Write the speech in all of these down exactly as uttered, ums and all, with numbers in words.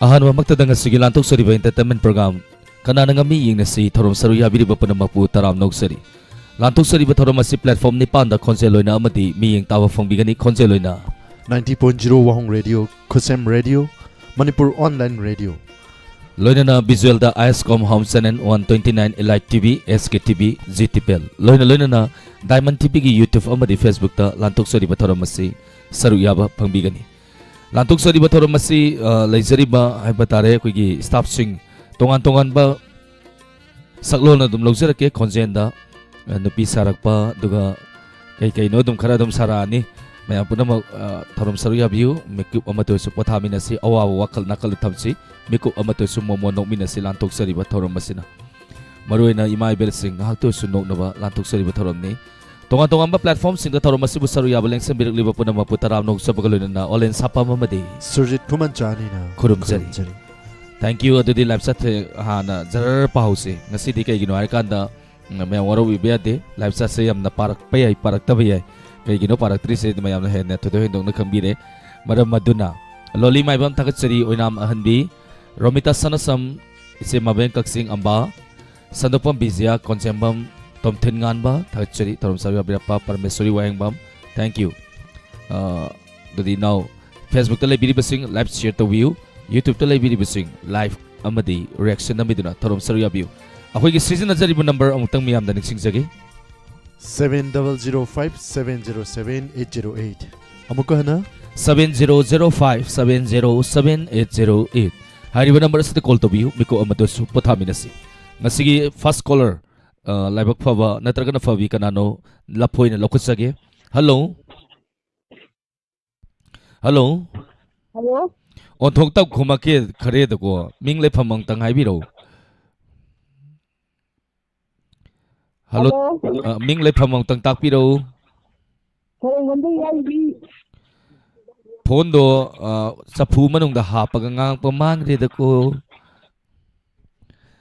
ꯑꯍꯥꯟꯕꯃꯛꯇꯗ ꯉꯁꯤꯒꯤ ꯂꯥꯟꯊꯣꯛꯆꯔꯤꯕ entertainment program ꯀꯅꯥꯅ ꯉꯝꯃꯤ ꯌꯦꯡꯅꯁꯤ ꯊꯧꯔꯝ ꯁꯔꯨꯛ ꯌꯥꯕꯤꯔꯤꯕ ꯄꯨꯝꯅꯃꯛꯄꯨ ꯇꯔꯥꯝꯅ ꯑꯣꯛꯆꯔꯤ꯫ ꯂꯥꯟꯊꯣꯛꯆꯔꯤꯕ ꯊꯧꯔꯝ ꯑꯁꯤ platform ꯅꯤꯄꯥꯟꯗ ꯈꯣꯟꯖꯦꯜ ꯂꯣꯏꯅ ꯑꯃꯗꯤ ꯃꯤꯠꯌꯦꯡ ꯇꯥꯕ ꯐꯣꯡꯕꯤꯒꯅꯤ꯫ ꯈꯣꯟꯖꯦꯜ ꯂꯣꯏꯅ ninety point zero Wahung Radio, Khusem Radio, Manipur Online Radio꯫ ꯂꯣꯏꯅꯅ visual ꯗ ISCOM Home Channel one twenty nine, Elite TV, SK TV, Zee TV꯫ ꯂꯣꯏꯅ ꯂꯣꯏꯅꯅ Diamond TVꯒꯤ YouTube ꯑꯃꯗꯤ Facebookꯇ ꯂꯥꯟꯊꯣꯛꯆꯔꯤꯕ ꯊꯧꯔꯝ ꯑꯁꯤ ꯁꯔꯨꯛ ꯌꯥꯕ ꯐꯪꯕꯤꯒꯅꯤ꯫ ꯂꯥꯟꯊꯣꯛꯆꯔꯤꯕ ꯊꯧꯔꯝ ꯑꯁꯤ, ꯑ, ꯂꯩꯖꯔꯤꯕ ꯍꯥꯏꯕ ꯇꯥꯔꯦ, ꯑꯩꯈꯣꯏꯒꯤ staffꯁꯤꯡ ꯇꯣꯉꯥꯟ ꯇꯣꯉꯥꯟꯕ ꯁꯛꯂꯣꯟ ꯑꯗꯨꯝ ꯂꯧꯖꯔꯛꯀꯦ꯫ ꯈꯣꯟꯖꯦꯜꯗ, ꯑ, ꯅꯨꯄꯤ ꯁꯥꯔꯛꯄ, ꯑꯗꯨꯒ ꯀꯩ ꯀꯩꯅꯣ ꯑꯗꯨꯝ ꯈꯔ ꯑꯗꯨꯝ ꯁꯥꯔꯛꯑꯅꯤ꯫ ꯃꯌꯥꯝ ꯄꯨꯝꯅꯃꯛ, ꯑ, ꯊꯧꯔꯝ ꯁꯔꯨꯛ ꯌꯥꯕꯤꯌꯨ꯫ ꯃꯤꯀꯨꯞ ꯑꯃꯠꯇ ꯑꯣꯏꯔꯁꯨ ꯄꯣꯊꯥꯃꯤꯟꯅꯁꯤ꯫ ꯑꯋꯥꯕ ꯋꯥꯈꯜ ꯅꯥꯀꯜꯗ ꯊꯝꯁꯤ꯫ ꯃꯤꯀꯨꯞ ꯑꯃꯠꯇ ꯑꯣꯏꯔꯁꯨ ꯃꯣꯃꯣꯟ ꯅꯣꯛꯃꯤꯟꯅꯁꯤ ꯂꯥꯟꯊꯣꯛꯆꯔꯤꯕ ꯊꯧꯔꯝ ꯑꯁꯤꯅ꯫ ꯃꯔꯨꯑꯣꯏꯅ ꯏꯃꯥ ꯏꯕꯦꯜꯁꯤꯡ ꯉꯥꯏꯍꯥꯛꯇ ꯑꯣꯏꯔꯁꯨ ꯅꯣꯛꯅꯕ ꯂꯥꯟꯊꯣꯛꯆꯔꯤꯕ ꯊꯧꯔꯝꯅꯤ꯫ ꯇꯣꯉꯥꯟ ꯇꯣꯉꯥꯟꯕ platformꯁꯤꯡꯗ ꯊꯧꯔꯝ ꯑꯁꯤꯕꯨ ꯁꯔꯨꯛ ꯌꯥꯕ ꯂꯦꯡꯁꯤꯟꯕꯤꯔꯛꯂꯤꯕ ꯄꯨꯝꯅꯃꯛꯄꯨ ꯇꯔꯥꯝꯅ ꯑꯣꯛꯆꯕꯒ ꯂꯣꯏꯅꯅ ꯑꯣꯂꯦꯟ ꯁꯥꯄꯝ ꯑꯃꯗꯤ ꯁꯨꯔꯖꯤꯠ ꯈꯨꯃꯟꯆꯥꯅꯤꯅ ꯈꯨꯔꯨꯝꯖꯔꯤ꯫ ꯈꯨꯔꯨꯝꯖꯔꯤ꯫ Thank you꯫ ꯑꯗꯨꯗꯤ live chatꯁꯦ ꯍꯥꯟꯅ ꯖꯔ ꯄꯥꯍꯧꯁꯦ꯫ ꯉꯁꯤꯗꯤ ꯀꯩꯒꯤꯅꯣ ꯍꯥꯏꯔꯀꯥꯟꯗ, ꯎꯝ, ꯃꯌꯥꯝ ꯋꯥꯔꯧꯕꯤꯕ ꯌꯥꯗꯦ꯫ Live chatꯁꯦ ꯌꯥꯝꯅ ꯄꯥꯔꯛꯄ ꯌꯥꯏ, ꯄꯥꯔꯛꯇꯕ ꯌꯥꯏ꯫ ꯀꯩꯒꯤꯅꯣ ꯄꯥꯔꯛꯇ꯭ꯔꯤꯁꯦ? ꯃꯌꯥꯝꯅ ꯍꯦꯟꯅ ꯊꯣꯏꯗꯣꯛ ꯍꯦꯟꯗꯣꯛꯅ ꯈꯪꯕꯤꯔꯦ꯫ ꯃꯔꯝ ꯑꯗꯨꯅ ꯂꯣꯂꯤ ꯃꯥꯏꯕꯝ ꯊꯥꯒꯠꯆꯔꯤ, ꯑꯣꯏꯅꯥꯝ ꯑꯍꯟꯕꯤ, ꯔꯣꯃꯤꯇꯥ ꯁꯅꯥꯁꯝ, ꯏꯆꯦ ꯃꯕꯦꯟ ꯀꯛꯆꯤꯡ ꯑꯝꯕꯥ, ꯁꯟꯗꯣꯛꯄꯝ ꯕꯤꯖꯤꯌꯥ, ꯀꯣꯟꯖꯦꯝꯕꯝ ꯇꯣꯝꯊꯤꯟ ꯉꯥꯟꯕ, ꯊꯥꯒꯠꯆꯔꯤ꯫ ꯊꯧꯔꯝ ꯁꯔꯨꯛ ꯌꯥꯕꯤꯔꯛꯄ ꯄꯔꯃꯦꯁꯣꯔꯤ ꯋꯥꯍꯦꯡꯕꯝ, thank you꯫ ꯑ, ꯑꯗꯨꯗꯤ ꯏꯅꯥꯎ, Facebookꯇ ꯂꯩꯕꯤꯔꯤꯕꯁꯤꯡ live share ꯇꯧꯕꯤꯌꯨ, YouTubeꯇ ꯂꯩꯕꯤꯔꯤꯕꯁꯤꯡ like ꯑꯃꯗꯤ reaction ꯅꯝꯕꯤꯗꯨꯅ ꯊꯧꯔꯝ ꯁꯔꯨꯛ ꯌꯥꯕꯤꯌꯨ꯫ ꯑꯩꯈꯣꯏꯒꯤ ꯁꯤꯖꯤꯟꯅꯖꯔꯤꯕ number ꯑꯃꯨꯛꯇꯪ ꯃꯤꯌꯥꯝꯗ ꯅꯤꯡꯁꯤꯡꯖꯒꯦ꯫ Seven double zero five seven zero seven eight zero eight꯫ ꯑꯃꯨꯛꯀ ꯍꯟꯅ꯫ Seven zero zero five seven zero seven eight zero eight꯫ ꯍꯥꯏꯔꯤꯕ number ꯑꯁꯤꯗ call ꯇꯧꯕꯤꯌꯨ, ꯃꯤꯀꯨꯞ ꯑꯃꯗꯁꯨ ꯄꯣꯊꯥꯃꯤꯟꯅꯁꯤ꯫ ꯉꯁꯤꯒꯤ first caller, ꯑ, ꯂꯥꯏꯕꯛ ꯐꯕ ꯅꯠꯇ꯭ꯔꯒꯅ ꯐꯕꯤ ꯀꯅꯥꯅꯣ? ꯂꯐꯣꯏꯅ ꯂꯧꯈꯠꯆꯒꯦ꯫ Hello꯫ Hello꯫ Hello꯫ ꯑꯣꯟꯊꯣꯛꯇꯕ ꯈꯨꯝꯃꯛꯀꯦ ꯈꯔꯦꯗꯀꯣ꯫ ꯃꯤꯡ ꯂꯩꯐꯝ ꯑꯃꯇꯪ ꯍꯥꯏꯕꯤꯔꯛꯎ꯫ Hello꯫ Hello꯫ ꯑ, ꯃꯤꯡ ꯂꯩꯐꯝ ꯑꯃꯇꯪ ꯇꯥꯛꯄꯤꯔꯛꯎ꯫ ꯁꯔꯦꯡꯕꯝꯗꯒꯤ ꯍꯥꯏꯔꯤꯕꯤ꯫ Phoneꯗꯣ, ꯑ, ꯆꯐꯨ ꯃꯅꯨꯡꯗ ꯍꯥꯞꯄꯒ ꯉꯥꯡꯉꯛꯄ ꯃꯥꯟꯈ꯭ꯔꯦꯗꯀꯣ꯫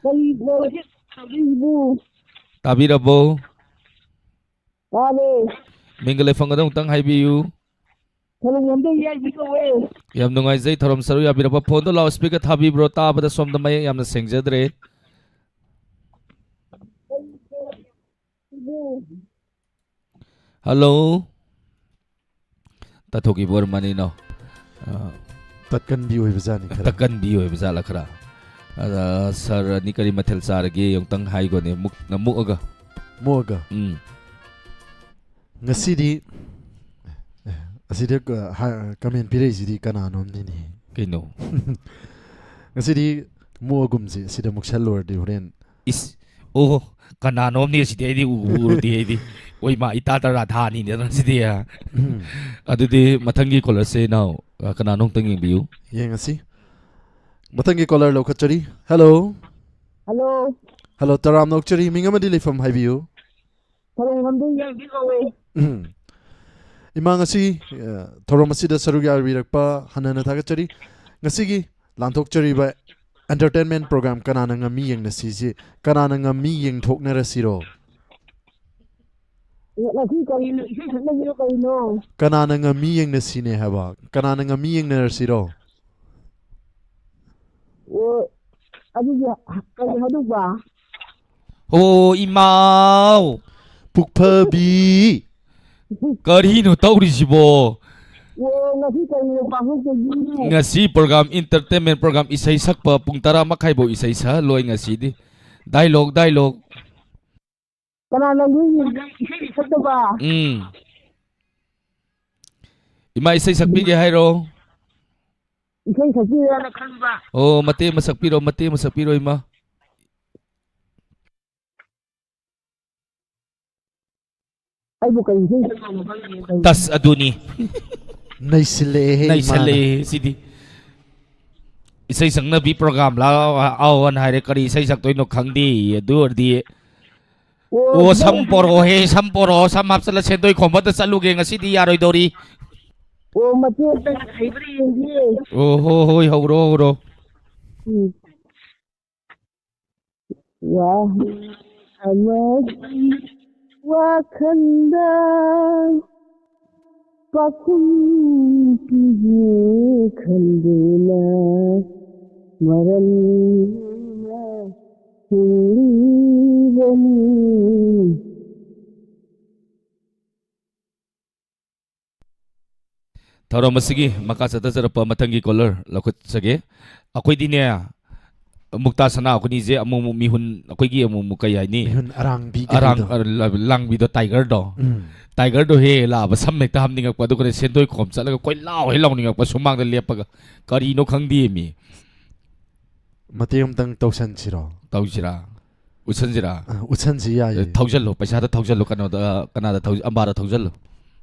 ꯀꯔꯤ ꯐꯣꯟ ꯇꯧꯔꯛꯏꯁꯤꯕꯨ? ꯇꯥꯕꯤꯔꯕꯣ? ꯇꯥꯔꯦ꯫ ꯃꯤꯡꯒ ꯂꯩꯐꯝꯒꯗꯣ ꯑꯃꯨꯛꯇꯪ ꯍꯥꯏꯕꯤꯌꯨ꯫ ꯊꯧꯔꯝ ꯌꯥꯝꯗꯧ ꯌꯥꯏꯕꯤ ꯀꯧꯋꯦ꯫ ꯌꯥꯝ ꯅꯨꯡꯉꯥꯏꯖꯩ ꯊꯧꯔꯝ ꯁꯔꯨꯛ ꯌꯥꯕꯤꯔꯛꯄ꯫ ꯐꯣꯟꯗꯣ ꯂꯥꯎꯠ ꯁ꯭ꯄꯤꯀꯔ ꯊꯥꯕꯤꯕ꯭ꯔꯣ? ꯇꯥꯕꯗ ꯁꯣꯝꯗ ꯃꯌꯦꯛ ꯌꯥꯝꯅ ꯁꯦꯡꯖꯗ꯭ꯔꯦ꯫ ꯍꯜꯂꯣ꯫ ꯇꯠꯊꯣꯛꯈꯤꯕ ꯑꯣꯏꯔ ꯃꯥꯅꯤꯅꯣ꯫ ꯑ, ꯇꯠꯀꯟꯕꯤ ꯑꯣꯏꯕꯖꯥꯠꯅꯤ ꯈꯔ꯫ ꯇꯠꯀꯟꯕꯤ ꯑꯣꯏꯕ ꯖꯥꯠꯂ ꯈꯔ? ꯑꯗ, ꯁꯥꯔ ꯑꯅꯤ ꯀꯔꯤ ꯃꯊꯦꯜ ꯆꯥꯔꯒꯦ? ꯑꯃꯨꯛꯇꯪ ꯍꯥꯏꯈꯣꯅꯦ, ꯃꯨꯛ-, ꯃꯨꯛꯑꯒ꯫ ꯃꯣꯛꯑꯒ꯫ ꯎꯝ꯫ ꯉꯁꯤꯗꯤ, ꯑꯁꯤꯗ, ꯑ, ꯍꯥ-, ꯀꯃꯦꯟ ꯄꯤꯔꯛꯏꯁꯤꯗꯤ ꯀꯅꯥꯅꯣꯝꯅꯤꯅꯦ꯫ ꯀꯩꯅꯣ? ꯉꯁꯤꯗꯤ ꯃꯣꯛꯑꯒꯨꯝꯁꯦ, ꯑꯁꯤꯗ ꯃꯨꯛꯁꯜꯂꯨꯔꯗꯤ ꯍꯣꯔꯦꯟ꯫ ꯏꯁ, ꯑꯣ, ꯀꯅꯥꯅꯣꯝꯅꯤ ꯑꯁꯤꯗꯤ ꯑꯩꯗꯤ ꯎꯕꯨ ꯎꯔꯨꯗꯦ ꯑꯩꯗꯤ꯫ ꯑꯣꯏ ꯃꯥ, ꯏꯇꯥ ꯇꯔꯥ ꯊꯥꯅꯤꯅꯦ ꯁꯤꯗꯤ꯫ ꯎꯝ꯫ ꯑꯗꯨꯗꯤ ꯃꯊꯪꯒꯤ ꯀꯣꯂꯔꯁꯦ ꯏꯅꯥꯎ, ꯑ, ꯀꯅꯥꯅꯣ ꯑꯝꯇꯪ ꯌꯦꯡꯕꯤꯌꯨ꯫ ꯌꯦꯡꯉꯁꯤ꯫ ꯃꯊꯪꯒꯤ ꯀꯣꯂꯔ ꯂꯧꯈꯠꯆꯔꯤ꯫ ꯍꯜꯂꯣ꯫ ꯍꯜꯂꯣ꯫ ꯍꯜꯂꯣ, ꯇꯔꯥꯝꯅ ꯑꯣꯛꯆꯔꯤ꯫ ꯃꯤꯡ ꯑꯃꯗꯤ ꯂꯩꯐꯝ ꯍꯥꯏꯕꯤꯌꯨ꯫ ꯊꯧꯔꯝ ꯉꯝꯗꯣꯏ ꯌꯥꯏꯕꯤ ꯀꯧꯋꯦ꯫ ꯎꯝ꯫ ꯏꯃꯥ, ꯉꯁꯤ, ꯑ, ꯊꯧꯔꯝ ꯑꯁꯤꯗ ꯁꯔꯨꯛ ꯌꯥꯕꯤꯔꯛꯄ ꯍꯟꯅ ꯍꯟꯅ ꯊꯥꯒꯠꯆꯔꯤ꯫ ꯉꯁꯤꯒꯤ ꯂꯥꯟꯊꯣꯛꯆꯔꯤꯕ entertainment program ꯀꯅꯥꯅ ꯉꯝꯃꯤ ꯌꯦꯡꯅꯁꯤꯁꯤ, ꯀꯅꯥꯅ ꯉꯝꯃꯤ ꯌꯦꯡꯊꯣꯛꯅꯔꯁꯤꯔꯣ? ꯉꯁꯤ ꯀꯔꯤꯅꯣ? ꯏꯁꯩ ꯁꯛꯅꯕꯤꯔꯣ ꯀꯔꯤꯅꯣ? ꯀꯅꯥꯅ ꯉꯝꯃꯤ ꯌꯦꯡꯅꯁꯤꯅꯦ ꯍꯥꯏꯕ? ꯀꯅꯥꯅ ꯉꯝꯃꯤ ꯌꯦꯡꯅꯔꯁꯤꯔꯣ? ꯑꯣ, ꯑꯗꯨꯗꯤ ꯀꯔꯤ ꯍꯥꯏꯗꯣꯛꯄ? ꯑꯣ, ꯏꯃꯥꯎ! ꯄꯨꯛꯐꯕꯤ! ꯀꯔꯤꯅꯣ ꯇꯧꯔꯤꯁꯤꯕꯣ? ꯑꯣ, ꯉꯁꯤ ꯀꯔꯤꯅꯣ ꯄꯥꯡꯊꯣꯛꯇꯣꯏꯁꯤꯕꯣ? ꯉꯁꯤ program, entertainment program, ꯏꯁꯩ ꯁꯛꯄ ꯄꯨꯡ ꯇꯔꯥ ꯃꯈꯥꯏꯐꯧ ꯏꯁꯩ ꯁꯛꯍꯜꯂꯣꯏ ꯉꯁꯤꯗꯤ꯫ Dialogue, dialogue꯫ ꯀꯅꯥꯅ ꯅꯣꯏꯒꯤ ꯏꯁꯩ ꯁꯛꯇꯕ? ꯎꯝ꯫ ꯏꯃꯥ, ꯏꯁꯩ ꯁꯛꯄꯤꯒꯦ ꯍꯥꯏꯔꯣ? ꯏꯁꯩ ꯁꯛꯄꯤꯔꯣꯅ ꯈꯟꯕ꯫ ꯑꯣ, ꯃꯇꯦꯛ ꯑꯃ ꯁꯛꯄꯤꯔꯣ, ꯃꯇꯦꯛ ꯑꯃ ꯁꯛꯄꯤꯔꯣ, ꯏꯃꯥ꯫ ꯑꯩꯕꯨ ꯀꯔꯤ ꯏꯁꯩ ꯁꯛꯄꯅꯣ ꯈꯪꯗꯦ ꯇꯧꯔꯤꯁꯦ꯫ ꯇꯁ, ꯑꯗꯨꯅꯤ꯫ ꯅꯩꯁꯤꯜꯂꯛꯑꯦꯍꯦ ꯏꯃꯥꯅ꯫ ꯅꯩꯁꯜꯂꯛꯑꯦ ꯁꯤꯗꯤ꯫ ꯏꯁꯩ ꯁꯛꯅꯕꯤ program ꯂ, ꯑꯧ, ꯑꯅ ꯍꯥꯏꯔꯦ, ꯀꯔꯤ ꯏꯁꯩ ꯁꯛꯇꯣꯏꯅꯣ ꯈꯪꯗꯦ꯫ ꯑꯗꯨ ꯑꯣꯏꯔꯗꯤ, ꯑꯣ, ꯑꯣ, ꯁꯝ ꯄꯣꯔꯛꯑꯣꯍꯦ, ꯁꯝ ꯄꯣꯔꯛꯑꯣ, ꯁꯝ ꯍꯥꯞꯆꯜꯂ ꯁꯦꯟꯗꯣꯏ ꯈꯣꯝꯕꯗ ꯆꯠꯂꯨꯒꯦ, ꯉꯁꯤꯗꯤ ꯌꯥꯔꯣꯏꯗꯧꯔꯤ꯫ ꯑꯣ, ꯃꯇꯦꯛ ꯑꯝꯇ ꯍꯩꯕ꯭ꯔꯥ ꯌꯦꯡꯒꯦ꯫ ꯑꯣ, ꯍꯣ, ꯍꯣꯏ, ꯍꯧꯔꯣ, ꯍꯧꯔꯣ꯫ ꯎꯝ꯫ ꯋꯥꯍꯩ ꯑꯃꯒꯤ ꯋꯥꯈꯜꯗ ꯄꯥꯈꯨꯝ ꯄꯤꯒꯦ ꯈꯟꯗꯨꯅ ꯃꯔꯝꯅ ꯍꯤꯡꯂꯤꯕꯅꯤ꯫ ꯊꯧꯔꯝ ꯑꯁꯤꯒꯤ ꯃꯈꯥ ꯆꯠꯊꯖꯔꯛꯄ ꯃꯊꯪꯒꯤ ꯀꯣꯂꯔ ꯂꯧꯈꯠꯆꯒꯦ꯫ ꯑꯩꯈꯣꯏꯗꯤꯅꯦ, ꯃꯨꯛꯇꯥ ꯁꯅꯥ ꯑꯩꯈꯣꯏꯅꯤꯁꯦ ꯑꯃꯨꯛ ꯑꯃꯨꯛ ꯃꯤꯍꯨꯟ, ꯑꯩꯈꯣꯏꯒꯤ ꯑꯃꯨꯛ ꯑꯃꯨꯛ ꯀꯩ ꯍꯥꯏꯅꯤ, ꯃꯤꯍꯨꯟ ꯑꯔꯥꯡꯕꯤ ꯑꯔꯥꯡ ꯀꯔꯤꯗꯣ? ꯑ, ꯂ- ꯂꯥꯡꯕꯤꯗꯣ, ꯇꯥꯏꯒꯔꯗꯣ, ꯎꯝ. ꯇꯥꯏꯒꯔꯗꯣ ꯍꯦꯛ ꯍꯦꯛ ꯂꯥꯛꯑꯕ ꯁꯝ ꯍꯦꯛꯇ ꯍꯥꯞꯅꯤꯡꯉꯛꯄ, ꯑꯗꯨꯒ ꯁꯦꯟꯗꯣꯏ ꯈꯣꯝ ꯆꯠꯂꯒ ꯀꯣꯏ ꯂꯥꯎ ꯍꯦꯛ ꯂꯥꯎꯅꯤꯡꯉꯛꯄ, ꯁꯨꯃꯥꯡꯗ ꯂꯦꯞꯄꯒ ꯀꯔꯤꯅꯣ ꯈꯪꯗꯦ ꯃꯤ꯫ ꯃꯇꯦꯛ ꯑꯃꯇꯪ ꯇꯧꯁꯟꯁꯤꯔꯣ? ꯇꯧꯁꯤꯔꯥ? ꯎꯠꯁꯟꯁꯤꯔꯥ? ꯑ, ꯎꯠꯁꯟꯁꯤ ꯌꯥꯏꯌꯦ. ꯊꯧꯖꯜꯂꯣ, ꯄꯩꯁꯥꯗ ꯊꯧꯖꯜꯂꯣ, ꯀꯩꯅꯣꯗ, ꯀꯅꯥꯗ ꯊꯧ-, ꯑꯝꯕꯥꯗ ꯊꯧꯖꯜꯂꯣ꯫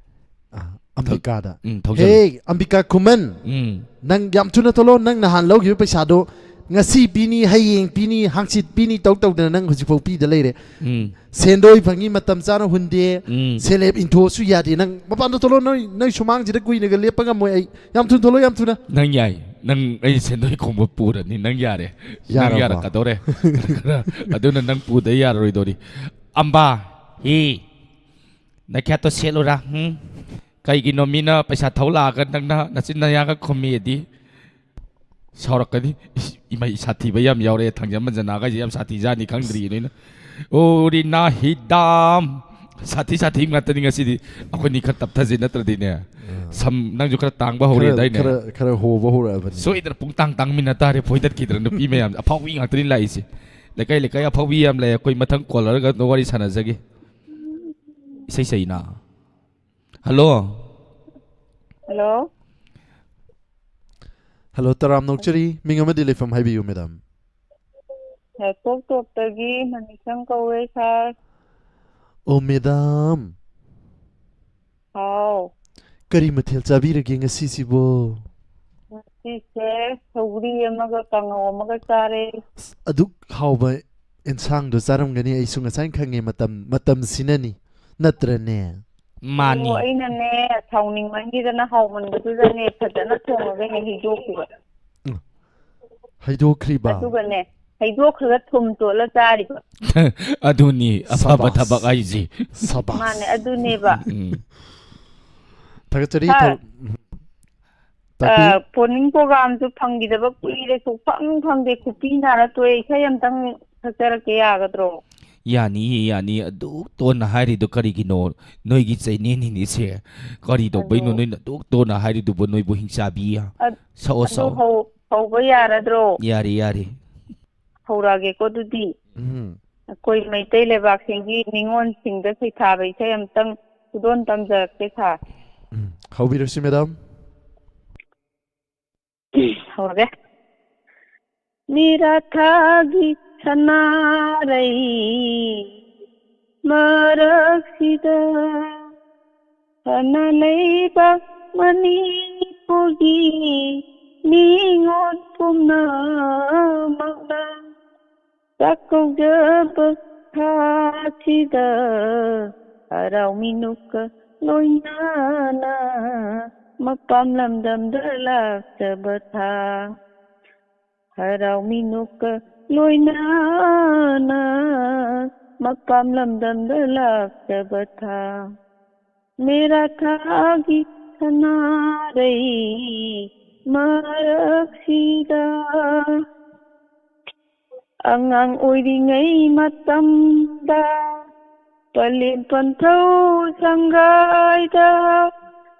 ꯑ, ꯑꯝꯕꯤꯀꯥꯗ. ꯎꯝ, ꯊꯧꯖꯜꯂꯣ꯫ ꯍꯦ, ꯑꯝꯕꯤꯀꯥ ꯈꯨꯃꯟ, ꯎꯝ, ꯅꯪ ꯌꯥꯝ ꯊꯨꯅ ꯊꯣꯛꯂꯛꯑꯣ. ꯅꯪ ꯅꯍꯥꯟ ꯂꯧꯈꯤꯕ ꯄꯩꯁꯥꯗꯣ ꯉꯁꯤ ꯄꯤꯅꯤ, ꯍꯌꯦꯡ ꯄꯤꯅꯤ, ꯍꯥꯡꯆꯤꯠ ꯄꯤꯅꯤ ꯇꯧ ꯇꯧꯗꯅ ꯅꯪ ꯍꯧꯖꯤꯛꯐꯥꯎ ꯄꯤꯗ ꯂꯩꯔꯦ. ꯎꯝ, ꯁꯦꯟꯗꯣꯏ ꯐꯪꯉꯤ ꯃꯇꯝ ꯆꯥꯅ ꯍꯨꯟꯗꯦ. ꯎꯝ꯫ ꯁꯦꯂꯦꯞ ꯏꯟꯊꯣꯛꯑꯁꯨ ꯌꯥꯗꯦ. ꯅꯪ ꯃꯄꯥꯟꯗ ꯊꯣꯛꯂꯛꯑꯣ. ꯅꯣꯏ, ꯅꯣꯏ ꯁꯨꯃꯥꯡꯁꯤꯗ ꯀꯨꯏꯅꯒ ꯂꯦꯞꯄ ꯉꯝꯃꯣꯏ ꯑꯩ. ꯌꯥꯝ ꯊꯨꯅ ꯊꯣꯛꯂꯛꯑꯣ, ꯌꯥꯝ ꯊꯨꯅ. ꯅꯪ ꯌꯥꯏ꯫ ꯅꯪ ꯑꯩ ꯁꯦꯟꯗꯣꯏ ꯈꯣꯝꯕ ꯄꯨꯔꯅꯤ꯫ ꯅꯪ ꯌꯥꯔꯦ꯫ ꯅꯪ ꯌꯥꯔꯕꯣ? ꯌꯥꯔꯛꯀꯗꯧꯔꯦ꯫ ꯈꯔ, ꯑꯗꯨꯅ ꯅꯪ ꯄꯨꯗ ꯌꯥꯔꯔꯣꯏꯗꯧꯔꯤ꯫ ꯑꯝꯕꯥ, ꯍꯤ, ꯅꯈꯦꯠꯇꯣ ꯁꯦꯠꯂꯨꯔꯥ? ꯎꯝ? ꯀꯩꯒꯤꯅꯣ ꯃꯤꯅ ꯄꯩꯁꯥ ꯊꯧ ꯂꯥꯛꯑꯒ ꯅꯪꯅ ꯅꯆꯤꯟ ꯅꯌꯥꯒ ꯈꯨꯝꯃꯤꯗꯤ? ꯁꯥꯎꯔꯛꯀꯅꯤ꯫ ꯏꯁ, ꯏꯃꯩ, ꯁꯥꯊꯤꯕ ꯌꯥꯝ ꯌꯥꯎꯔꯦ꯫ ꯊꯥꯡꯖꯝ ꯃꯟꯖꯅꯥꯒꯁꯦ ꯌꯥꯝ ꯁꯥꯊꯤꯖꯥꯠꯅꯤ, ꯈꯪꯗ꯭ꯔꯤꯅꯦ ꯑꯩꯅ꯫ ꯑꯣ, ꯔꯤꯅꯥ ꯍꯤꯗꯥꯝ꯫ ꯁꯥꯊꯤ ꯁꯥꯊꯤ ꯉꯥꯛꯇꯅꯤ ꯉꯁꯤꯗꯤ꯫ ꯑꯩꯈꯣꯏꯅꯤ ꯈꯔ ꯇꯞꯊꯁꯤ, ꯅꯠꯇ꯭ꯔꯗꯤꯅꯦ꯫ ꯁꯝ, ꯅꯪꯁꯨ ꯈꯔ ꯇꯥꯡꯕ ꯍꯧꯔꯦꯗꯥꯏꯅꯦ? ꯈꯔ, ꯈꯔ ꯍꯣꯕ ꯍꯧꯔꯛꯑꯕꯅꯤ. ꯁꯣꯏꯗꯅ ꯄꯨꯡ ꯇꯥꯡ ꯇꯥꯡꯃꯤꯟꯅ ꯇꯥꯔꯦ꯫ ꯐꯣꯏꯗꯠꯈꯤꯗ꯭ꯔꯥ? ꯅꯨꯄꯤ ꯃꯌꯥꯝ ꯑꯐꯥꯎꯕꯤ ꯉꯥꯛꯇꯅꯤ ꯂꯥꯛꯏꯁꯦ꯫ ꯂꯩꯀꯥꯏ ꯂꯩꯀꯥꯏ ꯑꯐꯥꯎꯕꯤ ꯌꯥꯝ ꯂꯩ꯫ ꯑꯩꯈꯣꯏ ꯃꯊꯪ ꯀꯣꯂꯔꯒ ꯋꯥꯔꯤ ꯁꯥꯟꯅꯖꯒꯦ꯫ ꯏꯁꯩ ꯁꯛꯏꯅ꯫ ꯍꯜꯂꯣ꯫ ꯍꯜꯂꯣ꯫ ꯍꯜꯂꯣ, ꯇꯔꯥꯝꯅ ꯑꯣꯛꯆꯔꯤ꯫ ꯃꯤꯡ ꯑꯃꯗꯤ ꯂꯩꯐꯝ ꯍꯥꯏꯕꯤꯌꯨ, ꯃꯦꯗꯥꯝ꯫ ꯌꯥꯏꯄꯣꯛ ꯇꯣꯞꯇꯒꯤ ꯃꯅꯤꯁꯪ ꯀꯧꯋꯦ, ꯁꯥꯔ꯫ ꯑꯣ, ꯃꯦꯗꯥꯝ꯫ ꯍꯥꯎ꯫ ꯀꯔꯤ ꯃꯊꯦꯜ ꯆꯥꯕꯤꯔꯒꯦ ꯉꯁꯤꯁꯤꯕꯣ? ꯉꯁꯤꯁꯦ ꯁꯧꯒ꯭ꯔꯤ ꯑꯃꯒ ꯀꯥꯡꯉꯧ ꯑꯃꯒ ꯆꯥꯔꯦ꯫ ꯑꯁ, ꯑꯗꯨꯛ ꯍꯥꯎꯕ ꯑꯦꯟꯁꯥꯡꯗꯣ ꯆꯥꯔꯝꯒꯅꯤ, ꯑꯩꯁꯨ ꯉꯁꯥꯏꯅ ꯈꯪꯉꯦ꯫ ꯃꯇꯝ, ꯃꯇꯝꯁꯤꯅꯅꯤ, ꯅꯠꯇ꯭ꯔꯅꯦ? ꯃꯥꯅꯤ꯫ ꯑꯣ, ꯑꯩꯅꯅꯦ, ꯁꯥꯎꯅꯤꯡꯃꯟꯒꯤꯗꯅ ꯍꯥꯎꯃꯟꯕꯗꯨꯗꯅꯦ, ꯐꯖꯅ ꯊꯣꯡꯉꯒꯅꯦ ꯍꯩꯗꯣꯛꯈꯤꯕ꯫ ꯍꯩꯗꯣꯛꯈ꯭ꯔꯤꯕ? ꯑꯗꯨꯒꯅꯦ, ꯍꯩꯗꯣꯛꯈ꯭ꯔꯒ ꯊꯨꯝ ꯇꯣꯠꯂ ꯆꯥꯔꯤꯕ꯫ ꯑꯗꯨꯅꯤ ꯑꯐꯕ ꯁꯕꯥꯁ꯫ ꯊꯕꯛ ꯍꯥꯏꯁꯤ꯫ ꯁꯕꯥꯁ꯫ ꯃꯥꯅꯦ, ꯑꯗꯨꯅꯦꯕ꯫ ꯎꯝ꯫ ꯊꯥꯒꯠꯆꯔꯤ꯫ ꯁꯥꯔ, ꯊꯧ-, ꯎꯝ꯫ ꯇꯥꯛꯄꯤꯌꯨ꯫ ꯑ, ꯐꯣꯟ-ꯏꯟ ꯄ꯭ꯔꯣꯒ꯭ꯔꯥꯝꯁꯨ ꯐꯪꯈꯤꯗꯕ ꯀꯨꯏꯔꯦ, ꯁꯨꯛꯐꯪ ꯐꯪꯗꯦ, ꯈꯨꯄꯤ ꯅꯥꯔ ꯇꯣꯛꯑꯦ꯫ ꯏꯁꯩ ꯑꯝꯇꯪ ꯁꯛꯆꯔꯛꯀꯦ, ꯌꯥꯒꯗ꯭ꯔꯣ? ꯌꯥꯅꯤꯌꯦ, ꯌꯥꯅꯤꯌꯦ꯫ ꯑꯗꯨꯛ ꯇꯣꯟꯅ ꯍꯥꯏꯔꯤꯗꯣ ꯀꯔꯤꯒꯤꯅꯣ? ꯅꯣꯏꯒꯤ ꯆꯩꯅꯦꯅꯤꯅꯦꯁꯦ꯫ ꯀꯔꯤ ꯇꯧꯕꯩꯅꯣ ꯑꯗꯣ ꯅꯣꯏꯅ ꯑꯗꯨꯛ ꯇꯣꯟꯅ ꯍꯥꯏꯔꯤꯗꯨꯕꯨ, ꯅꯣꯏꯕꯨ ꯍꯤꯡꯆꯥꯕꯤ? ꯑ-, ꯁꯛꯑꯣ, ꯑꯗꯨ ꯁꯛꯑꯣ꯫ ꯍꯧ-, ꯍꯧꯕ ꯌꯥꯔꯗ꯭ꯔꯣ? ꯌꯥꯔꯦ, ꯌꯥꯔꯦ꯫ ꯍꯧꯔꯛꯑꯒꯦꯀꯣ ꯑꯗꯨꯗꯤ꯫ ꯎꯝ꯫ ꯑꯩꯈꯣꯏ ꯃꯩꯇꯩ ꯂꯩꯕꯥꯛꯁꯤꯡꯒꯤ ꯅꯤꯉꯣꯜꯁꯤꯡꯗ ꯁꯩꯊꯥꯕ ꯏꯁꯩ ꯑꯝꯇꯪ ꯈꯨꯗꯣꯜ ꯇꯝꯖꯔꯛꯀꯦ, ꯁꯥꯔ꯫ ꯎꯝ꯫ ꯍꯧꯕꯤꯔꯁꯤ, ꯃꯦꯗꯥꯝ꯫ ꯍꯧꯔꯒꯦ꯫ ꯃꯤꯔꯥꯊꯥꯒꯤ ꯁꯅꯥꯔꯩ ꯃꯔꯛꯁꯤꯗ, ꯁꯅꯥ ꯂꯩꯕꯥꯛ ꯃꯅꯤꯄꯨꯔꯒꯤ ꯅꯤꯉꯣꯜ ꯄꯨꯝꯅꯃꯛꯅ ꯆꯥꯛꯀꯧꯖꯕ ꯊꯥꯁꯤꯗ, ꯍꯔꯥꯎ ꯃꯤꯅꯣꯛꯀ ꯂꯣꯏꯅꯅ ꯃꯄꯥꯝ ꯂꯝꯗꯝꯗ ꯂꯥꯛꯆꯕ ꯊꯥ꯫ ꯍꯔꯥꯎ ꯃꯤꯅꯣꯛꯀ ꯂꯣꯏꯅꯅ ꯃꯄꯥꯝ ꯂꯝꯗꯝꯗ ꯂꯥꯛꯆꯕ ꯊꯥ꯫ ꯃꯦꯔꯥ ꯊꯥꯒꯤ ꯁꯅꯥꯔꯩ ꯃꯔꯛꯁꯤꯗ, ꯑꯉꯥꯡ ꯑꯣꯏꯔꯤꯉꯩ ꯃꯇꯝꯗ ꯄꯂꯦꯝ ꯄꯟꯊꯧ ꯁꯪꯒꯥꯏꯗ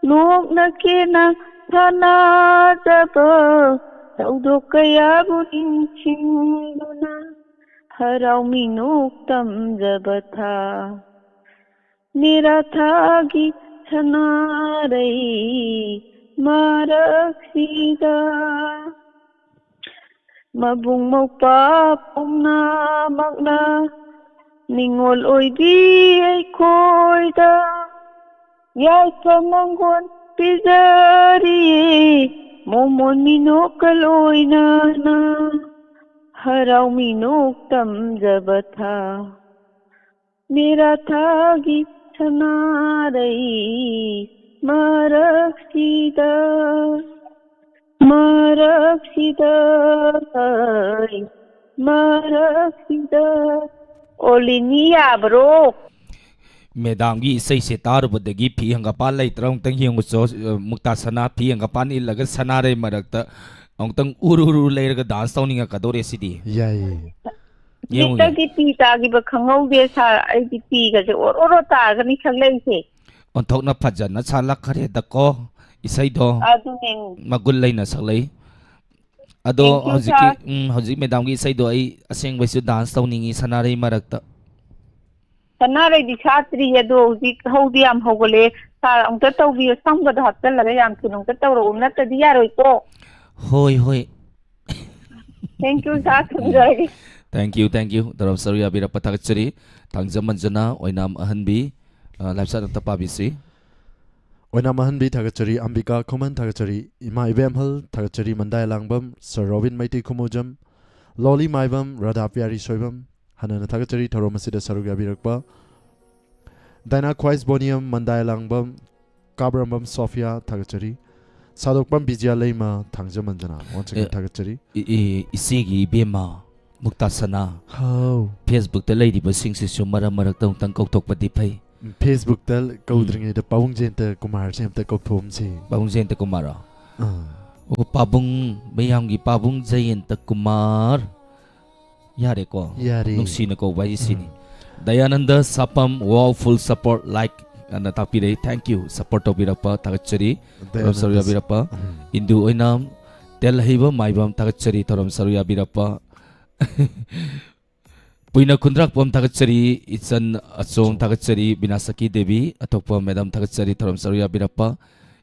ꯅꯣꯛꯅ ꯀꯦꯅ ꯁꯥꯟꯅꯖꯕ ꯊꯧꯗꯣꯛ ꯀꯌꯥꯕꯨ ꯅꯤꯡꯁꯤꯡꯗꯨꯅ ꯍꯔꯥꯎ ꯃꯤꯅꯣꯛ ꯇꯝꯖꯕ ꯊꯥ꯫ ꯃꯦꯔꯥ ꯊꯥꯒꯤ ꯁꯅꯥꯔꯩ ꯃꯔꯛꯁꯤꯗ, ꯃꯕꯨꯡ ꯃꯧꯄ꯭ꯋꯥ ꯄꯨꯝꯅꯃꯛꯅ ꯅꯤꯉꯣꯜ ꯑꯣꯏꯕꯤ ꯑꯩꯈꯣꯏꯗ ꯌꯥꯏꯐ ꯃꯪꯒꯣꯜ ꯄꯤꯖꯔꯤꯌꯦ, ꯃꯣꯃꯣꯟ ꯃꯤꯅꯣꯛꯀ ꯂꯣꯏꯅꯅ ꯍꯔꯥꯎ ꯃꯤꯅꯣꯛ ꯇꯝꯖꯕ ꯊꯥ꯫ ꯃꯦꯔꯥ ꯊꯥꯒꯤ ꯁꯅꯥꯔꯩ ꯃꯔꯛꯁꯤꯗ, ꯃꯔꯛꯁꯤꯗ, ꯃꯔꯛꯁꯤꯗ꯫ ꯑꯣꯂꯤꯅꯤ, ꯌꯥꯕ꯭ꯔꯣ? ꯃꯦꯗꯥꯝꯒꯤ ꯏꯁꯩꯁꯦ ꯇꯥꯔꯨꯕꯗꯒꯤ ꯐꯤ ꯍꯪꯒꯄꯥꯟ ꯂꯩꯇ꯭ꯔꯥ ꯑꯃꯨꯛꯇꯪ ꯌꯦꯡꯉꯨꯆꯣ꯫ ꯑ, ꯃꯨꯛꯇꯥ ꯁꯅꯥ ꯐꯤ ꯍꯪꯒꯄꯥꯟ ꯏꯜꯂꯒ ꯁꯅꯥꯔꯩ ꯃꯔꯛꯇ ꯑꯃꯨꯛꯇꯪ ꯎꯔꯨ ꯎꯔꯨ ꯂꯩꯔꯒ dance ꯇꯧꯅꯤꯡꯉꯛꯀꯗꯧꯔꯦ ꯁꯤꯗꯤ꯫ ꯌꯥꯏꯌꯦ꯫ ꯌꯦꯡꯉꯨ, ꯍꯧꯖꯤꯛꯇꯒꯤ ꯄꯤ ꯇꯥꯈꯤꯕ ꯈꯪꯍꯧꯗꯦ ꯁꯥꯔ, ꯑꯩꯗꯤ ꯄꯤꯒꯁꯦ ꯑꯣꯔꯣ ꯑꯣꯔꯣ ꯇꯥꯒꯅꯤ ꯈꯪꯂꯛꯏꯁꯦ꯫ ꯑꯣꯟꯊꯣꯛꯅ ꯐꯖꯅ ꯁꯥꯠꯂꯛꯈ꯭ꯔꯦꯗꯀꯣ ꯏꯁꯩꯗꯣ꯫ ꯑꯗꯨꯅꯦ꯫ ꯃꯒꯨꯟ ꯂꯩꯅ ꯁꯛꯂꯛꯏ꯫ ꯑꯗꯣ Thank you, ꯍꯧꯖꯤꯛꯀꯤ, sir꯫ ꯎꯝ, ꯍꯧꯖꯤꯛ ꯃꯦꯗꯥꯝꯒꯤ ꯏꯁꯩꯗꯣ ꯑꯩ ꯑꯁꯦꯡꯕꯩꯁꯨ dance ꯇꯧꯅꯤꯡꯉꯤ ꯁꯅꯥꯔꯩ ꯃꯔꯛꯇ꯫ ꯁꯅꯥꯔꯩꯗꯤ ꯁꯥꯠꯇ꯭ꯔꯤ, ꯑꯗꯣ ꯍꯧꯖꯤꯛ ꯍꯧꯗꯤ ꯌꯥꯝ ꯍꯧꯒꯠꯂꯛꯑꯦ꯫ ꯁꯥꯔ, ꯑꯃꯨꯛꯇ ꯇꯧꯕꯤꯌꯨ, ꯁꯝꯒꯗꯣ ꯍꯥꯞꯆꯜꯂꯒ ꯌꯥꯝ ꯊꯨꯅ ꯑꯃꯨꯛꯇ ꯇꯧꯔꯛꯎ, ꯅꯠꯇ꯭ꯔꯗꯤ ꯌꯥꯔꯣꯏꯀꯣ꯫ ꯍꯣꯏ, ꯍꯣꯏ꯫ Thank you, ꯁꯥꯔ, ꯊꯝꯖꯔꯒꯦ꯫ Thank you, thank you꯫ ꯇꯧꯔꯝ ꯁꯔꯨꯛ ꯌꯥꯕꯤꯔꯛꯄ ꯊꯥꯒꯠꯆꯔꯤ꯫ ꯊꯥꯡꯖꯃꯟꯖꯅ ꯑꯣꯏꯅꯥꯝ ꯑꯍꯟꯕꯤ, ꯑ, live shot ꯑꯝꯇ ꯄꯥꯕꯤꯁꯤ꯫ ꯑꯣꯏꯅꯥꯝ ꯑꯍꯟꯕꯤ ꯊꯥꯒꯠꯆꯔꯤ, ꯑꯝꯕꯤꯀꯥ ꯈꯨꯃꯟ ꯊꯥꯒꯠꯆꯔꯤ, ꯏꯃꯥ ꯏꯕꯦꯝꯍꯜ ꯊꯥꯒꯠꯆꯔꯤ, ꯃꯟꯗꯥꯏ ꯂꯥꯡꯕꯝ, ꯁꯔ ꯔꯣꯕꯤꯟ ꯃꯩꯇꯩ ꯈꯨꯃꯨꯖꯝ, ꯂꯣꯂꯤ ꯃꯥꯏꯕꯝ, ꯔꯥꯙꯥ ꯄꯤꯌꯥꯔꯤ ꯁꯣꯏꯕꯝ, ꯍꯟꯅꯅ ꯊꯥꯒꯠꯆꯔꯤ ꯊꯧꯔꯝ ꯑꯁꯤꯗ ꯁꯔꯨꯛ ꯌꯥꯕꯤꯔꯛꯄ ꯗꯥꯏꯅꯥ ꯈ꯭ꯋꯥꯏꯁ ꯕꯣꯅꯤꯌꯝ, ꯃꯟꯗꯥꯏ ꯂꯥꯡꯕꯝ, ꯀꯥꯕ꯭ꯔꯝꯕꯝ ꯁꯣꯐꯤꯌꯥ ꯊꯥꯒꯠꯆꯔꯤ, ꯁꯥꯗꯣꯛꯄꯝ ꯕꯤꯖꯤꯌꯥ ꯂꯩꯃ ꯊꯥꯡꯖꯃꯟꯖꯅ once again ꯑꯦ, ꯊꯥꯒꯠꯆꯔꯤ꯫ ꯏ-, ꯏ-, ꯏꯆꯦꯒꯤ ꯏꯕꯦꯝꯃ ꯃꯨꯛꯇꯥ ꯁꯅꯥ꯫ ꯍꯥꯎ꯫ Facebook ꯇ ꯂꯩꯔꯤꯕꯁꯤꯡꯁꯤꯁꯨ ꯃꯔꯛ ꯃꯔꯛꯇ ꯑꯃꯨꯛꯇꯪ ꯀꯧꯊꯣꯛꯄꯗꯤ ꯐꯩ꯫ ꯎꯝ, Facebook ꯇ ꯎꯝ꯫ ꯀꯧꯗ꯭ꯔꯤꯉꯩꯗ ꯄꯥꯕꯨꯡ ꯖꯌꯟꯇ ꯀꯨꯃꯥꯔꯁꯦ ꯑꯝꯇ ꯀꯧꯊꯣꯛꯑꯝꯁꯤ꯫ ꯄꯥꯕꯨꯡ ꯖꯌꯟꯇ ꯀꯨꯃꯥꯔꯔꯣ? ꯑꯥ꯫ ꯑꯣ, ꯄꯥꯕꯨꯡ, ꯃꯌꯥꯝꯒꯤ ꯄꯥꯕꯨꯡ ꯖꯌꯟꯇ ꯀꯨꯃꯥꯔ꯫ ꯌꯥꯔꯦꯀꯣ? ꯌꯥꯔꯦ꯫ ꯅꯨꯡꯁꯤꯅ ꯀꯧꯕ ꯍꯥꯏꯁꯦ ꯁꯤꯅꯤ꯫ ꯎꯝ꯫ Dayananda ꯁꯥꯄꯝ, wow, full support, like ꯑꯅ ꯇꯥꯛꯄꯤꯔꯛꯏ꯫ Thank you, support ꯇꯧꯕꯤꯔꯛꯄ ꯊꯥꯒꯠꯆꯔꯤ꯫ ꯊꯧꯔꯝ ꯁꯔꯨꯛ ꯗꯌꯥꯅꯟꯗ ꯌꯥꯕꯤꯔꯛꯄ꯫ ꯎꯝ꯫ ꯏꯟꯗꯨ ꯑꯣꯏꯅꯥꯝ, ꯇꯦꯜꯍꯩꯕ ꯃꯥꯏꯕꯝ ꯊꯥꯒꯠꯆꯔꯤ ꯊꯧꯔꯝ ꯁꯔꯨꯛ ꯌꯥꯕꯤꯔꯛꯄ꯫ ꯄꯨꯏꯅ ꯈꯨꯟꯗ꯭ꯔꯥꯛꯄꯝ ꯊꯥꯒꯠꯆꯔꯤ, ꯏꯆꯟ ꯑꯆꯣꯡ ꯊꯥꯒꯠꯆꯔꯤ, ꯕꯤꯅꯥꯁꯀꯤ ꯗꯦꯕꯤ, ꯑꯇꯣꯞꯄ ꯃꯦꯗꯥꯝ ꯊꯥꯒꯠꯆꯔꯤ ꯊꯧꯔꯝ ꯁꯔꯨꯛ ꯌꯥꯕꯤꯔꯛꯄ꯫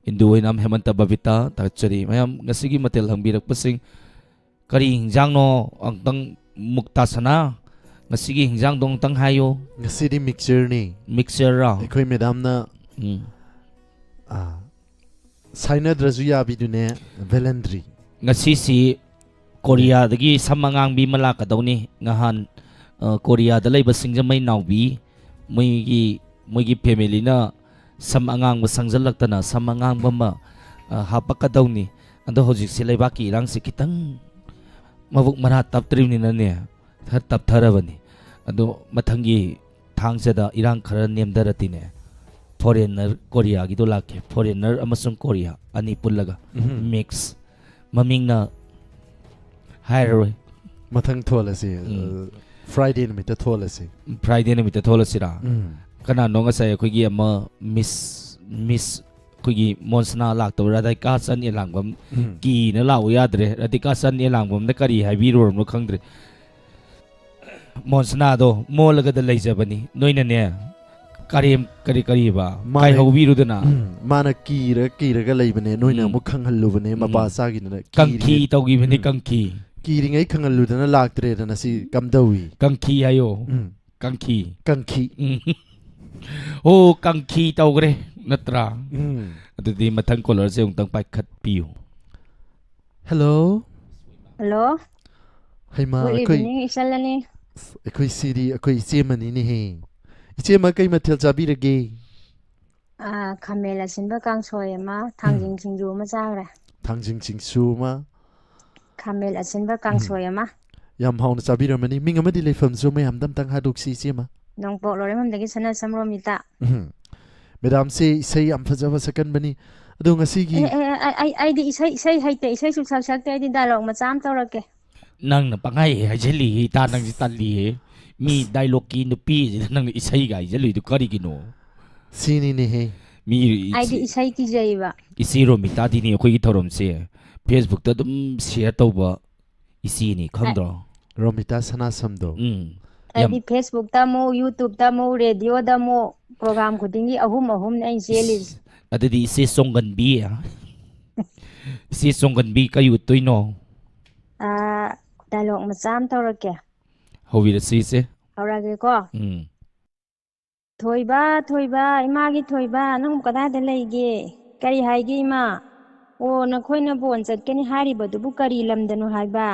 ꯏꯟꯗꯨ ꯑꯣꯏꯅꯥꯝ ꯍꯦꯃꯟꯇ ꯕꯕꯤꯇꯥ ꯊꯥꯒꯠꯆꯔꯤ꯫ ꯃꯌꯥꯝ ꯉꯁꯤꯒꯤ ꯃꯊꯦꯜ ꯍꯪꯕꯤꯔꯛꯄꯁꯤꯡ ꯀꯔꯤ ꯍꯤꯟꯖꯥꯡꯅꯣ ꯑꯃꯨꯛꯇꯪ, ꯃꯨꯛꯇꯥ ꯁꯅꯥ, ꯉꯁꯤꯒꯤ ꯍꯤꯟꯖꯥꯡꯗꯣ ꯑꯃꯨꯛꯇꯪ ꯍꯥꯏꯌꯨ꯫ ꯉꯁꯤꯗꯤ mixture ꯅꯤ꯫ Mixture ꯔꯣ? ꯑꯩꯈꯣꯏ ꯃꯦꯗꯥꯝꯅ, ꯎꯝ꯫ ꯑꯥ, ꯁꯥꯏꯅꯗ꯭ꯔꯁꯨ ꯌꯥꯕꯤꯗꯨꯅꯦ, ꯕꯦꯂꯟꯗ꯭ꯔꯤ꯫ ꯉꯁꯤꯁꯤ ꯀꯣꯔꯤꯌꯥꯗꯒꯤ ꯁꯝ ꯑꯉꯥꯡꯕꯤ ꯑꯃ ꯂꯥꯛꯀꯗꯧꯅꯤ꯫ ꯉꯍꯥꯟ, ꯑ, ꯀꯣꯔꯤꯌꯥꯗ ꯂꯩꯕ ꯁꯤꯡꯖꯃꯩ ꯅꯥꯎꯕꯤ, ꯃꯣꯏꯒꯤ, ꯃꯣꯏꯒꯤ family ꯅ ꯁꯝ ꯑꯉꯥꯡꯕ ꯁꯪꯖꯜꯂꯛꯇꯅ ꯁꯝ ꯑꯉꯥꯡꯕ ꯑꯃ, ꯑ, ꯍꯥꯞꯄꯛꯀꯗꯧꯅꯤ꯫ ꯑꯗꯣ ꯍꯧꯖꯤꯛꯁꯦ ꯂꯩꯕꯥꯛꯀꯤ ꯏꯔꯥꯡꯁꯦ ꯈꯤꯇꯪ ꯃꯕꯨꯛ ꯃꯔꯥ ꯇꯞꯇ꯭ꯔꯤꯕꯅꯤꯅꯅꯦ, ꯈꯔ ꯇꯞꯊꯔꯕꯅꯤ꯫ ꯑꯗꯣ ꯃꯊꯪꯒꯤ ꯊꯥꯡꯖꯗ ꯏꯔꯥꯡ ꯈꯔ ꯅꯦꯝꯊꯔꯗꯤꯅꯦ, ꯐꯣꯔꯦꯟꯅꯔ ꯀꯣꯔꯤꯌꯥꯒꯤꯗꯣ ꯂꯥꯛꯀꯦ꯫ ꯐꯣꯔꯦꯟꯅꯔ ꯑꯃꯁꯨꯡ ꯀꯣꯔꯤꯌꯥ ꯑꯅꯤ ꯄꯨꯜꯂꯒ, ꯎꯝ꯫ ꯃꯤꯛꯁ꯫ ꯃꯃꯤꯡꯅ ꯍꯥꯏꯔꯔꯣꯏ꯫ ꯃꯊꯪ ꯊꯣꯜꯂꯁꯤ꯫ ꯎꯝ꯫ ꯑ, Friday ꯅꯨꯃꯤꯠꯇ ꯊꯣꯜꯂꯁꯤ꯫ Friday ꯅꯨꯃꯤꯠꯇ ꯊꯣꯜꯂꯁꯤꯔꯥ? ꯎꯝ꯫ ꯀꯅꯥꯅꯣ ꯉꯁꯥꯏ ꯑꯩꯈꯣꯏꯒꯤ ꯑꯃ ꯃꯤꯁ, ꯃꯤꯁ ꯑꯩꯈꯣꯏꯒꯤ ꯃꯣꯟꯁꯅꯥ ꯂꯥꯛꯇꯕ ꯔꯥꯙꯤꯀꯥ ꯆꯟ ꯑꯦꯂꯥꯡꯕꯝ ꯎꯝ꯫ ꯀꯤꯅ ꯂꯥꯛꯎ ꯌꯥꯗ꯭ꯔꯦ꯫ ꯔꯥꯙꯤꯀꯥ ꯆꯟ ꯑꯦꯂꯥꯡꯕꯝꯗ ꯀꯔꯤ ꯍꯥꯏꯕꯤꯔꯨꯔꯕꯅꯣ ꯈꯪꯗ꯭ꯔꯦ꯫ ꯃꯣꯟꯁꯅꯥꯗꯣ ꯃꯣꯜꯂꯒꯗ ꯂꯩꯖꯕꯅꯤ꯫ ꯅꯣꯏꯅꯅꯦ, ꯀꯔꯦꯝ-, ꯀꯔꯤ, ꯀꯔꯤꯕ? ꯃꯥꯅ ꯀꯥꯏꯍꯧꯕꯤꯔꯨꯗꯅ꯫ ꯎꯝ, ꯃꯥꯅ ꯀꯤꯔ-, ꯀꯤꯔꯒ ꯂꯩꯕꯅꯦ꯫ ꯅꯣꯏꯅ ꯎꯝ꯫ ꯑꯃꯨꯛ ꯈꯪꯍꯜꯂꯨꯕꯅꯦ, ꯎꯝ꯫ ꯃꯄꯥ ꯆꯥꯈꯤꯗꯅ꯫ ꯀꯪꯈꯤ ꯀꯤꯔꯤꯉꯩ-, ꯇꯧꯈꯤꯕꯅꯤ, ꯎꯝ꯫ ꯀꯪꯈꯤ꯫ ꯀꯤꯔꯤꯉꯩ ꯈꯪꯍꯜꯂꯨꯗꯅ ꯂꯥꯛꯇ꯭ꯔꯦꯗꯅ, ꯁꯤ ꯀꯝꯗꯧꯏ? ꯀꯪꯈꯤ ꯍꯥꯏꯌꯣ꯫ ꯎꯝ꯫ ꯀꯪꯈꯤ꯫ ꯀꯪꯈꯤ꯫ ꯎꯝ꯫ ꯑꯣ, ꯀꯪꯈꯤ ꯇꯧꯈ꯭ꯔꯦ, ꯅꯠꯇ꯭ꯔꯥ? ꯎꯝ꯫ ꯑꯗꯨꯗꯤ ꯃꯊꯪ caller ꯁꯦ ꯑꯃꯨꯛꯇꯪ ꯄꯥꯏꯈꯠꯄꯤꯌꯨ꯫ Hello꯫ Hello꯫ ꯍꯩꯃꯥ, Good ꯑꯩꯈꯣꯏ, evening, ꯏꯆꯜ ꯑꯅꯤ꯫ ꯑꯩꯈꯣꯏ ꯁꯤꯗꯤ ꯑꯩꯈꯣꯏ ꯏꯆꯦ ꯑꯃꯅꯤꯅꯦꯍꯦ꯫ ꯏꯆꯦꯃ, ꯀꯩ ꯃꯊꯦꯜ ꯆꯥꯕꯤꯔꯒꯦ? ꯑꯥ, ꯈꯥꯃꯦꯟ ꯑꯁꯤꯟꯕ ꯀꯥꯡꯁꯣꯏ ꯑꯃ, ꯎꯝ꯫ ꯊꯥꯡꯖꯤꯡ ꯁꯤꯡꯖꯨ ꯑꯃ ꯆꯥꯈ꯭ꯔꯦ꯫ ꯊꯥꯡꯖꯤꯡ ꯁꯤꯡꯖꯨ ꯑꯃ꯫ ꯈꯥꯃꯦꯟ ꯑꯁꯤꯟꯕ ꯎꯝ꯫ ꯀꯥꯡꯁꯣꯏ ꯑꯃ꯫ ꯌꯥꯝ ꯍꯥꯎꯅ ꯆꯥꯕꯤꯔꯝꯃꯅꯤ꯫ ꯃꯤꯡ ꯑꯃꯗꯤ ꯂꯩꯐꯝꯁꯨ ꯃꯌꯥꯝꯗ ꯑꯝꯇꯪ ꯍꯥꯏꯗꯣꯛꯁꯤ, ꯏꯆꯦꯃ꯫ ꯅꯣꯡꯄꯣꯛ ꯂꯣꯏꯔꯦꯝꯕꯝꯗꯒꯤ ꯁꯅꯥꯁꯝ ꯔꯣꯃꯤꯇꯥ꯫ ꯎꯝ꯫ Madam ꯁꯦ ꯏꯁꯩ ꯌꯥꯝ ꯐꯖ ꯐꯖ ꯁꯛꯀꯟꯕꯅꯤ꯫ ꯑꯗꯣ ꯉꯁꯤꯒꯤ ꯑꯦ, ꯑꯦ, ꯑꯦ, ꯑꯩ, ꯑꯩꯗꯤ ꯏꯁꯩ, ꯏꯁꯩ ꯍꯩꯇꯦ, ꯏꯁꯩꯁꯨ ꯁꯛ ꯁꯛꯇꯦ, ꯑꯩꯗꯤ dialogue ꯃꯆꯥ ꯑꯃ ꯇꯧꯔꯛꯀꯦ꯫ ꯅꯪꯅ ꯄꯪꯍꯥꯏ ꯍꯥꯏꯖꯤꯜꯂꯤ, ꯏꯇꯥ, ꯅꯪꯁꯤ ꯇꯜꯂꯤꯍꯦ꯫ ꯃꯤ dialogue ꯀꯤ ꯅꯨꯄꯤꯁꯤꯗ ꯅꯪꯅ ꯏꯁꯩꯒ ꯍꯥꯏꯖꯤꯜꯂꯤꯗꯨ ꯀꯔꯤꯒꯤꯅꯣ? ꯁꯤꯅꯤꯅꯦꯍꯦ꯫ ꯃꯤ ꯑꯩꯗꯤ ꯏꯆꯦ, ꯏꯁꯩ ꯀꯤꯖꯩꯕ꯫ ꯏꯆꯦ ꯔꯣꯃꯤꯇꯥꯗꯤꯅꯦ ꯑꯩꯈꯣꯏꯒꯤ ꯊꯧꯔꯝꯁꯦ Facebook ꯇ ꯑꯗꯨꯝ share ꯇꯧꯕ ꯏꯆꯦꯅꯤ, ꯈꯪꯗ꯭ꯔꯣ? ꯔꯣꯃꯤꯇꯥ ꯁꯅꯥꯁꯝꯗꯣ꯫ ꯎꯝ꯫ ꯌꯥꯝ ꯑꯩꯗꯤ Facebook ꯇ ꯑꯃꯨꯛ, YouTube ꯇ ꯑꯃꯨꯛ, radio ꯗ ꯑꯃꯨꯛ, program ꯈꯨꯗꯤꯡꯒꯤ ꯑꯍꯨꯝ ꯑꯍꯨꯝꯅꯦ ꯑꯩꯅ ꯆꯦꯜꯂꯤꯁꯦ꯫ ꯑꯁ, ꯑꯗꯨꯗꯤ ꯏꯆꯦ ꯆꯣꯡꯒꯟꯕꯤ꯫ ꯏꯆꯦ ꯆꯣꯡꯒꯟꯕꯤ ꯀꯩ ꯎꯠꯇꯣꯏꯅꯣ? ꯑꯥ, dialogue ꯃꯆꯥ ꯑꯃ ꯇꯧꯔꯛꯀꯦ꯫ ꯍꯧꯕꯤꯔꯁꯤ, ꯏꯆꯦ꯫ ꯍꯧꯔꯛꯑꯒꯦꯀꯣ꯫ ꯎꯝ꯫ ꯊꯣꯏꯕ, ꯊꯣꯏꯕ, ꯏꯃꯥꯒꯤ ꯊꯣꯏꯕ, ꯅꯪꯕꯨ ꯀꯗꯥꯏꯗ ꯂꯩꯒꯦ? ꯀꯔꯤ ꯍꯥꯏꯒꯦ, ꯏꯃꯥ? ꯑꯣ, ꯅꯈꯣꯏꯅ ꯕꯣꯟ ꯆꯠꯀꯅꯤ ꯍꯥꯏꯔꯤꯕꯗꯨꯕꯨ ꯀꯔꯤ ꯂꯝꯗꯅꯣ ꯍꯥꯏꯕ?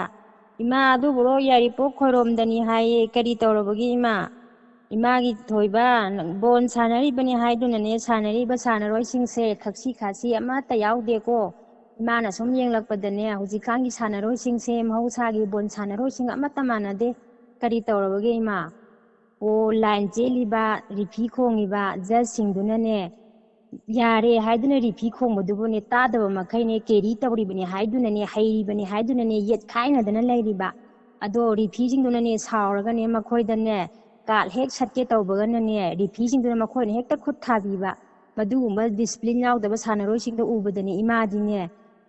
ꯏꯃꯥ, ꯑꯗꯨꯕꯨꯔꯣ ꯌꯥꯏꯔꯤꯄꯣꯛ ꯈꯣꯏꯔꯣꯝꯗꯅꯤ ꯍꯥꯏꯌꯦ꯫ ꯀꯔꯤ ꯇꯧꯔꯕꯒꯦ, ꯏꯃꯥ? ꯏꯃꯥꯒꯤ ꯊꯣꯏꯕ, ꯕꯣꯟ ꯁꯥꯟꯅꯔꯤꯕꯅꯤ ꯍꯥꯏꯗꯨꯅꯅꯦ, ꯁꯥꯟꯅꯔꯤꯕ ꯁꯥꯟꯅꯔꯣꯏꯁꯤꯡꯁꯦ ꯈꯛꯁꯤ ꯈꯥꯁꯤ ꯑꯃꯠꯇ ꯌꯥꯎꯗꯦꯀꯣ꯫ ꯏꯃꯥꯅ ꯁꯨꯝ ꯌꯦꯡꯂꯛꯄꯗꯅꯦ, ꯍꯧꯖꯤꯛꯀꯥꯟꯒꯤ ꯁꯥꯟꯅꯔꯣꯏꯁꯤꯡꯁꯦ ꯃꯍꯧꯁꯥꯒꯤ ꯕꯣꯟ ꯁꯥꯟꯅꯔꯣꯏꯁꯤꯡ ꯑꯃꯠꯇ ꯃꯥꯟꯅꯗꯦ꯫ ꯀꯔꯤ ꯇꯧꯔꯕꯒꯦ, ꯏꯃꯥ? ꯑꯣ, ꯂꯥꯏꯟ ꯆꯦꯜꯂꯤꯕ, ꯔꯤꯐꯤ ꯈꯣꯡꯉꯤꯕ ꯖꯁꯁꯤꯡꯗꯨꯅꯅꯦ, ꯌꯥꯔꯦ ꯍꯥꯏꯗꯨꯅ ꯔꯤꯐꯤ ꯈꯣꯡꯕꯗꯨꯕꯨꯅꯦ, ꯇꯥꯗꯕ ꯃꯈꯩꯅꯦ, ꯀꯦꯔꯤ ꯇꯧꯔꯤꯕꯅꯦ ꯍꯥꯏꯗꯨꯅꯅꯦ, ꯍꯩꯔꯤꯕꯅꯦ ꯍꯥꯏꯗꯨꯅꯅꯦ, ꯌꯦꯠꯈꯥꯏꯅꯗꯅ ꯂꯩꯔꯤꯕ꯫ ꯑꯗꯣ ꯔꯤꯐꯤꯁꯤꯡꯗꯨꯅꯅꯦ, ꯁꯥꯎꯔꯒꯅꯦ, ꯃꯈꯣꯏꯗꯅꯦ, ꯀꯥꯔꯗ ꯍꯦꯛ ꯁꯠꯀꯦ ꯇꯧꯕꯒꯅꯅꯦ, ꯔꯤꯐꯤꯁꯤꯡꯗꯨꯅ ꯃꯈꯣꯏꯅ ꯍꯦꯛꯇ ꯈꯨꯠ ꯊꯥꯕꯤꯕ꯫ ꯃꯗꯨꯒꯨꯝꯕ ꯗꯤꯁꯤꯄ꯭ꯂꯤꯟ ꯌꯥꯎꯗꯕ ꯁꯥꯟꯅꯔꯣꯏꯁꯤꯡꯗꯣ ꯎꯕꯗꯅꯦ, ꯏꯃꯥꯗꯤꯅꯦ,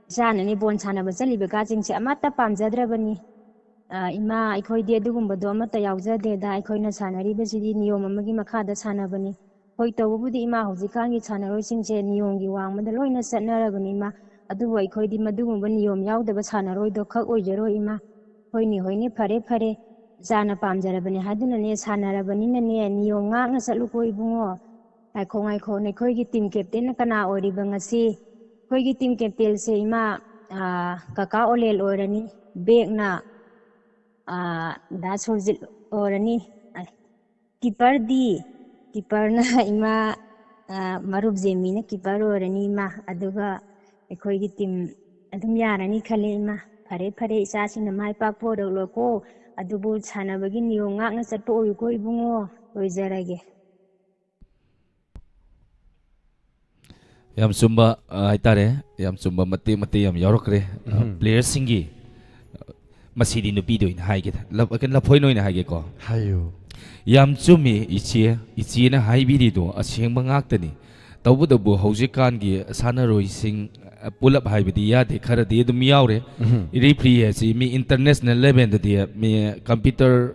ꯏꯆꯥꯅꯅꯦ ꯕꯣꯜ ꯁꯥꯟꯅꯕ ꯆꯠꯂꯤꯕ ꯀꯥꯁꯤꯡꯁꯦ ꯑꯃꯠꯇ ꯄꯥꯝꯖꯗ꯭ꯔꯕꯅꯤ꯫ "ꯑ, ꯏꯃꯥ, ꯑꯩꯈꯣꯏꯗꯤ ꯑꯗꯨꯒꯨꯝꯕꯗꯣ ꯑꯃꯠꯇ ꯌꯥꯎꯖꯗꯦꯗ, ꯑꯩꯈꯣꯏꯅ ꯁꯥꯟꯅꯔꯤꯕꯁꯤꯗꯤ ꯅꯤꯌꯣꯝ ꯑꯃꯒꯤ ꯃꯈꯥꯗ ꯁꯥꯟꯅꯕꯅꯤ꯫" ꯍꯣꯏ, ꯇꯧꯕꯕꯨꯗꯤ ꯏꯃꯥ, ꯍꯧꯖꯤꯛꯀꯥꯟꯒꯤ ꯁꯥꯟꯅꯔꯣꯏꯁꯤꯡꯁꯦ ꯅꯤꯌꯣꯝꯒꯤ ꯋꯥꯡꯃꯗ ꯂꯣꯏꯅ ꯆꯠꯅꯔꯕꯅꯤ ꯏꯃꯥ, ꯑꯗꯨꯕꯨ ꯑꯩꯈꯣꯏꯗꯤ ꯃꯗꯨꯒꯨꯝꯕ ꯅꯤꯌꯣꯝ ꯌꯥꯎꯗꯕ ꯁꯥꯟꯅꯔꯣꯏꯗꯣ ꯈꯛ ꯑꯣꯏꯖꯔꯣꯏ ꯏꯃꯥ꯫ "ꯍꯣꯏꯅꯦ, ꯍꯣꯏꯅꯦ, ꯐꯔꯦ, ꯐꯔꯦ, ꯏꯆꯥꯅ ꯄꯥꯝꯖꯔꯕꯅꯦ ꯍꯥꯏꯗꯨꯅꯅꯦ, ꯁꯥꯟꯅꯔꯕꯅꯤꯅꯅꯦ, ꯅꯤꯌꯣꯝ ꯉꯥꯛꯅ ꯆꯠꯂꯨꯀꯣ ꯏꯕꯨꯡꯉꯣ꯫ ꯉꯥꯏꯈꯣ, ꯉꯥꯏꯈꯣ, ꯅꯈꯣꯏꯒꯤ ꯇꯤꯝ ꯀꯦꯞꯇꯦꯟꯅ ꯀꯅꯥ ꯑꯣꯏꯔꯤꯕ ꯉꯁꯤ?" "ꯑꯩꯈꯣꯏꯒꯤ ꯇꯤꯝ ꯀꯦꯞꯇꯦꯟꯁꯦ ꯏꯃꯥ, ꯑꯥ, ꯀꯀꯥ ꯑꯣꯂꯦꯜ ꯑꯣꯏꯔꯅꯤ, ꯕꯦꯛꯅ, ꯑꯥ, ꯗꯥ ꯁꯨꯔꯖꯤꯠ ꯑꯣꯏꯔꯅꯤ, ꯑꯥ, ꯀꯤꯄꯔꯗꯤ, ꯀꯤꯄꯔꯅ ꯏꯃꯥ, ꯑꯥ, ꯃꯔꯨꯞ ꯖꯦꯃꯤꯅ ꯀꯤꯄꯔ ꯑꯣꯏꯔꯅꯤ ꯏꯃꯥ, ꯑꯗꯨꯒ ꯑꯩꯈꯣꯏꯒꯤ ꯇꯤꯝ ꯑꯗꯨꯝ ꯌꯥꯔꯅꯤ ꯈꯜꯂꯦ ꯏꯃꯥ꯫" "ꯐꯔꯦ, ꯐꯔꯦ, ꯏꯆꯥꯁꯤꯡꯅ ꯃꯥꯏ ꯄꯥꯛꯄ ꯑꯣꯏꯔꯛꯂꯣꯀꯣ, ꯑꯗꯨꯕꯨ ꯁꯥꯟꯅꯕꯒꯤ ꯅꯤꯌꯣꯝ ꯉꯥꯛꯅ ꯆꯠꯄ ꯑꯣꯏꯌꯨꯀꯣ ꯏꯕꯨꯡꯉꯣ꯫" ꯂꯣꯏꯖꯔꯒꯦ꯫ ꯌꯥꯝ ꯆꯨꯝꯕ, ꯑ, ꯍꯥꯏꯇꯥꯔꯦ꯫ ꯌꯥꯝ ꯆꯨꯝꯕ ꯃꯇꯦꯛ ꯃꯇꯦꯛ ꯌꯥꯝ ꯌꯥꯎꯔꯛꯈ꯭ꯔꯦ꯫ ꯑ, ꯎꯝ꯫ ꯄ꯭ꯂꯦꯌꯔꯁꯤꯡꯒꯤ, ꯑ, ꯃꯁꯤꯗꯤ ꯅꯨꯄꯤꯗ ꯑꯣꯏꯅ ꯍꯥꯏꯒꯦ꯫ ꯂꯞ-, ꯀꯩꯅꯣ, ꯂꯐꯣꯏꯅ ꯑꯣꯏꯅ ꯍꯥꯏꯒꯦꯀꯣ꯫ ꯍꯥꯏꯌꯨ꯫ ꯌꯥꯝ ꯆꯨꯝꯃꯤ ꯏꯆꯦ꯫ ꯏꯆꯦꯅ ꯍꯥꯏꯕꯤꯔꯤꯗꯣ ꯑꯁꯦꯡꯕ ꯉꯥꯛꯇꯅꯤ꯫ ꯇꯧꯕꯇꯕꯨ ꯍꯧꯖꯤꯛꯀꯥꯟꯒꯤ ꯁꯥꯟꯅꯔꯣꯏꯁꯤꯡ, ꯑ, ꯄꯨꯂꯞ ꯍꯥꯏꯕꯗꯤ ꯌꯥꯗꯦ, ꯈꯔꯗꯤ ꯑꯗꯨꯝ ꯌꯥꯎꯔꯦ꯫ ꯎꯝ꯫ ꯔꯤꯐ꯭ꯔꯤ ꯍꯥꯏꯁꯤ ꯃꯤ ꯏꯟꯇꯔꯅꯦꯁꯅꯦꯜ ꯂꯦꯚꯦꯜꯗꯗꯤ ꯃꯤ ꯀꯝꯄ꯭ꯌꯨꯇꯔ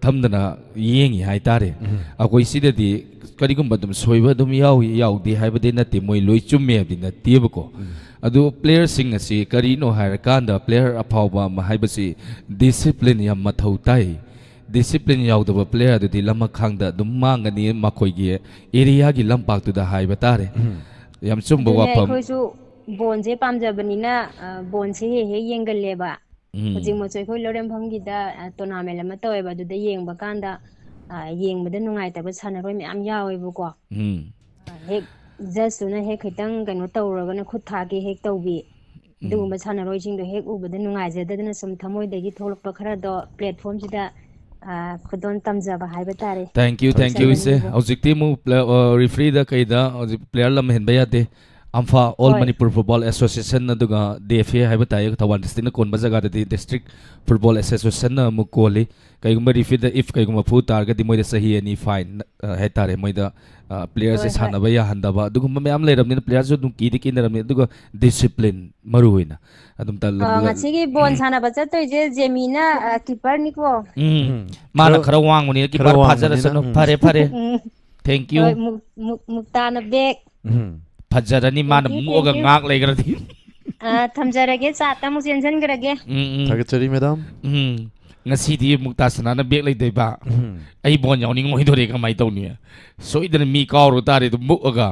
ꯊꯝꯗꯅ ꯌꯦꯡꯉꯤ ꯍꯥꯏꯇꯥꯔꯦ꯫ ꯎꯝ꯫ ꯑꯩꯈꯣꯏ ꯁꯤꯗꯗꯤ ꯀꯔꯤꯒꯨꯝꯕ ꯑꯗꯨꯝ ꯁꯣꯏꯕ ꯑꯗꯨꯝ ꯌꯥꯎꯏ, ꯌꯥꯎꯗꯦ ꯍꯥꯏꯕꯗꯤ ꯅꯠꯇꯦ, ꯃꯣꯏ ꯂꯣꯏ ꯆꯨꯝꯃꯦ ꯍꯥꯏꯕꯗꯤ ꯅꯠꯇꯦꯕꯀꯣ꯫ ꯎꯝ꯫ ꯑꯗꯨ ꯄ꯭ꯂꯦꯌꯔꯁꯤꯡ ꯑꯁꯤ ꯀꯔꯤꯅꯣ ꯍꯥꯏꯔꯀꯥꯟꯗ, ꯄ꯭ꯂꯦꯌꯔ ꯑꯐꯥꯎꯕ ꯑꯃ ꯍꯥꯏꯕꯁꯤ ꯗꯤꯁꯤꯄ꯭ꯂꯤꯟ ꯌꯥꯝ ꯃꯊꯧ ꯇꯥꯏ꯫ ꯗꯤꯁꯤꯄ꯭ꯂꯤꯟ ꯌꯥꯎꯗꯕ ꯄ꯭ꯂꯦꯌꯔ ꯑꯗꯨꯗꯤ ꯂꯃꯈꯥꯡꯗ ꯑꯗꯨꯝ ꯃꯥꯡꯒꯅꯤ, ꯃꯈꯣꯏꯒꯤ ꯑꯦꯔꯤꯌꯥꯒꯤ ꯂꯝꯄꯥꯛꯇꯨꯗ ꯍꯥꯏꯕ ꯇꯥꯔꯦ꯫ ꯎꯝ꯫ ꯌꯥꯝ ꯆꯨꯝꯕ ꯑꯗꯨꯅꯦ, ꯋꯥꯐꯝ꯫ ꯑꯩꯈꯣꯏꯁꯨ ꯕꯣꯟꯁꯦ ꯄꯥꯝꯖꯕꯅꯤꯅ, ꯑ, ꯕꯣꯟꯁꯦ ꯍꯦꯛ ꯍꯦꯛ ꯌꯦꯡꯒꯜꯂꯦꯕ꯫ ꯎꯝ꯫ ꯍꯧꯖꯤꯛꯃꯛꯁꯨ ꯑꯩꯈꯣꯏ ꯂꯧꯔꯦꯝꯐꯝꯒꯤꯗ, ꯑ, ꯇꯣꯔꯅꯥꯃꯦꯟ ꯑꯃ ꯇꯧꯋꯦꯕ, ꯑꯗꯨꯗ ꯌꯦꯡꯕ ꯀꯥꯟꯗ, ꯑ, ꯌꯦꯡꯕꯗ ꯅꯨꯡꯉꯥꯏꯇꯕ ꯁꯥꯟꯅꯔꯣꯏ ꯃꯌꯥꯝ ꯌꯥꯎꯋꯦꯕꯀꯣ꯫ ꯎꯝ꯫ ꯑ, ꯍꯦꯛ ꯖꯁꯇꯨꯅ ꯍꯦꯛ ꯈꯤꯇꯪ ꯀꯩꯅꯣ ꯇꯧꯔꯒꯅ ꯈꯨꯠ ꯊꯥꯒꯦ ꯍꯦꯛ ꯇꯧꯕꯤ꯫ ꯎꯝ꯫ ꯑꯗꯨꯒꯨꯝꯕ ꯁꯥꯟꯅꯔꯣꯏꯁꯤꯡꯗꯣ ꯍꯦꯛ ꯎꯕꯗ ꯅꯨꯡꯉꯥꯏꯖꯗꯗꯅ ꯁꯨꯝ ꯊꯃꯣꯏꯗꯒꯤ ꯊꯣꯛꯂꯛꯄ ꯈꯔꯗꯣ ꯄ꯭ꯂꯦꯠꯐꯣꯝꯁꯤꯗ ꯑ, ꯈꯨꯗꯣꯜ ꯇꯝꯖꯕ ꯍꯥꯏꯕ ꯇꯥꯔꯦ꯫ Thank you, thank you, ꯏꯆꯦ꯫ ꯇꯝꯖꯕꯅꯤꯕꯨ꯫ ꯍꯧꯖꯤꯛꯇꯤ ꯑꯃꯨꯛ ꯄ꯭ꯂꯦ-, ꯑ, ꯔꯤꯐ꯭ꯔꯤꯗ ꯀꯩꯗ ꯍꯧꯖꯤꯛ ꯄ꯭ꯂꯦꯌꯔ ꯂꯝ ꯍꯦꯟꯕ ꯌꯥꯗꯦ꯫ ꯑꯝꯐꯥ, All ꯍꯣꯏ꯫ Manipur Football Association, ꯑꯗꯨꯒ ꯗꯤ ꯑꯦꯐ ꯑꯦ ꯍꯥꯏꯕ ꯇꯥꯏ, ꯊꯧꯕꯥꯜ ꯗꯤꯁꯇ꯭ꯔꯤꯛꯅ ꯀꯣꯟꯕ ꯖꯒꯥꯗꯗꯤ ꯗꯤꯁꯇ꯭ꯔꯤꯛ ꯐꯨꯠꯕꯣꯜ ꯑꯦꯁꯣꯁꯤꯌꯦꯁꯟꯅ ꯑꯃꯨꯛ ꯀꯣꯜꯂꯤ꯫ ꯀꯩꯒꯨꯝꯕ ꯔꯤꯐ꯭ꯔꯤꯗ, if ꯀꯩꯒꯨꯝꯕ ꯐꯨ ꯇꯥꯔꯒꯗꯤ ꯃꯣꯏꯗ ꯆꯍꯤ ꯑꯅꯤ ꯐꯥꯏꯟ, ꯑ, ꯍꯥꯏꯇꯥꯔꯦ, ꯃꯣꯏꯗ, ꯑ, ꯄ꯭ꯂꯦꯌꯔꯁꯦ ꯍꯣꯏ, ꯍꯣꯏ꯫ ꯁꯥꯟꯅꯕ ꯌꯥꯍꯟꯗꯕ, ꯑꯗꯨꯒꯨꯝꯕ ꯃꯌꯥꯝ ꯂꯩꯔꯕꯅꯤꯅ ꯄ꯭ꯂꯦꯌꯔꯁꯨ ꯑꯗꯨꯝ ꯀꯤꯗꯤ ꯀꯤꯅꯔꯕꯅꯤ꯫ ꯑꯗꯨꯒ ꯗꯤꯁꯤꯄ꯭ꯂꯤꯟ ꯃꯔꯨ ꯑꯣꯏꯅ ꯑꯗꯨꯝ ꯇ-, ꯑ, ꯉꯁꯤꯒꯤ ꯕꯣꯜ ꯁꯥꯟꯅꯕ ꯆꯠꯇꯣꯏꯁꯦ ꯖꯦꯃꯤꯅ, ꯑ, ꯀꯤꯄꯔꯅꯤꯀꯣ꯫ ꯎꯝ꯫ ꯃꯥꯅ ꯈꯔ ꯈꯔ ꯋꯥꯡꯕꯅꯤꯅ ꯈꯔ ꯀꯤꯄꯔ ꯋꯥꯡꯕꯅꯤꯅ, ꯐꯥꯖꯔꯁꯅꯨ꯫ ꯎꯝ꯫ ꯐꯔꯦ, ꯐꯔꯦ꯫ ꯎꯝ꯫ Thank you꯫ ꯍꯣꯏ, ꯃꯨꯛ-, ꯃꯨꯛ-, ꯃꯨꯛꯇꯥꯅ ꯕꯦꯛ꯫ ꯎꯝ꯫ ꯐꯖꯔꯅꯤ, ꯃꯥꯅ Thank you, ꯃꯨꯛꯑꯒ thank you꯫ ꯉꯥꯛ ꯂꯩꯈ꯭ꯔꯗꯤ꯫ ꯑ, ꯊꯝꯖꯔꯒꯦ, ꯆꯥꯠꯇ ꯑꯃꯨꯛ ꯆꯦꯟꯁꯤꯟꯈ꯭ꯔꯒꯦ꯫ ꯎꯝ, ꯎꯝ꯫ ꯊꯥꯒꯠꯆꯔꯤ, ꯃꯦꯗꯥꯝ꯫ ꯎꯝ꯫ ꯉꯁꯤꯗꯤ ꯃꯨꯛꯇꯥ ꯁꯅꯥꯅ ꯕꯦꯛ ꯂꯩꯗꯣꯏꯕ꯫ ꯎꯝ꯫ ꯑꯩ ꯕꯣꯟ ꯌꯥꯎꯅꯤꯡꯉꯣꯏꯗꯣꯔꯦ, ꯀꯃꯥꯏꯅ ꯇꯧꯅꯤ? ꯁꯣꯏꯗꯅ ꯃꯤ ꯀꯥꯎꯔꯨ ꯇꯥꯔꯦ ꯑꯗꯨꯝ ꯃꯨꯛꯑꯒ꯫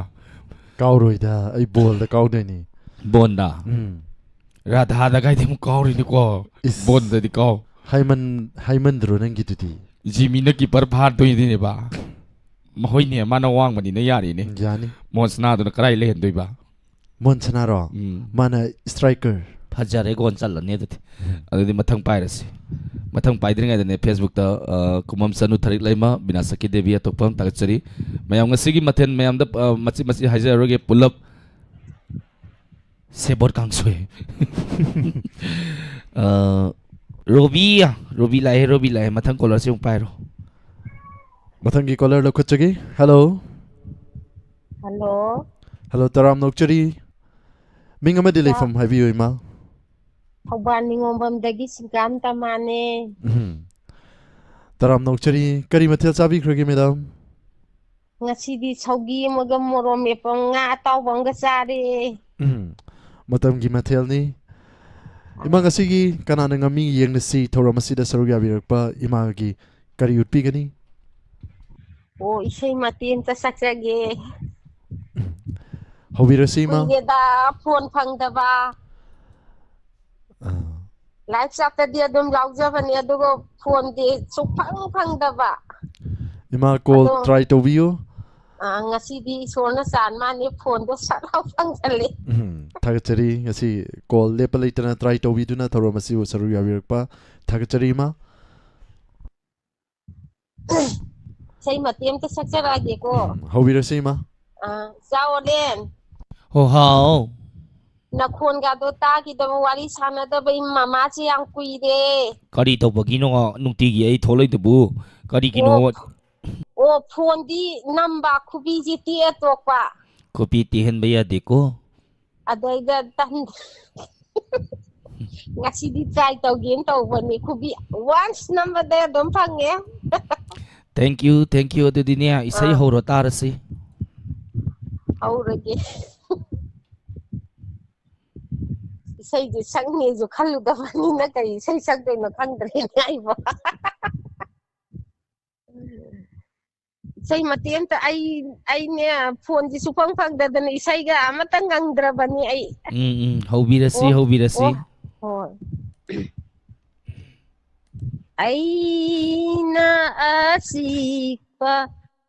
ꯀꯥꯎꯔꯣꯏꯗ, ꯑꯩ ꯕꯣꯜꯗ ꯀꯥꯎꯗꯣꯏꯅꯤ꯫ ꯕꯣꯟꯗ? ꯎꯝ꯫ ꯔꯥꯙꯥꯗ ꯀꯥꯏꯗꯤ ꯑꯃꯨꯛ ꯀꯥꯎꯔꯤꯅꯤꯀꯣ꯫ ꯏꯁ꯫ ꯕꯣꯟꯗꯗꯤ ꯀꯥꯎ꯫ ꯍꯥꯏꯃꯟ-, ꯍꯥꯏꯃꯟꯗ꯭ꯔꯣ ꯅꯪꯒꯤꯗꯨꯗꯤ? ꯖꯤꯃꯤꯅ ꯀꯤꯄꯔ ꯐꯥꯗꯣꯏꯅꯦꯕ꯫ ꯃꯈꯣꯏꯅꯦ, ꯃꯥꯅ ꯋꯥꯡꯕꯅꯤꯅ ꯌꯥꯔꯤꯅꯦ꯫ ꯌꯥꯅꯤ꯫ ꯃꯣꯟꯁꯅꯥꯗꯨꯅ ꯀꯗꯥꯏ ꯂꯩꯍꯟꯗꯣꯏꯕ? ꯃꯣꯟꯁꯅꯥꯔꯣ? ꯎꯝ꯫ ꯃꯥꯅ striker꯫ ꯐꯖꯔꯦ, ꯒꯣꯜ ꯆꯜꯂꯅꯤ ꯑꯗꯨꯗꯤ꯫ ꯑꯗꯨꯗꯤ ꯃꯊꯪ ꯄꯥꯏꯔꯁꯤ꯫ ꯃꯊꯪ ꯄꯥꯏꯗ꯭ꯔꯤꯉꯩꯗꯅꯦ, Facebook-ꯇ, ꯑ, ꯀꯨꯃꯝ ꯆꯅꯨ ꯊꯔꯤꯛ ꯂꯩꯃ, ꯕꯤꯅꯥꯁꯛꯀꯤ ꯗꯦꯕꯤ, ꯑꯇꯣꯞꯄ ꯑꯃ ꯊꯥꯒꯠꯆꯔꯤ꯫ ꯃꯌꯥꯝ ꯉꯁꯤꯒꯤ ꯃꯊꯦꯜ ꯃꯌꯥꯝꯗ, ꯑ, ꯃꯆꯤꯠ ꯃꯆꯤꯠ ꯍꯥꯏꯖꯔꯔꯣꯏꯒꯦ, ꯄꯨꯂꯞ ꯁꯦꯕꯣꯠ ꯀꯥꯡꯁꯣꯏ꯫ ꯑ, ꯔꯣꯕꯤ, ꯔꯣꯕꯤ ꯂꯥꯛꯑꯦ, ꯔꯣꯕꯤ ꯂꯥꯛꯑꯦ꯫ ꯃꯊꯪ caller-ꯁꯤ ꯑꯃꯨꯛ ꯄꯥꯏꯔꯣ꯫ ꯃꯊꯪꯒꯤ caller ꯂꯧꯈꯠꯆꯒꯦ꯫ Hello꯫ Hello꯫ Hello, ꯇꯔꯥꯝꯅ ꯑꯣꯛꯆꯔꯤ꯫ ꯃꯤꯡ ꯑꯃꯗꯤ ꯇꯥ- ꯂꯩꯐꯝ ꯍꯥꯏꯕꯤꯌꯨ, ꯏꯃꯥ꯫ ꯊꯧꯕꯥꯜ ꯅꯤꯉꯣꯝꯕꯝꯗꯒꯤ ꯁꯤꯡꯀꯥꯝ ꯇꯃꯥꯅꯦ꯫ ꯎꯝ꯫ ꯇꯔꯥꯝꯅ ꯑꯣꯛꯆꯔꯤ꯫ ꯀꯔꯤ ꯃꯊꯦꯜ ꯆꯥꯕꯤꯈ꯭ꯔꯒꯦ, ꯃꯦꯗꯥꯝ? ꯉꯁꯤꯗꯤ ꯁꯧꯒꯤ ꯑꯃꯒ ꯃꯣꯔꯣꯛ ꯃꯦꯠꯄ ꯉꯥ ꯑꯇꯥꯎꯕ ꯑꯃꯒ ꯆꯥꯔꯦ꯫ ꯎꯝ꯫ ꯃꯇꯝꯒꯤ ꯃꯊꯦꯜꯅꯤ꯫ ꯏꯃꯥ, ꯉꯁꯤꯒꯤ ꯀꯅꯥꯅ ꯉꯝꯃꯤ ꯌꯦꯡꯅꯁꯤ ꯊꯧꯔꯝ ꯑꯁꯤꯗ ꯁꯔꯨꯛ ꯌꯥꯕꯤꯔꯛꯄ ꯏꯃꯥꯒꯤ ꯀꯔꯤ ꯎꯠꯄꯤꯒꯅꯤ? ꯑꯣ, ꯏꯁꯩ ꯃꯇꯦꯛ ꯑꯝꯇ ꯁꯛꯆꯒꯦ꯫ ꯍꯧꯕꯤꯔꯁꯤ, ꯏꯃꯥ꯫ ꯀꯨꯏꯔꯦꯗ ꯐꯣꯟ ꯐꯪꯗꯕ꯫ ꯑꯥ꯫ Live chat-ꯇꯗꯤ ꯑꯗꯨꯝ ꯌꯥꯎꯖꯕꯅꯦ, ꯑꯗꯨꯒ ꯐꯣꯟꯗꯤ ꯁꯨꯛꯐꯪ ꯐꯪꯗꯕ꯫ ꯏꯃꯥ, call ꯑꯗꯣ try ꯇꯧꯕꯤꯌꯨ꯫ ꯑ, ꯉꯁꯤꯗꯤ ꯏꯁꯣꯔꯅ ꯆꯥꯟ ꯃꯥꯅꯤ, ꯐꯣꯟꯗꯣ ꯁꯠ ꯂꯥꯎ ꯐꯪꯖꯜꯂꯦ꯫ ꯎꯝ, ꯊꯥꯒꯠꯆꯔꯤ꯫ ꯉꯁꯤ call ꯂꯦꯞꯄ ꯂꯩꯇꯅ try ꯇꯧꯕꯤꯗꯨꯅ ꯊꯧꯔꯝ ꯑꯁꯤꯕꯨ ꯁꯔꯨꯛ ꯌꯥꯕꯤꯔꯛꯄ ꯊꯥꯒꯠꯆꯔꯤ, ꯏꯃꯥ꯫ ꯏꯁꯩ ꯃꯇꯦꯛ ꯑꯝꯇ ꯁꯛꯆꯔꯛꯑꯒꯦꯀꯣ꯫ ꯎꯝ, ꯍꯧꯕꯤꯔꯁꯤ, ꯏꯃꯥ꯫ ꯑꯥ, ꯆꯥꯎ ꯑꯣꯂꯦꯟ꯫ ꯍꯣ, ꯍꯥꯎ꯫ ꯅꯈꯣꯟꯒꯗꯣ ꯇꯥꯈꯤꯗꯕ, ꯋꯥꯔꯤ ꯁꯥꯟꯅꯗꯕ ꯏꯃꯥ ꯃꯃꯥꯁꯦ ꯌꯥꯝ ꯀꯨꯏꯔꯦ꯫ ꯀꯔꯤ ꯇꯧꯕꯒꯤꯅꯣ ꯅꯨꯡꯇꯤꯒꯤ ꯑꯩ ꯊꯣꯛꯂꯛꯏꯗꯨꯕꯨ? ꯀꯔꯤꯒꯤꯅꯣ? ꯑꯣ, ꯑꯣ, ꯐꯣꯟꯗꯤ ꯅꯝꯕ, ꯈꯨꯕꯤꯁꯤ ꯇꯦꯛꯑ ꯇꯣꯛꯄ꯫ ꯈꯨꯕꯤ ꯇꯦꯛꯍꯟꯕ ꯌꯥꯗꯦꯀꯣ꯫ ꯑꯗꯩꯗ ꯇꯟ-, ꯉꯁꯤꯗꯤ try ꯇꯧꯒꯦꯅ ꯇꯧꯕꯅꯤ꯫ ꯈꯨꯕꯤ once ꯅꯝꯕꯗ ꯑꯗꯨꯝ ꯐꯪꯉꯦ꯫ Thank you, thank you꯫ ꯑꯗꯨꯗꯤꯅꯦ, ꯏꯁꯩ ꯑꯥ꯫ ꯍꯧꯔꯣ ꯇꯥꯔꯁꯤ꯫ ꯍꯧꯔꯒꯦ꯫ ꯏꯁꯩꯁꯦ ꯁꯛꯅꯦꯁꯨ ꯈꯜꯂꯨꯗꯕꯅꯤꯅ ꯀꯔꯤ ꯏꯁꯩ ꯁꯛꯇꯣꯏꯅꯣ ꯈꯪꯗ꯭ꯔꯦꯅꯦ ꯑꯩꯕꯣ꯫ ꯏꯁꯩ ꯃꯇꯦꯛ ꯑꯝꯇ ꯑꯩ, ꯑꯩꯅꯦ ꯐꯣꯟꯁꯦ ꯁꯨꯐꯪ ꯐꯪꯗꯗꯅ ꯏꯁꯩꯒ ꯑꯃꯇ ꯉꯪꯗ꯭ꯔꯕꯅꯤ ꯑꯩ꯫ ꯎꯝ, ꯎꯝ, ꯍꯧꯕꯤꯔꯁꯤ, ꯑꯣ, ꯍꯧꯕꯤꯔꯁꯤ꯫ ꯑꯣ, ꯍꯣꯏ꯫ ꯑꯩꯅ ꯑꯁꯤꯛꯄ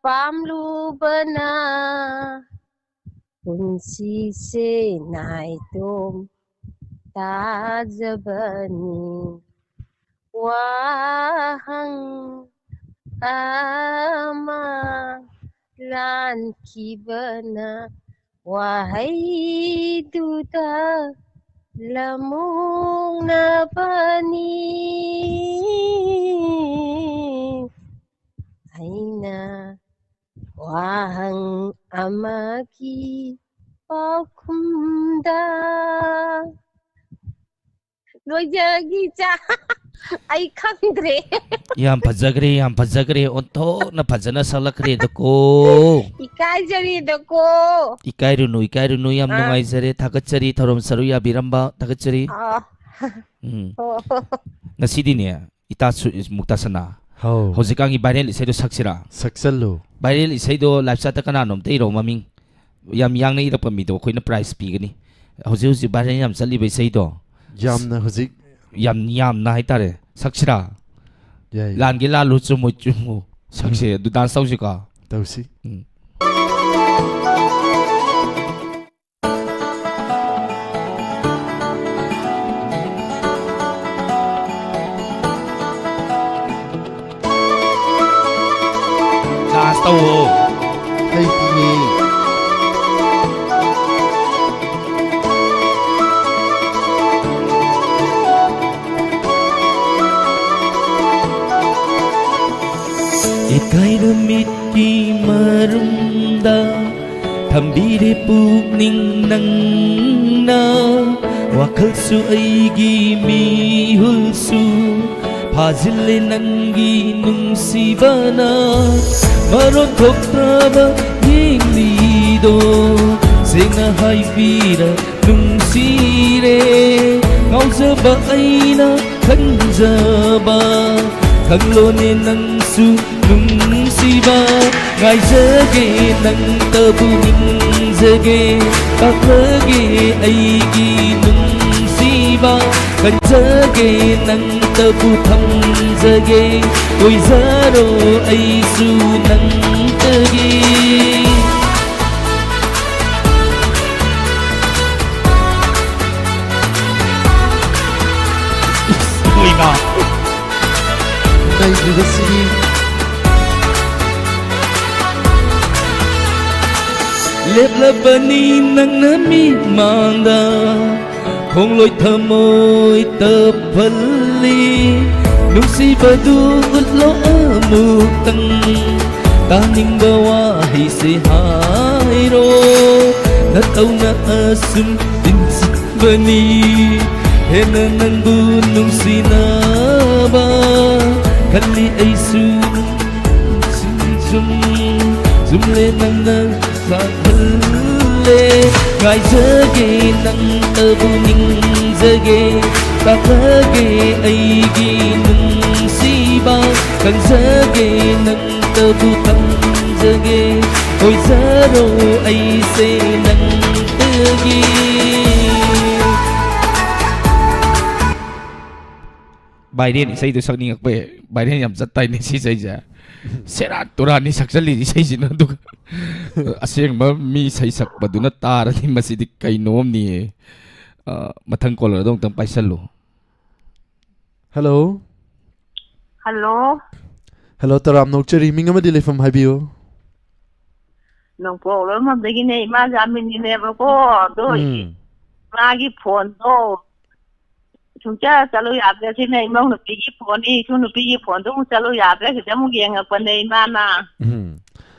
ꯄꯥꯝꯂꯨꯕꯅ ꯄꯨꯟꯁꯤꯁꯦ ꯅꯥꯏꯇꯣꯝ ꯇꯥꯖꯕꯅꯤ꯫ ꯋꯥꯍꯪ ꯑꯃ ꯂꯥꯟꯈꯤꯕꯅ ꯋꯥꯍꯩꯗꯨꯗ ꯂꯃꯣꯛꯅꯕꯅꯤ꯫ ꯑꯩꯅ ꯋꯥꯍꯪ ꯑꯃꯒꯤ ꯄꯥꯎꯈꯨꯝꯗ ꯂꯣꯏꯖꯔꯒꯤ ꯏꯆꯥ꯫ ꯑꯩ ꯈꯪꯗ꯭ꯔꯦ꯫ ꯌꯥꯝ ꯐꯖꯈ꯭ꯔꯦ, ꯌꯥꯝ ꯐꯖꯈ꯭ꯔꯦ꯫ ꯑꯣꯟꯊꯣꯛꯅ ꯐꯖꯅ ꯁꯛꯂꯛꯈ꯭ꯔꯦꯗꯀꯣ꯫ ꯏꯀꯥꯏꯖꯔꯦꯗꯀꯣ꯫ ꯏꯀꯥꯏꯔꯨꯅꯨ, ꯏꯀꯥꯏꯔꯨꯅꯨ꯫ ꯌꯥꯝ ꯑꯥ꯫ ꯅꯨꯡꯉꯥꯏꯖꯔꯦ꯫ ꯊꯥꯒꯠꯆꯔꯤ꯫ ꯊꯧꯔꯝ ꯁꯔꯨꯛ ꯌꯥꯕꯤꯔꯝꯕ ꯊꯥꯒꯠꯆꯔꯤ꯫ ꯑꯥ꯫ ꯎꯝ꯫ ꯑꯣ꯫ ꯉꯁꯤꯗꯤꯅꯦ, ꯏꯇꯥ ꯁꯨ-, ꯃꯨꯛꯇꯥ ꯁꯅꯥ꯫ ꯍꯥꯎ꯫ ꯍꯧꯖꯤꯛꯀꯥꯟꯒꯤ viral ꯏꯁꯩꯗꯣ ꯁꯛꯁꯤꯔꯥ? ꯁꯛꯆꯜꯂꯨ꯫ Viral ꯏꯁꯩꯗꯣ live chat ꯇ ꯀꯅꯥꯅꯣꯝꯇ ꯏꯔꯣ ꯃꯃꯤꯡ꯫ ꯌꯥꯝ ꯌꯥꯡꯅ ꯏꯔꯛꯄ ꯃꯤꯗꯣ ꯑꯩꯈꯣꯏꯅ prize ꯄꯤꯒꯅꯤ꯫ ꯍꯧꯖꯤꯛ ꯍꯧꯖꯤꯛ viral ꯌꯥꯝ ꯆꯠꯂꯤꯕ ꯏꯁꯩꯗꯣ꯫ ꯌꯥꯝꯅ ꯍꯧꯖꯤꯛ ꯌꯥꯝ, ꯌꯥꯝꯅ ꯍꯥꯏꯇꯥꯔꯦ꯫ ꯁꯛꯁꯤꯔꯥ? ꯌꯥꯏ, ꯌꯥꯏ꯫ ꯂꯥꯟꯒꯦ ꯂꯥꯜꯂꯨ ꯆꯨꯝꯃꯨ ꯆꯨꯝꯃꯨ꯫ ꯁꯛꯁꯦ꯫ ꯎꯝ꯫ ꯑꯗꯨ dance ꯇꯧꯁꯤꯀꯣ꯫ ꯇꯧꯁꯤ꯫ ꯎꯝ꯫ ꯇꯧꯑꯣ꯫ ꯍꯩꯇꯤꯌꯦ꯫ ꯏꯀꯥꯏꯕ ꯃꯤꯠꯀꯤ ꯃꯔꯨꯝꯗ ꯊꯝꯕꯤꯔꯦ ꯄꯨꯛꯅꯤꯡ ꯅꯪꯅ, ꯋꯥꯈꯜꯁꯨ ꯑꯩꯒꯤ ꯃꯤꯍꯨꯜꯁꯨ ꯐꯥꯖꯤꯜꯂꯦ ꯅꯪꯒꯤ ꯅꯨꯡꯁꯤꯕꯅ꯫ ꯃꯔꯣꯟ ꯊꯣꯛꯇꯕ ꯌꯦꯡꯂꯤꯗꯣ ꯁꯦꯡꯅ ꯍꯥꯏꯕꯤꯔ ꯅꯨꯡꯁꯤꯔꯦ꯫ ꯉꯥꯎꯖꯕ ꯑꯩꯅ ꯈꯟꯖꯕ ꯈꯪꯂꯣꯅꯦ ꯅꯪꯁꯨ ꯅꯨꯡꯁꯤꯕ꯫ ꯉꯥꯏꯖꯒꯦ ꯅꯪꯇꯕꯨ ꯅꯤꯡꯖꯒꯦ, ꯀꯥꯞꯂꯒꯦ ꯑꯩꯒꯤ ꯅꯨꯡꯁꯤꯕ꯫ ꯈꯟꯖꯒꯦ ꯅꯪꯇꯕꯨ ꯊꯝꯖꯒꯦ, ꯑꯣꯏꯖꯔꯣ ꯑꯩꯁꯨ ꯅꯪꯇꯒꯤ꯫ ꯅꯩꯈ꯭ꯔꯤꯕꯁꯤꯗꯤ꯫ ꯂꯦꯞꯂꯕꯅꯤ ꯅꯪꯅ ꯃꯤꯠꯃꯥꯡꯗ, ꯈꯣꯡꯂꯣꯏ ꯊꯃꯣꯏ ꯇꯞꯍꯜꯂꯤ꯫ ꯅꯨꯡꯁꯤꯕꯗꯨ ꯎꯠꯂꯣ ꯑꯃꯨꯛꯇꯪ, ꯇꯥꯅꯤꯡꯕ ꯋꯥꯍꯩꯁꯦ ꯍꯥꯏꯔꯣ꯫ ꯅꯇꯧꯅ ꯑꯁꯨꯝ ꯇꯤꯟꯁꯤꯟꯕꯅꯤ, ꯍꯦꯟꯅ ꯅꯪꯕꯨ ꯅꯨꯡꯁꯤꯅꯕ ꯈꯜꯂꯤ ꯑꯩꯁꯨ꯫ ꯁꯨꯝ, ꯁꯨꯝ, ꯆꯨꯝꯂꯦ ꯅꯪꯅ ꯁꯥꯈꯜꯂꯦ꯫ ꯉꯥꯏꯖꯒꯦ ꯅꯪꯇꯕꯨ ꯅꯤꯡꯖꯒꯦ, ꯇꯥꯛꯂꯒꯦ ꯑꯩꯒꯤ ꯅꯨꯡꯁꯤꯕ꯫ ꯈꯟꯖꯒꯦ ꯅꯪꯇꯕꯨ ꯊꯝꯖꯒꯦ, ꯑꯣꯏꯖꯔꯣ ꯑꯩꯁꯦ ꯅꯪꯇꯒꯤ꯫ ꯚꯥꯏꯔꯦꯟ ꯏꯁꯩꯗꯣ ꯁꯛꯅꯤꯡꯉꯛꯄꯩ꯫ ꯚꯥꯏꯔꯦꯟ ꯌꯥꯝ ꯆꯠꯇꯥꯏꯅꯦ ꯁꯤ ꯏꯁꯩꯁꯦ꯫ ꯁꯦꯔꯥꯟ ꯇꯨꯔꯥꯟꯅꯤ ꯁꯛꯆꯜꯂꯤ ꯏꯁꯩꯁꯤꯅ, ꯑꯗꯨꯒ ꯑꯁꯦꯡꯕ ꯃꯤ ꯏꯁꯩ ꯁꯛꯄꯗꯨꯅ ꯇꯥꯔꯗꯤ ꯃꯁꯤꯗꯤ ꯀꯩꯅꯣꯝꯅꯤꯌꯦ꯫ ꯑ, ꯃꯊꯪ ꯀꯣꯂꯔꯗꯣ ꯑꯃꯨꯛꯇꯪ ꯄꯥꯏꯁꯜꯂꯨ꯫ ꯍꯜꯂꯣ꯫ ꯍꯜꯂꯣ꯫ ꯍꯦꯜꯂꯣ, ꯇꯔꯥꯝꯅ ꯑꯣꯛꯆꯔꯤ꯫ ꯃꯤꯡ ꯑꯃꯗꯤ ꯂꯩꯐꯝ ꯍꯥꯏꯕꯤꯌꯨ꯫ ꯅꯣꯡꯄꯣꯛ ꯂꯣꯏꯃꯝꯗꯒꯤꯅꯦ, ꯏꯃꯥ ꯖꯥꯃꯤꯅꯤꯅꯦꯕꯀꯣ꯫ ꯑꯗꯣ ꯎꯝ꯫ ꯏꯃꯥꯒꯤ ꯐꯣꯟꯗꯣ ꯁꯨꯡꯆꯠ ꯆꯠꯂꯨ ꯌꯥꯗ꯭ꯔꯦ꯫ ꯁꯤꯅ ꯏꯃꯧ ꯅꯨꯄꯤꯒꯤ ꯐꯣꯟꯅꯤ, ꯏꯁꯨ ꯅꯨꯄꯤꯒꯤ ꯐꯣꯟꯗꯣ ꯑꯃꯨꯛ ꯆꯠꯂꯨ ꯌꯥꯗ꯭ꯔꯦ꯫ ꯁꯤꯗ ꯑꯃꯨꯛ ꯌꯦꯡꯉꯛꯄꯅꯦ ꯏꯃꯥꯅ꯫ ꯎꯝ꯫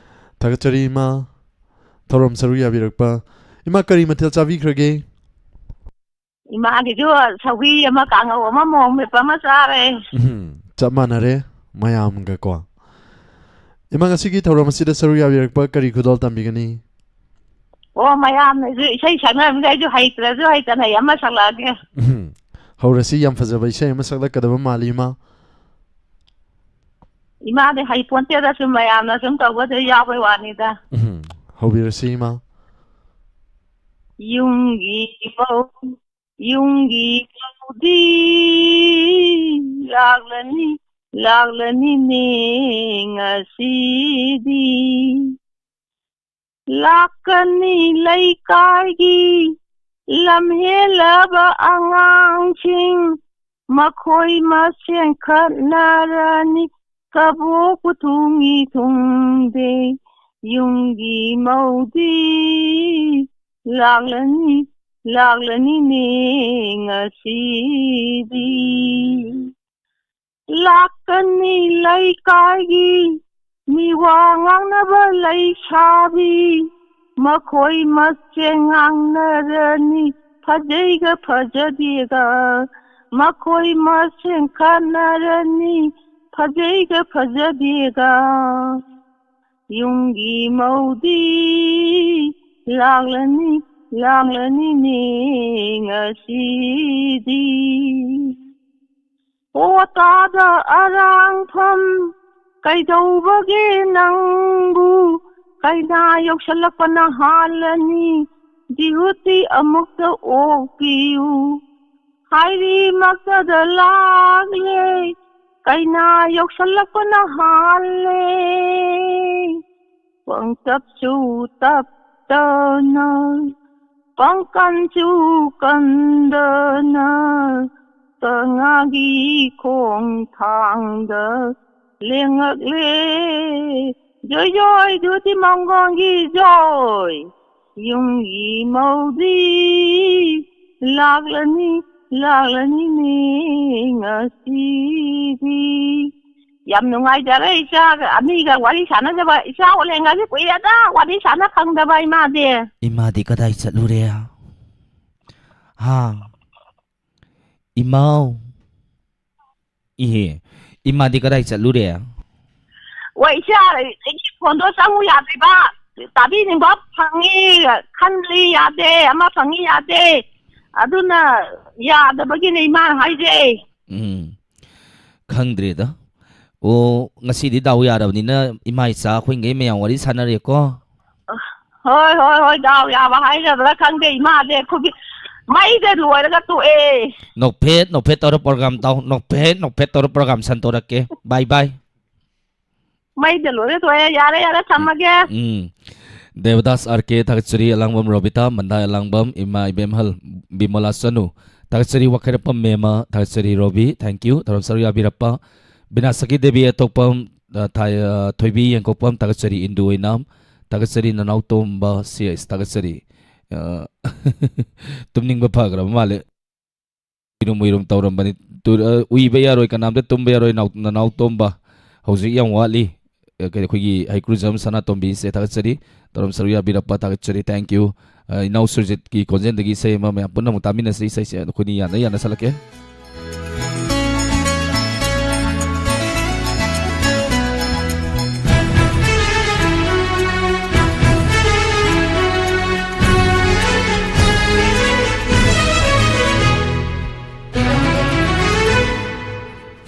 ꯊꯥꯒꯠꯆꯔꯤ ꯏꯃꯥ꯫ ꯊꯧꯔꯝ ꯁꯔꯨꯛ ꯌꯥꯕꯤꯔꯛꯄ꯫ ꯏꯃꯥ, ꯀꯔꯤ ꯃꯊꯦꯜ ꯆꯥꯕꯤꯈ꯭ꯔꯒꯦ? ꯏꯃꯥꯒꯤꯁꯨ ꯁꯧꯒ꯭ꯔꯤ ꯑꯃ, ꯀꯥꯡꯍꯧ ꯑꯃ, ꯃꯣꯔꯣꯛ ꯃꯦꯠꯄ ꯑꯃ ꯆꯥꯔꯦ꯫ ꯎꯝ, ꯆꯞ ꯃꯥꯟꯅꯔꯦ ꯃꯌꯥꯝꯒꯀꯣ꯫ ꯏꯃꯥ, ꯉꯁꯤꯒꯤ ꯊꯧꯔꯝ ꯑꯁꯤꯗ ꯁꯔꯨꯛ ꯌꯥꯕꯤꯔꯛꯄ ꯀꯔꯤ ꯈꯨꯗꯣꯜ ꯇꯝꯕꯤꯒꯅꯤ? ꯑꯣ, ꯃꯌꯥꯝꯅꯁꯨ ꯏꯁꯩ ꯁꯛꯅꯕꯗ ꯑꯩꯁꯨ ꯍꯩꯇ꯭ꯔꯁꯨ ꯍꯩꯇꯅ ꯑꯩ ꯑꯃ ꯁꯛꯂꯛꯑꯒꯦ꯫ ꯎꯝ, ꯍꯧꯔꯁꯤ꯫ ꯌꯥꯝ ꯐꯖꯕ ꯏꯁꯩ ꯑꯃ ꯁꯛꯂꯛꯀꯗꯕ ꯃꯥꯜꯂꯤ ꯏꯃꯥ꯫ ꯏꯃꯥꯗꯤ ꯍꯩꯄꯣꯟꯇꯦꯗ, ꯁꯨꯝ ꯃꯌꯥꯝꯅ ꯁꯨꯝ ꯇꯧꯕꯗ ꯌꯥꯎꯕꯩ ꯋꯥꯅꯤꯗ꯫ ꯎꯝ, ꯍꯧꯕꯤꯔꯁꯤ ꯏꯃꯥ꯫ ꯌꯨꯝꯒꯤ ꯃꯧ, ꯌꯨꯝꯒꯤ ꯃꯧꯗꯤ ꯂꯥꯛꯂꯅꯤ, ꯂꯥꯛꯂꯅꯤꯅꯦ ꯉꯁꯤꯗꯤ꯫ ꯂꯥꯛꯀꯅꯤ ꯂꯩꯀꯥꯏꯒꯤ ꯂꯝꯍꯦꯜꯂꯕ ꯑꯉꯥꯡꯁꯤꯡ, ꯃꯈꯣꯏ ꯃꯁꯦꯟ ꯈꯠꯅꯔꯅꯤ, ꯀꯕꯣꯛꯄꯨ ꯊꯨꯡꯏ ꯊꯨꯡꯗꯦ, ꯌꯨꯝꯒꯤ ꯃꯧꯗꯤ ꯂꯥꯛꯂꯅꯤ, ꯂꯥꯛꯂꯅꯤꯅꯦ ꯉꯁꯤꯗꯤ꯫ ꯂꯥꯛꯀꯅꯤ ꯂꯩꯀꯥꯏꯒꯤ ꯃꯤꯋꯥ ꯉꯥꯡꯅꯕ ꯂꯩꯁꯥꯕꯤ, ꯃꯈꯣꯏ ꯃꯁꯦꯟ ꯉꯥꯡꯅꯔꯅꯤ ꯐꯖꯩꯒ ꯐꯖꯗꯦꯒ, ꯃꯈꯣꯏ ꯃꯁꯦꯟ ꯈꯠꯅꯔꯅꯤ ꯐꯖꯩꯒ ꯐꯖꯗꯦꯒ꯫ ꯌꯨꯝꯒꯤ ꯃꯧꯗꯤ ꯂꯥꯛꯂꯅꯤ, ꯂꯥꯛꯂꯅꯤꯅꯦ ꯉꯁꯤꯗꯤ꯫ ꯑꯣ ꯇꯥꯗ ꯑꯔꯥꯡꯐꯝ, ꯀꯩꯗꯧꯕꯒꯦ ꯅꯪꯕꯨ? ꯀꯩꯅꯥ ꯌꯧꯁꯜꯂꯛꯄꯅ ꯍꯥꯜꯂꯅꯤ, ꯗꯤꯍꯨꯇꯤ ꯑꯃꯨꯛꯇ ꯑꯣꯛꯄꯤꯌꯨ꯫ ꯍꯥꯏꯔꯤꯃꯛꯇꯗ ꯂꯥꯛꯂꯦ, ꯀꯩꯅꯥ ꯌꯧꯁꯜꯂꯛꯄꯅ ꯍꯥꯜꯂꯦ꯫ ꯄꯪꯇꯞꯁꯨ ꯇꯞꯇꯅ, ꯄꯪꯀꯟꯁꯨ ꯀꯟꯗꯅ, ꯀꯉꯥꯒꯤ ꯈꯣꯡꯊꯥꯡꯗ ꯂꯦꯡꯉꯛꯂꯦ꯫ ꯖꯣꯏ ꯖꯣꯏ ꯖꯣꯏꯇꯤ ꯃꯪꯒꯣꯟꯒꯤ ꯖꯣꯏ꯫ ꯌꯨꯝꯒꯤ ꯃꯧꯗꯤ ꯂꯥꯛꯂꯅꯤ, ꯂꯥꯛꯂꯅꯤꯅꯦ ꯉꯁꯤꯗꯤ꯫ ꯌꯥꯝ ꯅꯨꯡꯉꯥꯏꯖꯔꯦ ꯏꯆꯥꯒ ꯑꯅꯤꯒ ꯋꯥꯔꯤ ꯁꯥꯟꯅꯖꯕ꯫ ꯏꯆꯥ ꯑꯣꯂꯦꯟꯒꯁꯦ ꯀꯨꯏꯔꯦꯗ ꯋꯥꯔꯤ ꯁꯥꯟꯅ ꯐꯪꯗꯕ ꯏꯃꯥꯗꯤ꯫ ꯏꯃꯥꯗꯤ ꯀꯗꯥꯏ ꯆꯠꯂꯨꯔꯦ? ꯍꯥ? ꯏꯃꯥꯎ꯫ ꯏꯍꯦ, ꯏꯃꯥꯗꯤ ꯀꯗꯥꯏ ꯆꯠꯂꯨꯔꯦ? ꯋꯥ ꯏꯆꯥ, ꯑꯩꯒꯤ ꯐꯣꯟꯗꯣ ꯆꯪꯉꯨ ꯌꯥꯗ꯭ꯔꯤꯕ꯫ ꯇꯥꯕꯤꯅꯤꯡꯕ ꯐꯪꯉꯤ, ꯈꯟꯂꯤ ꯌꯥꯗꯦ, ꯑꯃ ꯐꯪꯉꯤ ꯌꯥꯗꯦ꯫ ꯑꯗꯨꯅ ꯌꯥꯗꯕꯒꯤꯅꯦ ꯏꯃꯥꯅ ꯍꯥꯏꯁꯦ꯫ ꯎꯝ, ꯈꯪꯗ꯭ꯔꯦꯗ꯫ ꯑꯣ, ꯉꯁꯤꯗꯤ ꯗꯥꯎ ꯌꯥꯔꯕꯅꯤꯅ ꯏꯃꯥ ꯏꯆꯥ ꯑꯩꯈꯣꯏꯉꯩ ꯃꯌꯥꯝ ꯋꯥꯔꯤ ꯁꯥꯟꯅꯔꯦꯀꯣ꯫ ꯍꯣꯏ, ꯍꯣꯏ, ꯍꯣꯏ, ꯗꯥꯎ ꯌꯥꯕ ꯍꯥꯏꯒꯗ꯭ꯔꯥ ꯈꯪꯗꯦ, ꯏꯃꯥꯁꯦ ꯈꯨꯕꯤ-, ꯃꯩꯗ ꯂꯣꯏꯔꯒ ꯇꯣꯛꯑꯦ꯫ ꯅꯣꯛꯐꯦꯠ ꯅꯣꯛꯐꯦꯠ ꯇꯧꯔ ꯄ꯭ꯔꯣꯒ꯭ꯔꯥꯝ ꯇꯧ, ꯅꯣꯛꯐꯦꯠ ꯅꯣꯛꯐꯦꯠ ꯇꯧꯔ ꯄ꯭ꯔꯣꯒ꯭ꯔꯥꯝ ꯁꯟꯗꯣꯔꯛꯀꯦ꯫ ꯕꯥꯏ ꯕꯥꯏ꯫ ꯃꯩꯗ ꯂꯣꯏꯔ ꯇꯣꯛꯑꯦ꯫ ꯌꯥꯔꯦ, ꯌꯥꯔꯦ, ꯊꯝꯃꯒꯦ꯫ ꯎꯝ꯫ ꯗꯦꯕꯗꯥꯁ ꯑꯥꯔ ꯀꯦ ꯊꯥꯒꯠꯆꯔꯤ, ꯑꯂꯥꯡꯕꯝ ꯔꯣꯕꯤꯇꯥ, ꯃꯟꯗꯥ ꯑꯂꯥꯡꯕꯝ, ꯏꯃꯥ ꯏꯕꯦꯝꯍꯜ ꯕꯤꯃꯣꯂꯥ ꯆꯅꯨ ꯊꯥꯒꯠꯆꯔꯤ, ꯋꯥꯈꯩꯔꯞꯄꯝ ꯃꯦꯃ ꯊꯥꯒꯠꯆꯔꯤ, ꯔꯣꯕꯤ, thank you, ꯊꯧꯔꯝ ꯁꯔꯨꯛ ꯌꯥꯕꯤꯔꯛꯄ꯫ ꯕꯤꯅꯥꯁꯀꯤ ꯗꯦꯕꯤ ꯑꯇꯣꯞꯄꯝ, ꯑ, ꯊꯥꯏ-, ꯑ, ꯊꯣꯏꯕꯤ ꯌꯦꯡꯀꯣꯛꯄꯝ ꯊꯥꯒꯠꯆꯔꯤ, ꯏꯟꯗꯨ ꯑꯣꯏꯅꯥꯝ ꯊꯥꯒꯠꯆꯔꯤ, ꯅꯅꯥꯎ ꯇꯣꯝꯕ ꯁꯤ ꯑꯦꯁ ꯊꯥꯒꯠꯆꯔꯤ꯫ ꯑ, ꯇꯨꯝꯅꯤꯡꯕ ꯐꯈ꯭ꯔꯕ ꯃꯥꯜꯂꯦ꯫ ꯎꯏꯔꯨꯝ ꯎꯏꯔꯨꯝ ꯇꯧꯔꯝꯕꯅꯤ꯫ ꯇꯨ-, ꯑ, ꯎꯏꯕ ꯌꯥꯔꯣꯏ, ꯀꯅꯥꯝꯇ ꯇꯨꯝꯕ ꯌꯥꯔꯣꯏ, ꯅꯥꯎ-, ꯅꯅꯥꯎ ꯇꯣꯝꯕ꯫ ꯍꯧꯖꯤꯛ ꯌꯥꯝ ꯋꯥꯠꯂꯤ꯫ ꯑ, ꯀꯩ, ꯑꯩꯈꯣꯏꯒꯤ ꯍꯩꯀ꯭ꯔꯨꯖꯝ ꯁꯅꯥꯇꯣꯝꯕꯤꯁꯦ ꯊꯥꯒꯠꯆꯔꯤ꯫ ꯊꯧꯔꯝ ꯁꯔꯨꯛ ꯌꯥꯕꯤꯔꯛꯄ ꯊꯥꯒꯠꯆꯔꯤ꯫ Thank you꯫ ꯑ, ꯏꯅꯥꯎ ꯁꯨꯔꯖꯤꯠꯀꯤ ꯈꯣꯟꯖꯦꯜꯗꯒꯤ ꯏꯁꯩ ꯑꯃ ꯃꯌꯥꯝ ꯄꯨꯟꯅ ꯑꯃꯨꯛ ꯇꯥꯃꯤꯟꯅꯁꯤ꯫ ꯏꯁꯩꯁꯦ ꯑꯩꯈꯣꯏꯅꯤ ꯌꯥꯅ ꯌꯥꯅ ꯁꯛꯂꯛꯀꯦ꯫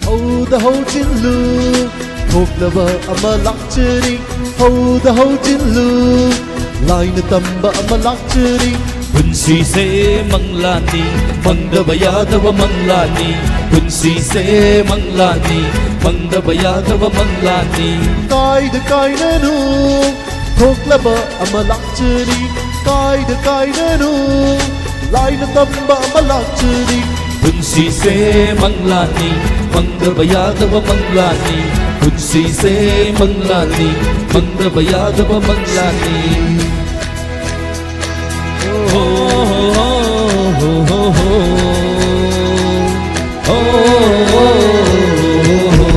ꯍꯧꯗ ꯍꯧꯖꯤꯜꯂꯨ, ꯊꯣꯛꯂꯕ ꯑꯃ ꯂꯥꯛꯆꯔꯤ꯫ ꯍꯧꯗ ꯍꯧꯖꯤꯜꯂꯨ, ꯂꯥꯏꯅ ꯇꯝꯕ ꯑꯃ ꯂꯥꯛꯆꯔꯤ꯫ ꯄꯨꯟꯁꯤꯁꯦ ꯃꯪꯂꯥꯅꯤ, ꯃꯪꯗꯕ ꯌꯥꯗꯕ ꯃꯪꯂꯥꯅꯤ꯫ ꯄꯨꯟꯁꯤꯁꯦ ꯃꯪꯂꯥꯅꯤ, ꯃꯪꯗꯕ ꯌꯥꯗꯕ ꯃꯪꯂꯥꯅꯤ꯫ ꯀꯥꯏꯗ ꯀꯥꯏꯅꯅꯨ, ꯊꯣꯛꯂꯕ ꯑꯃ ꯂꯥꯛꯆꯔꯤ꯫ ꯀꯥꯏꯗ ꯀꯥꯏꯅꯅꯨ, ꯂꯥꯏꯅ ꯇꯝꯕ ꯑꯃ ꯂꯥꯛꯆꯔꯤ꯫ ꯄꯨꯟꯁꯤꯁꯦ ꯃꯪꯂꯥꯅꯤ, ꯃꯪꯗꯕ ꯌꯥꯗꯕ ꯃꯪꯂꯥꯅꯤ꯫ ꯄꯨꯟꯁꯤꯁꯦ ꯃꯪꯂꯥꯟꯅꯤ, ꯐꯪꯗꯕ ꯌꯥꯗꯕ ꯃꯪꯂꯥꯟꯅꯤ꯫ ꯍꯣ, ꯍꯣ, ꯍꯣ, ꯍꯣ, ꯍꯣ꯫ ꯍꯣ, ꯍꯣ, ꯍꯣ, ꯍꯣ, ꯍꯣ꯫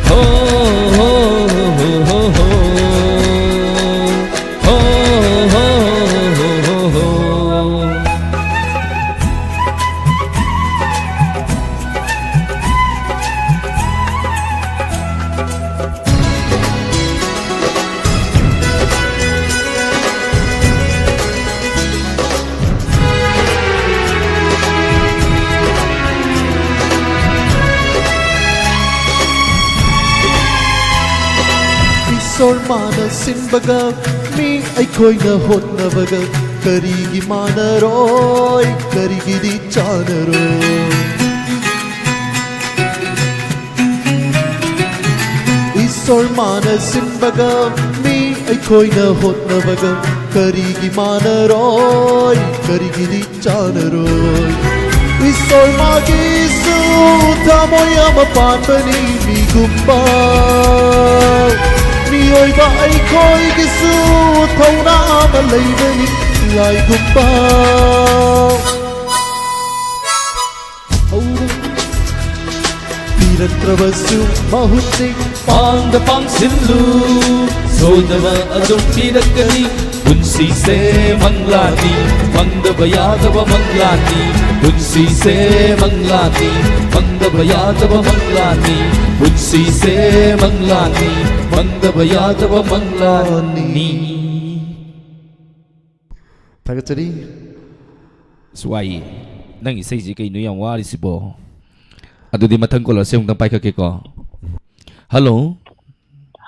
ꯍꯣ, ꯍꯣ, ꯍꯣ, ꯍꯣ, ꯍꯣ꯫ ꯍꯣ, ꯍꯣ, ꯍꯣ, ꯍꯣ, ꯍꯣ꯫ ꯏꯁꯣꯔ ꯃꯥꯅ ꯁꯤꯟꯕꯒ ꯃꯤ ꯑꯩꯈꯣꯏꯅ ꯍꯣꯠꯅꯕꯒ ꯀꯔꯤꯒꯤ ꯃꯥꯟꯅꯔꯣꯏ? ꯀꯔꯤꯒꯤꯗꯤ ꯆꯥꯟꯅꯔꯣꯏ? ꯏꯁꯣꯔ ꯃꯥꯅ ꯁꯤꯟꯕꯒ ꯃꯤ ꯑꯩꯈꯣꯏꯅ ꯍꯣꯠꯅꯕꯒ ꯀꯔꯤꯒꯤ ꯃꯥꯟꯅꯔꯣꯏ? ꯀꯔꯤꯒꯤꯗꯤ ꯆꯥꯟꯅꯔꯣꯏ? ꯏꯁꯣꯔ ꯃꯥꯒꯤꯁꯨ ꯊꯃꯣꯏ ꯑꯃ ꯄꯥꯟꯕꯅꯤ ꯃꯤꯒꯨꯝꯕ꯫ ꯃꯤꯑꯣꯏꯕ ꯑꯩꯈꯣꯏꯒꯤꯁꯨ ꯊꯧꯅꯥ ꯑꯃ ꯂꯩꯕꯅꯤ ꯂꯥꯏꯒꯨꯝꯕ꯫ ꯍꯧꯔ ꯄꯤꯔꯛꯇ꯭ꯔꯕꯁꯨ ꯃꯍꯨꯠꯁꯤꯡ ꯄꯥꯡꯗ ꯄꯥꯡꯁꯤꯜꯂꯨ꯫ ꯁꯣꯏꯗꯕ ꯑꯗꯨꯝ ꯄꯤꯔꯛꯀꯅꯤ꯫ ꯄꯨꯟꯁꯤꯁꯦ ꯃꯪꯂꯥꯟꯅꯤ, ꯐꯪꯗꯕ ꯌꯥꯗꯕ ꯃꯪꯂꯥꯟꯅꯤ꯫ ꯄꯨꯟꯁꯤꯁꯦ ꯃꯪꯂꯥꯟꯅꯤ, ꯐꯪꯗꯕ ꯌꯥꯗꯕ ꯃꯪꯂꯥꯟꯅꯤ꯫ ꯄꯨꯟꯁꯤꯁꯦ ꯃꯪꯂꯥꯟꯅꯤ, ꯐꯪꯗꯕ ꯌꯥꯗꯕ ꯃꯪꯂꯥꯟꯅꯤ꯫ ꯊꯥꯒꯠꯆꯔꯤ꯫ ꯑꯁ, ꯋꯥꯏꯌꯦ꯫ ꯅꯪ ꯏꯁꯩꯁꯤ ꯀꯩꯅꯣ ꯌꯥꯝ ꯋꯥꯔꯤꯁꯤꯕꯣ? ꯑꯗꯨꯗꯤ ꯃꯊꯪ caller ꯁꯦ ꯑꯃꯨꯛꯇꯪ ꯄꯥꯏꯈꯠꯀꯦꯀꯣ꯫ Hello꯫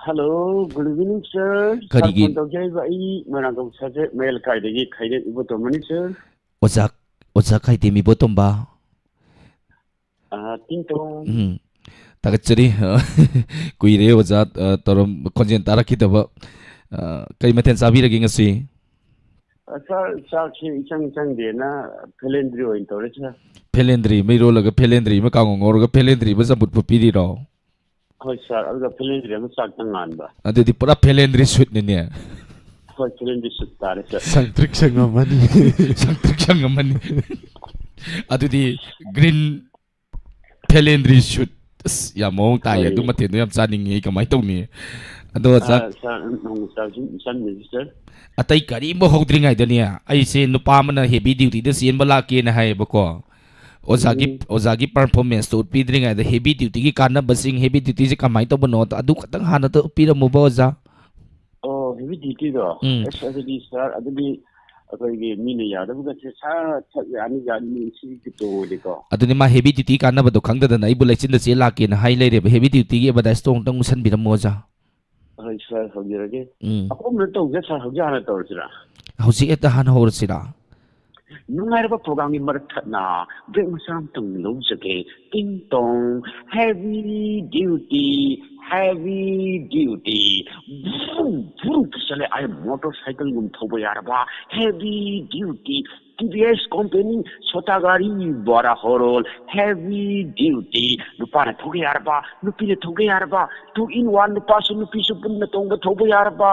Hello, good evening, sir꯫ ꯀꯔꯤꯒꯤ? Sir, phone ꯇꯧꯖꯔꯤꯕ ꯑꯩ ꯃꯣꯏꯔꯥꯡꯊꯣꯡ ꯁꯥꯖꯦꯠ ꯃꯌꯥꯏ ꯂꯩꯀꯥꯏꯗꯒꯤ ꯈꯩꯔꯦꯝ ꯏꯕꯣꯇꯣꯝꯕꯅꯤ, sir꯫ ꯑꯣꯖꯥ, ꯑꯣꯖꯥ ꯈꯩꯗꯦꯝ ꯏꯕꯣꯇꯣꯝꯕ꯫ ꯑꯥ, ꯇꯤꯡ ꯇꯣꯡ꯫ ꯎꯝ꯫ ꯊꯥꯒꯠꯆꯔꯤ꯫ ꯀꯨꯏꯔꯦ ꯑꯣꯖꯥ, ꯑ, ꯇꯧꯔꯝ-, ꯈꯣꯟꯖꯦꯜ ꯇꯥꯔꯛꯈꯤꯗꯕ꯫ ꯑ, ꯀꯔꯤ ꯃꯊꯦꯜ ꯆꯥꯕꯤꯔꯒꯦ ꯉꯁꯤ? ꯑ, ꯁꯥꯔ, ꯆꯥꯛꯁꯦ ꯏꯆꯪ ꯆꯪꯗꯦꯅ ꯐꯦꯂꯦꯟꯗ꯭ꯔꯤ ꯑꯣꯏꯅ ꯇꯧꯔꯦ, ꯁꯥꯔ꯫ ꯐꯦꯂꯦꯟꯗ꯭ꯔꯤ ꯑꯃ ꯏꯔꯣꯜꯂꯒ, ꯐꯦꯂꯦꯟꯗ꯭ꯔꯤ ꯑꯃ ꯀꯥꯡꯉꯧ ꯉꯧꯔꯒ, ꯐꯦꯂꯦꯟꯗ꯭ꯔꯤ ꯑꯃ ꯆꯝꯐꯨꯠ ꯐꯨꯠꯄꯤꯔꯤꯔꯣ? ꯍꯣꯏ, ꯁꯥꯔ, ꯑꯗꯨꯒ ꯐꯦꯂꯦꯟꯗ꯭ꯔꯤ ꯑꯃ ꯆꯥꯛꯇ ꯉꯥꯟꯕ꯫ ꯑꯗꯨꯗꯤ ꯄꯨꯔꯥ ꯐꯦꯂꯦꯟꯗ꯭ꯔꯤ ꯁꯨꯠꯅꯤꯅꯦ꯫ ꯍꯣꯏ, ꯐꯦꯂꯦꯟꯗ꯭ꯔꯤ ꯁꯨꯠ ꯇꯥꯔꯦ, ꯁꯥꯔ꯫ ꯁꯪꯇ꯭ꯔꯤꯛ ꯁꯪꯉꯝꯃꯅꯤ꯫ ꯁꯪꯇ꯭ꯔꯤꯛ ꯁꯪꯉꯝꯃꯅꯤ꯫ ꯑꯗꯨꯗꯤ ꯒ꯭ꯔꯤꯟ ꯐꯦꯂꯦꯟꯗ꯭ꯔꯤ ꯁꯨꯠ꯫ ꯑꯁ, ꯌꯥꯝ ꯃꯑꯣꯡ ꯇꯥꯏꯌꯦ꯫ ꯍꯣꯏ꯫ ꯑꯗꯨ ꯃꯊꯦꯜꯗꯣ ꯌꯥꯝ ꯆꯥꯅꯤꯡꯉꯦ ꯑꯩ꯫ ꯀꯃꯥꯏꯅ ꯇꯧꯅꯤ? ꯑꯗꯣ ꯑꯣꯖꯥ, ꯑ, ꯁꯥꯔ, ꯅꯣꯡꯃ ꯆꯥꯁꯤ, ꯆꯥꯃꯤꯟꯅꯁꯤ, ꯁꯥꯔ꯫ ꯑꯇꯩ ꯀꯔꯤꯝꯐꯥꯎ ꯍꯧꯗ꯭ꯔꯤꯉꯩꯗꯅꯦ, ꯑꯩꯁꯦ ꯅꯨꯄꯥ ꯑꯃꯅ ꯍꯦꯚꯤ ꯗ꯭ꯌꯨꯇꯤꯗ ꯆꯦꯟꯕ ꯂꯥꯛꯀꯦꯅ ꯍꯥꯏꯌꯦꯕꯀꯣ꯫ ꯑꯣꯖꯥꯒꯤ, ꯎꯝ꯫ ꯑꯣꯖꯥꯒꯤ ꯄꯔꯐꯣꯔꯃꯦꯟꯁꯇꯣ ꯎꯠꯄꯤꯗ꯭ꯔꯤꯉꯩꯗ ꯍꯦꯚꯤ ꯗ꯭ꯌꯨꯇꯤꯒꯤ ꯀꯥꯟꯅꯕꯁꯤꯡ, ꯍꯦꯚꯤ ꯗ꯭ꯌꯨꯇꯤꯁꯦ ꯀꯃꯥꯏꯅ ꯇꯧꯕꯅꯣ, ꯑꯗꯨ ꯈꯛꯇꯪ ꯍꯥꯟꯅ ꯎꯠꯄꯤꯔꯝꯃꯨꯕ, ꯑꯣꯖꯥ꯫ ꯑꯣ, ꯍꯦꯚꯤ ꯗ꯭ꯌꯨꯇꯤꯗꯣ? ꯎꯝ꯫ ꯑꯁ, ꯑꯗꯨꯗꯤ, ꯁꯥꯔ, ꯑꯗꯨꯗꯤ ꯑꯩꯈꯣꯏꯒꯤ ꯃꯤꯅ ꯌꯥꯗꯕꯒꯁꯦ ꯁꯠ ꯁꯠ ꯌꯥꯅꯤ, ꯌꯥꯅꯤ, ꯁꯤꯒꯤ ꯇꯣꯡꯉꯗꯤꯀꯣ꯫ ꯑꯗꯨꯅꯤ, ꯃꯥ ꯍꯦꯚꯤ ꯗ꯭ꯌꯨꯇꯤ ꯀꯥꯟꯅꯕꯗꯣ ꯈꯪꯗꯗꯅ ꯑꯩꯕꯨ ꯂꯩꯆꯤꯟꯗ ꯆꯦ ꯂꯥꯛꯀꯦꯅ ꯍꯥꯏ ꯂꯩꯔꯦꯕ꯫ ꯍꯦꯚꯤ ꯗ꯭ꯌꯨꯇꯤꯒꯤ ꯑꯦꯗꯚꯔꯇꯥꯏꯁꯇꯣ ꯑꯃꯨꯛꯇꯪ ꯎꯠꯁꯟꯕꯤꯔꯝꯃꯣ, ꯑꯣꯖꯥ꯫ ꯍꯣꯏ, ꯁꯥꯔ, ꯍꯧꯖꯔꯒꯦ꯫ ꯎꯝ꯫ ꯑꯄꯣꯝꯕꯗ ꯇꯧꯁꯦ, ꯁꯥꯔ, ꯍꯧꯖꯤꯛ ꯍꯥꯟꯅ ꯇꯧꯔꯁꯤꯔꯥ? ꯍꯧꯖꯤꯛ ꯍꯦꯛꯇ ꯍꯥꯟꯅ ꯍꯧꯔꯁꯤꯔꯥ? ꯅꯨꯡꯉꯥꯏꯔꯕ ꯄ꯭ꯔꯣꯒ꯭ꯔꯥꯝꯒꯤ ꯃꯔꯛ ꯊꯠꯅ ꯕ꯭ꯔꯦꯛ ꯃꯆꯥ ꯑꯃꯇꯪ ꯂꯧꯖꯒꯦ꯫ ꯇꯤꯡ ꯇꯣꯡ, ꯍꯦꯚꯤ ꯗ꯭ꯌꯨꯇꯤ, ꯍꯦꯚꯤ ꯗ꯭ꯌꯨꯇꯤ꯫ ꯚ꯭ꯔꯨ, ꯚ꯭ꯔꯨ ꯆꯠꯂꯦ꯫ ꯑꯩ ꯃꯣꯇꯣꯔ ꯁꯥꯏꯀꯜꯒꯨꯝ ꯊꯧꯕ ꯌꯥꯔꯕ ꯍꯦꯚꯤ ꯗ꯭ꯌꯨꯇꯤ꯫ ꯇꯤ ꯚꯤ ꯑꯦꯁ ꯀꯣꯝꯄꯦꯅꯤ, ꯁꯣꯇꯥ ꯒꯥꯔꯤ, ꯕꯣꯔꯥ ꯍꯣꯔꯣꯜ, ꯍꯦꯚꯤ ꯗ꯭ꯌꯨꯇꯤ꯫ ꯅꯨꯄꯥꯅ ꯊꯧꯕ ꯌꯥꯔꯕ, ꯅꯨꯄꯤꯅ ꯊꯧꯕ ꯌꯥꯔꯕ, two in one, ꯅꯨꯄꯥꯁꯨ ꯅꯨꯄꯤꯁꯨ ꯄꯨꯟꯅ ꯇꯣꯡꯕ ꯊꯧꯕ ꯌꯥꯔꯕ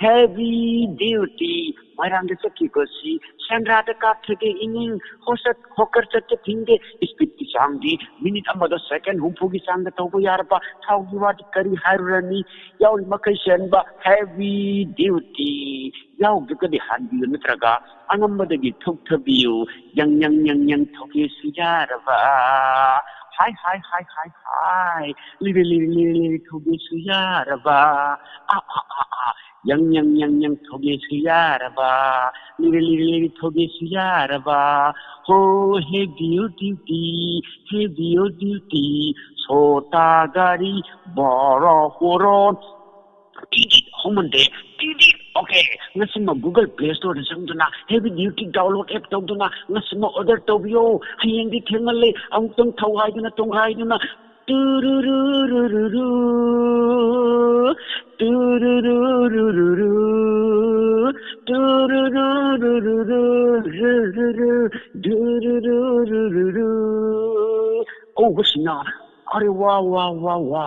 ꯍꯦꯚꯤ ꯗ꯭ꯌꯨꯇꯤ꯫ ꯃꯣꯏꯔꯥꯡꯗ ꯆꯠꯈꯤꯕꯁꯤ ꯁꯦꯟꯗ꯭ꯔꯥꯗ ꯀꯥꯞꯊꯒꯦ ꯏꯅꯤꯡ, ꯍꯣꯁꯠ ꯍꯣꯀꯔ ꯆꯠꯀꯦ ꯊꯤꯡꯗꯦ꯫ ꯏꯁꯄꯤꯠꯀꯤ ꯆꯥꯡꯗꯤ ꯃꯤꯅꯤꯠ ꯑꯃꯗ ꯁꯦꯀꯦꯟ ꯍꯨꯝꯐꯨꯒꯤ ꯆꯥꯡꯗ ꯇꯧꯕ ꯌꯥꯔꯕ꯫ ꯊꯥꯎꯒꯤ ꯋꯥꯗꯤ ꯀꯔꯤ ꯍꯥꯏꯔꯨꯔꯅꯤ? ꯌꯥꯎꯔꯤ ꯃꯈꯩ ꯆꯦꯟꯕ ꯍꯦꯚꯤ ꯗ꯭ꯌꯨꯇꯤ꯫ ꯌꯥꯎꯗ꯭ꯔꯒꯗꯤ ꯍꯥꯟꯕꯤꯌꯨ ꯅꯠꯇ꯭ꯔꯒ ꯑꯉꯝꯕꯗꯒꯤ ꯊꯣꯛꯊꯕꯤꯌꯨ꯫ ꯌꯪ ꯌꯪ ꯌꯪ ꯌꯪ ꯊꯧꯒꯦꯁꯨ ꯌꯥꯔꯕ꯫ ꯍꯥꯏ ꯍꯥꯏ ꯍꯥꯏ ꯍꯥꯏ ꯍꯥꯏ꯫ ꯂꯤꯔꯦ ꯂꯤꯔꯦ ꯂꯤꯔꯦ ꯂꯤꯔꯦ ꯊꯧꯒꯦꯁꯨ ꯌꯥꯔꯕ꯫ ꯑꯥ ꯑꯥ ꯑꯥ ꯑꯥ꯫ ꯌꯪ ꯌꯪ ꯌꯪ ꯌꯪ ꯊꯧꯒꯦꯁꯨ ꯌꯥꯔꯕ꯫ ꯂꯤꯔꯦ ꯂꯤꯔꯦ ꯂꯤꯔꯦ ꯊꯧꯒꯦꯁꯨ ꯌꯥꯔꯕ꯫ ꯍꯣ ꯍꯦꯚꯤ ꯑꯣ ꯗ꯭ꯌꯨꯇꯤ, ꯍꯦꯚꯤ ꯑꯣ ꯗ꯭ꯌꯨꯇꯤ꯫ ꯁꯣꯇꯥ ꯒꯥꯔꯤ, ꯕꯣꯔꯣ ꯍꯣꯔꯣꯟ꯫ ꯇꯤꯗꯤꯠ ꯍꯧꯃꯟꯗꯦ꯫ ꯇꯤꯗꯤꯠ꯫ ꯑꯣꯀꯦ꯫ ꯉꯁꯤꯃꯛ ꯒꯨꯒꯜ ꯄ꯭ꯂꯦ ꯁ꯭ꯇꯣꯔꯗ ꯆꯪꯗꯨꯅ ꯍꯦꯚꯤ ꯗ꯭ꯌꯨꯇꯤ ꯗꯥꯎꯟꯂꯣꯗ ꯑꯦꯞ ꯇꯧꯗꯨꯅ ꯉꯁꯤꯃꯛ ꯑꯣꯔꯗꯔ ꯇꯧꯕꯤꯌꯣ꯫ ꯍꯌꯦꯡꯗꯤ ꯊꯦꯡꯃꯜꯂꯦ꯫ ꯑꯃꯨꯛꯇꯪ ꯊꯧ ꯍꯥꯏꯗꯨꯅ ꯇꯣꯡꯈꯥꯏꯗꯨꯅ ꯇꯨꯔꯨꯔꯨꯔꯨꯔꯨꯔꯨ, ꯇꯨꯔꯨꯔꯨꯔꯨꯔꯨꯔꯨ, ꯇꯨꯔꯨꯔꯨꯔꯨꯔꯨꯔꯨ, ꯔꯨꯔꯨꯔꯨ, ꯙꯨꯔꯨꯔꯨꯔꯨꯔꯨꯔꯨ꯫ ꯀꯧꯕꯁꯤꯅ ꯑꯔꯦ ꯋꯥ ꯋꯥ ꯋꯥ ꯋꯥ,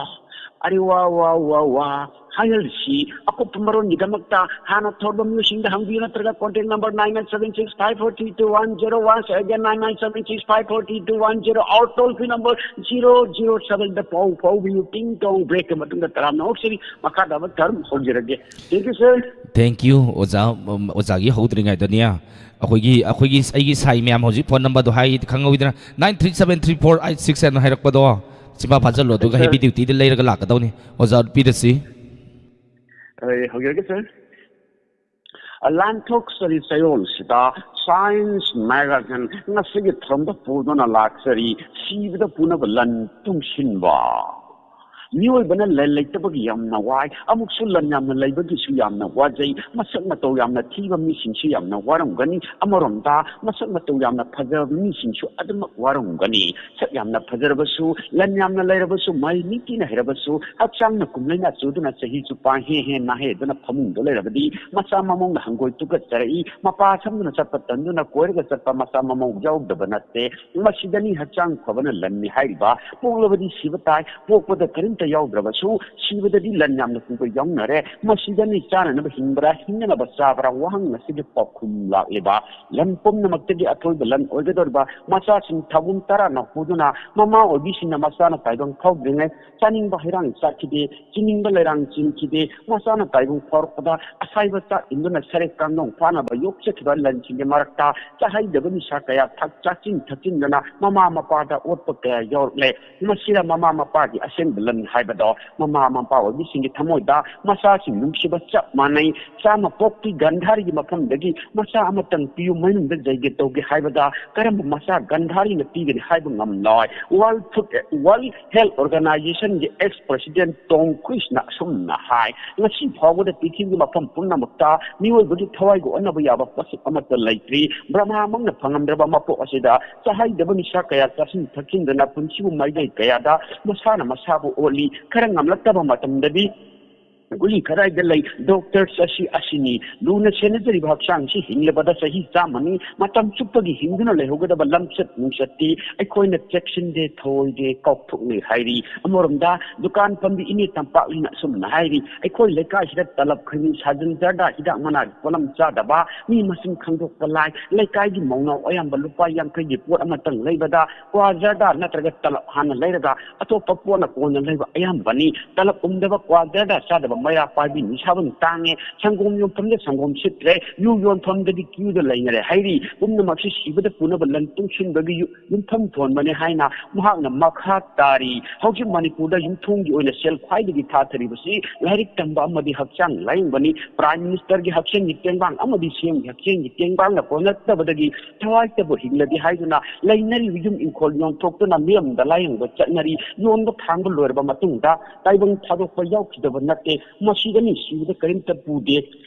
ꯑꯔꯦ ꯋꯥ ꯋꯥ ꯋꯥ ꯋꯥ꯫ ꯍꯥꯏꯍꯜꯂꯤꯁꯤ ꯑꯀꯨꯞꯄ ꯃꯔꯣꯟꯒꯤꯗꯃꯛꯇ ꯍꯥꯟꯅ ꯊꯣꯛꯂꯕ ꯃꯤꯑꯣꯏꯁꯤꯡꯗ ꯍꯪꯕꯤꯌꯨ, ꯅꯠꯇ꯭ꯔꯒ contact number nine nine seven six five four three two one zero one, again nine nine seven six five four three two one zero, our toll free number zero zero seven ꯗ ꯄꯥꯎ ꯐꯥꯎꯕꯤꯌꯨ꯫ ꯇꯤꯡ ꯇꯣꯡ break ꯀꯤ ꯃꯇꯨꯡꯗ ꯇꯔꯥꯝꯅ ꯑꯣꯛꯆꯔꯤ꯫ ꯃꯈꯥ ꯇꯥꯕ term ꯍꯧꯖꯔꯒꯦ꯫ Thank you, sir꯫ Thank you, ꯑꯣꯖꯥ꯫ ꯎꯝ, ꯑꯣꯖꯥꯒꯤ ꯍꯧꯗ꯭ꯔꯤꯉꯩꯗꯅꯦ, ꯑꯩꯈꯣꯏꯒꯤ, ꯑꯩꯈꯣꯏꯒꯤ, ꯑꯩꯒꯤ ꯁꯥꯏ ꯃꯌꯥꯝ ꯍꯧꯖꯤꯛ phone number ꯗꯣ ꯍꯥꯏ ꯈꯪꯍꯧꯋꯤꯗꯅ, nine three seven three four eight six seven ꯍꯥꯏꯔꯛꯄꯗꯣ, ꯆꯤꯟꯐꯥ ꯐꯥꯖꯜꯂꯣ, ꯑꯗꯨꯒ sir, heavy duty ꯗ ꯂꯩꯔꯒ ꯂꯥꯛꯀꯗꯧꯅꯤ꯫ ꯑꯣꯖꯥ ꯄꯤꯔꯁꯤ꯫ ꯑꯩ ꯍꯧꯖꯔꯒꯦ, sir꯫ ꯂꯥꯟꯊꯣꯛꯆꯔꯤ ꯆꯌꯣꯜꯁꯤꯗ Science Magazine ꯉꯁꯤꯒꯤ ꯊꯧꯔꯝꯗ ꯄꯨꯗꯨꯅ ꯂꯥꯛꯆꯔꯤ, ꯁꯤꯕꯗ ꯄꯨꯅꯕ ꯂꯟ ꯇꯨꯡꯁꯤꯟꯕ꯫ ꯃꯤꯑꯣꯏꯕꯅ ꯂꯟ ꯂꯩꯇꯕꯒꯤ ꯌꯥꯝꯅ ꯋꯥꯏ, ꯑꯃꯨꯛꯁꯨ ꯂꯟ ꯌꯥꯝꯅ ꯂꯩꯕꯒꯤꯁꯨ ꯌꯥꯝꯅ ꯋꯥꯖꯩ꯫ ꯃꯁꯛ ꯃꯇꯧ ꯌꯥꯝꯅ ꯊꯤꯕ ꯃꯤꯁꯤꯡꯁꯨ ꯌꯥꯝꯅ ꯋꯥꯔꯝꯒꯅꯤ꯫ ꯑꯃꯔꯣꯝꯗ, ꯃꯁꯛ ꯃꯇꯧ ꯌꯥꯝꯅ ꯐꯖꯕ ꯃꯤꯁꯤꯡꯁꯨ ꯑꯗꯨꯃꯛ ꯋꯥꯔꯝꯒꯅꯤ꯫ ꯁꯛ ꯌꯥꯝꯅ ꯐꯖꯔꯕꯁꯨ, ꯂꯟ ꯌꯥꯝꯅ ꯂꯩꯔꯕꯁꯨ, ꯃꯍꯩ ꯅꯤꯡꯊꯤꯅ ꯍꯩꯔꯕꯁꯨ, ꯍꯛꯆꯥꯡꯅ ꯀꯨꯝꯂꯩꯅꯥ ꯆꯨꯗꯨꯅ ꯆꯍꯤ ꯆꯨꯞꯄ ꯍꯦ ꯍꯦ ꯅꯥꯍꯦꯗꯨꯅ ꯐꯃꯨꯡꯗ ꯂꯩꯔꯕꯗꯤ, ꯃꯆꯥ ꯃꯃꯧꯅ ꯍꯪꯒꯣꯏ ꯇꯨꯀꯠꯆꯔꯛꯏ꯫ ꯃꯄꯥ ꯁꯝꯗꯨꯅ ꯆꯠꯄ ꯇꯟꯗꯨꯅ ꯀꯣꯏꯔꯒ ꯆꯠꯄ ꯃꯆꯥ ꯃꯃꯧ ꯌꯥꯎꯗꯕ ꯅꯠꯇꯦ꯫ ꯃꯁꯤꯗꯅꯤ ꯍꯛꯆꯥꯡ ꯐꯕꯅ ꯂꯟꯅꯤ ꯍꯥꯏꯔꯤꯕ꯫ ꯄꯣꯛꯂꯕꯗꯤ ꯁꯤꯕ ꯇꯥꯏ, ꯄꯣꯛꯄꯗ ꯀꯔꯤꯝꯇ ꯌꯥꯎꯗ꯭ꯔꯕꯁꯨ, ꯁꯤꯕꯗꯗꯤ ꯂꯟ ꯌꯥꯝꯅ ꯄꯨꯕ ꯌꯥꯎꯅꯔꯦ꯫ ꯃꯁꯤꯗꯅꯤ ꯆꯥꯅꯅꯕ ꯍꯤꯡꯕ꯭ꯔꯥ, ꯍꯤꯡꯅꯅꯕ ꯆꯥꯕ꯭ꯔꯥ ꯋꯥꯍꯪ ꯑꯁꯤꯒꯤ ꯄꯥꯎꯈꯨꯝ ꯂꯥꯛꯂꯤꯕ꯫ ꯂꯟ ꯄꯨꯝꯅꯃꯛꯇꯒꯤ ꯑꯊꯣꯏꯕ ꯂꯟ ꯑꯣꯏꯒꯗꯧꯔꯤꯕ ꯃꯆꯥꯁꯤꯡ ꯊꯥꯕꯨꯡ ꯇꯔꯥꯅ ꯍꯨꯗꯨꯅ, ꯃꯃꯥ ꯑꯣꯏꯕꯤꯁꯤꯡꯅ ꯃꯆꯥꯅ ꯇꯥꯏꯕꯪ ꯐꯥꯎꯗ꯭ꯔꯤꯉꯩ ꯆꯥꯅꯤꯡꯕ ꯍꯩꯔꯥꯡ ꯆꯥꯈꯤꯗꯦ, ꯆꯤꯅꯤꯡꯕ ꯂꯩꯔꯥꯡ ꯆꯤꯟꯈꯤꯗꯦ, ꯃꯆꯥꯅ ꯇꯥꯏꯕꯪ ꯐꯥꯎꯔꯛꯄꯗ ꯑꯁꯥꯏꯕ ꯆꯥꯛ ꯏꯟꯗꯨꯅ ꯁꯔꯦꯛ ꯀꯥꯡꯗꯣꯡ ꯐꯥꯅꯕ ꯌꯣꯛꯆꯈꯤꯕ ꯂꯟꯁꯤꯡꯒꯤ ꯃꯔꯛꯇ ꯆꯥꯍꯩꯗꯕ ꯅꯤꯁꯥ ꯀꯌꯥ ꯊꯛ ꯆꯥꯁꯤꯟ ꯊꯛꯆꯤꯟꯗꯅ ꯃꯃꯥ ꯃꯄꯥꯗ ꯑꯣꯠꯄ ꯀꯌꯥ ꯌꯥꯎꯔꯛꯂꯦ꯫ ꯃꯁꯤꯗ ꯃꯃꯥ ꯃꯄꯥꯒꯤ ꯑꯁꯦꯡꯕ ꯂꯟ ꯍꯥꯏꯕꯗꯣ ꯃꯃꯥ ꯃꯄꯥ ꯑꯣꯏꯕꯁꯤꯡꯒꯤ ꯊꯃꯣꯏꯗ ꯃꯆꯥꯁꯤꯡ ꯅꯨꯡꯁꯤꯕ ꯆꯞ ꯃꯥꯟꯅꯩ꯫ ꯆꯥꯝꯃ ꯄꯣꯛꯄꯤ ꯒꯟꯙꯥꯔꯤꯒꯤ ꯃꯐꯝꯗꯒꯤ ꯃꯆꯥ ꯑꯃꯇꯪ ꯄꯤꯌꯨ, ꯃꯅꯨꯡꯗ ꯖꯩꯒ ꯇꯧꯒꯦ ꯍꯥꯏꯕꯗ ꯀꯔꯝꯕ ꯃꯆꯥ ꯒꯟꯙꯥꯔꯤꯅ ꯄꯤꯒꯅꯤ ꯍꯥꯏꯕ ꯉꯝꯂꯣꯏ꯫ World Food, World Health Organizationꯒꯤ ex president Tom Cruiseꯅ ꯑꯁꯨꯝꯅ ꯍꯥꯏ, "ꯉꯁꯤ ꯐꯥꯎꯕꯗ ꯄ꯭ꯔꯤꯊꯤꯕꯤꯒꯤ ꯃꯐꯝ ꯄꯨꯝꯅꯃꯛꯇ ꯃꯤꯑꯣꯏꯕꯒꯤ ꯊꯋꯥꯏꯒ ꯑꯣꯟꯅꯕ ꯌꯥꯕ ꯄꯣꯠꯁꯛ ꯑꯃꯠꯇ ꯂꯩꯇ꯭ꯔꯤ꯫ ꯕ꯭ꯔꯍꯃꯥꯃꯛꯅ ꯐꯪꯉꯝꯗ꯭ꯔꯕ ꯃꯄꯣꯛ ꯑꯁꯤꯗ ꯆꯍꯩꯗꯕ ꯅꯤꯁꯥ ꯀꯌꯥ ꯆꯥꯁꯤꯟ ꯊꯛꯆꯤꯟꯗꯅ ꯄꯨꯟꯁꯤꯕꯨ ꯃꯥꯏꯀꯩ ꯀꯌꯥꯗ ꯃꯁꯥꯅ ꯃꯁꯥꯕꯨ ꯑꯣꯠꯂꯤ꯫ ꯈꯔ ꯉꯝꯂꯛꯇꯕ ꯃꯇꯝꯗꯗꯤ ꯒꯨꯂꯤ ꯈꯔꯥꯏꯗ ꯂꯩ, ꯗꯣꯛꯇꯔ ꯆꯠꯁꯤ ꯑꯁꯤꯅꯤ꯫ ꯂꯨꯅ ꯁꯦꯟꯅꯖꯔꯤꯕ ꯍꯛꯆꯥꯡꯁꯤ ꯍꯤꯡꯂꯕꯗ ꯆꯍꯤ ꯆꯥꯝꯃꯅꯤ꯫ ꯃꯇꯝ ꯆꯨꯞꯄꯒꯤ ꯍꯤꯡꯗꯨꯅ ꯂꯩꯍꯧꯒꯗꯕ ꯂꯝꯆꯠ ꯅꯨꯡꯆꯠꯇꯤ ꯑꯩꯈꯣꯏꯅ ꯆꯦꯛꯁꯤꯟꯗꯦ, ꯊꯧꯑꯣꯏꯗꯦ, ꯀꯥꯎꯊꯣꯛꯅꯩ" ꯍꯥꯏꯔꯤ꯫ ꯑꯃꯔꯣꯝꯗ ꯗꯨꯀꯥꯟ ꯐꯝꯕꯤ ꯏꯅꯦ ꯇꯝꯄꯥꯛꯂꯤꯅ ꯑꯁꯨꯝꯅ ꯍꯥꯏꯔꯤ, "ꯑꯩꯈꯣꯏ ꯂꯩꯀꯥꯏꯁꯤꯗ ꯇꯂꯞ ꯈꯩꯅꯤ, ꯁꯥꯖꯟ ꯖꯔꯗꯥ, ꯍꯤꯗꯥꯛ ꯃꯅꯥꯒꯤ ꯄꯣꯠꯂꯝ ꯆꯥꯗꯕ ꯃꯤ ꯃꯁꯤꯡ ꯈꯪꯗꯣꯛꯄ ꯂꯥꯏ꯫ ꯂꯩꯀꯥꯏꯒꯤ ꯃꯧꯅꯥꯎ ꯑꯌꯥꯝꯕ ꯂꯨꯄꯥ ꯌꯥꯡꯈꯩꯒꯤ ꯄꯣꯠ ꯑꯃꯇꯪ ꯂꯩꯕꯗ ꯀ꯭ꯋꯥ ꯖꯔꯗꯥ ꯅꯠꯇ꯭ꯔꯒ ꯇꯂꯞ ꯍꯥꯟꯅ ꯂꯩꯔꯒ ꯑꯇꯣꯞꯄ ꯄꯣꯠꯅ ꯀꯣꯟꯅ ꯂꯩꯕ ꯑꯌꯥꯝꯕꯅꯤ꯫ ꯇꯂꯞ ꯎꯝꯗꯕ, ꯀ꯭ꯋꯥ ꯖꯔꯗꯥ ꯆꯥꯗꯕ ꯃꯩꯔꯥ ꯄꯥꯏꯕꯤ ꯅꯤꯁꯥꯕꯟ ꯇꯥꯡꯉꯦ꯫ ꯁꯪꯒꯣꯝ ꯌꯣꯟꯐꯝꯗ ꯁꯪꯒꯣꯝ ꯁꯤꯠꯇ꯭ꯔꯦ꯫ ꯌꯨ ꯌꯣꯟꯐꯝꯗꯗꯤ ꯀ꯭ꯌꯨꯗ ꯂꯩꯅꯔꯦ" ꯍꯥꯏꯔꯤ꯫ ꯄꯨꯝꯅꯃꯛꯁꯤ ꯁꯤꯕꯗ ꯄꯨꯅꯕ ꯂꯟ ꯇꯨꯡꯁꯤꯟꯕꯒꯤ ꯌꯨ-, ꯌꯨꯝꯐꯝ ꯊꯣꯟꯕꯅꯤ ꯍꯥꯏꯅ ꯃꯍꯥꯛꯅ ꯃꯈꯥ ꯇꯥꯔꯤ꯫ ꯍꯧꯖꯤꯛ ꯃꯅꯤꯄꯨꯔꯗ ꯌꯨꯝꯊꯣꯡꯒꯤ ꯑꯣꯏꯅ ꯁꯦꯜ ꯈ꯭ꯋꯥꯏꯗꯒꯤ ꯊꯥꯊꯔꯤꯕꯁꯤ ꯂꯥꯏꯔꯤꯛ ꯇꯝꯕ ꯑꯃꯗꯤ ꯍꯛꯆꯥꯡ ꯂꯥꯌꯦꯡꯕꯅꯤ꯫ Prime Ministerꯒꯤ ꯍꯛꯁꯦꯜꯒꯤ ꯇꯦꯡꯕꯥꯡ ꯑꯃꯗꯤ CMꯒꯤ ꯍꯛꯁꯦꯜꯒꯤ ꯇꯦꯡꯕꯥꯡꯅ ꯀꯣꯟꯅꯗꯕꯗꯒꯤ ꯊꯋꯥꯏꯇꯕꯨ ꯍꯤꯡꯂꯗꯤ ꯍꯥꯏꯗꯨꯅ ꯂꯩꯅꯔꯤꯕ ꯌꯨꯝ ꯏꯪꯈꯣꯜ ꯌꯣꯟꯊꯣꯛꯇꯨꯅ ꯃꯤꯔꯝꯗ ꯂꯥꯌꯦꯡꯕ ꯆꯠꯅꯔꯤ꯫ ꯌꯣꯟꯕ ꯊꯥꯡꯕ ꯂꯣꯏꯔꯕ ꯃꯇꯨꯡꯗ ꯇꯥꯏꯕꯪ ꯊꯥꯗꯣꯛꯄ ꯌꯥꯎꯈꯤꯗꯕ ꯅꯠꯇꯦ꯫ ꯃꯁꯤꯗꯅꯤ ꯁꯤꯕꯗ ꯀꯔꯤꯝꯇ ꯄꯨꯗꯦ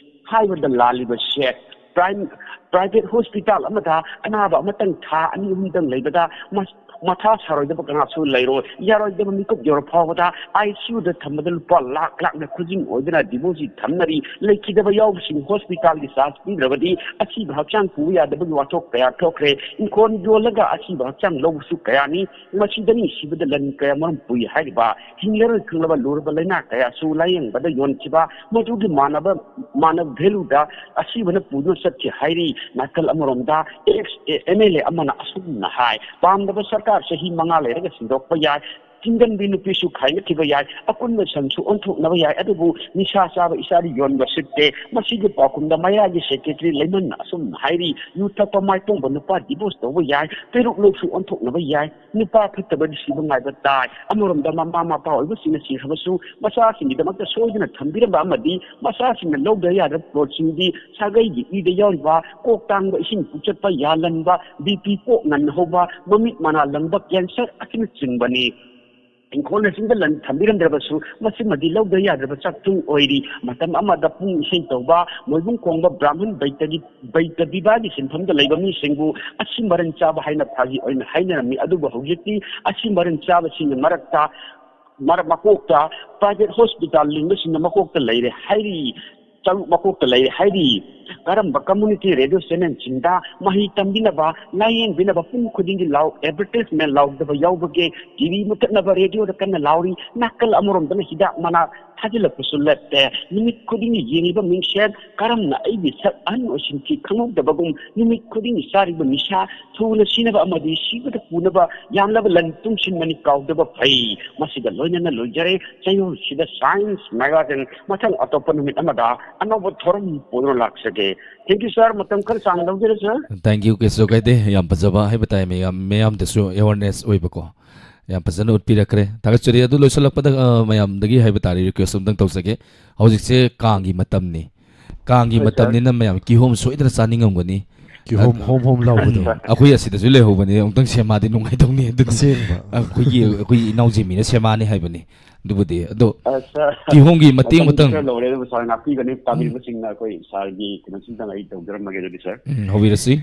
ꯍꯥꯏꯕꯗ ꯂꯥꯜꯂꯤꯕꯁꯦ꯫ Prime, private hospital ꯑꯃꯗ ꯑꯅꯥꯕ ꯑꯃꯇꯪ ꯊꯥ ꯑꯅꯤ ꯑꯍꯨꯝꯗꯪ ꯂꯩꯕꯗ ꯃ-, ꯃꯊꯥ ꯁꯥꯔꯣꯏꯗꯕ ꯀꯅꯥꯁꯨ ꯂꯩꯔꯣꯏ꯫ ꯌꯥꯔꯣꯏꯗꯕ ꯃꯤꯀꯨꯞ ꯌꯧꯔ ꯐꯥꯎꯕꯗ ICUꯗ ꯊꯝꯕꯗ ꯂꯨꯄꯥ ꯂꯥꯛ ꯂꯥꯛꯅ ꯈꯨꯖꯤꯡ ꯑꯣꯏꯗꯨꯅ ꯗꯤꯕꯣꯁꯤ ꯊꯝꯅꯔꯤ꯫ ꯂꯩꯈꯤꯗꯕ ꯌꯥꯎꯕꯁꯤꯡ hospitalꯒꯤ charge ꯄꯤꯗ꯭ꯔꯕꯗꯤ ꯑꯁꯤꯕ ꯍꯛꯆꯥꯡ ꯄꯨꯕ ꯌꯥꯗꯕꯒꯤ ꯋꯥꯊꯣꯛ ꯀꯌꯥ ꯊꯣꯛꯈ꯭ꯔꯦ꯫ ꯏꯪꯈꯣꯜ ꯌꯣꯜꯂꯒ ꯑꯁꯤꯕ ꯍꯛꯆꯥꯡ ꯂꯧꯕꯁꯨ ꯀꯌꯥꯅꯤ꯫ ꯃꯁꯤꯗꯅꯤ ꯁꯤꯕꯗ ꯂꯟ ꯀꯌꯥ ꯃꯔꯨꯝ ꯄꯨꯏ ꯍꯥꯏꯔꯤꯕ꯫ ꯍꯤꯡꯂꯔꯣꯏ ꯈꯪꯂꯕ ꯂꯨꯔꯕ ꯂꯥꯏꯅꯥ ꯀꯌꯥꯁꯨ ꯂꯥꯌꯦꯡꯕꯗ ꯌꯣꯟꯈꯤꯕ, ꯃꯗꯨꯒꯤ ꯃꯥꯟꯅꯕ, ꯃꯥꯟꯅꯕ valueꯗ ꯑꯁꯤꯕꯅ ꯄꯨꯗꯨꯅ ꯆꯠꯈꯤ ꯍꯥꯏꯔꯤ꯫ ꯅꯥꯀꯜ ꯑꯃꯔꯣꯝꯗ ex MLA ꯑꯃꯅ ꯑꯁꯨꯝꯅ ꯍꯥꯏ, "ꯄꯥꯝꯗꯕ ꯁꯔꯀꯥꯔ ꯆꯍꯤ ꯃꯉꯥ ꯂꯩꯔꯒ ꯁꯤꯟꯗꯣꯛꯄ ꯌꯥꯏ꯫ ꯆꯤꯡꯒꯟꯕꯤ ꯅꯨꯄꯤꯁꯨ ꯈꯥꯏꯅꯈꯤꯕ ꯌꯥꯏ, ꯑꯀꯨꯟꯕ ꯁꯟꯁꯨ ꯑꯣꯟꯊꯣꯛꯅꯕ ꯌꯥꯏ, ꯑꯗꯨꯕꯨ ꯅꯤꯁꯥ ꯆꯥꯕ ꯏꯆꯥꯗꯤ ꯌꯣꯟꯕ ꯁꯤꯠꯇꯦ꯫ ꯃꯁꯤꯒꯤ ꯄꯥꯎꯈꯨꯝꯗ ꯃꯌꯥꯒꯤ ꯁꯦꯀ꯭ꯔꯦꯇꯔꯤ ꯂꯩꯃꯟꯅ ꯑꯁꯨꯝ ꯍꯥꯏꯔꯤ, ꯌꯨ ꯊꯛꯄ ꯃꯥꯏ ꯄꯣꯡꯕ ꯅꯨꯄꯥ ꯗꯤꯚꯣꯔꯁ ꯇꯧꯕ ꯌꯥꯏ, ꯄꯦꯔꯨꯛ ꯂꯧꯁꯨ ꯑꯣꯟꯊꯣꯛꯅꯕ ꯌꯥꯏ꯫ ꯅꯨꯄꯥ ꯐꯠꯇꯕꯗꯤ ꯁꯤꯕ ꯉꯥꯏꯕ ꯇꯥꯏ꯫ ꯑꯃꯔꯣꯝꯗ ꯃꯃꯥ ꯃꯄꯥ ꯑꯣꯏꯕꯁꯤꯡꯅ ꯁꯤꯈ꯭ꯔꯕꯁꯨ ꯃꯆꯥꯁꯤꯡꯒꯤꯗꯃꯛꯇ ꯁꯣꯏꯗꯅ ꯊꯝꯕꯤꯔꯝꯕ ꯑꯃꯗꯤ ꯃꯆꯥꯁꯤꯡꯅ ꯂꯧꯗ ꯌꯥꯗꯕ ꯄꯣꯠꯁꯤꯡꯗꯤ ꯁꯥꯒꯩꯒꯤ ꯏꯗ ꯌꯥꯎꯔꯤꯕ ꯀꯣꯛ ꯇꯥꯡꯕ, ꯏꯁꯤꯡ ꯄꯨꯆꯠꯄ ꯌꯥꯍꯟꯕ, ꯕꯤ ꯄꯤ ꯄꯣꯛ ꯉꯟꯅ ꯍꯧꯕ, ꯃꯃꯤꯠ ꯃꯅꯥ ꯂꯪꯕ, ꯀꯦꯟꯁꯔ ꯑꯁꯤꯅꯆꯤꯡꯕꯅꯤ꯫ ꯏꯪꯈꯣꯜꯅꯆꯤꯡꯕ ꯂꯟ ꯊꯝꯕꯤꯔꯝꯗ꯭ꯔꯕꯁꯨ ꯃꯁꯤꯃꯗꯤ ꯂꯧꯗ ꯌꯥꯗ꯭ꯔꯕ ꯆꯥꯛꯊꯨꯡ ꯑꯣꯏꯔꯤ꯫ ꯃꯇꯝ ꯑꯃꯗ ꯄꯨꯡ ꯏꯁꯩ ꯇꯧꯕ, ꯃꯣꯏꯕꯨꯡ ꯈꯣꯡꯕ ꯕ꯭ꯔꯥꯍꯃꯟ ꯕꯩꯇꯒꯤ ꯕꯩꯇꯕꯤꯕꯥꯒꯤ ꯁꯤꯟꯐꯝꯗ ꯂꯩꯕ ꯃꯤꯁꯤꯡꯕꯨ ꯑꯁꯤ ꯃꯔꯟ ꯆꯥꯕ ꯍꯥꯏꯅ ꯐꯥꯒꯤ ꯑꯣꯏꯅ ꯍꯥꯏꯅꯔꯝꯃꯤ꯫ ꯑꯗꯨꯕꯨ ꯍꯧꯖꯤꯛꯇꯤ ꯑꯁꯤ ꯃꯔꯟ ꯆꯥꯕꯁꯤꯡꯒꯤ ꯃꯔꯛꯇ, ꯃꯔꯛ ꯃꯀꯣꯛꯇ private hospital ꯂꯤꯡꯕꯁꯤꯡꯅ ꯃꯀꯣꯛꯇ ꯂꯩꯔꯦ ꯍꯥꯏꯔꯤ, ꯆꯔꯨꯛ ꯃꯀꯣꯛꯇ ꯂꯩꯔꯦ ꯍꯥꯏꯔꯤ꯫ ꯀꯔꯝꯕ community radio channelꯁꯤꯡꯗ ꯃꯍꯩ ꯇꯝꯕꯤꯅꯕ, ꯂꯥꯌꯦꯡꯕꯤꯅꯕ ꯄꯨꯡ ꯈꯨꯗꯤꯡꯒꯤ ꯂꯥꯎ-, advertisement ꯂꯥꯎꯗꯕ ꯌꯥꯎꯕꯒꯦ? ꯇꯤ ꯚꯤ ꯃꯨꯊꯠꯅꯕ radioꯗ ꯀꯟꯅ ꯂꯥꯎꯔꯤ, ꯅꯥꯀꯜ ꯑꯃꯔꯣꯝꯗꯅ ꯍꯤꯗꯥꯛ ꯃꯅꯥ ꯊꯥꯖꯤꯜꯂꯛꯄꯁꯨ ꯂꯦꯞꯇꯦ꯫ ꯅꯨꯃꯤꯠ ꯈꯨꯗꯤꯡꯒꯤ ꯌꯦꯡꯉꯤꯕ ꯃꯤꯡꯁꯦꯜ ꯀꯔꯝꯅ ꯑꯩꯒꯤ ꯁꯛ ꯑꯍꯟ ꯑꯣꯏꯁꯤꯟꯈꯤ ꯈꯪꯍꯧꯗꯕꯒꯨꯝ, ꯅꯨꯃꯤꯠ ꯈꯨꯗꯤꯡꯒꯤ ꯆꯥꯔꯤꯕ ꯅꯤꯁꯥ ꯊꯨꯅ ꯁꯤꯅꯕ ꯑꯃꯗꯤ ꯁꯤꯕꯗ ꯄꯨꯅꯕ ꯌꯥꯝꯂꯕ ꯂꯟ ꯇꯨꯡꯁꯤꯟꯕꯅꯤ ꯀꯥꯎꯗꯕ ꯐꯩ꯫ ꯃꯁꯤꯒ ꯂꯣꯏꯅꯅ ꯂꯣꯏꯖꯔꯦ ꯆꯌꯣꯜꯁꯤꯗ Science Magazine꯫ ꯃꯊꯪ ꯑꯇꯣꯞꯄ ꯅꯨꯃꯤꯠ ꯑꯃꯗ ꯑꯅꯧꯕ ꯊꯧꯔꯝ ꯄꯨꯗꯨꯅ ꯂꯥꯛꯆꯒꯦ꯫ Thank you, sir꯫ ꯃꯇꯝ ꯈꯔ ꯁꯥꯡꯅ ꯂꯧꯖꯔꯦ, sir꯫ Thank you, ꯀꯩꯁꯨ ꯀꯥꯏꯗꯦ꯫ ꯌꯥꯝ ꯐꯖꯕ ꯍꯥꯏꯕ ꯇꯥꯏ, ꯃꯌꯥꯝ, ꯃꯌꯥꯝꯗꯁꯨ awareness ꯑꯣꯏꯕꯀꯣ꯫ ꯌꯥꯝ ꯐꯖꯅ ꯎꯠꯄꯤꯔꯛꯈ꯭ꯔꯦ꯫ ꯊꯥꯒꯠꯆꯔꯤ꯫ ꯑꯗꯨ ꯂꯣꯏꯁꯤꯜꯂꯛꯄꯗ, ꯑ, ꯃꯌꯥꯝꯗꯒꯤ ꯍꯥꯏꯕ ꯇꯥꯔꯦ, request ꯑꯝꯇꯪ ꯇꯧꯖꯒꯦ꯫ ꯍꯧꯖꯤꯛꯁꯦ ꯀꯥꯡꯒꯤ ꯃꯇꯝꯅꯤ꯫ ꯀꯥꯡꯒꯤ ꯍꯣꯏ, sir꯫ ꯃꯇꯝꯅꯤꯅ ꯃꯌꯥꯝ ꯀꯤꯍꯣꯝ ꯁꯣꯏꯗꯅ ꯆꯥꯅꯤꯡꯉꯝꯒꯅꯤ꯫ ꯀꯤꯍꯣꯝ ꯑꯗ-, ꯍꯣꯝ ꯍꯣꯝ ꯂꯥꯎꯕꯗꯣ꯫ ꯑꯩꯈꯣꯏ ꯑꯁꯤꯗꯁꯨ ꯂꯩꯍꯧꯕꯅꯤ, ꯑꯃꯨꯛꯇꯪ ꯁꯦꯝꯃꯛꯑꯗꯤ ꯅꯨꯡꯉꯥꯏꯗꯧꯅꯤ꯫ ꯑꯗꯨ ꯑꯁꯦꯡꯕ꯫ ꯑꯩꯈꯣꯏꯒꯤ, ꯑꯩꯈꯣꯏꯒꯤ ꯏꯅꯥꯎ ꯖꯤꯃꯤꯅ ꯁꯦꯝꯃꯛꯑꯅꯤ ꯍꯥꯏꯕꯅꯤ꯫ ꯑꯗꯨꯕꯨꯗꯤ, ꯑꯗꯣ ꯑ, sir, ꯀꯤꯍꯣꯝꯒꯤ ꯃꯇꯦꯡ ꯃꯇꯝ ꯃꯇꯪ꯫ ꯈꯔ ꯂꯧꯔꯦ, ꯑꯗꯨꯕꯨ sir ꯉꯥꯛꯄꯤꯒꯅꯤ, ꯎꯝ꯫ ꯇꯥꯕꯤꯔꯤꯕꯁꯤꯡꯅ ꯑꯩꯈꯣꯏ sirꯒꯤ ꯀꯩꯅꯣꯁꯤꯡꯗꯪ ꯑꯩ ꯇꯧꯖꯔꯝꯃꯒꯦ ꯑꯗꯨꯗꯤ, sir꯫ ꯎꯝ, ꯍꯧꯕꯤꯔꯁꯤ꯫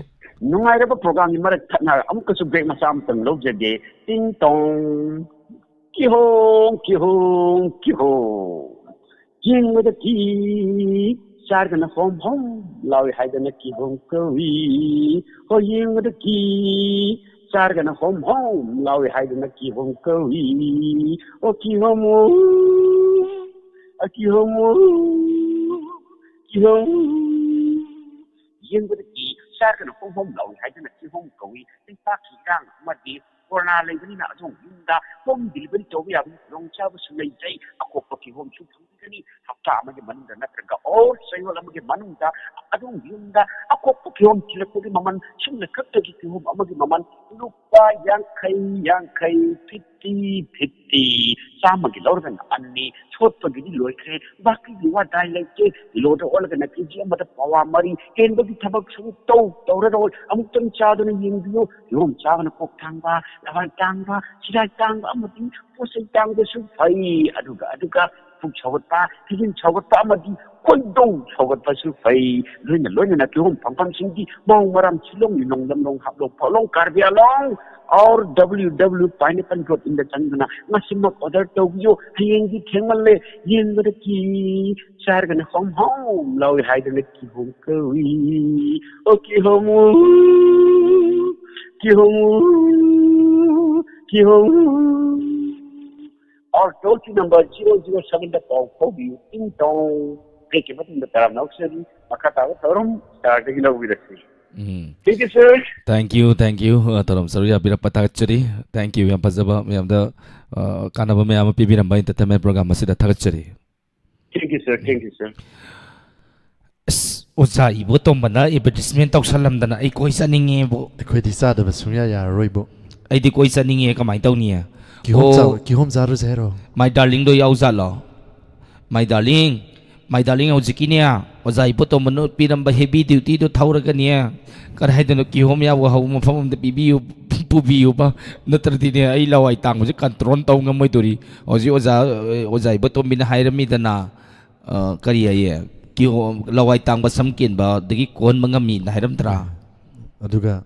ꯅꯨꯡꯉꯥꯏꯔꯕ programꯒꯤ ꯃꯔꯛ ꯊꯠꯅ ꯑꯃꯨꯛꯀꯁꯨ break ꯃꯆꯥ ꯑꯃꯇꯪ ꯂꯧꯖꯒꯦ꯫ ꯇꯤꯡ ꯇꯣꯡ, ꯀꯤꯍꯣꯝ, ꯀꯤꯍꯣꯝ, ꯀꯤꯍꯣꯝ꯫ ꯌꯦꯡꯕꯗ ꯀꯤ, ꯆꯥꯔꯒꯅ ꯍꯣꯝ ꯍꯣꯝ ꯂꯥꯎꯏ ꯍꯥꯏꯗꯅ ꯀꯤꯍꯣꯝ ꯀꯧꯏ꯫ ꯍꯣ, ꯌꯦꯡꯕꯗ ꯀꯤ, ꯆꯥꯔꯒꯅ ꯍꯣꯝ ꯍꯣꯝ ꯂꯥꯎꯏ ꯍꯥꯏꯗꯅ ꯀꯤꯍꯣꯝ ꯀꯧꯏ꯫ ꯑꯣ ꯀꯤꯍꯣꯝ ꯑꯣ, ꯑ ꯀꯤꯍꯣꯝ ꯑꯣ, ꯀꯤꯍꯣꯝ꯫ ꯌꯦꯡꯕꯗ ꯀꯤ, ꯆꯥꯔꯒꯅ ꯍꯣꯝ ꯍꯣꯝ ꯂꯥꯎꯏ ꯍꯥꯏꯗꯅ ꯀꯤꯍꯣꯝ ꯀꯧꯏ꯫ ꯂꯩꯄꯥꯛꯀꯤ ꯏꯔꯥꯡ ꯑꯃꯗꯤ ꯀꯣꯔꯣꯅꯥ ꯂꯩꯕꯅꯤꯅ ꯑꯗꯣꯝꯒꯤ ꯌꯨꯝꯗ ꯍꯣꯝ ꯗꯤꯂꯤꯚꯔꯤ ꯇꯧꯕ ꯌꯥꯕꯒꯤ ꯈꯨꯗꯣꯡꯆꯥꯕꯁꯨ ꯂꯩꯖꯩ꯫ ꯑꯀꯣꯛꯄ ꯀꯤꯍꯣꯝꯁꯨ ꯐꯪꯒꯅꯤ꯫ ꯍꯞꯇꯥ ꯑꯃꯒꯤ ꯃꯅꯨꯡꯗ ꯅꯠꯇ꯭ꯔꯒ ꯑꯣꯔ ꯆꯌꯣꯜ ꯑꯃꯒꯤ ꯃꯅꯨꯡꯗ ꯑꯗꯣꯝꯒꯤ ꯌꯨꯝꯗ ꯑꯀꯣꯛꯄ ꯀꯤꯍꯣꯝ ꯊꯤꯜꯂꯛꯄꯒꯤ ꯃꯃꯜ ꯁꯨꯞꯅ ꯈꯛꯇꯒꯤ ꯀꯤꯍꯣꯝ ꯑꯃꯒꯤ ꯃꯃꯜ ꯂꯨꯄꯥ ꯌꯥꯡꯈꯩ, ꯌꯥꯡꯈꯩ, ꯐꯤꯐꯇꯤ, ꯐꯤꯐꯇꯤ꯫ ꯆꯥꯝꯃꯒꯤ ꯂꯧꯔꯒꯅ ꯑꯅꯤ, ꯁꯣꯠꯄꯒꯤꯗꯤ ꯂꯣꯏꯈ꯭ꯔꯦ꯫ ꯕꯥꯀꯤꯒꯤ ꯋꯥꯗꯥꯏ ꯂꯩꯇꯦ꯫ ꯀꯤꯂꯣꯗ ꯑꯣꯜꯂꯒꯅ ꯀꯦꯖꯤ ꯑꯃꯗ ꯄꯋꯥ ꯃꯔꯤ꯫ ꯍꯦꯟꯕꯒꯤ ꯊꯕꯛ ꯁꯨꯡꯇꯧ ꯇꯧꯔꯔꯣꯏ꯫ ꯑꯃꯨꯛꯇꯪ ꯆꯥꯗꯨꯅ ꯌꯦꯡꯕꯤꯌꯨ꯫ ꯀꯤꯍꯣꯝ ꯆꯥꯕꯅ ꯀꯣꯛ ꯊꯥꯡꯕ, ꯂꯋꯥꯏ ꯇꯥꯡꯕ, ꯆꯤꯔꯥꯏ ꯇꯥꯡꯕ ꯑꯃꯗꯤ ꯄꯣꯠ ꯆꯩ ꯇꯥꯡꯕꯁꯨ ꯐꯩ꯫ ꯑꯗꯨꯒ, ꯑꯗꯨꯒ ꯄꯨꯛ ꯁꯧꯒꯠꯄ, ꯊꯤꯖꯤꯟ ꯁꯧꯒꯠꯄ ꯑꯃꯗꯤ ꯈꯣꯏꯗꯧ ꯁꯧꯒꯠꯄꯁꯨ ꯐꯩ꯫ ꯂꯣꯏꯅ ꯂꯣꯏꯅꯅ ꯀꯤꯍꯣꯝ ꯐꯪꯐꯝꯁꯤꯡꯗꯤ ꯃꯥꯎ, ꯃꯔꯥꯝ, ꯁꯤꯂꯣꯡ, ꯂꯤꯂꯣꯡ, ꯂꯝꯂꯣꯡ, ꯍꯥꯞꯂꯣꯡ, ꯐꯥꯂꯣꯡ, ꯀꯥꯔꯕꯤ ꯑꯪꯂꯣꯡ, or W W Pineapple Dot In ꯗ ꯆꯪꯗꯨꯅ ꯉꯁꯤꯃꯛ ꯑꯣꯔꯗꯔ ꯇꯧꯕꯤꯌꯨ꯫ ꯍꯌꯦꯡꯗꯤ ꯊꯦꯡꯃꯜꯂꯦ꯫ ꯌꯦꯡꯕꯗ ꯀꯤ ꯆꯥꯔꯒꯅ ꯍꯣꯝ ꯍꯣꯝ ꯂꯥꯎꯏ ꯍꯥꯏꯗꯨꯅ ꯀꯤꯍꯣꯝ ꯀꯧꯏ꯫ ꯑꯣ ꯀꯤꯍꯣꯝ, ꯀꯤꯍꯣꯝ, ꯀꯤꯍꯣꯝ꯫ Or toll free number zero zero seven ꯗ ꯄꯥꯎ ꯐꯥꯎꯕꯤꯌꯨ꯫ ꯇꯤꯡ ꯇꯣꯡ꯫ ꯕ꯭ꯔꯦꯛꯀꯤ ꯃꯇꯨꯡꯗ ꯇꯔꯥꯝꯅ ꯑꯣꯛꯆꯔꯤ꯫ ꯃꯈꯥ ꯇꯥꯕ ꯊꯧꯔꯝ ꯁ꯭ꯇꯥꯔꯗꯒꯤ ꯂꯧꯕꯤꯔꯛꯁꯤ꯫ ꯎꯝ꯫ Thank you, sir. Thank you, thank you. ꯑ, ꯊꯧꯔꯝ ꯁꯔꯨꯛ ꯌꯥꯕꯤꯔꯛꯄ ꯊꯥꯒꯠꯆꯔꯤ꯫ Thank you, ꯌꯥꯝ ꯐꯖꯕ, ꯃꯌꯥꯝꯗ, ꯑ, ꯀꯥꯟꯅꯕ ꯃꯌꯥꯝ ꯑꯃ ꯄꯤꯕꯤꯔꯝꯕ entertainment program ꯑꯁꯤꯗ ꯊꯥꯒꯠꯆꯔꯤ꯫ Thank you, sir. Thank you, sir. ꯑꯁ, ꯑꯣꯖꯥ ꯏꯕꯣꯇꯣꯝꯕꯅ advertisement ꯇꯧꯁꯜꯂꯝꯗꯅ ꯑꯩ ꯀꯣꯏ ꯆꯠꯅꯤꯡꯉꯦꯕꯣ꯫ ꯑꯩꯈꯣꯏꯗꯤ ꯆꯥꯗꯕ ꯁꯨꯡꯌꯥ ꯌꯥꯔꯔꯣꯏꯕꯣ꯫ ꯑꯩꯗꯤ ꯀꯣꯏ ꯆꯠꯅꯤꯡꯉꯦ, ꯀꯃꯥꯏꯅ ꯇꯧꯅꯤ? ꯀꯤꯍꯣꯝ ꯑꯣ꯫ ꯆꯥꯕ-, ꯀꯤꯍꯣꯝ ꯆꯥꯔꯨꯁꯦ ꯍꯥꯏꯔꯣ? My darling ꯗꯣ ꯌꯥꯎꯖꯥꯠꯂꯣ? My darling, my darling, ꯍꯧꯖꯤꯛꯀꯤꯅꯦ, ꯑꯣꯖꯥ ꯏꯕꯣꯇꯣꯝꯕꯅ ꯄꯤꯔꯝꯕ heavy duty ꯗꯣ ꯊꯧꯔꯒꯅꯦ, ꯀꯗꯥꯏꯗꯅꯣ ꯀꯤꯍꯣꯝ ꯌꯥꯎꯕ ꯍꯧꯕ ꯃꯐꯝ ꯑꯝꯗ ꯄꯤꯕꯤꯌꯨ, ꯄꯨꯕꯤꯌꯨꯕ, ꯅꯠꯇ꯭ꯔꯗꯤꯅꯦ ꯑꯩ ꯂꯋꯥꯏ ꯇꯥꯡꯕꯁꯦ control ꯇꯧ ꯉꯝꯃꯣꯏꯗꯧꯔꯤ꯫ ꯍꯧꯖꯤꯛ ꯑꯣꯖꯥ, ꯑꯣꯖꯥ ꯏꯕꯣꯇꯣꯝꯕꯤꯅ ꯍꯥꯏꯔꯝꯃꯤꯗꯅ, ꯑ, ꯀꯔꯤ ꯍꯥꯏꯌꯦ? ꯀꯤꯍꯣꯝ, ꯂꯋꯥꯏ ꯇꯥꯡꯕ ꯁꯝ ꯀꯦꯟꯕꯗꯒꯤ ꯀꯣꯟꯕ ꯉꯝꯃꯤꯅ ꯍꯥꯏꯔꯝꯗ꯭ꯔꯥ? ꯑꯗꯨꯒ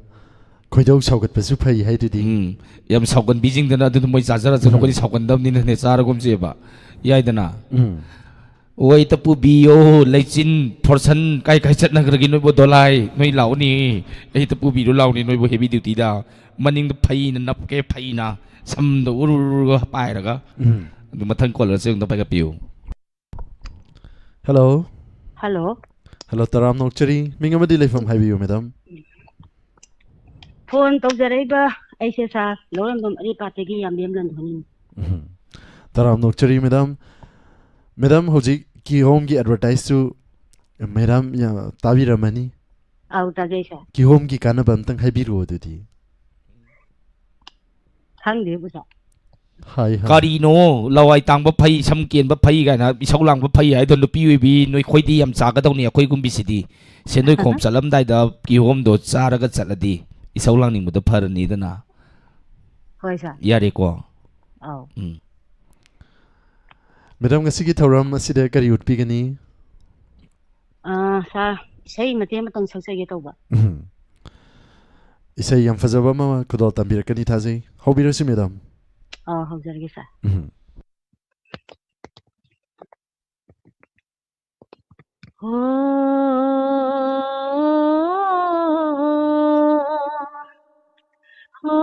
ꯈꯣꯏꯗꯧ ꯁꯧꯒꯠꯄꯁꯨ ꯐꯩ ꯍꯥꯏꯗꯨꯗꯤ꯫ ꯎꯝ, ꯌꯥꯝ ꯁꯥꯎꯒꯟꯕꯤꯁꯤꯡꯗꯨꯅ ꯑꯗꯨꯗ ꯃꯣꯏ ꯆꯥꯖꯔꯁꯅꯨ, ꯎꯝ꯫ ꯑꯩꯈꯣꯏꯗꯤ ꯁꯥꯎꯒꯟꯗꯕꯅꯤꯅꯅꯦ, ꯆꯥꯔꯒꯨꯝꯁꯦꯕ꯫ ꯌꯥꯏꯗꯅ? ꯎꯝ꯫ ꯑꯣ, ꯍꯦꯛꯇ ꯄꯨꯕꯤꯌꯣ, ꯂꯩꯆꯤꯟ, ꯐꯣꯔꯁꯟ, ꯀꯥꯏ ꯀꯥꯏ ꯆꯠꯅꯈ꯭ꯔꯒꯦ ꯅꯣꯏꯕꯨ? ꯗꯣꯂꯥꯏ, ꯅꯣꯏ ꯂꯥꯛꯎꯅꯦ, ꯑꯩ ꯍꯦꯛꯇ ꯄꯨꯕꯤꯔꯣ ꯂꯥꯎꯅꯦ ꯅꯣꯏꯕꯨ heavy duty ꯗ꯫ ꯃꯅꯤꯡꯗ ꯐꯩꯅ ꯅꯞꯀꯦ, ꯐꯩꯅ ꯁꯝꯗ ꯎꯔꯨ ꯎꯔꯨꯒ ꯄꯥꯏꯔꯒ꯫ ꯎꯝ꯫ ꯑꯗꯨ ꯃꯊꯪ caller ꯁꯦ ꯑꯝꯇ ꯄꯥꯏꯈꯠꯄꯤꯌꯨ꯫ Hello꯫ Hello꯫ Hello, ꯇꯔꯥꯝꯅ ꯑꯣꯛꯆꯔꯤ꯫ ꯃꯤꯡ ꯑꯃꯗꯤ ꯂꯩꯐꯝ ꯍꯥꯏꯕꯤꯌꯨ, madam꯫ Phone ꯇꯧꯖꯔꯛꯏꯕ ꯑꯩꯁꯦ ꯁꯥꯔ ꯂꯧꯔꯦꯝꯕꯝ ꯑꯔꯤꯄꯥꯠꯇꯒꯤ ꯌꯥꯝꯕꯦꯝ ꯂꯟꯊꯣꯏꯅꯤ꯫ ꯎꯝ꯫ ꯇꯔꯥꯝꯅ ꯑꯣꯛꯆꯔꯤ ꯃꯦꯗꯥꯝ꯫ ꯃꯦꯗꯥꯝ, ꯍꯧꯖꯤꯛ ꯀꯤꯍꯣꯝꯒꯤ ꯑꯦꯗꯚꯔꯇꯥꯏꯁꯇꯨ ꯃꯦꯗꯥꯝ ꯌꯥ-, ꯇꯥꯕꯤꯔꯝꯃꯅꯤ꯫ ꯑꯧ, ꯇꯥꯖꯩ ꯁꯥꯔ꯫ ꯀꯤꯍꯣꯝꯒꯤ ꯀꯥꯟꯅꯕ ꯑꯝꯇꯪ ꯍꯥꯏꯕꯤꯔꯛꯑꯣ ꯑꯗꯨꯗꯤ꯫ ꯈꯪꯗꯦꯕꯨ ꯁꯥꯔ꯫ ꯍꯥꯏ, ꯍꯥꯏ꯫ ꯀꯔꯤꯅꯣ? ꯂꯋꯥꯏ ꯇꯥꯡꯕ ꯐꯩ, ꯁꯝ ꯀꯦꯟꯕ ꯐꯩ ꯀꯥꯏꯅ ꯏꯁꯧ ꯂꯥꯡꯕ ꯐꯩ ꯍꯥꯏꯗꯣ ꯅꯨꯄꯤ ꯑꯣꯏꯕꯤ ꯅꯣꯏꯈꯣꯏꯗꯤ ꯌꯥꯝ ꯆꯥꯒꯗꯧꯅꯤ꯫ ꯑꯩꯈꯣꯏꯒꯨꯝꯕꯤꯁꯤꯗꯤ ꯁꯦꯟꯗꯣꯏ ꯈꯣꯝ ꯆꯠꯂꯝꯗꯥꯏꯗ ꯀꯤꯍꯣꯝꯗꯣ ꯆꯥꯔꯒ ꯆꯠꯂꯗꯤ ꯏꯁꯧ ꯂꯥꯡꯅꯤꯡꯕꯗꯣ ꯐꯔꯅꯤꯗꯅ꯫ ꯍꯣꯏ ꯁꯥꯔ꯫ ꯌꯥꯔꯦꯀꯣ? ꯑꯧ꯫ ꯎꯝ꯫ ꯃꯦꯗꯥꯝ, ꯉꯁꯤꯒꯤ ꯊꯧꯔꯝ ꯑꯁꯤꯗ ꯀꯔꯤ ꯎꯠꯄꯤꯒꯅꯤ? ꯑꯥ, ꯁꯥꯔ, ꯏꯁꯩ ꯃꯇꯦꯛ ꯑꯃꯇꯪ ꯁꯛꯆꯒꯦ ꯇꯧꯕ꯫ ꯎꯝ꯫ ꯏꯁꯩ ꯌꯥꯝ ꯐꯖꯕ ꯑꯃ ꯈꯨꯗꯣꯜ ꯇꯝꯕꯤꯔꯛꯀꯅꯤ ꯊꯥꯖꯩ꯫ ꯍꯧꯕꯤꯔꯁꯤ ꯃꯦꯗꯥꯝ꯫ ꯑꯥ, ꯍꯧꯖꯔꯒꯦ ꯁꯥꯔ꯫ ꯎꯝ꯫ ꯍꯣ, ꯍꯣ,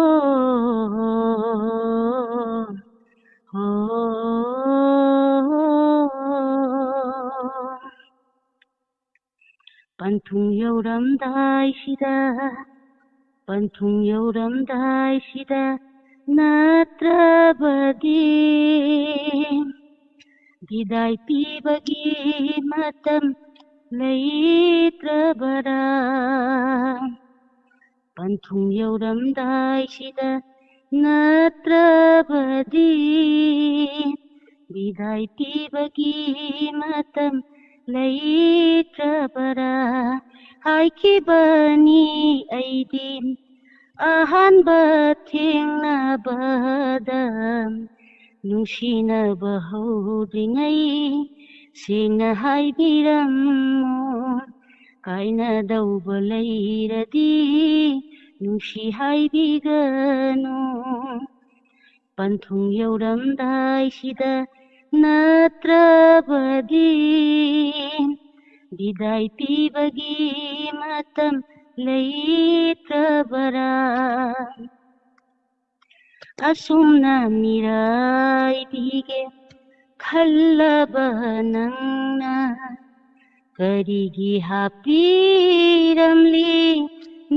ꯍꯣ꯫ ꯄꯟꯊꯨꯡ ꯌꯧꯔꯝꯗꯥꯏꯁꯤꯗ, ꯄꯟꯊꯨꯡ ꯌꯧꯔꯝꯗꯥꯏꯁꯤꯗ ꯅꯠꯇ꯭ꯔꯕꯗꯤ ꯕꯤꯗꯥꯏ ꯄꯤꯕꯒꯤ ꯃꯇꯝ ꯂꯩꯇ꯭ꯔꯕꯔꯥ? ꯄꯟꯊꯨꯡ ꯌꯧꯔꯝꯗꯥꯏꯁꯤꯗ ꯅꯠꯇ꯭ꯔꯕꯗꯤ ꯕꯤꯗꯥꯏ ꯄꯤꯕꯒꯤ ꯃꯇꯝ ꯂꯩꯇ꯭ꯔꯕꯔꯥ? ꯍꯥꯏꯈꯤꯕꯅꯤ ꯑꯩꯗꯤ ꯑꯍꯥꯟꯕ ꯊꯦꯡꯅꯕꯗ ꯅꯨꯡꯁꯤꯅꯕ ꯍꯧꯗ꯭ꯔꯤꯉꯩ ꯁꯦꯡꯅ ꯍꯥꯏꯕꯤꯔꯝꯃꯣ꯫ ꯀꯥꯏꯅꯗꯧꯕ ꯂꯩꯔꯗꯤ ꯅꯨꯡꯁꯤ ꯍꯥꯏꯕꯤꯒꯅꯨ꯫ ꯄꯟꯊꯨꯡ ꯌꯧꯔꯝꯗꯥꯏꯁꯤꯗ ꯅꯠꯇ꯭ꯔꯕꯗꯤ ꯕꯤꯗꯥꯏ ꯄꯤꯕꯒꯤ ꯃꯇꯝ ꯂꯩꯇ꯭ꯔꯕꯔꯥ? ꯑꯁꯨꯝꯅ ꯃꯤꯔꯥꯏꯕꯤꯒꯦ ꯈꯜꯂꯕ ꯅꯪꯅ ꯀꯔꯤꯒꯤ ꯍꯥꯞꯄꯤꯔꯝꯂꯤ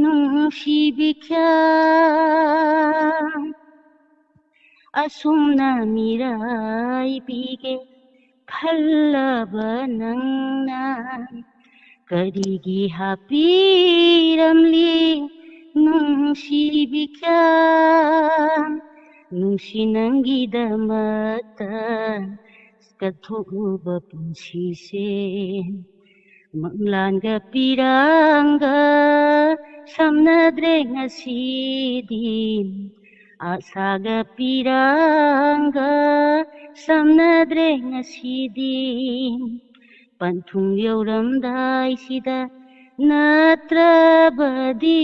ꯅꯨꯡꯁꯤꯕꯤ ꯈ꯭ꯌꯥꯝ, ꯑꯁꯨꯝꯅ ꯃꯤꯔꯥꯏꯕꯤꯒꯦ ꯈꯜꯂꯕ ꯅꯪꯅ ꯀꯔꯤꯒꯤ ꯍꯥꯞꯄꯤꯔꯝꯂꯤ? ꯅꯨꯡꯁꯤꯕꯤ ꯈ꯭ꯌꯥꯝ, ꯅꯨꯡꯁꯤ ꯅꯪꯒꯤꯗꯃꯛꯇ ꯀꯠꯊꯣꯛꯂꯨꯕ ꯄꯨꯟꯁꯤꯁꯦ꯫ ꯃꯪꯂꯥꯟꯒ ꯄꯤꯔꯥꯡꯒ ꯁꯝꯅꯗ꯭ꯔꯦ ꯉꯁꯤꯗꯤ, ꯑꯁꯥꯒ ꯄꯤꯔꯥꯡꯒ ꯁꯝꯅꯗ꯭ꯔꯦ ꯉꯁꯤꯗꯤ꯫ ꯄꯟꯊꯨꯡ ꯌꯧꯔꯝꯗꯥꯏꯁꯤꯗ ꯅꯠꯇ꯭ꯔꯕꯗꯤ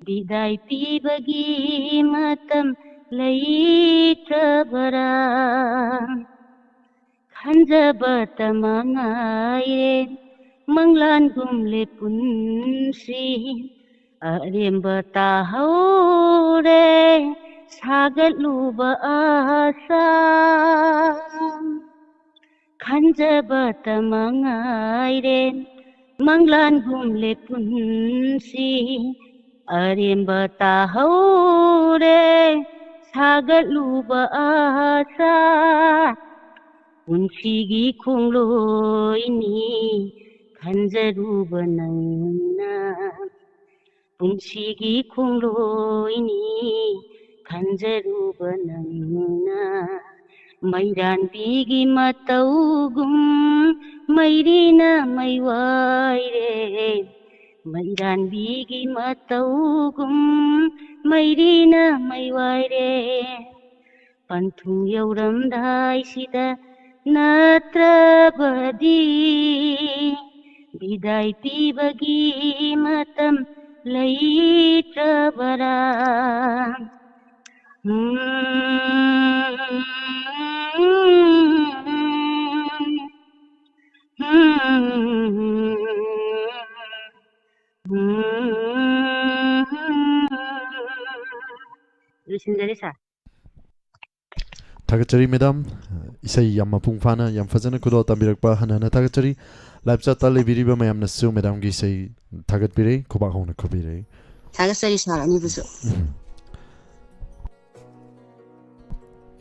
ꯕꯤꯗꯥꯏ ꯄꯤꯕꯒꯤ ꯃꯇꯝ ꯂꯩꯇ꯭ꯔꯕꯔꯥ? ꯈꯟꯖꯕꯇ ꯃꯉꯥꯏꯔꯦ ꯃꯪꯂꯥꯟꯒꯨꯝꯂꯦ ꯄꯨꯟꯁꯤ꯫ ꯑꯔꯦꯝꯕ ꯇꯥꯍꯧꯔꯦ ꯁꯥꯒꯠꯂꯨꯕ ꯑꯁꯥ꯫ ꯈꯟꯖꯕꯇ ꯃꯉꯥꯏꯔꯦ ꯃꯪꯂꯥꯟꯒꯨꯝꯂꯦ ꯄꯨꯟꯁꯤ꯫ ꯑꯔꯦꯝꯕ ꯇꯥꯍꯧꯔꯦ ꯁꯥꯒꯠꯂꯨꯕ ꯑꯁꯥ꯫ ꯄꯨꯟꯁꯤꯒꯤ ꯈꯣꯡꯂꯣꯏꯅꯤ ꯈꯟꯖꯔꯨꯕ ꯅꯪꯅ, ꯄꯨꯟꯁꯤꯒꯤ ꯈꯣꯡꯂꯣꯏꯅꯤ ꯈꯟꯖꯔꯨꯕ ꯅꯪꯅ꯫ ꯃꯩꯔꯥꯟꯕꯤꯒꯤ ꯃꯇꯧꯒꯨꯝ ꯃꯩꯔꯤꯅ ꯃꯩ ꯋꯥꯏꯔꯦ꯫ ꯃꯩꯔꯥꯟꯕꯤꯒꯤ ꯃꯇꯧꯒꯨꯝ ꯃꯩꯔꯤꯅ ꯃꯩ ꯋꯥꯏꯔꯦ꯫ ꯄꯟꯊꯨꯡ ꯌꯧꯔꯝꯗꯥꯏꯁꯤꯗ ꯅꯠꯇ꯭ꯔꯕꯗꯤ ꯕꯤꯗꯥꯏ ꯄꯤꯕꯒꯤ ꯃꯇꯝ ꯂꯩꯇ꯭ꯔꯕꯔꯥ? ꯎꯝ, ꯎꯝ, ꯎꯝ, ꯎꯝ꯫ ꯂꯣꯏꯁꯤꯟꯖꯔꯦ, ꯁꯥꯔ꯫ ꯊꯥꯒꯠꯆꯔꯤ ꯃꯦꯗꯥꯝ, ꯏꯁꯩ ꯌꯥꯝ ꯃꯄꯨꯡ ꯐꯥꯅ, ꯌꯥꯝ ꯐꯖꯅ ꯈꯨꯗꯣꯜ ꯇꯝꯕꯤꯔꯛꯄ ꯍꯟꯅ ꯍꯟꯅ ꯊꯥꯒꯠꯆꯔꯤ꯫ ꯂꯥꯏꯞ ꯆꯥꯠꯇ ꯂꯩꯕꯤꯔꯤꯕ ꯃꯌꯥꯝꯅꯁꯨ ꯃꯦꯗꯥꯝꯒꯤ ꯏꯁꯩ ꯊꯥꯒꯠꯄꯤꯔꯦ, ꯈꯨꯕꯥꯛ ꯍꯧꯅ ꯈꯨꯕꯤꯔꯦ꯫ ꯊꯥꯒꯠꯆꯔꯤ ꯁꯥꯔ ꯑꯅꯤꯕꯨꯁꯨ꯫ ꯎꯝ꯫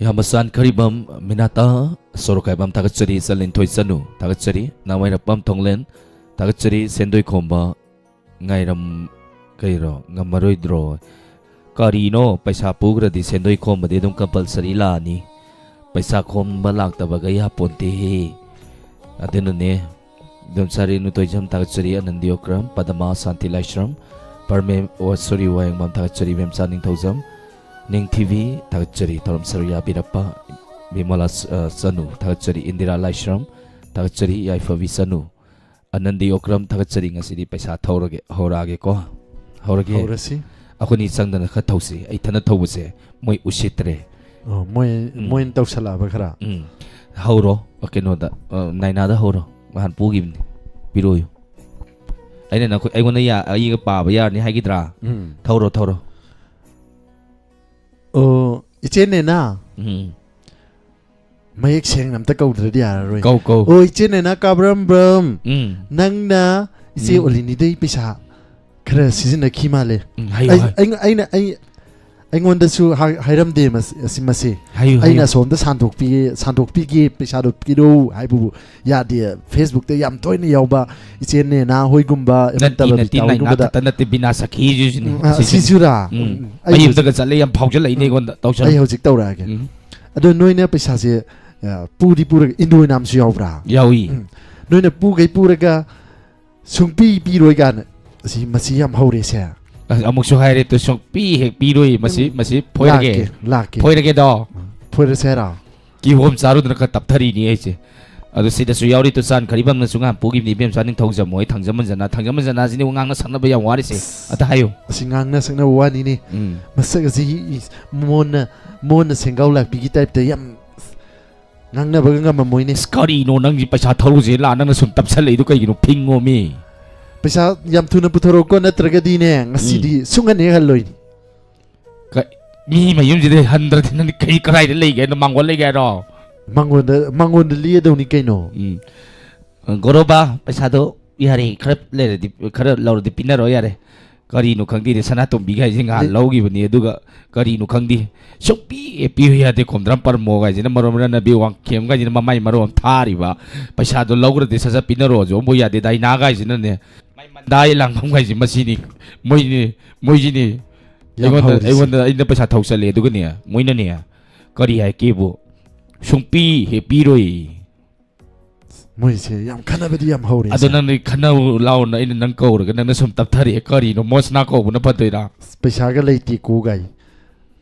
ꯌꯥꯝꯕ ꯆꯥꯟ ꯈꯔꯤꯕꯝ ꯃꯤꯅꯥꯇꯥ, ꯁꯣꯔꯣꯛ ꯀꯥꯏꯕꯝ ꯊꯥꯒꯠꯆꯔꯤ, ꯆꯠꯂꯤꯟꯊꯣꯏ ꯆꯅꯨ ꯊꯥꯒꯠꯆꯔꯤ, ꯅꯥꯃꯩꯔꯛꯄꯝ ꯊꯣꯡꯂꯦꯟ ꯊꯥꯒꯠꯆꯔꯤ, ꯁꯦꯟꯗꯣꯏ ꯈꯣꯝꯕ ꯉꯥꯏꯔꯝ-, ꯀꯩꯔꯣ, ꯉꯝꯃꯔꯣꯏꯗ꯭ꯔꯣ? ꯀꯔꯤꯅꯣ, ꯄꯩꯁꯥ ꯄꯨꯈ꯭ꯔꯗꯤ ꯁꯦꯟꯗꯣꯏ ꯈꯣꯝꯕꯗꯤ ꯑꯗꯨꯝ ꯀꯝꯄꯜꯁꯔꯤ ꯂꯥꯛꯑꯅꯤ꯫ ꯄꯩꯁꯥ ꯈꯣꯝꯕ ꯂꯥꯛꯇꯕꯒ ꯌꯥꯄꯣꯟꯇꯦꯍꯦ꯫ ꯑꯗꯨꯅꯅꯦ, ꯑꯗꯨꯝ ꯁꯥꯔꯤ ꯅꯨꯇꯣꯏꯖꯝ ꯊꯥꯒꯠꯆꯔꯤ, ꯑꯅꯟꯗꯤ ꯑꯣꯀ꯭ꯔꯝ, ꯄꯗꯃꯥ ꯁꯥꯟꯇꯤ ꯂꯥꯏꯁ꯭ꯔꯝ, ꯄꯔꯃꯦ-, ꯑꯣ, ꯁꯣꯔꯤ, ꯋꯥꯌꯦꯡꯕꯝ ꯊꯥꯒꯠꯆꯔꯤ, ꯃꯦꯝꯆꯥ ꯅꯤꯡꯊꯧꯖꯝ, ꯅꯤꯡꯊꯤꯕꯤ ꯊꯥꯒꯠꯆꯔꯤ, ꯊꯧꯔꯝ ꯁꯔꯨꯛ ꯌꯥꯕꯤꯔꯛꯄ ꯕꯤꯃꯂꯥ ꯁ-, ꯑ, ꯆꯅꯨ ꯊꯥꯒꯠꯆꯔꯤ, ꯏꯟꯗꯤꯔꯥ ꯂꯥꯏꯁ꯭ꯔꯝ ꯊꯥꯒꯠꯆꯔꯤ, ꯌꯥꯏꯐꯕꯤ ꯆꯅꯨ, ꯑꯅꯟꯗꯤ ꯑꯣꯀ꯭ꯔꯝ ꯊꯥꯒꯠꯆꯔꯤ꯫ ꯉꯁꯤꯗꯤ ꯄꯩꯁꯥ ꯊꯧꯔꯒꯦ, ꯍꯧꯔꯛꯑꯒꯦꯀꯣ꯫ ꯍꯧꯔꯒꯦ꯫ ꯍꯧꯔꯁꯤ꯫ ꯑꯩꯈꯣꯏꯅꯤ ꯆꯪꯗꯅ ꯈꯔ ꯊꯧꯁꯤ꯫ ꯑꯩ ꯏꯊꯟꯗ ꯊꯧꯕꯁꯦ ꯃꯣꯏ ꯎꯁꯤꯠꯇ꯭ꯔꯦ꯫ ꯑꯣ, ꯃꯣꯏ, ꯎꯝ꯫ ꯃꯣꯏꯅ ꯇꯧꯁꯜꯂꯛꯑꯕ ꯈꯔ? ꯎꯝ꯫ ꯍꯧꯔꯣ, ꯑ, ꯀꯩꯅꯣꯗ, ꯑ, ꯅꯥꯏꯅꯥꯗ ꯍꯧꯔꯣ꯫ ꯅꯍꯥꯟ ꯄꯨꯈꯤꯕꯅꯤ꯫ ꯄꯤꯔꯛꯑꯣꯌꯨ꯫ ꯑꯩꯅ ꯅꯈꯣꯏ, ꯑꯩꯉꯣꯟꯗ ꯌꯥ-, ꯑꯩꯒ ꯄꯥꯕ ꯌꯥꯔꯅꯤ ꯍꯥꯏꯈꯤꯗ꯭ꯔꯥ? ꯎꯝ꯫ ꯊꯧꯔꯣ, ꯊꯧꯔꯣ꯫ ꯑꯣ, ꯏꯆꯦ ꯅꯦꯅꯥ꯫ ꯎꯝ꯫ ꯃꯌꯦꯛ ꯁꯦꯡꯅ ꯑꯝꯇ ꯀꯧꯗ꯭ꯔꯗꯤ ꯌꯥꯔꯔꯣꯏ꯫ ꯀꯧ, ꯀꯧ꯫ ꯑꯣ, ꯏꯆꯦ ꯅꯦꯅꯥ ꯀꯥꯕ꯭ꯔꯝꯕ꯭ꯔꯝ꯫ ꯎꯝ꯫ ꯅꯪꯅ ꯏꯆꯦ ꯎꯝ꯫ ꯑꯣꯂꯤꯅꯤꯗꯩ ꯄꯩꯁꯥ ꯈꯔ ꯁꯤꯖꯤꯟꯅꯈꯤ ꯃꯥꯜꯂꯦ꯫ ꯎꯝ, ꯍꯥꯏꯌꯨ, ꯑꯩ, ꯍꯥꯏꯌꯨ꯫ ꯑꯩ, ꯑꯩꯅ, ꯑꯩ, ꯑꯩꯉꯣꯟꯗꯁꯨ ꯍꯥꯏ-, ꯍꯥꯏꯔꯝꯗꯦ ꯃꯁ-, ꯑꯁꯤ, ꯃꯁꯤ꯫ ꯍꯥꯏꯌꯨ, ꯑꯩꯅ ꯍꯥꯏꯌꯨ꯫ ꯑꯁꯣꯝꯗ ꯁꯥꯟꯗꯣꯛꯄꯤꯒꯦ, ꯁꯥꯟꯗꯣꯛꯄꯤꯒꯦ, ꯄꯩꯁꯥꯗꯣ ꯄꯤꯔꯛꯎ ꯍꯥꯏꯕꯕꯨ ꯌꯥꯗꯦ꯫ Facebook-ꯇ ꯌꯥꯝ ꯇꯣꯏꯅ ꯌꯥꯎꯕ ꯏꯆꯦ ꯅꯦꯅꯥ ꯍꯣꯏꯒꯨꯝꯕ, ꯑꯦꯝ ꯅꯠꯇꯦ, ꯇꯕꯕꯤꯇꯥ ꯅꯠꯇꯦ, ꯅꯥꯏꯅꯥ ꯍꯣꯏꯒꯨꯝꯕꯗ꯫ ꯈꯛꯇ ꯅꯠꯇꯦ, ꯕꯤꯅꯥ ꯁꯈꯤꯁꯤꯁꯨꯅꯦ, ꯎꯝ, ꯑ, ꯁꯤꯁꯤꯅꯦ꯫ ꯁꯤꯁꯨꯔꯥ? ꯎꯝ꯫ ꯎꯝ, ꯑꯩ ꯃꯌꯨꯝꯗꯒ ꯍꯧꯖꯤꯛ ꯆꯠꯂꯦ, ꯌꯥꯝ ꯐꯥꯎꯖꯜꯂꯛꯏꯅꯦ ꯎꯝ꯫ ꯑꯩꯉꯣꯟꯗ꯫ ꯇꯧꯁꯜꯂꯨ꯫ ꯑꯩ ꯍꯧꯖꯤꯛ ꯇꯧꯔꯛꯑꯒꯦ꯫ ꯎꯝ꯫ ꯑꯗꯣ ꯅꯣꯏꯅ ꯄꯩꯁꯥꯁꯦ, ꯑ, ꯄꯨꯗꯤ ꯄꯨꯔꯒ, ꯏꯟꯗꯣ ꯏꯅꯥꯝꯁꯨ ꯌꯥꯎꯕ꯭ꯔꯥ? ꯌꯥꯎꯏ꯫ ꯎꯝ꯫ ꯅꯣꯏꯅ ꯄꯨꯈꯩ ꯄꯨꯔꯒ ꯁꯨꯡꯄꯤ ꯄꯤꯔꯣꯏ ꯀꯥꯏꯅ꯫ ꯑꯁꯤ, ꯃꯁꯤ ꯌꯥꯝ ꯍꯧꯔꯦꯁꯦ꯫ ꯑꯁ, ꯑꯃꯨꯛꯁꯨ ꯍꯥꯏꯔꯦ ꯇꯨ, ꯁꯨꯡꯄꯤ ꯍꯦꯛ ꯄꯤꯔꯣꯏ꯫ ꯃꯁꯤ, ꯎꯝ꯫ ꯃꯁꯤ ꯐꯣꯏꯔꯒꯦ꯫ ꯂꯥꯛꯀꯦ, ꯂꯥꯛꯀꯦ꯫ ꯐꯣꯏꯔꯒꯦꯗꯣ? ꯎꯝ꯫ ꯐꯣꯏꯔꯁꯦ ꯍꯥꯏꯔꯣ? ꯀꯤꯍꯣꯝ ꯆꯥꯔꯨꯗꯅ ꯈꯔ ꯇꯞꯊꯔꯤꯅꯤ ꯑꯩꯁꯦ꯫ ꯑꯗꯨ ꯁꯤꯗꯁꯨ ꯌꯥꯎꯔꯤ ꯇꯨ, ꯆꯥꯟ ꯈꯔꯤꯕꯝꯅꯁꯨ ꯉꯍꯥꯟ ꯄꯨꯈꯤꯕꯅꯤ, ꯏꯕꯦꯝꯆꯥ ꯅꯤꯡꯊꯧꯖꯝ ꯍꯣꯏ, ꯊꯥꯡꯖꯃꯟꯖꯅꯥ, ꯊꯥꯡꯖꯃꯟꯖꯅꯥꯁꯤꯅꯤ ꯉꯥꯡꯅ ꯁꯛꯅꯕ ꯌꯥꯝ ꯋꯥꯔꯤꯁꯦ꯫ ꯑꯝꯇ ꯍꯥꯏꯌꯨ꯫ ꯑꯁꯤ ꯉꯥꯡꯅ ꯁꯛꯅꯕ ꯋꯥꯅꯤꯅꯦ꯫ ꯎꯝ꯫ ꯃꯁꯛ ꯑꯁꯤ ꯃꯣꯟꯅ, ꯃꯣꯟꯅ ꯁꯦꯡꯒꯥꯎ ꯂꯥꯛꯄꯤꯒꯤ type-ꯇ ꯌꯥꯝ ꯉꯥꯡꯅꯕꯒ ꯉꯝꯃꯝꯃꯣꯏꯅꯦ꯫ ꯑꯁ, ꯀꯔꯤꯅꯣ ꯅꯪꯒꯤ ꯄꯩꯁꯥ ꯊꯧꯔꯨꯁꯦ ꯂꯥ, ꯅꯪꯅ ꯁꯨꯝ ꯇꯞꯁꯜꯂꯛꯏꯗꯣ ꯀꯩꯒꯤꯅꯣ? ꯐꯤꯡꯉꯣꯃꯤ꯫ ꯄꯩꯁꯥ ꯌꯥꯝ ꯊꯨꯅ ꯄꯨꯊꯣꯔꯛꯎꯀꯣ, ꯅꯠꯇ꯭ꯔꯒꯗꯤꯅꯦ, ꯉꯁꯤꯗꯤ ꯎꯝ꯫ ꯁꯨꯡꯍꯟ ꯍꯦꯛ ꯍꯜꯂꯣꯏ꯫ ꯀ-, ꯃꯤ ꯃꯌꯨꯝꯁꯤꯗ ꯍꯟꯗ꯭ꯔꯗꯤ ꯅꯪꯗꯤ ꯀꯩ, ꯀꯗꯥꯏꯗ ꯂꯩꯒꯦ ꯍꯥꯏꯅꯣ? ꯃꯥꯡꯒꯣꯜ ꯂꯩꯒꯦ ꯍꯥꯏꯔꯣ? ꯃꯉꯣꯟꯗ, ꯃꯉꯣꯟꯗ ꯂꯤꯗꯧꯅꯤ ꯀꯩꯅꯣ꯫ ꯎꯝ꯫ ꯒꯣꯔꯣꯕꯥ, ꯄꯩꯁꯥꯗꯣ ꯌꯥꯔꯦ, ꯈꯔ ꯂꯩꯔꯗꯤ, ꯈꯔ ꯂꯧꯔꯗꯤ ꯄꯤꯅꯔꯣ ꯌꯥꯔꯦ꯫ ꯀꯔꯤꯅꯣ ꯈꯪꯗꯦꯅꯦ, ꯁꯅꯥꯇꯣꯝꯕꯤ ꯀꯥꯏꯁꯦ ꯉꯍꯥꯟ ꯂꯤ- ꯂꯧꯈꯤꯕꯅꯤ, ꯑꯗꯨꯒ ꯀꯔꯤꯅꯣ ꯈꯪꯗꯦ꯫ ꯁꯨꯡꯄꯤ ꯍꯦꯛ ꯄꯤꯌꯨ ꯌꯥꯗꯦ, ꯈꯣꯝꯗ꯭ꯔꯝ ꯄꯔꯃꯣ ꯀꯥꯏꯁꯤꯅ ꯃꯔꯣꯝ, ꯔꯅꯕꯤ ꯋꯥꯡꯈꯦꯝ ꯀꯥꯏꯁꯤꯅ ꯃꯃꯥꯏ ꯃꯔꯣꯝ ꯊꯥꯔꯤꯕ꯫ ꯄꯩꯁꯥꯗꯣ ꯂꯧꯈ꯭ꯔꯗꯤ ꯁꯠ ꯁꯠ ꯄꯤꯅꯔꯣ, ꯑꯗꯨ ꯑꯃꯨꯛ ꯌꯥꯗꯦ꯫ ꯗꯥꯏꯅꯥ ꯀꯥꯏꯁꯤꯅꯅꯦ, ꯃꯥꯏ ꯃꯟꯗꯥ ꯂꯥꯡꯐꯝ ꯀꯥꯏꯁꯦ ꯃꯁꯤꯅꯤ, ꯃꯣꯏꯅꯤ, ꯃꯣꯏꯁꯤꯅꯤ꯫ ꯌꯥꯝ ꯑꯩꯉꯣꯟꯗ, ꯍꯧꯔꯤꯁꯦ꯫ ꯑꯩꯉꯣꯟꯗ ꯑꯩꯅ ꯄꯩꯁꯥ ꯊꯧ ꯆꯠꯂꯦ, ꯑꯗꯨꯒꯅꯦ, ꯃꯣꯏꯅꯅꯦ, ꯀꯔꯤ ꯍꯥꯏꯒꯦꯕꯨ, ꯁꯨꯡꯄꯤ ꯍꯦꯛ ꯄꯤꯔꯣꯏ꯫ ꯃꯣꯏꯁꯦ ꯌꯥꯝ ꯈꯟꯅꯕꯗꯤ ꯌꯥꯝ ꯍꯧꯔꯦ ꯑꯗꯣ ꯁꯦ꯫ ꯅꯪꯗꯤ ꯈꯟꯅꯧ ꯂꯥꯎꯅ ꯑꯩꯅ ꯅꯪ ꯀꯧꯔꯒ ꯅꯪꯅ ꯁꯨꯝ ꯇꯞꯊꯔꯛꯑꯦ꯫ ꯀꯔꯤꯅꯣ, ꯃꯣꯁꯅꯥ ꯀꯧꯕꯅ ꯐꯗꯣꯏꯔꯥ? ꯑꯁ, ꯄꯩꯁꯥꯒ ꯂꯩꯇꯦꯀꯣ ꯒꯥꯏ꯫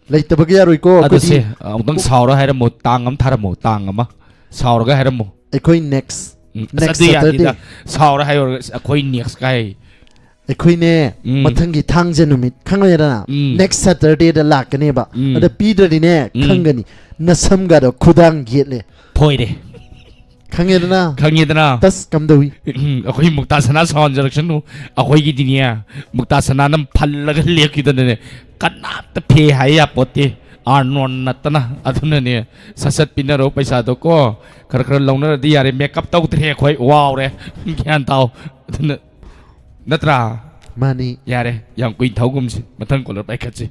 ꯂꯩꯇꯕꯒ ꯌꯥꯔꯣꯏꯀꯣ꯫ ꯑꯗꯣ ꯑꯩꯈꯣꯏꯗꯤ ꯁꯦ, ꯑꯃꯨꯛꯇꯪ ꯁꯥꯎꯔ ꯍꯥꯏꯔꯝꯃꯣ, ꯇꯥꯡ ꯑꯃ ꯊꯥꯔꯝꯃꯣ, ꯇꯥꯡ ꯑꯃ ꯁꯥꯎꯔꯒ ꯍꯥꯏꯔꯝꯃꯣ꯫ ꯑꯩꯈꯣꯏ next, ꯎꯝ, ꯑꯁ, next ꯑꯗꯨ Saturday꯫ ꯌꯥꯗꯦꯗ꯫ ꯁꯥꯎꯔ ꯍꯥꯏꯔꯨꯔꯒ, "ꯑꯁ, ꯑꯩꯈꯣꯏ next" ꯀꯥꯏ꯫ ꯑꯩꯈꯣꯏꯅꯦ, ꯎꯝ꯫ ꯃꯊꯪꯒꯤ ꯊꯥꯡꯖ ꯅꯨꯃꯤꯠ, ꯈꯪꯉꯦꯗꯅ? ꯎꯝ꯫ Next Saturdayꯗ ꯂꯥꯛꯀꯅꯦꯕ꯫ ꯎꯝ꯫ ꯑꯗ ꯄꯤꯗ꯭ꯔꯗꯤꯅꯦ, ꯎꯝ꯫ ꯈꯪꯒꯅꯤ꯫ ꯅꯁꯝꯒꯗꯣ ꯈꯨꯗꯥꯡ ꯌꯦꯠꯂꯦ꯫ ꯐꯣꯏꯔꯦ꯫ ꯈꯪꯉꯦꯗꯅ? ꯈꯪꯉꯦꯗꯅ? ꯇꯁ ꯀꯝꯗꯧꯏ? ꯎꯝ, ꯑꯩꯈꯣꯏ ꯃꯨꯛꯇꯥ ꯁꯅꯥ ꯁꯥꯎꯍꯟꯖꯔꯛꯁꯅꯨ꯫ ꯑꯩꯈꯣꯏꯒꯤꯗꯤꯅꯦ, ꯃꯨꯛꯇꯥ ꯁꯅꯥꯅ ꯐꯜꯂꯒ ꯂꯦꯞꯈꯤꯗꯅꯅꯦ, ꯀꯅꯥꯝꯇ ꯐꯦ ꯍꯥꯏ ꯌꯥꯄꯣꯠꯇꯦ꯫ ꯑꯥꯔꯅꯣꯟ ꯅꯠꯇꯅ꯫ ꯑꯗꯨꯅꯅꯦ, ꯁꯠ ꯁꯠ ꯄꯤꯅꯔꯣ ꯄꯩꯁꯥꯗꯣ ꯀꯣ꯫ ꯈꯔ ꯈꯔ ꯂꯧꯅꯔꯗꯤ ꯌꯥꯔꯦ꯫ Makeup ꯇꯧꯗ꯭ꯔꯦ ꯑꯩꯈꯣꯏ, ꯋꯥꯎꯔꯦ꯫ ꯒ꯭ꯌꯥꯟ ꯇꯥꯎ꯫ ꯑꯗꯨꯅ, ꯅꯠꯇ꯭ꯔꯥ? ꯃꯥꯅꯤ꯫ ꯌꯥꯔꯦ, ꯌꯥꯝ ꯀꯨꯏꯅ ꯊꯧꯒꯨꯝꯁꯤ꯫ ꯃꯊꯪ caller ꯄꯥꯏꯈꯠꯁꯤ꯫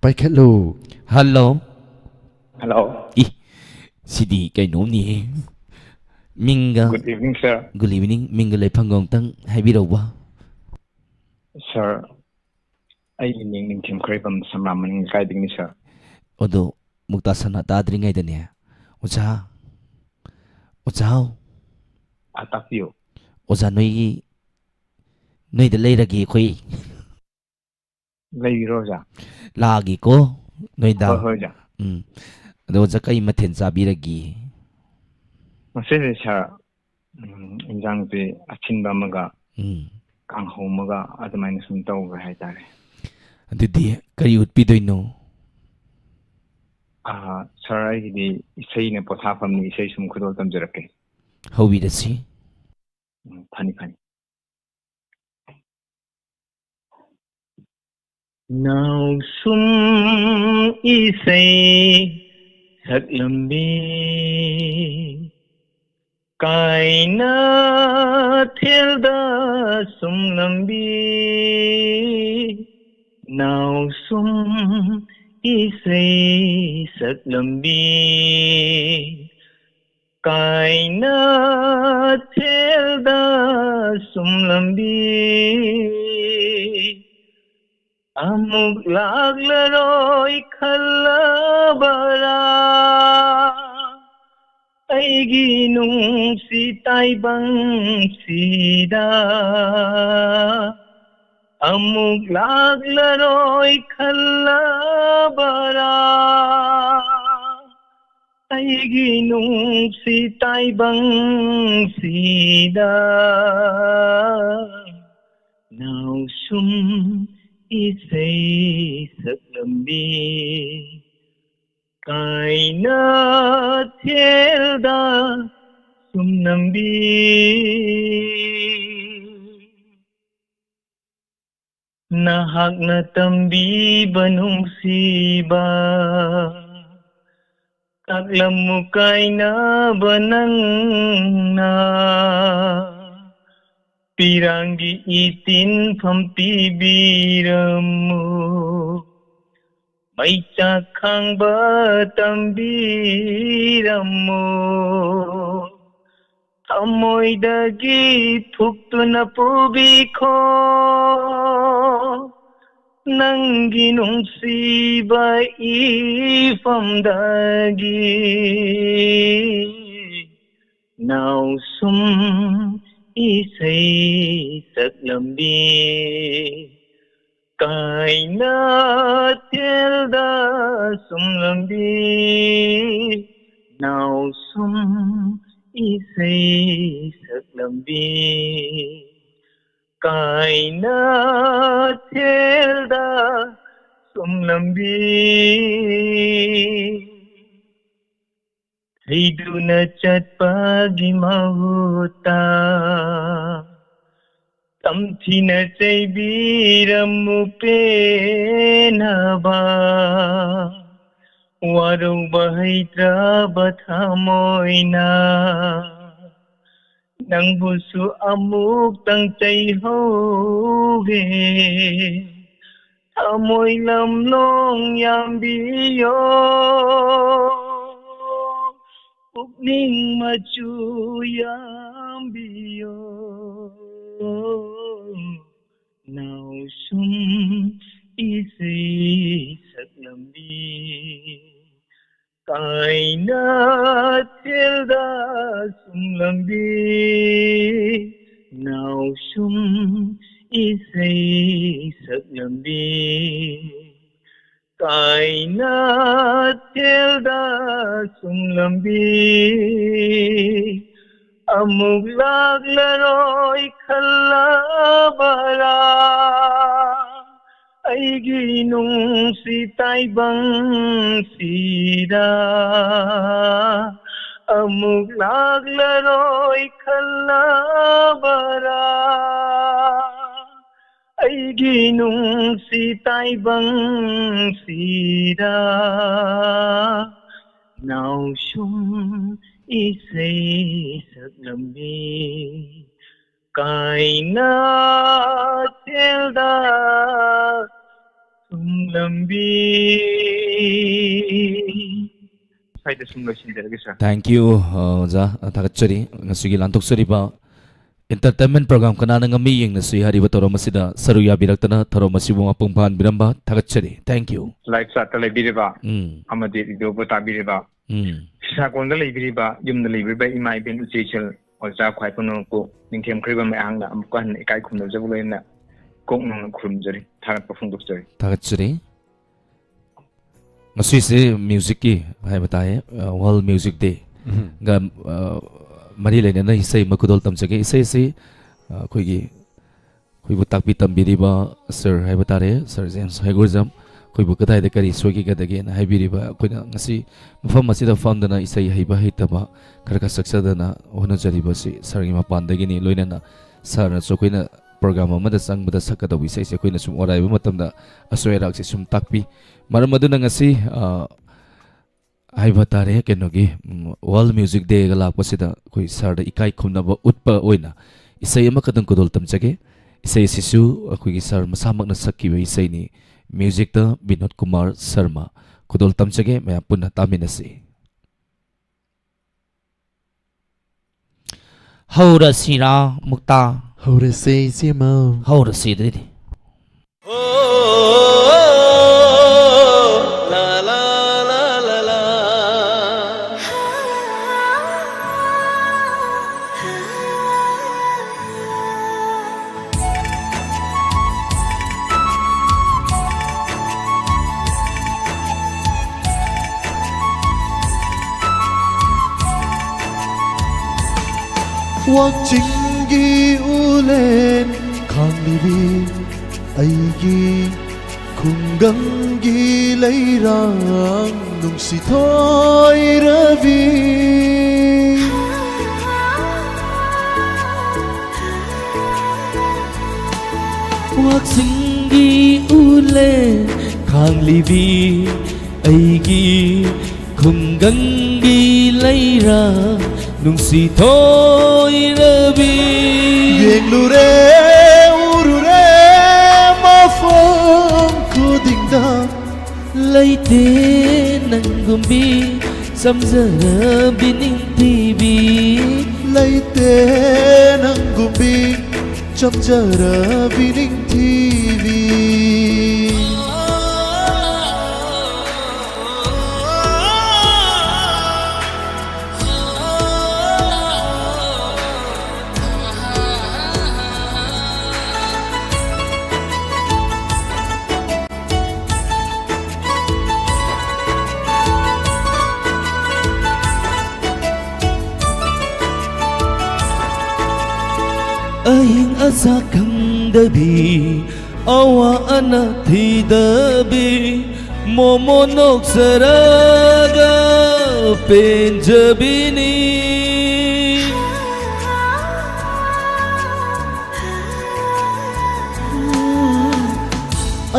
ꯄꯥꯏꯈꯠꯂꯨ꯫ Hello꯫ Hello꯫ ꯏ, ꯁꯤꯗꯤ ꯀꯩꯅꯣꯝꯅꯤꯍꯦ꯫ ꯃꯤꯡꯒ Good evening, sir꯫ Good evening꯫ ꯃꯤꯡꯒ ꯂꯩꯐꯝꯒ ꯑꯃꯨꯛꯇꯪ ꯍꯥꯏꯕꯤꯔꯛꯎꯕ꯫ Sir, ꯑꯩꯒꯤ ꯃꯤꯡ ꯅꯤꯡꯊꯦꯝ ꯈꯨꯔꯩꯕꯝ, ꯁꯝꯔꯥꯝ ꯃꯅꯤꯡ ꯂꯩꯀꯥꯏꯗꯒꯤꯅꯤ, sir꯫ ꯑꯗꯣ, ꯃꯨꯛꯇꯥ ꯁꯅꯥ ꯇꯥꯗ꯭ꯔꯤꯉꯩꯗꯅꯦ, ꯑꯣꯖꯥ, ꯑꯣꯖꯥ ꯍꯥꯎ꯫ ꯑꯥ, ꯇꯥꯛꯄꯤꯌꯨ꯫ ꯑꯣꯖꯥ, ꯅꯣꯏꯒꯤ, ꯅꯣꯏꯗ ꯂꯩꯔꯒꯦ ꯑꯩꯈꯣꯏ꯫ ꯂꯩꯕꯤꯔꯣ, ꯑꯣꯖꯥ꯫ ꯂꯥꯛꯑꯒꯦꯀꯣ, ꯅꯣꯏꯗ꯫ ꯍꯣꯏ, ꯍꯣꯏ, ꯑꯣꯖꯥ꯫ ꯎꯝ꯫ ꯑꯗꯣ, ꯑꯣꯖꯥ, ꯀꯔꯤ ꯃꯊꯦꯜ ꯆꯥꯕꯤꯔꯒꯦ? ꯉꯁꯤꯁꯦ, sir, ꯎꯝ, ꯏꯟꯖꯥꯡꯁꯦ ꯑꯁꯤꯟꯕ ꯑꯃꯒ, ꯎꯝ꯫ ꯀꯥꯡꯍꯧ ꯑꯃꯒ ꯑꯗꯨꯃꯥꯏꯅ ꯁꯨꯝ ꯇꯧꯈ꯭ꯔꯦ ꯍꯥꯏꯇꯥꯔꯦ꯫ ꯑꯗꯨꯗꯤ ꯀꯔꯤ ꯎꯠꯄꯤꯗꯣꯏꯅꯣ? ꯑꯥ, sir, ꯑꯩꯒꯤꯗꯤ ꯏꯁꯩꯅ ꯄꯣꯊꯥꯐꯝꯅꯤ, ꯏꯁꯩ ꯁꯨꯝ ꯈꯨꯗꯣꯜ ꯇꯝꯖꯔꯛꯀꯦ꯫ ꯍꯧꯕꯤꯔꯁꯤ꯫ ꯎꯝ, ꯐꯅꯤ, ꯐꯅꯤ꯫ ꯅꯥꯎꯁꯨꯝ ꯏꯁꯩ ꯁꯛꯂꯝꯕꯤ, ꯀꯥꯏꯅ ꯊꯦꯜꯗ ꯁꯨꯝꯂꯝꯕꯤ, ꯅꯥꯎꯁꯨꯝ ꯏꯁꯩ ꯁꯛꯂꯝꯕꯤ, ꯀꯥꯏꯅ ꯊꯦꯜꯗ ꯁꯨꯝꯂꯝꯕꯤ꯫ ꯑꯃꯨꯛ ꯂꯥꯛꯂꯔꯣꯏ ꯈꯜꯂꯕꯔꯥ ꯑꯩꯒꯤ ꯅꯨꯡꯁꯤ ꯇꯥꯏꯕꯪꯁꯤꯗ? ꯑꯃꯨꯛ ꯂꯥꯛꯂꯔꯣꯏ ꯈꯜꯂꯕꯔꯥ ꯑꯩꯒꯤ ꯅꯨꯡꯁꯤ ꯇꯥꯏꯕꯪꯁꯤꯗ? ꯅꯥꯎꯁꯨꯝ ꯏꯁꯩ ꯁꯛꯂꯝꯕꯤ, ꯀꯥꯏꯅ ꯊꯦꯜꯗ ꯁꯨꯝꯂꯝꯕꯤ꯫ ꯅꯍꯥꯛꯅ ꯇꯝꯕꯤꯕ ꯅꯨꯡꯁꯤꯕ ꯇꯥꯛꯂꯝꯃꯨ ꯀꯥꯏꯅꯕ ꯅꯪꯅ, ꯄꯤꯔꯥꯡꯒꯤ ꯏꯇꯤꯟꯐꯝ ꯄꯤꯕꯤꯔꯝꯃꯨ, ꯃꯩꯆꯥꯛ ꯈꯥꯡꯕ ꯇꯝꯕꯤꯔꯝꯃꯨ, ꯊꯃꯣꯏꯗꯒꯤ ꯐꯨꯛꯇꯨꯅ ꯄꯨꯕꯤꯈꯣ, ꯅꯪꯒꯤ ꯅꯨꯡꯁꯤꯕ ꯏꯐꯝꯗꯒꯤ꯫ ꯅꯥꯎꯁꯨꯝ ꯏꯁꯩ ꯁꯛꯂꯝꯕꯤ, ꯀꯥꯏꯅ ꯊꯦꯜꯗ ꯁꯨꯝꯂꯝꯕꯤ, ꯅꯥꯎꯁꯨꯝ ꯏꯁꯩ ꯁꯛꯂꯝꯕꯤ, ꯀꯥꯏꯅ ꯊꯦꯜꯗ ꯁꯨꯝꯂꯝꯕꯤ꯫ ꯊꯩꯗꯨꯅ ꯆꯠꯄꯒꯤ ꯃꯍꯨꯠꯇ ꯇꯝꯊꯤꯅ ꯆꯩꯕꯤꯔꯝꯃꯨ ꯄꯦꯟꯅꯕ, ꯋꯥꯔꯧꯕ ꯍꯩꯇ꯭ꯔꯕ ꯊꯃꯣꯏꯅ ꯅꯪꯕꯨꯁꯨ ꯑꯃꯨꯛꯇꯪ ꯆꯩꯍꯧꯒꯦ꯫ ꯊꯃꯣꯏ ꯂꯝꯂꯣꯡ ꯌꯥꯝꯕꯤꯌꯣ, ꯄꯨꯛꯅꯤꯡ ꯃꯆꯨ ꯌꯥꯝꯕꯤꯌꯣ꯫ ꯅꯥꯎꯁꯨꯝ ꯏꯁꯩ ꯁꯛꯂꯝꯕꯤ, ꯀꯥꯏꯅ ꯊꯦꯜꯗ ꯁꯨꯝꯂꯝꯕꯤ, ꯅꯥꯎꯁꯨꯝ ꯏꯁꯩ ꯁꯛꯂꯝꯕꯤ, ꯀꯥꯏꯅ ꯊꯦꯜꯗ ꯁꯨꯝꯂꯝꯕꯤ꯫ ꯑꯃꯨꯛ ꯂꯥꯛꯂꯔꯣꯏ ꯈꯜꯂꯕꯔꯥ ꯑꯩꯒꯤ ꯅꯨꯡꯁꯤ ꯇꯥꯏꯕꯪꯁꯤꯗ? ꯑꯃꯨꯛ ꯂꯥꯛꯂꯔꯣꯏ ꯈꯜꯂꯕꯔꯥ ꯑꯩꯒꯤ ꯅꯨꯡꯁꯤ ꯇꯥꯏꯕꯪꯁꯤꯗ? ꯅꯥꯎꯁꯨꯝ ꯏꯁꯩ ꯁꯛꯂꯝꯕꯤ, ꯀꯥꯏꯅ ꯊꯦꯜꯗ ꯁꯨꯝꯂꯝꯕꯤ꯫ ꯁ꯭ꯋꯥꯏꯗ ꯁꯨꯝ ꯂꯣꯏꯁꯤꯟꯖꯔꯒꯦ, ꯁꯥꯔ꯫ Thank you, ꯑ, ꯑꯣꯖꯥ, ꯑ, ꯊꯥꯒꯠꯆꯔꯤ꯫ ꯉꯁꯤꯒꯤ ꯂꯥꯟꯊꯣꯛꯆꯔꯤꯕ entertainment program ꯀꯅꯥꯅ ꯉꯝꯃꯤ ꯌꯦꯡꯅꯁꯤ ꯍꯥꯏꯔꯤꯕ ꯊꯧꯔꯝ ꯑꯁꯤꯗ ꯁꯔꯨꯛ ꯌꯥꯕꯤꯔꯛꯇꯅ ꯊꯧꯔꯝ ꯑꯁꯤꯕꯨ ꯃꯄꯨꯡ ꯐꯥꯍꯟꯕꯤꯔꯝꯕ ꯊꯥꯒꯠꯆꯔꯤ꯫ Thank you꯫ Live chat ꯇ ꯂꯩꯕꯤꯔꯤꯕ ꯎꯝ꯫ ꯑꯃꯗꯤ ꯔꯦꯗꯤꯑꯣꯕꯨ ꯇꯥꯕꯤꯔꯤꯕ, ꯎꯝ꯫ ꯁꯥꯒꯣꯟꯗ ꯂꯩꯕꯤꯔꯤꯕ, ꯌꯨꯝꯗ ꯂꯩꯕꯤꯔꯤꯕ ꯏꯃꯥ ꯏꯕꯦꯟ ꯏꯆꯦ ꯏꯆꯜ ꯑꯣꯖꯥ ꯈ꯭ꯋꯥꯏ ꯄꯨꯝꯅꯃꯛꯄꯨ ꯅꯤꯡꯊꯦꯝ ꯈꯔꯤꯕ ꯃꯌꯥꯝꯅ ꯑꯃꯨꯛꯀ ꯍꯟꯅ ꯏꯀꯥꯏ ꯈꯨꯝꯅꯖꯕ ꯂꯣꯏꯅꯅ ꯀꯣꯛ ꯅꯧꯅ ꯈꯨꯔꯨꯝꯖꯔꯤ, ꯊꯥꯒꯠꯄ ꯐꯣꯡꯗꯣꯛꯆꯔꯤ꯫ ꯊꯥꯒꯠꯆꯔꯤ꯫ ꯉꯁꯤꯁꯦ music ꯀꯤ ꯍꯥꯏꯕ ꯇꯥꯏꯌꯦ, ꯑ, World Music Day ꯎꯝ꯫ ꯒ, ꯑ, ꯃꯔꯤ ꯂꯩꯅꯅ ꯏꯁꯩ ꯑꯃ ꯈꯨꯗꯣꯜ ꯇꯝꯖꯒꯦ꯫ ꯏꯁꯩ ꯑꯁꯤ, ꯑ, ꯑꯩꯈꯣꯏꯒꯤ, ꯑꯩꯈꯣꯏꯕꯨ ꯇꯥꯛꯄꯤ ꯇꯝꯕꯤꯔꯤꯕ sir ꯍꯥꯏꯕ ꯇꯥꯔꯦ, Sir James ꯍꯩꯒ꯭ꯔꯨꯖꯝ, ꯑꯩꯈꯣꯏꯕꯨ ꯀꯗꯥꯏꯗ ꯀꯔꯤ ꯁꯣꯏꯈꯤꯒꯗꯒꯦꯅ ꯍꯥꯏꯕꯤꯔꯤꯕ, ꯑꯩꯈꯣꯏꯅ ꯉꯁꯤ ꯃꯐꯝ ꯑꯁꯤꯗ ꯐꯝꯗꯅ ꯏꯁꯩ ꯍꯩꯕ ꯍꯩꯇꯕ ꯈꯔ ꯈꯔ ꯁꯛꯆꯗꯅ ꯍꯣꯠꯅꯖꯔꯤꯕꯁꯤ sir ꯒꯤ ꯃꯄꯥꯟꯗꯒꯤꯅꯤ꯫ ꯂꯣꯏꯅꯅ sir ꯅꯁꯨ ꯑꯩꯈꯣꯏꯅ ꯄ꯭ꯔꯣꯒ꯭ꯔꯥꯝ ꯑꯃꯗ ꯆꯪꯕꯗ ꯁꯛꯀꯗꯧꯕ ꯏꯁꯩꯁꯦ ꯑꯩꯈꯣꯏꯅ ꯁꯨꯝ ꯑꯣꯔꯥꯏꯕ ꯃꯇꯝꯗ ꯑꯁꯣꯏ ꯑꯔꯥꯛꯁꯦ ꯁꯨꯝ ꯇꯥꯛꯄꯤ꯫ ꯃꯔꯝ ꯑꯗꯨꯅ ꯉꯁꯤ, ꯑ, ꯍꯥꯏꯕ ꯇꯥꯔꯦ, ꯀꯩꯅꯣꯒꯤ, ꯎꯝ, World Music Dayꯒ ꯂꯥꯛꯄꯁꯤꯗ ꯑꯩꯈꯣꯏ ꯁꯥꯔꯗ ꯏꯀꯥꯏ ꯈꯨꯝꯅꯕ ꯎꯠꯄ ꯑꯣꯏꯅ ꯏꯁꯩ ꯑꯃꯈꯛꯇꯪ ꯈꯨꯗꯣꯜ ꯇꯝꯖꯒꯦ꯫ ꯏꯁꯩ ꯑꯁꯤꯁꯨ ꯑꯩꯈꯣꯏꯒꯤ ꯁꯥꯔ ꯃꯁꯥꯃꯛꯅ ꯁꯛꯈꯤꯕ ꯏꯁꯩꯅꯤ꯫ ꯃ꯭ꯌꯨꯖꯤꯛꯇ ꯕꯤꯅꯣꯗ ꯀꯨꯃꯥꯔ ꯁꯔꯃ꯫ ꯈꯨꯗꯣꯜ ꯇꯝꯖꯒꯦ, ꯃꯌꯥꯝ ꯄꯨꯟꯅ ꯇꯥꯃꯤꯟꯅꯁꯤ꯫ ꯍꯧꯔꯁꯤꯔꯥ ꯃꯨꯛꯇꯥ? ꯍꯧꯔꯁꯦ ꯏꯆꯦꯃ꯫ ꯍꯧꯔꯁꯤ ꯑꯗꯨꯗꯤ꯫ ꯋꯥꯛꯆꯤꯡꯒꯤ ꯎꯂꯦꯟ ꯈꯥꯡꯂꯤꯕꯤ ꯑꯩꯒꯤ ꯈꯨꯡꯒꯪꯒꯤ ꯂꯩꯔꯥꯡ ꯅꯨꯡꯁꯤꯊꯣꯏ ꯔꯕꯤ꯫ ꯋꯥꯛꯆꯤꯡꯒꯤ ꯎꯂꯦꯟ ꯈꯥꯡꯂꯤꯕꯤ ꯑꯩꯒꯤ ꯈꯨꯡꯒꯪꯒꯤ ꯂꯩꯔꯥꯡ ꯅꯨꯡꯁꯤꯊꯣꯏ ꯔꯕꯤ꯫ ꯌꯦꯡꯂꯨꯔꯦ ꯎꯔꯨꯔꯦ ꯃꯐꯝ ꯈꯨꯗꯤꯡꯗ ꯂꯩꯇꯦ ꯅꯪꯒꯨꯝꯕꯤ ꯆꯝꯖꯔꯕꯤ ꯅꯤꯡꯊꯤꯕꯤ꯫ ꯂꯩꯇꯦ ꯅꯪꯒꯨꯝꯕꯤ ꯆꯝꯖꯔꯕꯤ ꯅꯤꯡꯊꯤꯕꯤ꯫ ꯑꯍꯤꯡ ꯑꯁꯥ ꯈꯪꯗꯕꯤ, ꯑꯋꯥ ꯑꯅꯥ ꯊꯤꯗꯕꯤ, ꯃꯣꯃꯣ ꯅꯣꯛꯆꯔꯒ ꯄꯦꯟꯖꯕꯤꯅꯤ꯫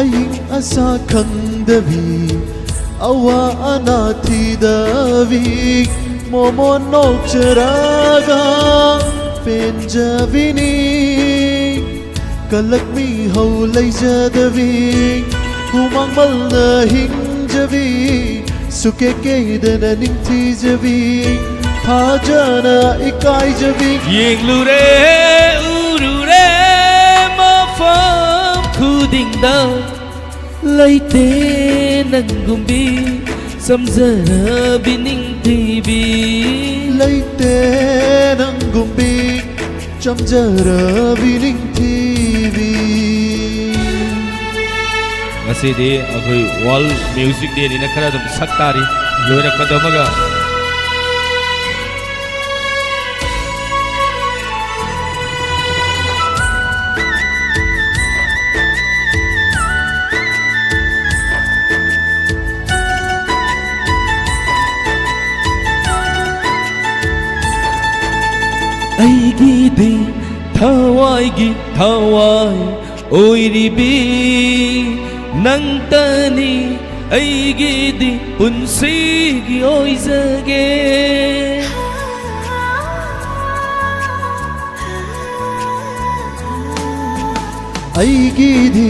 ꯑꯏꯪ ꯑꯁꯥ ꯈꯪꯗꯕꯤ, ꯑꯋꯥ ꯑꯅꯥ ꯊꯤꯗꯕꯤ, ꯃꯣꯃꯣꯟ ꯅꯣꯛꯆꯔꯒ ꯄꯦꯟꯖꯕꯤꯅꯤ꯫ ꯀꯂꯛ ꯃꯤꯍꯧ ꯂꯩꯖꯗꯕꯤ, ꯍꯨꯃꯥꯡ ꯃꯜꯅ ꯍꯤꯡꯖꯕꯤ, ꯁꯨꯀꯦ ꯀꯦꯗꯅ ꯅꯤꯡꯊꯤꯖꯕꯤ, ꯊꯥꯖꯅ ꯏꯀꯥꯏꯖꯕꯤ꯫ ꯌꯦꯡꯂꯨꯔꯦ, ꯎꯔꯨꯔꯦ, ꯃꯐꯝ ꯈꯨꯗꯤꯡꯗ ꯂꯩꯇꯦ ꯅꯪꯒꯨꯝꯕꯤ, ꯆꯝꯖꯔꯕꯤ ꯅꯤꯡꯊꯤꯕꯤ꯫ ꯂꯩꯇꯦ ꯅꯪꯒꯨꯝꯕꯤ, ꯆꯝꯖꯔꯕꯤ ꯅꯤꯡꯊꯤꯕꯤ꯫ ꯉꯁꯤꯗꯤ ꯑꯩꯈꯣꯏ World Music Day ꯅꯤꯅ ꯈꯔ ꯑꯗꯨꯝ ꯁꯛ ꯇꯥꯔꯤ, ꯂꯣꯏꯔꯛꯄꯗ ꯑꯃꯒ꯫ ꯑꯩꯒꯤꯗꯤ ꯊꯋꯥꯏꯒꯤ ꯊꯋꯥꯏ ꯑꯣꯏꯔꯤꯕꯤ ꯅꯪꯇꯅꯤ, ꯑꯩꯒꯤꯗꯤ ꯄꯨꯟꯁꯤꯒꯤ ꯑꯣꯏꯖꯒꯦ꯫ ꯑꯩꯒꯤꯗꯤ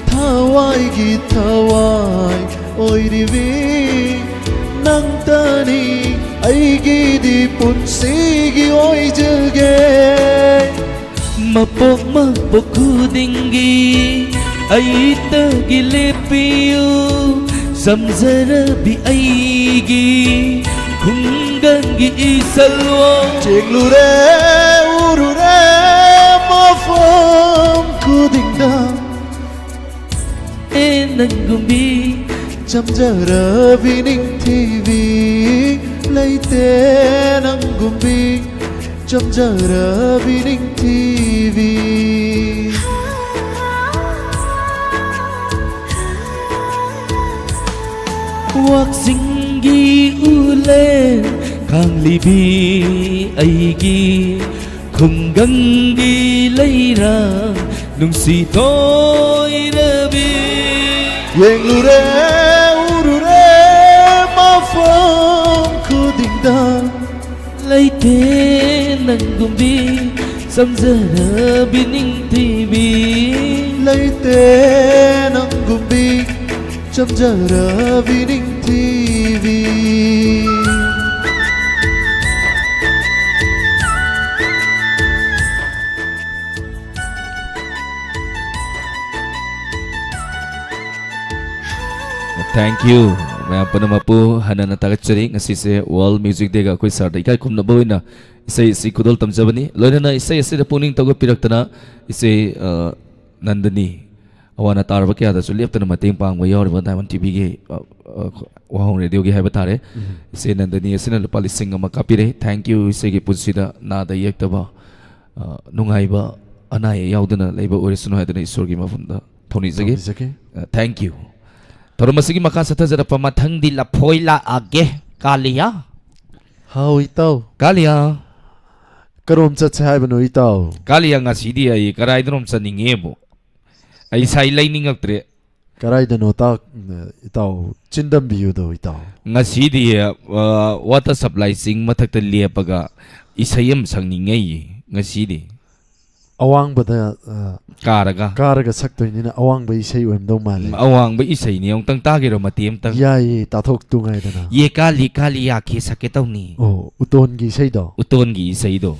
ꯊꯋꯥꯏꯒꯤ ꯊꯋꯥꯏ ꯑꯣꯏꯔꯤꯕꯤ ꯅꯪꯇꯅꯤ, ꯑꯩꯒꯤꯗꯤ ꯄꯨꯟꯁꯤꯒꯤ ꯑꯣꯏꯖꯒꯦ꯫ ꯃꯄꯣꯛ ꯃꯄꯣꯛ ꯈꯨꯗꯤꯡꯒꯤ ꯑꯩꯇꯒꯤ ꯂꯦꯞꯄꯤꯌꯨ, ꯆꯝꯖꯔꯕꯤ ꯑꯩꯒꯤ ꯈꯨꯡꯒꯪꯒꯤ ꯏꯁꯜꯋꯣ꯫ ꯆꯦꯛꯂꯨꯔꯦ, ꯎꯔꯨꯔꯦ, ꯃꯐꯝ ꯈꯨꯗꯤꯡꯗ ꯑꯦ ꯅꯪꯒꯨꯝꯕꯤ ꯆꯝꯖꯔꯕꯤ ꯅꯤꯡꯊꯤꯕꯤ, ꯂꯩꯇꯦ ꯅꯪꯒꯨꯝꯕꯤ ꯆꯝꯖꯔꯕꯤ ꯅꯤꯡꯊꯤꯕꯤ꯫ ꯋꯥꯛꯆꯤꯡꯒꯤ ꯎꯂꯦꯟ ꯀꯥꯡꯂꯤꯕꯤ ꯑꯩꯒꯤ ꯈꯨꯡꯒꯪꯒꯤ ꯂꯩꯔꯥꯡ ꯅꯨꯡꯁꯤ ꯊꯣꯏꯔꯕꯤ꯫ ꯌꯦꯡꯂꯨꯔꯦ, ꯎꯔꯨꯔꯦ, ꯃꯐꯝ ꯈꯨꯗꯤꯡꯗ꯫ ꯂꯩꯇꯦ ꯅꯪꯒꯨꯝꯕꯤ ꯆꯝꯖꯔꯕꯤ ꯅꯤꯡꯊꯤꯕꯤ꯫ ꯂꯩꯇꯦ ꯅꯪꯒꯨꯝꯕꯤ ꯆꯝꯖꯔꯕꯤ ꯅꯤꯡꯊꯤꯕꯤ꯫ Thank you꯫ ꯃꯌꯥꯝ ꯄꯨꯝꯅꯃꯛꯄꯨ ꯍꯟꯅ ꯍꯟꯅ ꯊꯥꯒꯠꯆꯔꯤ꯫ ꯉꯁꯤꯁꯦ World Music Dayꯒ ꯑꯩꯈꯣꯏ ꯁꯥꯔꯗ ꯏꯀꯥꯏ ꯈꯨꯝꯅꯕ ꯑꯣꯏꯅ ꯏꯁꯩ ꯑꯁꯤ ꯈꯨꯗꯣꯜ ꯇꯝꯖꯕꯅꯤ꯫ ꯂꯣꯏꯅꯅ ꯏꯁꯩ ꯑꯁꯤꯗ ꯄꯨꯛꯅꯤꯡ ꯊꯧꯒꯠꯄꯤꯔꯛꯇꯅ ꯏꯆꯦ, ꯑ, ꯅꯟꯗꯅꯤ, ꯑꯋꯥ ꯑꯅꯥ ꯇꯥꯔꯕ ꯀꯌꯥꯗꯁꯨ ꯂꯦꯞꯇꯅ ꯃꯇꯦꯡ ꯄꯥꯡꯕ ꯌꯥꯎꯔꯤꯕ Diamond TVꯒꯤ, ꯑ, ꯑ, ꯋꯥꯍꯣꯡ ꯔꯦꯗꯤꯑꯣꯒꯤ ꯍꯥꯏꯕ ꯇꯥꯔꯦ꯫ ꯎꯝ꯫ ꯏꯆꯦ ꯅꯟꯗꯅꯤ ꯑꯁꯤꯅ ꯂꯨꯄꯥ ꯂꯤꯁꯤꯡ ꯑꯃ ꯀꯥꯞꯄꯤꯔꯦ꯫ Thank you꯫ ꯏꯆꯦꯒꯤ ꯄꯨꯟꯁꯤꯗ ꯅꯥꯗ ꯌꯦꯛꯇꯕ, ꯑ, ꯅꯨꯡꯉꯥꯏꯕ, ꯑꯅꯥ ꯑꯌꯦꯛ ꯌꯥꯎꯗꯅ ꯂꯩꯕ ꯑꯣꯏꯔꯁꯅꯨ ꯍꯥꯏꯗꯅ ꯏꯁꯣꯔꯒꯤ ꯃꯐꯝꯗ ꯊꯧꯅꯤꯖꯒꯦ꯫ ꯊꯧꯅꯤꯖꯒꯦ꯫ ꯑ, thank you꯫ ꯊꯧꯔꯝ ꯑꯁꯤꯒꯤ ꯃꯈꯥ ꯆꯠꯊꯖꯔꯛꯄ ꯃꯊꯪꯗꯤ ꯂꯐꯣꯏ ꯂꯥꯛꯑꯒꯦ꯫ ꯀꯥꯂꯤꯌꯥ꯫ ꯍꯥꯎ, ꯏꯇꯥꯎ꯫ ꯀꯥꯂꯤꯌꯥ꯫ ꯀꯔꯣꯝ ꯆꯠꯁꯦ ꯍꯥꯏꯕꯅꯣ, ꯏꯇꯥꯎ? ꯀꯥꯂꯤꯌꯥ, ꯉꯁꯤꯗꯤ ꯑꯩ ꯀꯔꯥꯏꯗꯅꯣꯝ ꯆꯠꯅꯤꯡꯉꯦꯕꯨ꯫ ꯑꯩ ꯏꯁꯥ ꯂꯩꯅꯤꯡꯉꯛꯇ꯭ꯔꯦ꯫ ꯀꯔꯥꯏꯗꯅꯣ ꯇꯥꯛ-, ꯏꯇꯥꯎ, ꯆꯤꯟꯗꯝꯕꯤꯌꯨꯗꯣ, ꯏꯇꯥꯎ꯫ ꯉꯁꯤꯗꯤ, ꯑ, water supply ꯆꯤꯡ ꯃꯊꯛꯇ ꯂꯦꯞꯄꯒ ꯏꯁꯩ ꯑꯃ ꯁꯛꯅꯤꯡꯉꯩꯌꯦ ꯉꯁꯤꯗꯤ꯫ ꯑꯋꯥꯡꯕꯗ, ꯑ, ꯀꯥꯔꯒ? ꯀꯥꯔꯒ ꯁꯛꯇꯣꯏꯅꯤꯅ ꯑꯋꯥꯡꯕ ꯏꯁꯩ ꯑꯣꯏꯔꯝꯗꯧ ꯃꯥꯜꯂꯦ꯫ ꯎꯝ, ꯑꯋꯥꯡꯕ ꯏꯁꯩꯅꯤ꯫ ꯑꯃꯨꯛꯇꯪ ꯇꯥꯒꯦꯔꯣ ꯃꯇꯦꯛ ꯑꯃꯇꯪ? ꯌꯥꯏꯌꯦ, ꯇꯥꯊꯣꯛꯇꯨ ꯉꯥꯏꯗꯅ꯫ ꯌꯦ ꯀꯥꯂꯤ ꯀꯥꯂꯤ ꯌꯥꯈꯤ ꯁꯛꯀꯦ ꯇꯧꯅꯤ꯫ ꯑꯣ, ꯎꯇꯣꯟꯒꯤ ꯏꯁꯩꯗꯣ? ꯎꯇꯣꯟꯒꯤ ꯏꯁꯩꯗꯣ꯫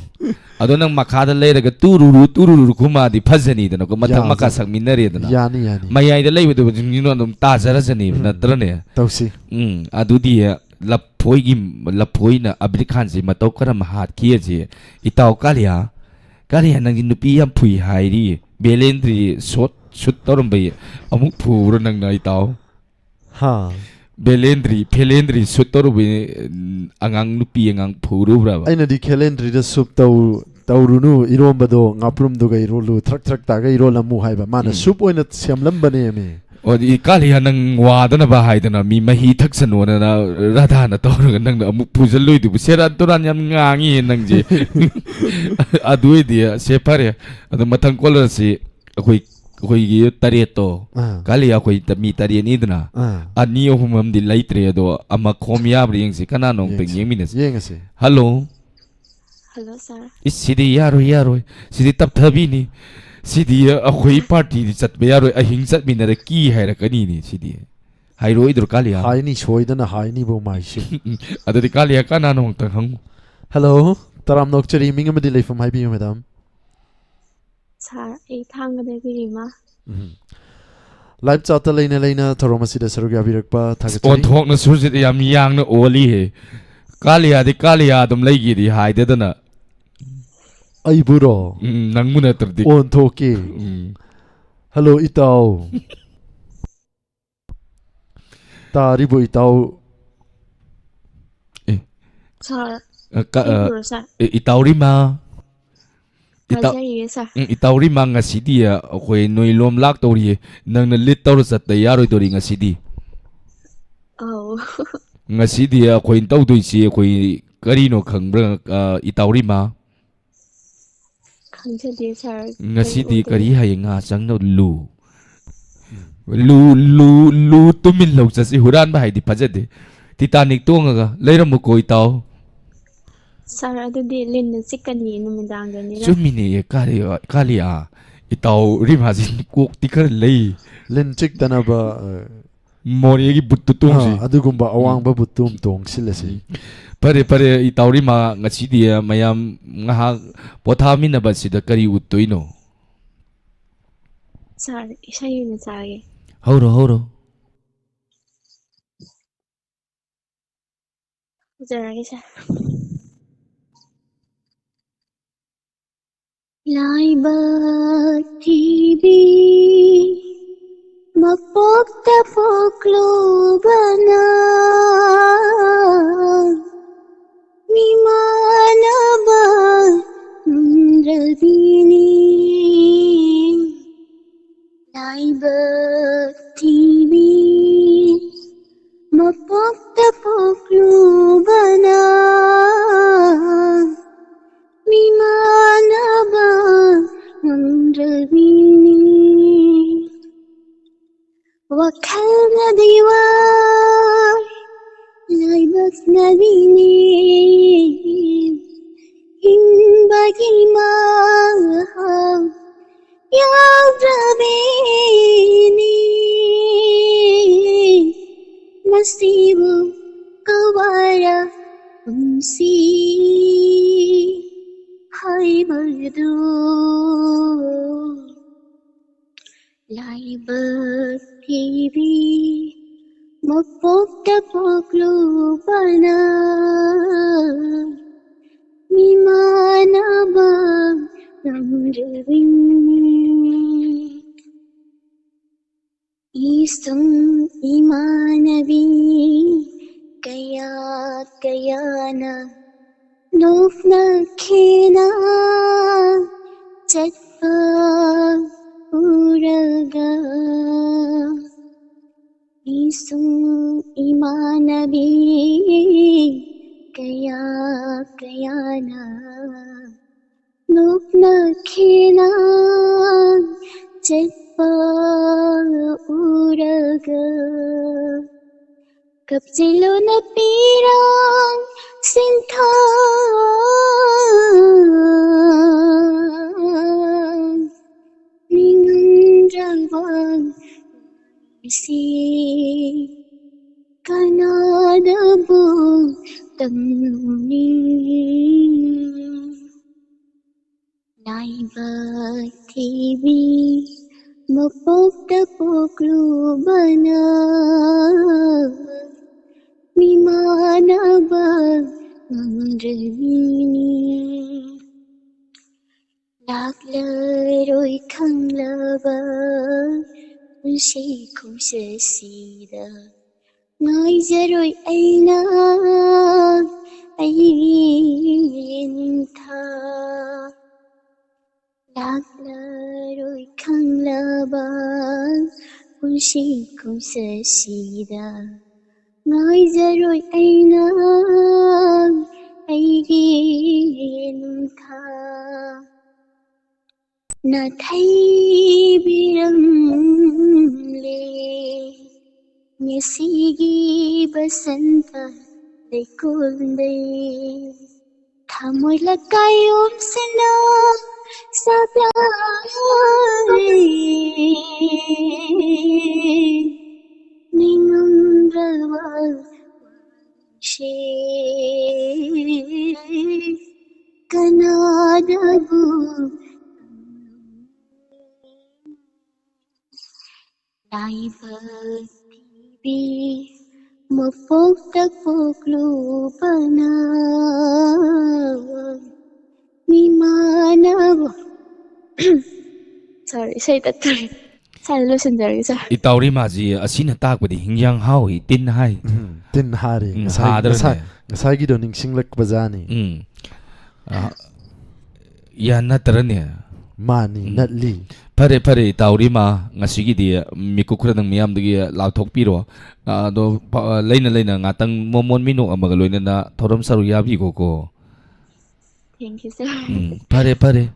ꯑꯗꯣ ꯅꯪ ꯃꯈꯥꯗ ꯂꯩꯔꯒ ꯇꯨꯔꯨꯔꯨ, ꯇꯨꯔꯨꯔꯨ ꯈꯨꯃꯥꯗꯤ ꯐꯖꯅꯤꯗꯅꯀꯣ, ꯃꯊꯛ ꯌꯥ-, ꯃꯈꯥ ꯌꯥ-, ꯁꯛꯃꯤꯟꯅꯔꯦꯗꯅ꯫ ꯌꯥꯅꯤ, ꯌꯥꯅꯤ꯫ ꯃꯌꯥꯏꯗ ꯂꯩꯕꯗꯨꯕꯨ ꯁꯤꯡꯁꯤꯅ ꯑꯗꯨꯝ ꯇꯥꯖꯔꯁꯅꯤꯕ, ꯎꯝ, ꯅꯠꯇ꯭ꯔꯅꯦ? ꯇꯧꯁꯤ꯫ ꯎꯝ, ꯑꯗꯨꯗꯤ ꯂꯐꯣꯏꯒꯤ, ꯂꯐꯣꯏꯅ ꯑꯕꯤꯔ ꯈꯥꯟꯁꯤ ꯃꯇꯧ ꯀꯔꯝ ꯍꯥꯠꯈꯤ ꯑꯁꯤ ꯏꯇꯥꯎ ꯀꯥꯂꯤꯌꯥ, ꯀꯥꯂꯤꯌꯥ, ꯅꯪꯗꯤ ꯅꯨꯄꯤ ꯌꯥꯝ ꯐꯨꯏ ꯍꯥꯏꯔꯤ꯫ ꯕꯦꯂꯦꯟꯗ꯭ꯔꯤ ꯁꯣꯠ ꯁꯨꯠ ꯇꯧꯔꯝꯕꯩ ꯑꯃꯨꯛ ꯐꯨꯕ꯭ꯔꯣ ꯅꯪꯅ ꯏꯇꯥꯎ? ꯍꯥ? ꯕꯦꯂꯦꯟꯗ꯭ꯔꯤ, ꯐꯦꯂꯦꯟꯗ꯭ꯔꯤ ꯁꯨꯠ ꯇꯧꯔꯨꯕꯩ, ꯎꯝ, ꯑꯉꯥꯡ ꯅꯨꯄꯤ ꯑꯉꯥꯡ ꯐꯨꯔꯨꯕ꯭ꯔꯕ? ꯑꯩꯅꯗꯤ ꯈꯦꯂꯦꯟꯗ꯭ꯔꯤꯗ ꯁꯨꯞ ꯇꯧ-, ꯇꯧꯔꯨꯅꯨ, ꯏꯔꯣꯝꯕꯗꯣ ꯉꯥꯄ꯭ꯔꯨꯝꯗꯨꯒ ꯏꯔꯣꯜꯂꯨ, ꯊ꯭ꯔꯛ ꯊ꯭ꯔꯛ ꯇꯥꯒ ꯏꯔꯣꯜꯂꯝꯃꯨ ꯍꯥꯏꯕ꯫ ꯃꯥꯅ ꯎꯝ꯫ ꯁꯨꯞ ꯑꯣꯏꯅ ꯁꯦꯝꯂꯝꯕꯅꯦꯃꯤ꯫ ꯑꯣ, ꯑꯗꯨꯗꯤ ꯀꯥꯂꯤꯌꯥ ꯅꯪ ꯋꯥꯗꯅꯕ ꯍꯥꯏꯗꯅ ꯃꯤ ꯃꯍꯤ ꯊꯛꯁꯅꯣꯅ ꯔꯥꯙꯥꯅ ꯇꯧꯔꯒ ꯅꯪꯅ ꯑꯃꯨꯛ ꯐꯨꯖꯜꯂꯨꯏꯗꯨꯕꯨ ꯁꯦꯔꯥꯟ ꯇꯨꯔꯥꯟ ꯌꯥꯝ ꯉꯥꯡꯉꯤꯌꯦ ꯅꯪꯁꯦ꯫ ꯑꯗꯨ ꯑꯣꯏꯗꯤ ꯁꯦ ꯐꯔꯦ꯫ ꯑꯗꯣ ꯃꯊꯪ ꯀꯣꯂꯔꯁꯤ ꯑꯩꯈꯣꯏ ꯑꯩꯈꯣꯏꯒꯤ ꯇꯔꯦꯠꯇꯣ, ꯑꯥ꯫ ꯀꯥꯂꯤꯌꯥ ꯑꯩꯈꯣꯏ ꯇ-, ꯃꯤ ꯇꯔꯦꯠꯅꯤꯗꯅ, ꯑꯥ꯫ ꯑꯅꯤ ꯑꯍꯨꯝ ꯑꯃꯗꯤ ꯂꯩꯇ꯭ꯔꯦ, ꯑꯗꯣ ꯑꯃ ꯈꯣꯝ ꯌꯥꯕ꯭ꯔꯥ ꯌꯦꯡꯁꯤ꯫ ꯀꯅꯥꯅꯣ ꯑꯝꯇꯪ ꯌꯦꯡꯁꯤ꯫ ꯌꯦꯡꯃꯤꯟꯅꯁꯤ꯫ ꯌꯦꯡꯉꯁꯤ꯫ ꯍꯜꯂꯣ꯫ ꯍꯜꯂꯣ, ꯁꯥꯔ꯫ ꯏꯁ, ꯁꯤꯗꯤ ꯌꯥꯔꯣꯏ, ꯌꯥꯔꯣꯏ꯫ ꯁꯤꯗꯤ ꯇꯞꯊꯕꯤꯅꯤ꯫ ꯁꯤꯗꯤ ꯑꯩꯈꯣꯏ ꯄꯥꯔꯇꯤꯗꯤ ꯆꯠꯄ ꯌꯥꯔꯣꯏ꯫ ꯑꯍꯤꯡ ꯆꯠꯃꯤꯟꯅꯔ ꯀꯤ ꯍꯥꯏꯔꯛꯀꯅꯤꯅꯦ ꯁꯤꯗꯤ꯫ ꯍꯥꯏꯔꯣꯏꯗ꯭ꯔꯣ, ꯀꯥꯂꯤꯌꯥ? ꯍꯥꯏꯅꯤ, ꯁꯣꯏꯗꯅ ꯍꯥꯏꯅꯤꯕꯨ ꯃꯥꯏꯁꯦ꯫ ꯎꯝ, ꯑꯗꯨꯗꯤ ꯀꯥꯂꯤꯌꯥ ꯀꯅꯥꯅꯣ ꯑꯃꯨꯛꯇꯪ ꯍꯪꯉꯨ꯫ ꯍꯜꯂꯣ, ꯇꯔꯥꯝꯅ ꯑꯣꯛꯆꯔꯤ, ꯃꯤꯡ ꯑꯃꯗꯤ ꯂꯩꯐꯝ ꯍꯥꯏꯕꯤꯌꯨ, ꯃꯦꯗꯥꯝ꯫ ꯁꯥꯔ, ꯑꯩ ꯊꯥꯡꯒꯗꯒꯤ ꯔꯤꯃꯥ꯫ ꯎꯝ꯫ ꯂꯥꯏꯚ ꯆꯥꯠꯇ ꯂꯩꯅ ꯂꯩꯅ ꯊꯧꯔꯝ ꯑꯁꯤꯗ ꯁꯔꯨꯛ ꯌꯥꯕꯤꯔꯛꯄ ꯊꯥꯒꯠꯆꯔꯤ꯫ ꯑꯣꯟꯊꯣꯛꯅ ꯁꯨꯔꯖꯤꯠ ꯌꯥꯝ ꯌꯥꯡꯅ ꯑꯣꯜꯂꯤꯍꯦ꯫ ꯀꯥꯂꯤꯌꯥꯗꯤ ꯀꯥꯂꯤꯌꯥ ꯑꯗꯨꯝ ꯂꯩꯒꯦꯗꯤ ꯍꯥꯏꯗꯗꯅ꯫ ꯑꯩꯕꯨꯔꯣ? ꯎꯝ, ꯅꯪꯕꯨ ꯅꯠꯇ꯭ꯔꯗꯤ꯫ ꯑꯣꯟꯊꯣꯛꯀꯦ꯫ ꯎꯝ꯫ ꯍꯜꯂꯣ, ꯏꯇꯥꯎ꯫ ꯇꯥꯔꯤꯕꯣ, ꯏꯇꯥꯎ? ꯑꯦ꯫ ꯁꯥꯔ, ꯑ, ꯀ-, ꯑ, ꯑꯩꯕꯨꯔꯣ, ꯁꯥꯔ? ꯑꯦ, ꯏꯇꯥꯎ ꯔꯤꯃꯥ꯫ ꯏꯇꯥꯎ-, ꯇꯥꯖꯔꯤꯌꯦ, ꯁꯥꯔ꯫ ꯎꯝ, ꯏꯇꯥꯎ ꯔꯤꯃꯥ, ꯉꯁꯤꯗꯤ, ꯑ, ꯑꯩꯈꯣꯏ ꯅꯣꯏ ꯂꯣꯝ ꯂꯥꯛꯇꯧꯔꯤꯌꯦ꯫ ꯅꯪꯅ ꯂꯤꯠ ꯇꯧꯔ ꯆꯠꯇ ꯌꯥꯔꯣꯏꯗꯧꯔꯤ ꯉꯁꯤꯗꯤ꯫ ꯑꯧ꯫ ꯉꯁꯤꯗꯤ ꯑꯩꯈꯣꯏꯅ ꯇꯧꯗꯣꯏꯁꯤ ꯑꯩꯈꯣꯏ ꯀꯔꯤꯅꯣ ꯈꯪꯕ꯭ꯔꯥ, ꯑ, ꯏꯇꯥꯎ ꯔꯤꯃꯥ? ꯈꯪꯖꯗꯦ, ꯁꯥꯔ꯫ ꯉꯁꯤꯗꯤ ꯀꯔꯤ ꯑꯣꯏꯗꯣꯏꯅꯣ? ꯀꯔꯤ ꯍꯥꯏꯌꯦ? ꯉꯥ ꯆꯪꯅꯕ ꯂꯨ꯫ ꯂꯨ, ꯂꯨ, ꯂꯨ ꯇꯨꯃꯤꯟ ꯂꯧ ꯆꯠꯁꯤ꯫ ꯍꯨꯔꯥꯟꯕ ꯍꯥꯏꯗꯤ ꯐꯖꯗꯦ꯫ ꯇꯤꯇꯥꯅꯤꯛ ꯇꯣꯡꯉꯒ ꯂꯩꯔꯝꯃꯨꯀꯣ, ꯏꯇꯥꯎ꯫ ꯁꯥꯔ, ꯑꯗꯨꯗꯤ ꯂꯤꯟꯅ ꯆꯤꯛꯀꯅꯤ ꯅꯨꯃꯤꯗꯥꯡꯗꯅꯤꯅ꯫ ꯆꯨꯝꯃꯤꯅꯦ, ꯀꯥꯂꯤ-, ꯀꯥꯂꯤꯌꯥ꯫ ꯏꯇꯥꯎ ꯔꯤꯃꯥꯁꯤ ꯀꯣꯛꯇꯤ ꯈꯔ ꯂꯩ꯫ ꯂꯤꯟ ꯆꯤꯛꯇꯅꯕ, ꯑ, ꯃꯣꯔꯦꯒꯤ ꯕꯨꯠꯇꯨ ꯇꯣꯡꯁꯤ꯫ ꯑꯥ, ꯑꯗꯨꯒꯨꯝꯕ ꯎꯝ꯫ ꯑꯋꯥꯡꯕ ꯕꯨꯠꯇꯨ ꯑꯃ ꯇꯣꯡꯁꯤꯜꯂꯁꯤ꯫ ꯎꯝ꯫ ꯐꯔꯦ, ꯐꯔꯦ, ꯏꯇꯥꯎ ꯔꯤꯃꯥ, ꯉꯁꯤꯗꯤ ꯃꯌꯥꯝ ꯉꯥꯏꯍꯥꯛ ꯄꯣꯊꯥꯃꯤꯟꯅꯕꯁꯤꯗ ꯀꯔꯤ ꯎꯠꯇꯣꯏꯅꯣ? ꯁꯥꯔ, ꯏꯁꯩ ꯑꯣꯏꯅ ꯆꯥꯒꯦ꯫ ꯍꯧꯔꯣ, ꯍꯧꯔꯣ꯫ ꯐꯖꯔꯒꯦ, ꯁꯥꯔ꯫ ꯂꯥꯏꯕꯛ ꯊꯤꯕꯤ ꯃꯄꯣꯛꯇ ꯄꯣꯛꯂꯨꯕꯅ ꯃꯤꯃꯥꯟꯅꯕ ꯉꯝꯗ꯭ꯔꯕꯤꯅꯤ꯫ ꯂꯥꯏꯕꯛ ꯊꯤꯕꯤ ꯃꯄꯣꯛꯇ ꯄꯣꯛꯂꯨꯕꯅ ꯃꯤꯃꯥꯟꯅꯕ ꯉꯝꯗ꯭ꯔꯕꯤꯅꯤ꯫ ꯋꯥꯈꯜꯅꯗꯤ ꯋꯥ ꯂꯥꯏꯕꯛꯅꯗꯤ ꯅꯦ ꯍꯤꯡꯕꯒꯤ ꯃꯍꯥꯎ ꯌꯥꯎꯗ꯭ꯔꯕꯤꯅꯤ꯫ ꯃꯁꯤꯕꯨ ꯑꯋꯥꯔ ꯄꯨꯟꯁꯤ ꯍꯥꯏꯕꯗꯨ꯫ ꯂꯥꯏꯕꯛ ꯊꯤꯕꯤ ꯃꯄꯣꯛꯇ ꯄꯣꯛꯂꯨꯕꯅ ꯃꯤꯃꯥꯟꯅꯕ ꯉꯝꯗ꯭ꯔꯕꯤꯅꯤ꯫ ꯏꯁꯨꯡ ꯏꯃꯥꯟꯅꯕꯤ ꯀꯌꯥ ꯀꯌꯥꯅ ꯅꯣꯛꯅꯈꯤꯅ ꯆꯠꯄ ꯎꯔꯒ꯫ ꯏꯁꯨꯡ ꯏꯃꯥꯟꯅꯕꯤ ꯀꯌꯥ ꯀꯌꯥꯅ ꯅꯣꯛꯅꯈꯤꯅ ꯆꯠꯄ ꯎꯔꯒ꯫ ꯀꯞꯁꯤꯜꯂꯨꯅ ꯄꯤꯔꯥꯡ ꯁꯤꯟꯊꯥꯡ ꯅꯤꯡꯗ꯭ꯔꯕ ꯁꯤ ꯀꯅꯥꯗꯕꯨ ꯇꯝꯂꯨꯅꯤ? ꯂꯥꯏꯕꯛ ꯊꯤꯕꯤ ꯃꯄꯣꯛꯇ ꯄꯣꯛꯂꯨꯕꯅ ꯃꯤꯃꯥꯟꯅꯕ ꯉꯝꯗ꯭ꯔꯕꯤꯅꯤ꯫ ꯂꯥꯛꯂꯔꯣꯏ ꯈꯪꯂꯕ ꯄꯨꯟꯁꯤ ꯈꯣꯡꯆꯠꯁꯤꯗ ꯉꯥꯏꯖꯔꯣꯏ ꯑꯩꯅ ꯑꯩꯒꯤ ꯅꯤꯡꯊꯥ꯫ ꯂꯥꯛꯂꯔꯣꯏ ꯈꯪꯂꯕ ꯄꯨꯟꯁꯤ ꯈꯣꯡꯆꯠꯁꯤꯗ ꯉꯥꯏꯖꯔꯣꯏ ꯑꯩꯅ ꯑꯩꯒꯤ ꯅꯤꯡꯊꯥ꯫ ꯅꯥꯊꯩꯕꯤꯔꯝꯂꯦ꯫ ꯁꯤꯒꯤ ꯕꯁꯟꯇ ꯂꯩꯀꯣꯜꯗꯩ ꯊꯃꯣꯏ ꯂꯀꯥꯏ ꯑꯣꯝꯁꯤꯅ ꯁꯥꯗꯥ ꯅꯤꯡꯉꯝꯗ꯭ꯔꯕ ꯁꯦ ꯀꯅꯥꯗꯕꯨ ꯂꯥꯏꯕꯛ ꯊꯤꯕꯤ ꯃꯄꯣꯛꯇ ꯄꯣꯛꯂꯨꯕꯅ ꯃꯤꯃꯥꯟꯅꯕ꯫ Sorry, ꯏꯁꯩ ꯇꯠꯇꯣꯔꯦ꯫ ꯁ꯭ꯋꯥꯏꯗ ꯂꯣꯏꯁꯤꯟꯖꯔꯒꯦ, sir꯫ ꯏꯇꯥꯎ ꯔꯤꯃꯥꯖꯤ, ꯑꯁꯤꯅ ꯇꯥꯛꯄꯗꯤ ꯍꯤꯡꯌꯥꯡ ꯍꯥꯎꯏ, ꯇꯤꯟ ꯍꯥꯏ꯫ ꯎꯝ, ꯇꯤꯟ ꯍꯥꯔꯦ꯫ ꯎꯝ, ꯉꯁꯥꯏ, ꯍꯥꯗ꯭ꯔꯅꯦ? ꯉꯁꯥꯏ, ꯉꯁꯥꯏꯒꯤꯗꯣ ꯅꯤꯡꯁꯤꯡꯂꯛꯄꯖꯥꯠꯅꯤ꯫ ꯎꯝ꯫ ꯑ, ꯌꯥ ꯅꯠꯇ꯭ꯔꯅꯦ? ꯃꯥꯅꯤ, ꯎꯝ꯫ ꯅꯠꯂꯤ꯫ ꯐꯔꯦ, ꯐꯔꯦ, ꯏꯇꯥꯎ ꯔꯤꯃꯥ, ꯉꯁꯤꯒꯤꯗꯤ ꯃꯤꯀꯨꯞ ꯈꯔꯗꯪ ꯃꯤꯌꯥꯝꯗꯒꯤ ꯂꯥꯎꯊꯣꯛꯄꯤꯔꯣ꯫ ꯑ, ꯑꯗꯣ, ꯄ-, ꯂꯩꯅ ꯂꯩꯅ ꯉꯥꯛꯇꯪ ꯃꯣꯃꯣꯟ ꯃꯤꯅꯣꯛ ꯑꯃꯒ ꯂꯣꯏꯅꯅ ꯊꯧꯔꯝ ꯁꯔꯨꯛ ꯌꯥꯕꯤꯈꯣꯀꯣ꯫ Thank you, sir꯫ ꯎꯝ, ꯐꯔꯦ, ꯐꯔꯦ꯫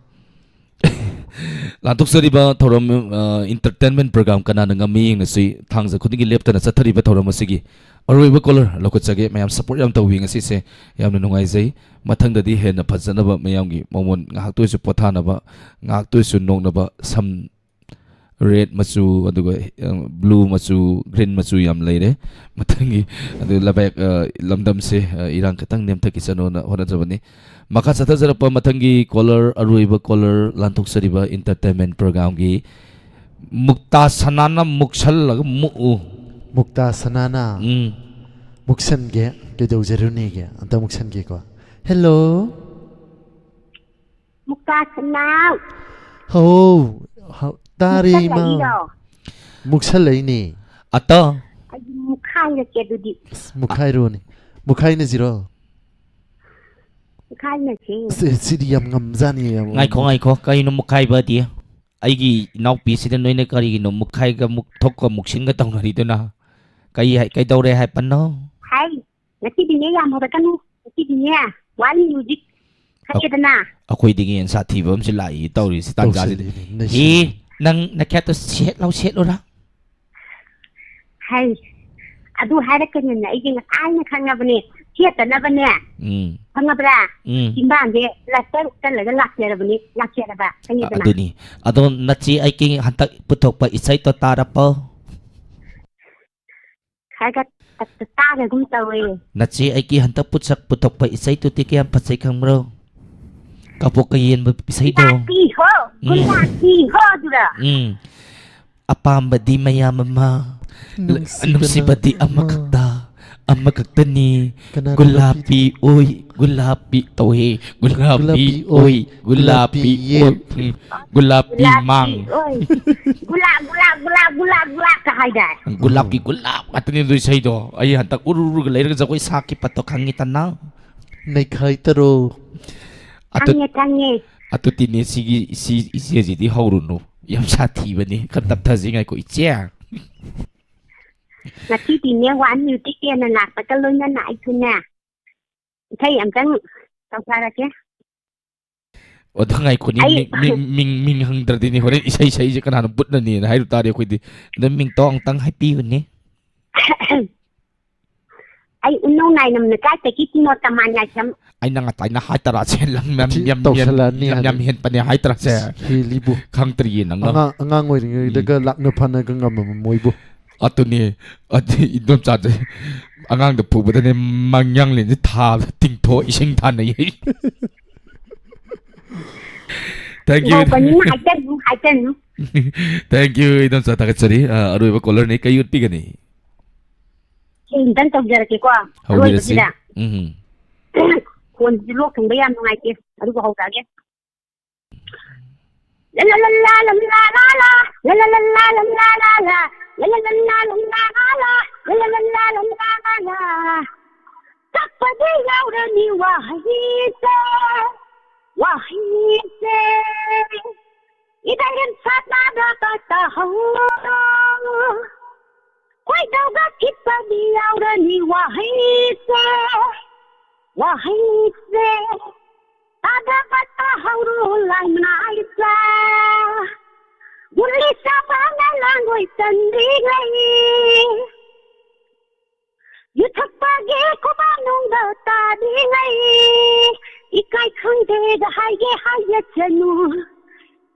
ꯂꯥꯟꯊꯣꯛꯆꯔꯤꯕ ꯊꯧꯔꯝ, ꯑ, entertainment program ꯀꯅꯥꯅ ꯉꯝꯃꯤ ꯌꯦꯡꯅꯁꯤ꯫ ꯊꯥꯡꯖ ꯈꯨꯗꯤꯡꯒꯤ ꯂꯦꯞꯇꯅ ꯆꯠꯊꯔꯤꯕ ꯊꯧꯔꯝ ꯑꯁꯤꯒꯤ ꯑꯔꯣꯏꯕ caller ꯂꯧꯈꯠꯆꯒꯦ꯫ ꯃꯌꯥꯝ support ꯌꯥꯝ ꯇꯧꯕꯤ ꯉꯁꯤꯁꯦ꯫ ꯌꯥꯝꯅ ꯅꯨꯡꯉꯥꯏꯖꯩ꯫ ꯃꯊꯪꯗꯗꯤ ꯍꯦꯟꯅ ꯐꯖꯅꯕ ꯃꯌꯥꯝꯒꯤ ꯃꯃꯣꯟ ꯉꯥꯏꯍꯥꯛꯇ ꯑꯣꯏꯁꯨ ꯄꯣꯊꯥꯅꯕ, ꯉꯥꯏꯍꯥꯛꯇ ꯑꯣꯏꯁꯨ ꯅꯣꯛꯅꯕ, ꯁꯝ red ꯃꯆꯨ, ꯑꯗꯨꯒ, ꯑ, blue ꯃꯆꯨ, green ꯃꯆꯨ ꯌꯥꯝ ꯂꯩꯔꯦ꯫ ꯃꯊꯪꯒꯤ, ꯑꯗꯨ ꯂꯩꯕꯥꯛ, ꯑ, ꯂꯝꯗꯝꯁꯦ, ꯑ, ꯏꯔꯥꯡ ꯈꯤꯇꯪ ꯅꯦꯝꯊꯈꯤꯁꯅꯣꯅ ꯍꯣꯠꯅꯖꯕꯅꯤ꯫ ꯃꯈꯥ ꯆꯠꯊꯖꯔꯛꯄ ꯃꯊꯪꯒꯤ caller, ꯑꯔꯣꯏꯕ caller ꯂꯥꯟꯊꯣꯛꯆꯔꯤꯕ entertainment programꯒꯤ ꯃꯨꯛꯇꯥ ꯁꯅꯥꯅ ꯃꯨꯛꯁꯜꯂꯒ ꯃꯨꯛꯎ꯫ ꯃꯨꯛꯇꯥ ꯁꯅꯥꯅ ꯎꯝ꯫ ꯃꯨꯛꯁꯟꯒꯦ, ꯀꯩꯗꯧꯖꯔꯨꯅꯦꯒꯦ? ꯑꯝꯇ ꯃꯨꯛꯁꯟꯒꯦꯀꯣ꯫ Hello꯫ ꯃꯨꯛꯇꯥ ꯁꯅꯥ꯫ ꯍꯧ, ꯍꯧ, ꯇꯥꯔꯦ, ꯏꯃꯥ꯫ ꯃꯨꯛꯁꯜꯂꯛꯏꯔꯣ? ꯃꯨꯛꯁꯜꯂꯛꯏꯅꯦ꯫ ꯑꯇꯣ꯫ ꯑꯩꯗꯤ ꯃꯨꯛꯈꯥꯏꯔꯛꯀꯦ ꯑꯗꯨꯗꯤ꯫ ꯑꯁ, ꯃꯨꯛꯈꯥꯏꯔꯣꯅꯦ꯫ ꯃꯨꯛꯈꯥꯏꯅꯁꯤꯔꯣ? ꯃꯨꯛꯈꯥꯏꯅꯁꯦ꯫ ꯑꯁ, ꯑꯦ, ꯁꯤꯗꯤ ꯌꯥꯝ ꯉꯝꯖꯥꯅꯤ, ꯌꯥꯝ ꯉꯥꯏꯈꯣ, ꯉꯥꯏꯈꯣ꯫ ꯀꯩꯅꯣ ꯃꯨꯛꯈꯥꯏꯕꯗꯤ? ꯑꯩꯒꯤ ꯏꯅꯥꯎꯄꯤꯁꯤꯗ ꯅꯣꯏꯅ ꯀꯔꯤꯒꯤꯅꯣ ꯃꯨꯛꯈꯥꯏꯒ ꯃꯨꯛꯊꯣꯛꯀ ꯃꯨꯛꯁꯤꯟꯒ ꯇꯧꯅꯔꯤꯗꯨꯅ? ꯀꯩ ꯍꯥꯏ-, ꯀꯩꯗꯧꯔꯦ ꯍꯥꯏꯕꯅꯣ? ꯍꯥꯏ, ꯉꯁꯤꯗꯤꯅꯦ ꯌꯥꯝ ꯍꯧꯔꯛꯀꯅꯨ꯫ ꯉꯁꯤꯗꯤꯅꯦ, ꯋꯥꯔꯤ ꯍꯧꯖꯤꯛ ꯈꯠꯂꯦꯗꯅ꯫ ꯑꯩꯈꯣꯏꯗꯒꯤ ꯍꯦꯟꯅ ꯁꯥꯊꯤꯕ ꯑꯃꯁꯨ ꯂꯥꯛꯏ ꯇꯧꯔꯤꯁꯤ ꯇꯥꯟꯖꯥꯁꯤꯗ꯫ ꯇꯧꯁꯜꯂꯤꯅꯦ, ꯅꯩꯁꯜꯂꯤꯅꯦ꯫ ꯏ, ꯅꯪ ꯅꯈꯦꯠꯇꯣ ꯁꯦꯠ ꯂꯥꯎ ꯁꯦꯠꯂꯨꯔꯥ? ꯍꯥꯏ, ꯑꯗꯨ ꯍꯥꯏꯔꯛꯀꯅꯤꯅ ꯑꯩꯁꯦ ꯉꯁꯥꯏꯅ ꯈꯪꯉꯕꯅꯦ꯫ ꯁꯦꯠꯇꯅꯕꯅꯦ꯫ ꯎꯝ꯫ ꯈꯪꯉꯕ꯭ꯔꯥ? ꯎꯝ꯫ ꯆꯤꯟꯕꯥꯟꯁꯦ ꯄ꯭ꯂꯥꯁꯇꯔ ꯎꯞꯁꯜꯂꯒ ꯂꯥꯛꯆꯔꯕꯅꯤ, ꯂꯥꯛꯆꯔꯕ꯫ ꯈꯪꯉꯤꯗꯅ? ꯑꯗꯨꯅꯤ꯫ ꯑꯗꯣ ꯅꯆꯦ ꯑꯩꯒꯤ ꯍꯟꯗꯛ ꯄꯨꯊꯣꯛꯄ ꯏꯁꯩꯗꯣ ꯇꯥꯔꯕꯣ? ꯈꯔ ꯈꯔ ꯇꯥ-, ꯇꯥꯕꯒꯨꯝ ꯇꯧꯋꯦ꯫ ꯅꯆꯦ ꯑꯩꯒꯤ ꯍꯟꯗꯛ ꯄꯨꯊꯣꯛ-, ꯄꯨꯊꯣꯛꯄ ꯏꯁꯩꯗꯨꯗꯤ ꯀꯌꯥꯝ ꯐꯖꯩ ꯈꯪꯕ꯭ꯔꯣ? ꯀꯕꯣꯛꯀ ꯌꯦꯟꯕ ꯏꯁꯩꯗꯣ꯫ ꯒꯨꯂꯥꯞꯄꯤ ꯍꯣ, ꯎꯝ꯫ ꯒꯨꯂꯥꯞꯄꯤ ꯍꯣ ꯑꯗꯨꯔ? ꯎꯝ꯫ ꯑꯄꯥꯝꯕꯗꯤ ꯃꯌꯥꯝ ꯑꯃ, ꯅꯨꯡꯁꯤꯕꯅ ꯅꯨꯡꯁꯤꯕꯗꯤ ꯑꯃ꯫ ꯑꯃꯈꯛꯇ, ꯑꯃꯈꯛꯇꯅꯤ꯫ ꯀꯅꯥꯅꯣ ꯒꯨꯂꯥꯞꯄꯤ ꯅꯨꯄꯤꯗꯨꯅ? ꯑꯣꯏ, ꯒꯨꯂꯥꯞꯄꯤ ꯇꯧꯍꯦ, ꯒꯨꯂꯥꯞꯄꯤ ꯒꯨꯂꯥꯞꯄꯤ ꯑꯣꯏ, ꯑꯣꯏ, ꯒꯨꯂꯥꯞꯄꯤ ꯒꯨꯂꯥꯄꯤ ꯑꯣꯏ꯫ ꯌꯦꯠ꯫ ꯎꯝ, ꯒꯨꯂꯥꯄꯤ ꯒꯨꯂꯥꯄꯤ ꯃꯥꯡ꯫ ꯑꯣꯏ꯫ ꯒꯨꯂꯥꯞ, ꯒꯨꯂꯥꯞ, ꯒꯨꯂꯥꯞ, ꯒꯨꯂꯥꯞ, ꯒꯨꯂꯥꯞ ꯀ ꯍꯥꯏꯗꯥꯏ? ꯒꯨꯂꯥꯞꯀꯤ ꯎꯝ꯫ ꯒꯨꯂꯥꯞ ꯉꯥꯛꯇꯅꯦ ꯑꯗꯨ ꯏꯁꯩꯗꯣ꯫ ꯑꯩ ꯍꯟꯗꯛ ꯎꯔꯨꯔꯨꯒ ꯂꯩꯔꯒ ꯖꯒꯣꯏ ꯁꯥꯈꯤꯕꯗꯣ ꯈꯪꯉꯤꯗꯅ? ꯅꯩꯈꯥꯏꯇꯔꯣ? ꯑꯗꯨ, ꯈꯪꯉꯦ, ꯈꯪꯉꯦ꯫ ꯑꯗꯨꯗꯤꯅꯦ, ꯁꯤꯒꯤ, ꯁꯤ ꯏꯆꯦꯁꯤꯗꯤ ꯍꯧꯔꯨꯅꯨ꯫ ꯌꯥꯝ ꯁꯥꯊꯤꯕꯅꯤ꯫ ꯈꯔ ꯇꯞꯊꯁꯤ ꯉꯥꯏꯈꯣ, ꯏꯆꯦ꯫ ꯉꯁꯤꯗꯤꯅꯦ, ꯋꯥꯟ ꯃ꯭ꯌꯨꯖꯤꯛ ꯕꯦꯟꯅ ꯂꯥꯛꯄꯒ ꯂꯣꯏꯅꯅ ꯑꯩꯁꯨꯅꯦ, ꯏꯁꯩ ꯑꯝꯇꯪ ꯇꯧꯊꯔꯛꯀꯦ꯫ ꯑꯣ, ꯑꯗꯨ ꯉꯥꯏꯈꯣꯅꯤ, ꯑꯩ ꯃꯤꯡ, ꯃꯤꯡ, ꯃꯤꯡ, ꯃꯤꯡ ꯍꯪꯗ꯭ꯔꯗꯤꯅꯦ, ꯍꯣꯔꯦꯟ ꯏꯁꯩ ꯁꯛꯏꯁꯦ ꯀꯅꯥꯅꯣ ꯕꯨꯠꯅꯅꯦꯅ ꯍꯥꯏꯔꯨ ꯇꯥꯔꯦ ꯑꯩꯈꯣꯏꯗꯤ꯫ ꯑꯗꯨ ꯃꯤꯡ ꯇꯣ ꯑꯃꯨꯛꯇꯪ ꯍꯥꯏꯕꯤꯌꯨꯅꯦ꯫ ꯑꯩ ꯎꯅꯧ ꯅꯥꯏꯅꯝ ꯂꯩꯀꯥꯏꯗꯒꯤ ꯇꯤꯃꯣ ꯇꯃꯥꯟ ꯌꯥꯏꯁꯝ꯫ ꯑꯩꯅ ꯉꯁꯥꯏꯅ ꯍꯥꯏꯇꯔꯥꯁꯦ, ꯂꯝ ꯌꯥꯝ, ꯃꯁꯤ ꯌꯥꯝ, ꯌꯥꯝ, ꯇꯧꯁꯜꯂꯛꯑꯅꯤ ꯌꯥꯝ, ꯍꯥꯏꯅ꯫ ꯌꯥꯝ ꯍꯦꯟꯄꯅꯦ ꯍꯥꯏꯇꯔꯥꯁꯦ꯫ ꯍꯦꯜꯂꯤꯕꯨ꯫ ꯈꯪꯗ꯭ꯔꯤꯌꯦ ꯅꯪꯅ꯫ ꯑꯉꯥꯡ, ꯑꯉꯥꯡ ꯑꯣꯏꯔꯤꯉꯩꯗꯒ ꯎꯝ꯫ ꯂꯥꯛꯅ ꯐꯥꯅꯒ ꯉꯝꯃꯝꯃꯣꯏꯕꯨ꯫ ꯑꯗꯨꯅꯦ, ꯑꯗꯨ ꯏꯗꯣꯝꯆꯥꯁꯦ ꯑꯉꯥꯡꯗ ꯐꯨꯕꯗꯅꯦ ꯃꯉꯥꯡꯂꯦꯟꯁꯦ ꯊꯥꯕꯗ ꯇꯤꯡꯊꯣꯛ ꯏꯁꯤꯡ ꯊꯥꯅꯩ꯫ Thank you꯫ ꯉꯧꯕꯅꯤꯅ ꯍꯥꯏꯖꯟꯅꯨ, ꯍꯥꯏꯖꯟꯅꯨ꯫ Thank you, ꯏꯗꯣꯝꯆꯥ, ꯊꯥꯒꯠꯆꯔꯤ꯫ ꯑ, ꯑꯔꯣꯏꯕ caller ꯅꯦ, ꯀꯩ ꯎꯠꯄꯤꯒꯅꯤ? ꯑꯩ ꯑꯝꯇꯪ ꯇꯧꯖꯔꯛꯀꯦꯀꯣ, ꯍꯧꯕꯤꯔꯁꯤ꯫ ꯑꯔꯣꯏꯕꯁꯤꯗ꯫ ꯎꯝ꯫ ꯈꯣꯟꯁꯤꯁꯨ ꯂꯣꯛ ꯊꯨꯡꯕ ꯌꯥꯝ ꯅꯨꯡꯉꯥꯏꯇꯦ, ꯑꯗꯨꯕꯨ ꯍꯧꯔꯛꯑꯒꯦ꯫ ꯂ ꯂ ꯂ ꯂ ꯂ ꯂ ꯂ ꯂ꯫ ꯂ ꯂ ꯂ ꯂ ꯂ ꯂ ꯂ ꯂ꯫ ꯂ ꯂ ꯂ ꯂ ꯂ ꯂ ꯂ ꯂ꯫ ꯂ ꯂ ꯂ ꯂ ꯂ ꯂ ꯂ꯫ ꯀꯞꯄꯗꯤ ꯌꯥꯎꯔꯅꯤ ꯋꯥꯍꯩꯁꯦ, ꯋꯥꯍꯩꯁꯦ꯫ ꯏꯕꯦꯝ ꯁꯥꯇꯥꯗ ꯇꯥꯍꯧꯔꯣ꯫ ꯈꯣꯏꯗꯧꯒ ꯈꯤꯛꯄꯗꯤ ꯌꯥꯎꯔꯅꯤ ꯋꯥꯍꯩꯁꯦ, ꯋꯥꯍꯩꯁꯦ꯫ ꯇꯥꯗꯕ ꯇꯥꯍꯧꯔꯣ ꯂꯥꯏꯃꯥꯏꯆꯥ, ꯒꯨꯂꯤ ꯆꯥꯕꯅ ꯂꯥꯡꯒꯣꯏ ꯆꯟꯗ꯭ꯔꯤꯉꯩ꯫ ꯌꯨ ꯊꯛꯄꯒꯤ ꯈꯨꯕꯥꯛꯅꯨꯡꯗ ꯇꯥꯔꯤꯉꯩ, ꯏꯀꯥꯏ ꯈꯪꯗꯦꯗ ꯍꯥꯏꯒꯦ ꯍꯥꯏꯖꯁꯅꯨ,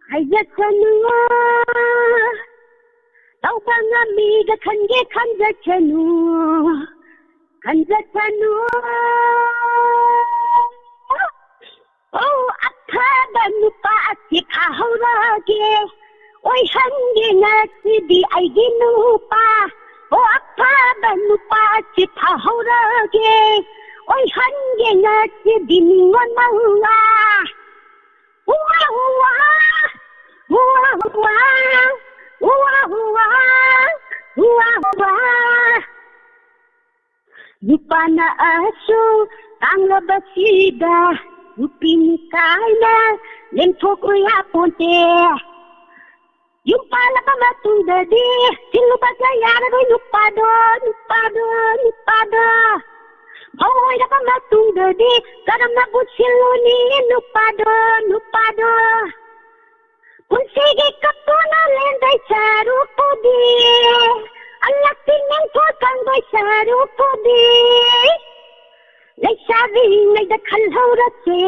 ꯍꯥꯏꯖꯁꯅꯨ꯫ ꯇꯧꯕ ꯉꯝꯃꯤꯗ ꯈꯟꯒꯦ ꯈꯟꯖꯁꯅꯨ, ꯈꯟꯖꯁꯅꯨ꯫ ꯑꯣ, ꯑꯐꯕ ꯅꯨꯄꯥ ꯑꯁꯤ ꯐꯥꯍꯧꯔꯒꯦ, ꯑꯣꯏꯍꯟꯒꯦ ꯉꯁꯤꯗꯤ ꯑꯩꯒꯤ ꯅꯨꯄꯥ꯫ ꯑꯣ, ꯑꯐꯕ ꯅꯨꯄꯥ ꯑꯁꯤ ꯐꯥꯍꯧꯔꯒꯦ, ꯑꯣꯏꯍꯟꯒꯦ ꯉꯁꯤꯗꯤ ꯅꯤꯉꯣꯜ ꯃꯧꯋꯥ꯫ ꯎꯋꯥ, ꯎꯋꯥ, ꯎꯋꯥ, ꯎꯋꯥ, ꯎꯋꯥ, ꯎꯋꯥ, ꯎꯋꯥ, ꯎꯋꯥ꯫ ꯅꯨꯄꯥꯅ ꯑꯁꯨ ꯇꯥꯡꯂꯕꯁꯤꯗ ꯅꯨꯄꯤꯅꯤ ꯀꯥꯏꯅ ꯂꯦꯝꯊꯣꯛꯎ ꯌꯥꯄꯣꯟꯇꯦ꯫ ꯌꯨꯝ ꯄꯥꯜꯂꯕ ꯃꯇꯨꯡꯗꯗꯤ ꯆꯤꯜꯂꯨꯕꯁꯦ ꯌꯥꯔꯔꯣꯏ ꯅꯨꯄꯥꯗꯣ, ꯅꯨꯄꯥꯗꯣ, ꯅꯨꯄꯥꯗꯣ꯫ ꯃꯧ ꯑꯣꯏꯔꯕ ꯃꯇꯨꯡꯗꯗꯤ ꯀꯔꯝꯅꯕꯨ ꯁꯤꯜꯂꯨꯅꯤ ꯅꯨꯄꯥꯗꯣ, ꯅꯨꯄꯥꯗꯣ꯫ ꯄꯨꯟꯁꯤꯒꯤ ꯀꯞꯇꯨꯅ ꯂꯦꯟꯗꯣꯏ ꯁꯔꯨꯛꯄꯨꯗꯤ, ꯑꯜꯂꯛꯇꯤ ꯅꯪꯊꯣꯛ ꯀꯪꯗꯣꯏ ꯁꯔꯨꯛꯄꯨꯗꯤ, ꯂꯩꯁꯥꯔꯤꯉꯩꯗ ꯈꯜꯍꯧꯔꯁꯦ,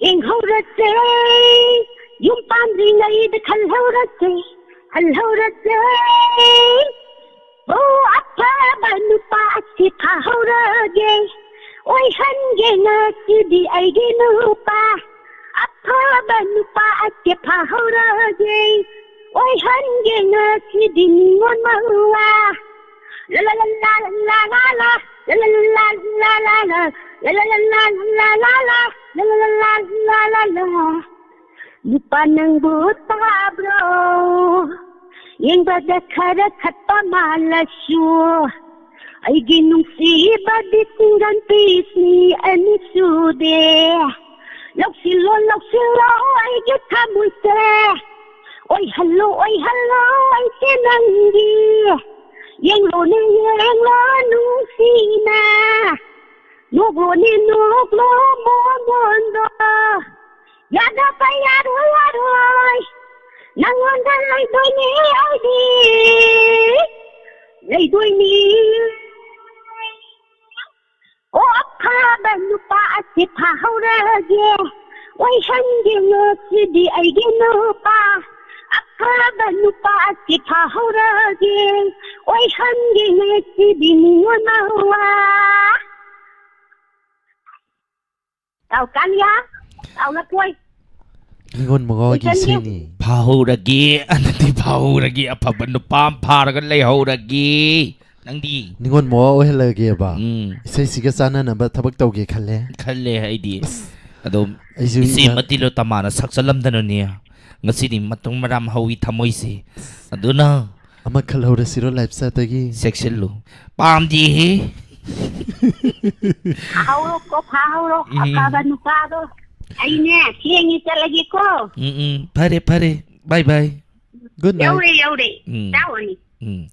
ꯌꯦꯡꯍꯧꯔꯁꯦ, ꯌꯨꯝ ꯄꯥꯟꯗ꯭ꯔꯤꯉꯩꯗ ꯈꯜꯍꯧꯔꯁꯦ, ꯈꯜꯍꯧꯔꯁꯦ꯫ ꯑꯣ, ꯑꯐꯕ ꯅꯨꯄꯥ ꯑꯁꯤ ꯐꯥꯍꯧꯔꯒꯦ, ꯑꯣꯏꯍꯟꯒꯦ ꯉꯁꯤꯗꯤ ꯑꯩꯒꯤ ꯅꯨꯄꯥ꯫ ꯑꯐꯕ ꯅꯨꯄꯥ ꯑꯁꯤ ꯐꯥꯍꯧꯔꯒꯦ, ꯑꯣꯏꯍꯟꯒꯦ ꯉꯁꯤꯗꯤ ꯅꯤꯉꯣꯜ ꯃꯧꯋꯥ꯫ ꯂ ꯂ ꯂ ꯂ ꯂ ꯂ ꯂ, ꯂ ꯂ ꯂ ꯂ ꯂ ꯂ ꯂ, ꯂ ꯂ ꯂ ꯂ ꯂ ꯂ ꯂ ꯂ, ꯂ ꯂ ꯂ ꯂ ꯂ ꯂ꯫ ꯅꯨꯄꯥ ꯅꯪꯕꯨ ꯇꯥꯕ꯭ꯔꯣ? ꯌꯦꯡꯕꯗ ꯈꯔ ꯈꯠꯄ ꯃꯥꯜꯂꯁꯨ, ꯑꯩꯒꯤ ꯅꯨꯡꯁꯤꯕꯗꯤ single piece ꯅꯤ, ꯑꯅꯤ ꯁꯨꯗꯦ꯫ ꯂꯧꯁꯤꯜꯂꯣ, ꯂꯧꯁꯤꯜꯂꯣ ꯑꯩꯒꯤ ꯊꯃꯣꯏꯁꯦ, ꯑꯣꯏꯍꯜꯂꯣ, ꯑꯣꯏꯍꯜꯂꯣ ꯑꯩꯁꯦ ꯅꯪꯒꯤ꯫ ꯌꯦꯡꯂꯣꯅꯦ, ꯌꯦꯡꯂꯣ ꯅꯨꯡꯁꯤꯅ, ꯅꯣꯛꯂꯣꯅꯦ, ꯅꯣꯛꯂꯣ ꯃꯣꯃꯣꯟꯗꯣ꯫ ꯌꯥꯗꯕ ꯌꯥꯔꯣꯏ, ꯌꯥꯔꯣꯏ, ꯅꯪꯉꯣꯟꯗ ꯂꯩꯗꯣꯏꯅꯤ ꯑꯩꯗꯤ, ꯂꯩꯗꯣꯏꯅꯤ꯫ ꯐꯥꯍꯧꯔꯒꯦ, ꯑꯣꯏꯍꯟꯒꯦ ꯉꯁꯤꯗꯤ ꯑꯩꯒꯤ ꯅꯨꯄꯥ꯫ ꯑꯐꯕ ꯅꯨꯄꯥ ꯑꯁꯤ ꯐꯥꯍꯧꯔꯒꯦ, ꯑꯣꯏꯍꯟꯒꯦ ꯉꯁꯤꯗꯤ ꯅꯤꯉꯣꯜ ꯃꯋꯥ꯫ ꯇꯥꯎ ꯀꯥꯂꯤꯌꯥ, ꯇꯥꯎ ꯂꯐꯣꯏ꯫ ꯅꯤꯉꯣꯜ ꯃꯋꯥꯒꯤ ꯂꯣꯏꯁꯟꯒꯦ꯫ ꯏꯁꯩꯅꯤ꯫ ꯐꯥꯍꯧꯔꯒꯦ, ꯑꯗꯨꯗꯤ ꯐꯥꯍꯧꯔꯒꯦ, ꯑꯐꯕ ꯅꯨꯄꯥ ꯑꯃ ꯐꯥꯔꯒ ꯂꯩꯍꯧꯔꯒꯦ꯫ ꯅꯪꯗꯤ? ꯅꯤꯉꯣꯜ ꯃꯋꯥ ꯑꯣꯏꯍꯜꯂꯒꯦꯕ꯫ ꯎꯝ꯫ ꯏꯁꯩꯁꯤꯒ ꯆꯥꯟꯅꯅꯕ ꯊꯕꯛ ꯇꯧꯒꯦ ꯈꯜꯂꯦ꯫ ꯈꯜꯂꯦ ꯑꯩꯗꯤ꯫ ꯑꯁ꯫ ꯑꯗꯣ ꯑꯩꯁꯨ ꯏꯆꯦ ꯏꯁꯥ ꯃꯇꯤꯂꯣ ꯇꯃꯥꯅ ꯁꯛꯆꯜꯂꯝꯗꯅꯅꯦ, ꯉꯁꯤꯗꯤ ꯃꯇꯨꯡ ꯃꯔꯥꯝ ꯍꯧꯏ ꯊꯃꯣꯏꯁꯦ꯫ ꯑꯗꯨꯅ ꯑꯃ ꯈꯜꯍꯧꯔꯁꯤꯔꯣ ꯂꯥꯏꯐ ꯆꯥꯠꯇꯒꯤ? ꯆꯦꯛꯁꯤꯜꯂꯨ꯫ ꯄꯥꯝꯗꯦꯍꯦ꯫ ꯐꯥꯍꯧꯔꯣꯀꯣ, ꯐꯥꯍꯧꯔꯣ꯫ ꯎꯝ꯫ ꯑꯐꯕ ꯅꯨꯄꯥꯗꯣ꯫ ꯑꯩꯅꯦ, ꯊꯦꯡꯉꯦ, ꯆꯠꯂꯒꯦꯀꯣ꯫ ꯎꯝ, ꯎꯝ꯫ ꯐꯔꯦ, ꯐꯔꯦ꯫ ꯕꯥꯏ, ꯕꯥꯏ꯫ Good night꯫ ꯌꯧꯔꯦ, ꯌꯧꯔꯦ꯫ ꯎꯝ꯫ ꯆꯥꯎꯔꯅꯤ꯫ ꯎꯝ꯫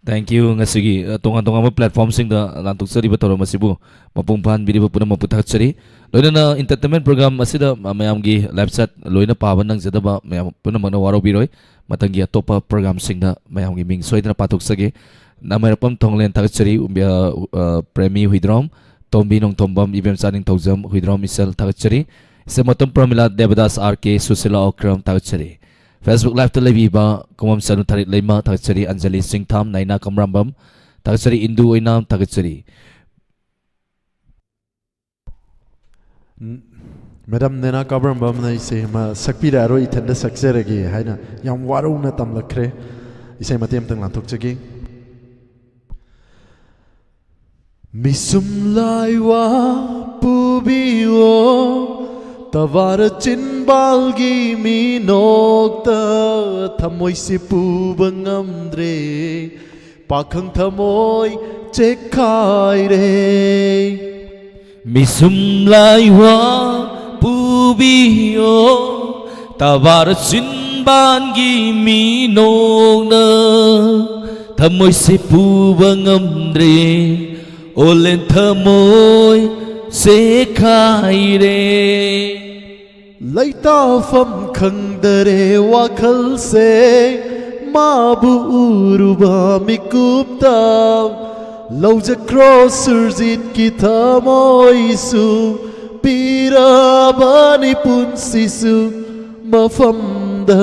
Thank you꯫ ꯉꯁꯤꯒꯤ, ꯑ, ꯇꯣꯉꯥꯟ ꯇꯣꯉꯥꯟꯕ platformꯁꯤꯡꯗ ꯂꯥꯟꯊꯣꯛꯆꯔꯤꯕ ꯊꯧꯔꯝ ꯑꯁꯤꯕꯨ ꯃꯄꯨꯡ ꯐꯥꯍꯟꯕꯤꯔꯤꯕ ꯄꯨꯝꯅꯃꯛꯄꯨ ꯊꯥꯒꯠꯆꯔꯤ꯫ ꯂꯣꯏꯅꯅ entertainment program ꯑꯁꯤꯗ, ꯑ, ꯃꯌꯥꯝꯒꯤ live chat ꯂꯣꯏꯅ ꯄꯥꯕ ꯅꯪꯖꯗꯕ ꯃꯌꯥꯝ ꯄꯨꯝꯅꯃꯛꯅ ꯋꯥꯔꯧꯕꯤꯔꯣꯏ꯫ ꯃꯊꯪꯒꯤ ꯑꯇꯣꯞꯄ programꯁꯤꯡꯗ ꯃꯌꯥꯝꯒꯤ ꯃꯤꯡ ꯁꯣꯏꯗꯅ ꯄꯥꯊꯣꯛꯆꯒꯦ꯫ ꯅꯥꯃꯩꯔꯥꯛꯄꯝ ꯊꯣꯡꯂꯦꯟ ꯊꯥꯒꯠꯆꯔꯤ꯫ ꯎꯝ, ꯑ, ꯑ, ꯄ꯭ꯔꯦꯃꯤ ꯍꯨꯏꯗ꯭ꯔꯣꯝ, ꯇꯣꯝꯕꯤ ꯅꯣꯡꯊꯣꯝꯕꯝ, ꯏꯕꯦꯝꯆꯥ ꯅꯤꯡꯊꯧꯖꯝ, ꯍꯨꯏꯗ꯭ꯔꯣꯝ ꯏꯆꯜ ꯊꯥꯒꯠꯆꯔꯤ꯫ ꯏꯆꯦꯃꯇꯣꯝ ꯄ꯭ꯔꯃꯤꯂꯥ, ꯗꯦꯕꯗꯥꯁ ꯑꯥꯔ ꯀꯦ, ꯁꯨꯁꯤꯂꯥ ꯑꯣꯀ꯭ꯔꯝ ꯊꯥꯒꯠꯆꯔꯤ꯫ Facebook liveꯇ ꯂꯩꯕꯤꯕ ꯀꯨꯃꯝ ꯆꯅꯨ ꯊꯥꯔꯤꯛ ꯂꯩꯃ ꯊꯥꯒꯠꯆꯔꯤ꯫ ꯑꯟꯖꯂꯤ ꯆꯤꯡꯊꯥꯝ, ꯅꯥꯏꯅꯥ ꯀꯝꯔꯥꯝꯕꯝ ꯊꯥꯒꯠꯆꯔꯤ꯫ ꯏꯟꯗꯨ ꯑꯣꯏꯅꯥꯝ ꯊꯥꯒꯠꯆꯔꯤ꯫ ꯎꯝ, ꯃꯦꯗꯥꯝ ꯅꯦꯅꯥ ꯀꯥꯕꯔꯝꯕꯝꯅ ꯏꯁꯩ ꯑꯃ ꯁꯛꯄꯤꯔꯛꯑꯔꯣꯏ, ꯏꯊꯟꯗ ꯁꯛꯆꯔꯒꯦ ꯍꯥꯏꯅ ꯌꯥꯝ ꯋꯥꯔꯧꯅ ꯇꯝꯂꯛꯈ꯭ꯔꯦ꯫ ꯏꯁꯩ ꯃꯇꯦꯛ ꯑꯃꯇꯪ ꯂꯥꯟꯊꯣꯛꯆꯒꯦ꯫ ꯃꯤꯁꯨꯝ ꯂꯥꯏꯋꯥ ꯄꯨꯕꯤꯌꯣ, ꯇꯕꯥꯔ ꯆꯤꯟꯕꯥꯜꯒꯤ ꯃꯤꯅꯣꯛꯇ ꯊꯃꯣꯏꯁꯤ ꯄꯨꯕ ꯉꯝꯗ꯭ꯔꯦ, ꯄꯥꯈꯪ ꯊꯃꯣꯏ ꯆꯦꯛꯈꯥꯏꯔꯦ꯫ ꯃꯤꯁꯨꯝ ꯂꯥꯏꯋꯥ ꯄꯨꯕꯤꯌꯣ, ꯇꯕꯥꯔ ꯆꯤꯟꯕꯥꯟꯒꯤ ꯃꯤꯅꯣꯛꯅ ꯊꯃꯣꯏꯁꯦ ꯄꯨꯕ ꯉꯝꯗ꯭ꯔꯦ, ꯑꯣꯂꯦꯟ ꯊꯃꯣꯏ ꯆꯦꯛꯈꯥꯏꯔꯦ꯫ ꯂꯩꯇꯥꯐꯝ ꯈꯪꯗꯔꯦ ꯋꯥꯈꯜꯁꯦ, ꯃꯥꯕꯨ ꯎꯔꯨꯕ ꯃꯤꯀꯨꯞꯇ ꯂꯧꯖꯈ꯭ꯔꯣ ꯁꯨꯔꯖꯤꯠꯀꯤ ꯊꯃꯣꯏꯁꯨ, ꯄꯤꯔꯕꯅꯤ ꯄꯨꯟꯁꯤꯁꯨ ꯃꯐꯝꯗ꯫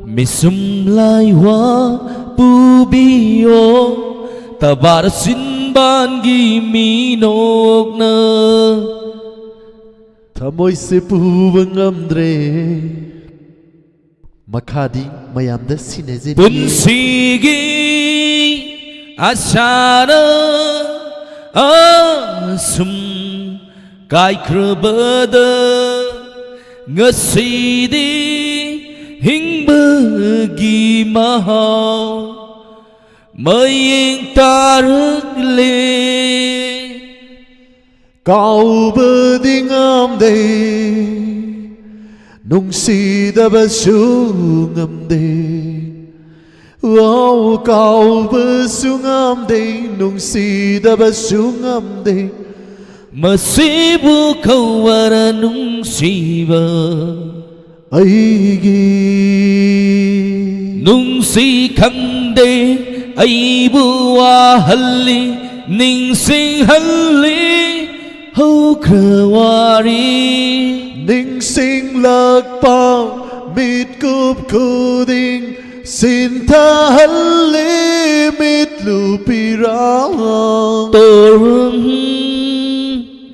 ꯃꯤꯁꯨꯝ ꯂꯥꯏꯋꯥ ꯄꯨꯕꯤꯌꯣ, ꯇꯕꯥꯔ ꯁꯤꯟꯕꯥꯟꯒꯤ ꯃꯤꯅꯣꯛꯅ꯫ ꯊꯃꯣꯏꯁꯦ ꯄꯨꯕ ꯉꯝꯗ꯭ꯔꯦ꯫ ꯃꯈꯥꯗꯤ ꯃꯌꯥꯝꯗ ꯁꯤꯟꯅꯖꯔꯤ꯫ ꯄꯨꯟꯁꯤꯒꯤ ꯑꯁꯥꯅ ꯑꯁꯨꯝ ꯀꯥꯏꯈ꯭ꯔꯕꯗ, ꯉꯁꯤꯗꯤ ꯍꯤꯡꯕꯒꯤ ꯃꯍꯥꯎ ꯃꯌꯦꯡ ꯇꯥꯔꯛꯂꯦ꯫ ꯀꯥꯎꯕꯗꯤ ꯉꯝꯗꯦ, ꯅꯨꯡꯁꯤꯗꯕꯁꯨ ꯉꯝꯗꯦ꯫ ꯋꯥꯎ, ꯀꯥꯎꯕꯁꯨ ꯉꯝꯗꯦ, ꯅꯨꯡꯁꯤꯗꯕꯁꯨ ꯉꯝꯗꯦ꯫ ꯃꯁꯤꯕꯨ ꯀꯧꯕꯔ ꯅꯨꯡꯁꯤꯕ? ꯑꯩꯒꯤ ꯅꯨꯡꯁꯤ ꯈꯪꯗꯦ, ꯑꯩꯕꯨ ꯋꯥꯍꯜꯂꯤ, ꯅꯤꯡꯁꯤꯡꯍꯜꯂꯤ ꯍꯧꯈ꯭ꯔ ꯋꯥꯔꯤ꯫ ꯅꯤꯡꯁꯤꯡꯂꯛꯄ ꯃꯤꯠꯀꯨꯞ ꯈꯨꯗꯤꯡ ꯁꯤꯟꯊꯍꯜꯂꯤ ꯃꯤꯠꯂꯨ ꯄꯤꯔꯥꯡ꯫ ꯇꯣꯔꯨꯝ꯫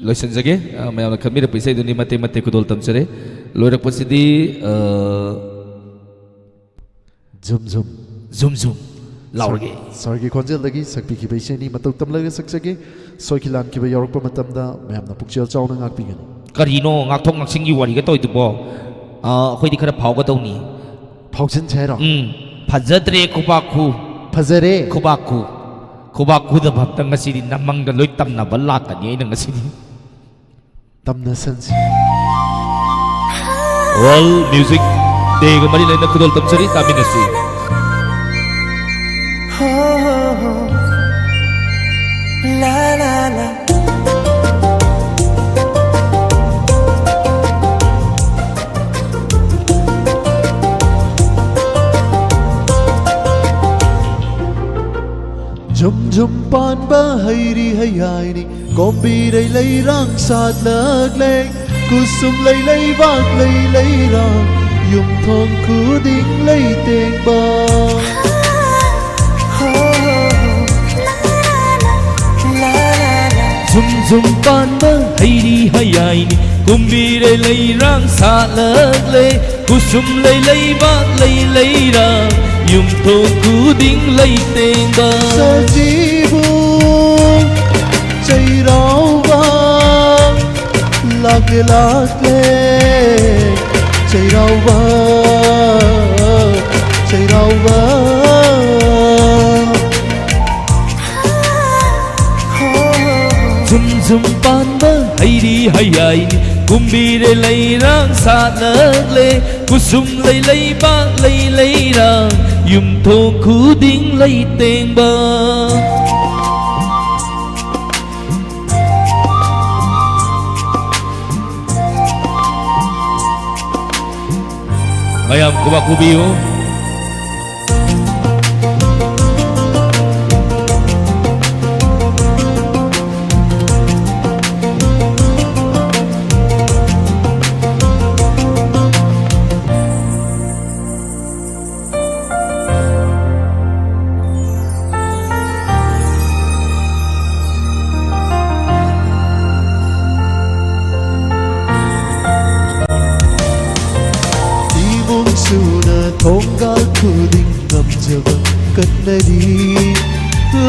ꯂꯣꯏꯁꯤꯟꯖꯒꯦ꯫ ꯑ, ꯃꯌꯥꯝꯅ ꯈꯟꯕꯤꯔꯛꯄ ꯏꯁꯩꯗꯨꯅꯤ ꯃꯇꯦꯛ ꯃꯇꯦꯛ ꯈꯨꯗꯣꯜ ꯇꯝꯖꯔꯦ꯫ ꯂꯣꯏꯔꯛꯄꯁꯤꯗꯤ, ꯑ, ꯖꯨꯝ ꯖꯨꯝ꯫ ꯖꯨꯝ ꯖꯨꯝ ꯂꯥꯎꯔꯒꯦ꯫ ꯁꯥꯔꯒꯤ ꯈꯣꯟꯖꯦꯜꯗꯒꯤ ꯁꯛꯄꯤꯈꯤꯕ ꯏꯁꯩꯅꯤ, ꯃꯇꯧ ꯇꯝꯂꯒ ꯁꯛꯆꯒꯦ꯫ ꯁꯣꯏꯈꯤ ꯂꯥꯟꯈꯤꯕ ꯌꯥꯎꯔꯛꯄ ꯃꯇꯝꯗ ꯃꯌꯥꯝꯅ ꯄꯨꯛꯆꯦꯜ ꯆꯥꯎꯅ ꯉꯥꯛꯄꯤꯒꯅꯤ꯫ ꯀꯔꯤꯅꯣ ꯉꯥꯛꯊꯣꯛ ꯉꯥꯛꯁꯤꯟꯒꯤ ꯋꯥꯔꯤꯒ ꯇꯧꯔꯤꯗꯨꯕꯣ? ꯑ, ꯑꯩꯈꯣꯏꯗꯤ ꯈꯔ ꯐꯥꯎꯒꯗꯧꯅꯤ꯫ ꯐꯥꯎꯖꯤꯟꯁꯦ ꯍꯥꯏꯔꯣ? ꯎꯝ, ꯐꯖꯗ꯭ꯔꯦ ꯈꯨꯕꯥꯛ ꯈꯨ꯫ ꯐꯖꯔꯦ꯫ ꯈꯨꯕꯥꯛ ꯈꯨ꯫ ꯈꯨꯕꯥꯛ ꯈꯨꯗꯕ ꯑꯝꯇ ꯉꯁꯤꯗꯤ ꯅꯃꯪꯗ ꯂꯣꯏ ꯇꯝꯅꯕ ꯂꯥꯛꯀꯅꯤ ꯑꯩꯅ ꯉꯁꯤꯗꯤ꯫ ꯇꯝꯅꯁꯟꯁꯤ꯫ World Music Day ꯒ ꯃꯔꯤ ꯂꯩꯅ ꯈꯨꯗꯣꯜ ꯇꯝꯖꯔꯤ, ꯇꯥꯃꯤꯟꯅꯁꯤ꯫ ꯖꯨꯝ ꯖꯨꯝ ꯄꯥꯟꯕ ꯍꯩꯔꯤ ꯍꯩꯌꯥꯏꯅꯤ, ꯀꯣꯝꯕꯤꯔꯩ ꯂꯩꯔꯥꯡ ꯁꯥꯠꯂꯛꯂꯦ꯫ ꯀꯨꯁꯨꯝ ꯂꯩ ꯂꯩꯕꯥꯛ ꯂꯩ ꯂꯩꯔꯥꯡ, ꯌꯨꯝꯊꯣꯡ ꯈꯨꯗꯤꯡ ꯂꯩꯇꯦꯡꯕ꯫ ꯖꯨꯝ ꯖꯨꯝ ꯄꯥꯟꯕ ꯍꯩꯔꯤ ꯍꯩꯌꯥꯏꯅꯤ, ꯀꯨꯝꯕꯤꯔꯩ ꯂꯩꯔꯥꯡ ꯁꯥꯠꯂꯛꯂꯦ꯫ ꯀꯨꯁꯨꯝ ꯂꯩ ꯂꯩꯕꯥꯛ ꯂꯩ ꯂꯩꯔꯥꯡ, ꯌꯨꯝꯊꯣꯡ ꯈꯨꯗꯤꯡ ꯂꯩꯇꯦꯡꯕ꯫ ꯁꯖꯤꯕꯨ ꯆꯩꯔꯥꯎꯕ ꯂꯥꯛꯂꯦ ꯂꯥꯛꯂꯦ, ꯆꯩꯔꯥꯎꯕ, ꯆꯩꯔꯥꯎꯕ꯫ ꯖꯨꯝ ꯖꯨꯝ ꯄꯥꯟꯕ ꯍꯩꯔꯤ ꯍꯩꯌꯥꯏꯅꯤ, ꯀꯨꯝꯕꯤꯔꯩ ꯂꯩꯔꯥꯡ ꯁꯥꯠꯂꯛꯂꯦ꯫ ꯀꯨꯁꯨꯝ ꯂꯩ ꯂꯩꯕꯥꯛ ꯂꯩ ꯂꯩꯔꯥꯡ, ꯌꯨꯝꯊꯣꯡ ꯈꯨꯗꯤꯡ ꯂꯩꯇꯦꯡꯕ꯫ ꯃꯌꯥꯝ ꯈꯨꯕꯥꯛ ꯈꯨꯕꯤꯌꯨ꯫ ꯏꯃꯨꯡꯁꯨꯅ ꯊꯣꯡꯒꯥꯜ ꯈꯨꯗꯤꯡ ꯉꯝꯖꯕ ꯀꯠꯅꯔꯤ꯫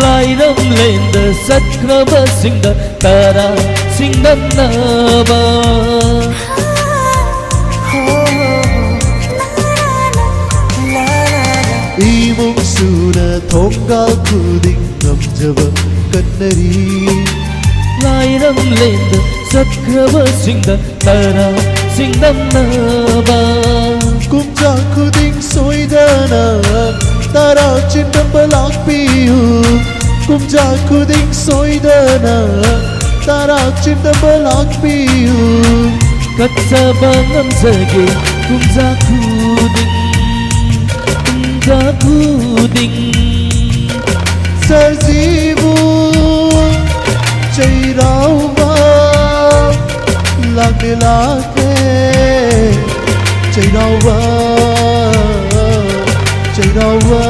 ꯂꯥꯏꯔꯝꯂꯦꯟꯗ ꯆꯠꯈ꯭ꯔꯕꯁꯤꯡꯗ ꯇꯔꯥ ꯁꯤꯡꯗꯝꯅꯕ꯫ ꯏꯃꯨꯡꯁꯨꯅ ꯊꯣꯡꯒꯥꯜ ꯈꯨꯗꯤꯡ ꯉꯝꯖꯕ ꯀꯠꯅꯔꯤ꯫ ꯂꯥꯏꯔꯝꯂꯦꯟꯗ ꯆꯠꯈ꯭ꯔꯕꯁꯤꯡꯗ ꯇꯔꯥ ꯁꯤꯡꯗꯝꯅꯕ꯫ ꯀꯨꯝꯖꯥ ꯈꯨꯗꯤꯡ ꯁꯣꯏꯗꯅ ꯇꯔꯥ ꯆꯤꯡꯗꯝꯕ ꯂꯥꯛꯄꯤꯌꯨ꯫ ꯀꯨꯝꯖꯥ ꯈꯨꯗꯤꯡ ꯁꯣꯏꯗꯅ ꯇꯔꯥ ꯆꯤꯡꯗꯝꯕ ꯂꯥꯛꯄꯤꯌꯨ꯫ ꯀꯠꯆꯕ ꯉꯝꯖꯒꯦ ꯀꯨꯝꯖꯥ ꯈꯨꯗꯤꯡ, ꯀꯨꯝꯖꯥ ꯈꯨꯗꯤꯡ꯫ ꯁꯖꯤ ꯂꯥꯛꯂꯦ ꯆꯩꯔꯥꯎꯕ, ꯆꯩꯔꯥꯎꯕ꯫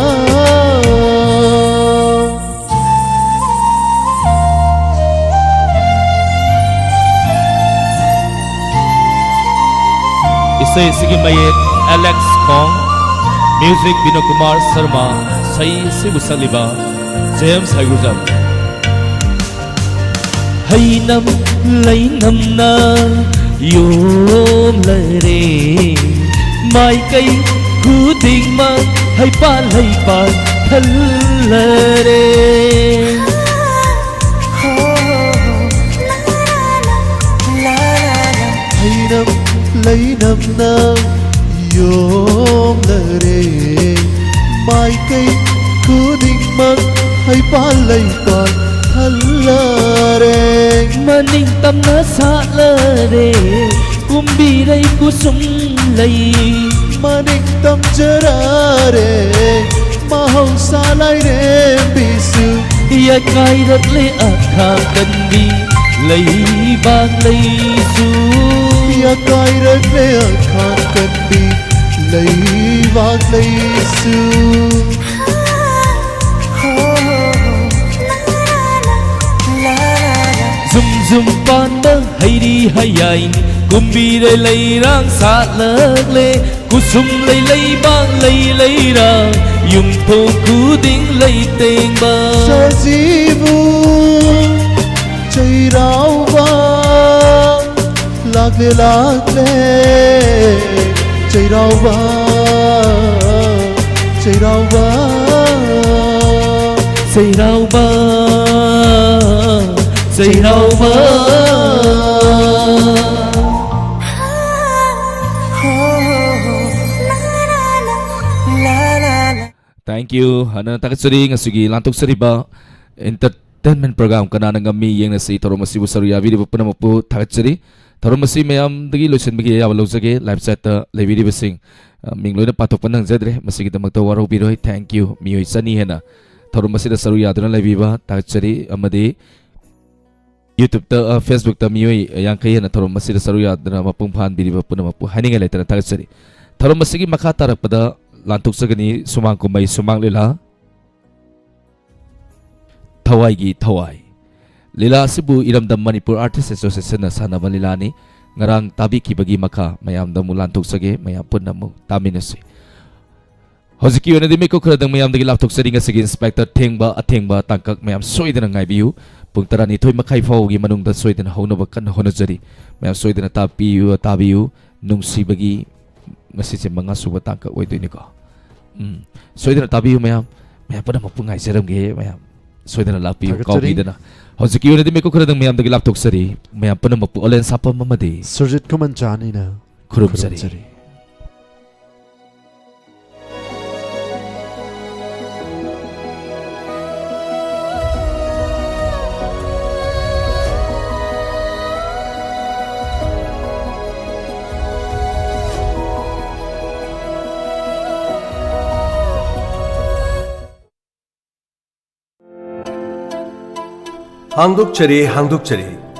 ꯏꯁꯩ ꯑꯁꯤꯒꯤ ꯃꯌꯦꯛ ꯑꯦꯂꯦꯛꯁ ꯈꯣꯡ, ꯃ꯭ꯌꯨꯖꯤꯛ ꯕꯤꯅꯣꯗ ꯀꯨꯃꯥꯔ ꯁꯔꯃ, ꯏꯁꯩ ꯑꯁꯤꯕꯨ ꯁꯛꯂꯤꯕ ꯖꯦꯝꯁ ꯍꯩꯒ꯭ꯔꯨꯖꯝ꯫ ꯍꯩꯅꯝ ꯂꯩꯅꯝꯅ ꯌꯣꯝꯂꯔꯦ, ꯃꯥꯏꯀꯩ ꯈꯨꯗꯤꯡꯃꯛ ꯍꯩꯄꯥꯜ ꯂꯩꯄꯥꯜ ꯊꯜꯂꯔꯦ꯫ ꯍꯩꯅꯝ ꯂꯩꯅꯝꯅ ꯌꯣꯝꯂꯔꯦ, ꯃꯥꯏꯀꯩ ꯈꯨꯗꯤꯡꯃꯛ ꯍꯩꯄꯥꯜ ꯂꯩꯄꯥꯜ ꯊꯜꯂꯔꯦ꯫ ꯃꯅꯤꯡ ꯇꯝꯅ ꯁꯥꯠꯂꯔꯦ ꯀꯨꯝꯕꯤꯔꯩ ꯀꯨꯁꯨꯝ ꯂꯩ꯫ ꯃꯅꯤꯡ ꯇꯝꯖꯔꯔꯦ ꯃꯍꯧꯁꯥ ꯂꯥꯏꯔꯦꯝꯕꯤꯁꯨ꯫ ꯌꯥꯀꯥꯏꯔꯛꯂꯦ ꯑꯈꯥ ꯀꯟꯕꯤ ꯂꯩꯕꯥꯛ ꯂꯩꯁꯨ꯫ ꯌꯥꯀꯥꯏꯔꯛꯂꯦ ꯑꯈꯥ ꯀꯟꯕꯤ ꯂꯩꯕꯥꯛ ꯂꯩꯁꯨ꯫ ꯖꯨꯝ ꯖꯨꯝ ꯄꯥꯟꯕ ꯍꯩꯔꯤ ꯍꯌꯥꯏꯅꯤ ꯀꯨꯝꯕꯤꯔꯩ ꯂꯩꯔꯥꯡ ꯁꯥꯠꯂꯛꯂꯦ꯫ ꯀꯨꯁꯨꯝ ꯂꯩ ꯂꯩꯕꯥꯛ ꯂꯩ ꯂꯩꯔꯥ ꯌꯨꯝꯊꯣꯡ ꯈꯨꯗꯤꯡ ꯂꯩꯇꯦꯡꯕ꯫ ꯁꯖꯤꯕꯨ ꯆꯩꯔꯥꯎꯕ ꯂꯥꯛꯂꯦ ꯂꯥꯛꯂꯦ ꯆꯩꯔꯥꯎꯕ, ꯆꯩꯔꯥꯎꯕ꯫ ꯆꯩꯔꯥꯎꯕ, ꯆꯩꯔꯥꯎꯕ꯫ Thank you ꯍꯥꯏꯅ ꯊꯥꯒꯠꯆꯔꯤ꯫ ꯉꯁꯤꯒꯤ ꯂꯥꯟꯊꯣꯛꯆꯔꯤꯕ entertainment program ꯀꯅꯥꯅ ꯉꯝꯃꯤ ꯌꯦꯡꯅꯁꯤ ꯊꯧꯔꯝ ꯑꯁꯤꯕꯨ ꯁꯔꯨꯛ ꯌꯥꯕꯤꯔꯤꯕ ꯄꯨꯝꯅꯃꯛꯄꯨ ꯊꯥꯒꯠꯆꯔꯤ꯫ ꯊꯧꯔꯝ ꯑꯁꯤ ꯃꯌꯥꯝꯗꯒꯤ ꯂꯣꯏꯁꯤꯟꯕꯒꯤ ꯑꯌꯥꯕ ꯂꯧꯖꯒꯦ꯫ Live chatꯇ ꯂꯩꯕꯤꯔꯤꯕꯁꯤꯡ, ꯑ, ꯃꯤꯡ ꯂꯣꯏꯅ ꯄꯥꯊꯣꯛꯄ ꯅꯪꯖꯗ꯭ꯔꯦ, ꯃꯁꯤꯒꯤꯗꯃꯛꯇ ꯋꯥꯔꯧꯕꯤꯔꯣꯏ꯫ Thank you꯫ ꯃꯤꯑꯣꯏ ꯆꯅꯤ ꯍꯦꯟꯅ ꯊꯧꯔꯝ ꯑꯁꯤꯗ ꯁꯔꯨꯛ ꯌꯥꯗꯨꯅ ꯂꯩꯕꯤꯕ ꯊꯥꯒꯠꯆꯔꯤ꯫ ꯑꯃꯗꯤ YouTube-ꯇ, ꯑ, Facebook-ꯇ ꯃꯤꯑꯣꯏ ꯌꯥꯡꯈꯩ ꯍꯦꯟꯅ ꯊꯧꯔꯝ ꯑꯁꯤꯗ ꯁꯔꯨꯛ ꯌꯥꯗꯨꯅ ꯃꯄꯨꯡ ꯐꯥꯍꯟꯕꯤꯔꯤꯕ ꯄꯨꯝꯅꯃꯛꯄꯨ ꯍꯥꯏꯅꯤꯡꯉꯥꯏ ꯂꯩꯇꯅ ꯊꯥꯒꯠꯆꯔꯤ꯫ ꯊꯧꯔꯝ ꯑꯁꯤꯒꯤ ꯃꯈꯥ ꯇꯥꯔꯛꯄꯗ ꯂꯥꯟꯊꯣꯛꯆꯒꯅꯤ ꯁꯨꯃꯥꯡ ꯀꯨꯝꯍꯩ, ꯁꯨꯃꯥꯡ ꯂꯤꯂꯥ, ꯊꯋꯥꯏꯒꯤ ꯊꯋꯥꯏ꯫ ꯂꯤꯂꯥ ꯑꯁꯤꯕꯨ ꯏꯔꯝꯗꯝ ꯃꯅꯤꯄꯨꯔ Artist Association-ꯅ ꯁꯥꯟꯅꯕ ꯂꯤꯂꯥꯅꯤ꯫ ꯉꯔꯥꯡ ꯇꯥꯕꯤꯈꯤꯕꯒꯤ ꯃꯈꯥ ꯃꯌꯥꯝꯗ ꯑꯃꯨꯛ ꯂꯥꯟꯊꯣꯛꯆꯒꯦ, ꯃꯌꯥꯝ ꯄꯨꯟꯅ ꯑꯃꯨꯛ ꯇꯥꯃꯤꯟꯅꯁꯤ꯫ ꯍꯧꯖꯤꯛꯀꯤ ꯑꯣꯏꯅꯗꯤ ꯃꯤꯀꯨꯞ ꯈꯔꯗꯪ ꯃꯌꯥꯝꯗꯒꯤ ꯂꯥꯞꯊꯣꯛꯆꯔꯤ꯫ ꯉꯁꯤꯒꯤ Inspector ꯊꯦꯡꯕ ꯑꯊꯦꯡꯕ ꯇꯥꯡꯀꯛ ꯃꯌꯥꯝ ꯁꯣꯏꯗꯅ ꯉꯥꯏꯕꯤꯌꯨ꯫ ꯄꯨꯡ ꯇꯔꯥꯅꯤꯊꯣꯏ ꯃꯈꯥꯏ ꯐꯥꯎꯕꯒꯤ ꯃꯅꯨꯡꯗ ꯁꯣꯏꯗꯅ ꯍꯧꯅꯕ ꯀꯟꯅ ꯍꯣꯠꯅꯖꯔꯤ꯫ ꯃꯌꯥꯝ ꯁꯣꯏꯗꯅ ꯇꯥꯕꯤꯌꯨ, ꯇꯥꯕꯤꯌꯨ꯫ ꯅꯨꯡꯁꯤꯕꯒꯤ ꯉꯁꯤꯁꯦ ꯃꯉꯥ ꯁꯨꯕ ꯇꯥꯡꯀꯛ ꯑꯣꯏꯗꯣꯏꯅꯤꯀꯣ꯫ ꯎꯝ, ꯁꯣꯏꯗꯅ ꯇꯥꯕꯤꯌꯨ ꯃꯌꯥꯝ꯫ ꯃꯌꯥꯝ ꯄꯨꯝꯅꯃꯛꯄꯨ ꯉꯥꯏꯖꯔꯝꯒꯦ ꯃꯌꯥꯝ꯫ ꯁꯣꯏꯗꯅ ꯂꯥꯛꯄꯤꯌꯨ, ꯊꯥꯒꯠꯆꯔꯤ꯫ ꯀꯥꯎꯕꯤꯗꯅ꯫ ꯍꯧꯖꯤꯛꯀꯤ ꯑꯣꯏꯅꯗꯤ ꯃꯤꯀꯨꯞ ꯈꯔꯗꯪ ꯃꯌꯥꯝꯗꯒꯤ ꯂꯥꯞꯊꯣꯛꯆꯔꯤ꯫ ꯃꯌꯥꯝ ꯄꯨꯝꯅꯃꯛꯄꯨ ꯑꯣꯂꯦꯟ ꯁꯥꯄꯝ ꯑꯃꯗꯤ ꯁꯨꯔꯖꯤꯠ ꯈꯨꯃꯟꯆꯥꯟ ꯏꯅ ꯈꯨꯔꯨꯝꯖꯔꯤ꯫ ꯈꯨꯔꯨꯝꯖꯔꯤ꯫ ꯍꯥꯡꯗꯣꯛꯆꯔꯤ, ꯍꯥꯡꯗꯣꯛꯆꯔꯤ꯫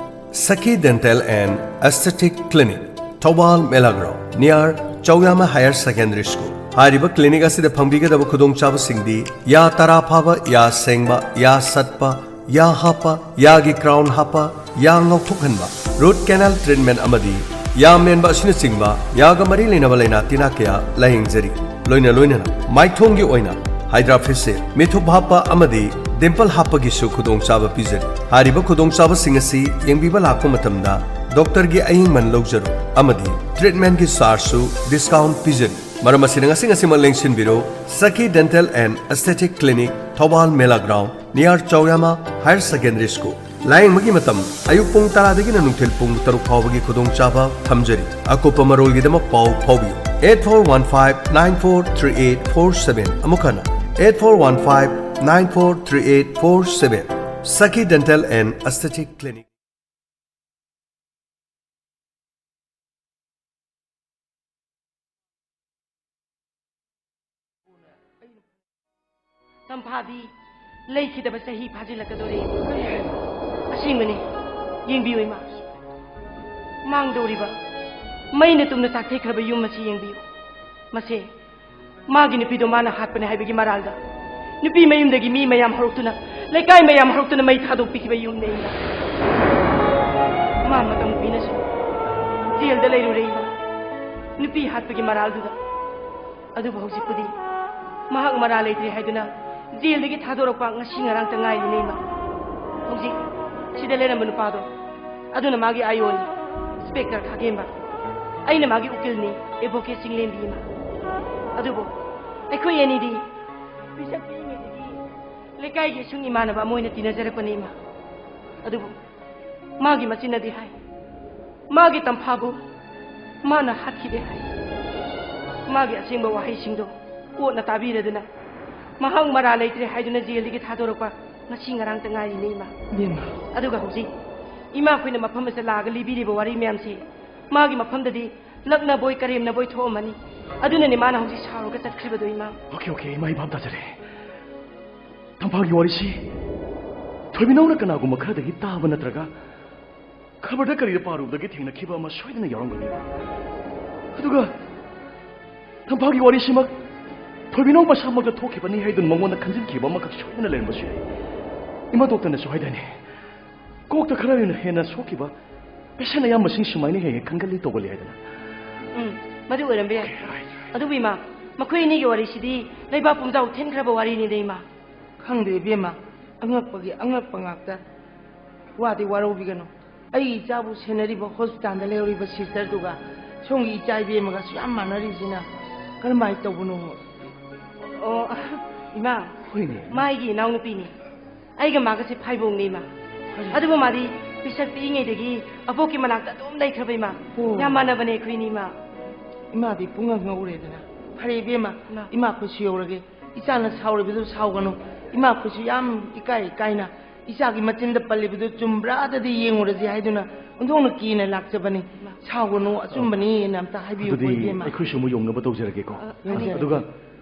Sakhi Dental and Aesthetic Clinic, Thoubal ꯃꯦꯂꯥ ground, near ꯆꯧꯌꯥꯃ Higher Secondary School꯫ ꯍꯥꯏꯔꯤꯕ clinic ꯑꯁꯤꯗ ꯐꯪꯕꯤꯒꯗꯕ ꯈꯨꯗꯣꯡꯆꯥꯕꯁꯤꯡꯗꯤ ꯌꯥ ꯇꯔꯥ ꯐꯥꯕ, ꯌꯥ ꯁꯦꯡꯕ, ꯌꯥ ꯁꯠꯄ, ꯌꯥ ꯍꯥꯞꯄ, ꯌꯥꯒꯤ crown ꯍꯥꯞꯄ, ꯌꯥ ꯉꯧꯊꯣꯛꯍꯟꯕ, root canal treatment ꯑꯃꯗꯤ ꯌꯥ ꯃꯦꯟꯕ ꯑꯁꯤꯅꯆꯤꯡꯕ ꯌꯥꯒ ꯃꯔꯤ ꯂꯩꯅꯕ ꯂꯥꯏꯅꯥ ꯇꯤꯟꯅꯥ ꯀꯌꯥ ꯂꯥꯌꯦꯡꯖꯔꯤ꯫ ꯂꯣꯏꯅ ꯂꯣꯏꯅꯅ ꯃꯥꯏꯊꯣꯡꯒꯤ ꯑꯣꯏꯅ Hydra facial, ꯃꯤꯊꯨꯞ ꯍꯥꯞꯄ ꯑꯃꯗꯤ dimple ꯍꯥꯞꯄꯒꯤꯁꯨ ꯈꯨꯗꯣꯡꯆꯥꯕ ꯄꯤꯖꯔꯤ꯫ ꯍꯥꯏꯔꯤꯕ ꯈꯨꯗꯣꯡꯆꯥꯕꯁꯤꯡ ꯑꯁꯤ ꯌꯦꯡꯕꯤꯕ ꯂꯥꯛꯄ ꯃꯇꯝꯗ doctor-ꯒꯤ ꯑꯌꯦꯡꯃꯟ ꯂꯧꯖꯔꯣꯏ ꯑꯃꯗꯤ treatment-ꯒꯤ charge-ꯁꯨ discount ꯄꯤꯖꯔꯤ꯫ ꯃꯔꯝ ꯑꯁꯤꯅ ꯉꯁꯤ ꯉꯁꯤꯃꯛ ꯂꯦꯡꯁꯤꯟꯕꯤꯔꯣ, Sakhi Dental and Aesthetic Clinic, Thoubal ꯃꯦꯂꯥ ground, near ꯆꯧꯌꯥꯃ Higher Secondary School꯫ ꯂꯥꯌꯦꯡꯕꯒꯤ ꯃꯇꯝ ꯑꯌꯨꯛ ꯄꯨꯡ ꯇꯔꯥꯗꯒꯤꯅ ꯅꯨꯡꯊꯤꯜ ꯄꯨꯡ ꯇꯔꯨꯛ ꯐꯥꯎꯕꯒꯤ ꯈꯨꯗꯣꯡꯆꯥꯕ ꯊꯝꯖꯔꯤ꯫ ꯑꯀꯨꯞꯄ ꯃꯔꯣꯜꯒꯤꯗꯃꯛ ꯄꯥꯎ ꯐꯥꯎꯕꯤꯌꯨ, eight four one five nine four three eight four seven꯫ ꯑꯃꯨꯛ ꯍꯟꯅ, eight four one five nine four three eight four seven꯫ Sakhi Dental and Aesthetic Clinic꯫ ꯇꯝꯐꯥꯕꯤ, ꯂꯩꯈꯤꯗꯕ ꯆꯍꯤ ꯐꯥꯖꯤꯜꯂꯛꯀꯗꯣꯔꯦ꯫ ꯀꯔꯤ ꯍꯥꯏꯅꯣ? ꯑꯁꯦꯡꯕꯅꯤ꯫ ꯌꯦꯡꯕꯤꯌꯨ ꯏꯃꯥ, ꯃꯥꯡꯗꯧꯔꯤꯕ ꯃꯩꯅ ꯇꯨꯝꯅ ꯆꯥꯛꯊꯩꯈ꯭ꯔꯕ ꯌꯨꯝ ꯑꯁꯤ ꯌꯦꯡꯕꯤꯌꯨ꯫ ꯃꯁꯦ ꯃꯥꯒꯤ ꯅꯨꯄꯤꯗꯣ ꯃꯥꯅ ꯍꯥꯠꯄꯅꯦ ꯍꯥꯏꯕꯒꯤ ꯃꯔꯥꯜꯗ ꯅꯨꯄꯤ ꯃꯌꯨꯝꯗꯒꯤ ꯃꯤ ꯃꯌꯥꯝ ꯍꯧꯔꯛꯇꯨꯅ, ꯂꯩꯀꯥꯏ ꯃꯌꯥꯝ ꯍꯧꯔꯛꯇꯨꯅ ꯃꯩ ꯊꯥꯗꯣꯛꯄꯤꯈꯤꯕ ꯌꯨꯝꯅꯦ ꯏꯃꯥ꯫ ꯃꯥ ꯃꯇꯝ ꯀꯨꯏꯅꯁꯨ ꯖꯦꯜꯗ ꯂꯩꯔꯨꯔꯦ ꯏꯃꯥ꯫ ꯅꯨꯄꯤ ꯍꯥꯠꯄꯒꯤ ꯃꯔꯥꯜꯗꯨꯗ꯫ ꯑꯗꯨꯕꯨ ꯍꯧꯖꯤꯛꯄꯨꯗꯤ ꯃꯍꯥꯛ ꯃꯔꯥ ꯂꯩꯇ꯭ꯔꯦ ꯍꯥꯏꯗꯨꯅ ꯖꯦꯜꯗꯒꯤ ꯊꯥꯗꯣꯔꯛꯄ ꯉꯁꯤ ꯉꯔꯥꯡꯇ ꯉꯥꯏꯔꯤꯅꯦ ꯏꯃꯥ꯫ ꯍꯧꯖꯤꯛ ꯁꯤꯗ ꯂꯩꯔꯝꯕ ꯅꯨꯄꯥꯗꯣ, ꯑꯗꯨꯅ ꯃꯥꯒꯤ ꯑꯥꯏ ꯑꯣꯅꯤ, ꯏꯟꯁꯄꯦꯛꯇꯔ ꯈꯥꯒꯦꯝꯕ꯫ ꯑꯩꯅ ꯃꯥꯒꯤ ꯎꯀꯤꯜꯅꯤ, ꯑꯦꯗꯚꯣꯀꯦꯠ ꯆꯤꯡꯂꯦꯝꯕꯤ ꯏꯃꯥ꯫ ꯑꯗꯨꯕꯨ ꯑꯩꯈꯣꯏ ꯑꯅꯤꯗꯤ ꯄꯤꯁꯛ ꯄꯤꯛꯏꯉꯩꯗꯒꯤ ꯂꯩꯀꯥꯏꯒꯤ ꯏꯁꯨꯡ ꯏꯃꯥꯟꯅꯕ ꯑꯃ ꯑꯣꯏꯅ ꯇꯤꯟꯅꯖꯔꯛꯄꯅꯤ ꯏꯃꯥ꯫ ꯑꯗꯨꯕꯨ ꯃꯥꯒꯤ ꯃꯆꯤꯟꯅꯗꯤ ꯍꯥꯏ, ꯃꯥꯒꯤ ꯇꯝꯐꯥꯕꯨ ꯃꯥꯅ ꯍꯥꯠꯈꯤꯗꯦ ꯍꯥꯏ꯫ ꯃꯥꯒꯤ ꯑꯁꯦꯡꯕ ꯋꯥꯍꯩꯁꯤꯡꯗꯣ ꯀꯣꯟꯅ ꯇꯥꯕꯤꯔꯗꯨꯅ ꯃꯍꯥꯛ ꯃꯔꯥ ꯂꯩꯇ꯭ꯔꯦ ꯍꯥꯏꯗꯨꯅ ꯖꯦꯜꯗꯒꯤ ꯊꯥꯗꯣꯔꯛꯄ ꯉꯁꯤ ꯉꯔꯥꯡꯇ ꯉꯥꯏꯔꯤꯅꯦ ꯏꯃꯥ꯫ ꯏꯕꯦꯝꯃ꯫ ꯑꯗꯨꯒ ꯍꯧꯖꯤꯛ ꯏꯃꯥ ꯑꯩꯈꯣꯏꯅ ꯃꯐꯝ ꯑꯁꯤꯗ ꯂꯥꯛꯑꯒ ꯂꯤꯕꯤꯔꯤꯕ ꯋꯥꯔꯤ ꯃꯌꯥꯝꯁꯤ ꯃꯥꯒꯤ ꯃꯐꯝꯗꯗꯤ ꯂꯛꯅꯕꯣꯏ ꯀꯔꯦꯝꯅꯕꯣꯏ ꯊꯣꯛꯑꯝꯃꯅꯤ꯫ ꯑꯗꯨꯅꯅꯦ ꯃꯥꯅ ꯍꯧꯖꯤꯛ ꯁꯥꯎꯔꯒ ꯆꯠꯈ꯭ꯔꯤꯕꯗꯣ ꯏꯃꯥ꯫ ꯑꯣꯀꯦ, ꯑꯣꯀꯦ, ꯏꯃꯥ, ꯑꯩ ꯚꯥꯞ ꯇꯥꯖꯔꯦ꯫ ꯇꯝꯐꯥꯒꯤ ꯋꯥꯔꯤꯁꯤ ꯊꯣꯏꯕꯤꯅꯧꯅ ꯀꯅꯥꯒꯨꯝꯕ ꯈꯔꯗꯒꯤ ꯇꯥꯕ ꯅꯠꯇ꯭ꯔꯒ ꯈꯕꯔꯗ ꯀꯔꯤꯗ ꯄꯥꯔꯨꯕꯗꯒꯤ ꯊꯦꯡꯅꯈꯤꯕ ꯑꯃ ꯁꯣꯏꯗꯅ ꯌꯥꯎꯔꯝꯒꯅꯤ꯫ ꯑꯗꯨꯒ ꯇꯝꯐꯥꯒꯤ ꯋꯥꯔꯤꯁꯤꯃꯛ ꯊꯣꯏꯕꯤꯅꯧ ꯃꯁꯥꯃꯛꯇ ꯊꯣꯛꯈꯤꯕꯅꯤ ꯍꯥꯏꯗꯨꯅ ꯃꯉꯣꯟꯗ ꯈꯟꯖꯤꯟꯈꯤꯕ ꯑꯃꯈꯛ ꯁꯣꯏꯗꯅ ꯂꯩꯔꯝꯕꯁꯨ ꯌꯥꯏ꯫ ꯏꯃꯥ ꯗꯣꯛꯇꯔꯅꯁꯨ ꯍꯥꯏꯗꯥꯏꯅꯦ, ꯀꯣꯛꯇ ꯈꯔ ꯍꯦꯟꯅ ꯍꯦꯟꯅ ꯁꯣꯛꯈꯤꯕ ꯄꯦꯁꯦꯟ ꯑꯌꯥꯝꯕꯁꯤꯡ ꯁꯨꯃꯥꯏꯅ ꯍꯦꯛ ꯍꯦꯛ ꯈꯟꯒꯜꯂꯤ ꯇꯧꯒꯜꯂꯤ ꯍꯥꯏꯗꯅ꯫ ꯎꯝ, ꯃꯗꯨ ꯑꯣꯏꯔꯝꯕ ꯌꯥꯏ꯫ ꯑꯗꯨꯕꯨ ꯏꯃꯥ, ꯃꯈꯣꯏ ꯑꯅꯤꯒꯤ ꯋꯥꯔꯤꯁꯤꯗꯤ ꯂꯩꯕꯥꯛ ꯄꯨꯝꯖꯥꯎ ꯊꯤꯟꯈ꯭ꯔꯕ ꯋꯥꯔꯤꯅꯤꯗ ꯏꯃꯥ꯫ ꯈꯪꯗꯦ ꯏꯕꯦꯝꯃ, ꯑꯉꯛꯄꯒꯤ ꯑꯉꯛꯄ ꯉꯥꯛꯇ꯫ ꯋꯥꯗꯤ ꯋꯥꯔꯧꯕꯤꯒꯅꯨ꯫ ꯑꯩꯒꯤ ꯏꯆꯥꯕꯨ ꯁꯦꯟꯅꯔꯤꯕ ꯍꯣꯁꯄꯤꯇꯥꯜꯗ ꯂꯩꯍꯧꯔꯤꯕ ꯁꯤꯁꯇꯔꯗꯨꯒ ꯁꯣꯝꯒꯤ ꯏꯆꯥ ꯏꯕꯦꯝꯃꯒꯁꯨ ꯌꯥꯝ ꯃꯥꯟꯅꯔꯤꯁꯤꯅ ꯀꯔꯝꯍꯥꯏꯅ ꯇꯧꯕꯅꯣ? ꯑꯣ, ꯏꯃꯥ, ꯍꯣꯏꯅꯦ꯫ ꯃꯥꯒꯤ ꯏꯅꯥꯎꯅꯨꯄꯤꯅꯤ꯫ ꯑꯩꯒ ꯃꯥꯒꯁꯦ ꯐꯥꯏꯕꯣꯡꯅꯦ ꯏꯃꯥ꯫ ꯀꯔꯤ? ꯑꯗꯨꯕꯨ ꯃꯥꯗꯤ ꯄꯤꯁꯛ ꯄꯤꯛꯏꯉꯩꯗꯒꯤ ꯑꯕꯣꯛꯀꯤ ꯃꯅꯥꯛꯇ ꯑꯗꯨꯝ ꯂꯩꯈ꯭ꯔꯕ ꯏꯃꯥ꯫ ꯑꯣ꯫ ꯌꯥꯝ ꯃꯥꯟꯅꯕꯅꯦ ꯑꯩꯈꯣꯏꯅꯤ ꯏꯃꯥ꯫ ꯏꯃꯥꯗꯤ ꯄꯨꯡꯉꯛ ꯉꯛꯎꯔꯦꯗꯅ꯫ ꯐꯔꯦ ꯏꯕꯦꯝꯃ, ꯏꯃꯥ꯫ ꯏꯃꯥ ꯑꯩꯈꯣꯏꯁꯨ ꯌꯧꯔꯒꯦ꯫ ꯏꯆꯥꯅ ꯁꯥꯎꯔꯤꯕꯗꯨ ꯁꯥꯎꯒꯅꯨ꯫ ꯏꯃꯥ ꯑꯩꯈꯣꯏꯁꯨ ꯌꯥꯝ ꯏꯀꯥꯏ ꯏꯀꯥꯏꯅ ꯏꯆꯥꯒꯤ ꯃꯆꯤꯟꯗ ꯄꯜꯂꯤꯕꯗꯨ ꯆꯨꯝꯕ꯭ꯔꯥꯗꯗꯤ ꯌꯦꯡꯉꯨꯔꯁꯤ ꯍꯥꯏꯗꯨꯅ ꯑꯣꯟꯊꯣꯛꯅ ꯀꯤꯅ ꯂꯥꯛꯆꯕꯅꯤ꯫ ꯏꯃꯥ꯫ ꯁꯥꯎꯒꯅꯨ, ꯑꯆꯨꯝꯕꯅꯤꯅ ꯑꯝꯇ ꯍꯥꯏꯕꯤꯌꯨꯀꯣ ꯑꯗꯨꯗꯤ ꯏꯕꯦꯝꯃ꯫ ꯑꯩꯈꯣꯏꯁꯨ ꯑꯃꯨꯛ ꯌꯧꯅꯕ ꯇꯧꯖꯔꯒꯦꯀꯣ꯫ ꯑ, ꯌꯧꯖꯔꯒꯦ꯫ ꯑꯗꯨꯒ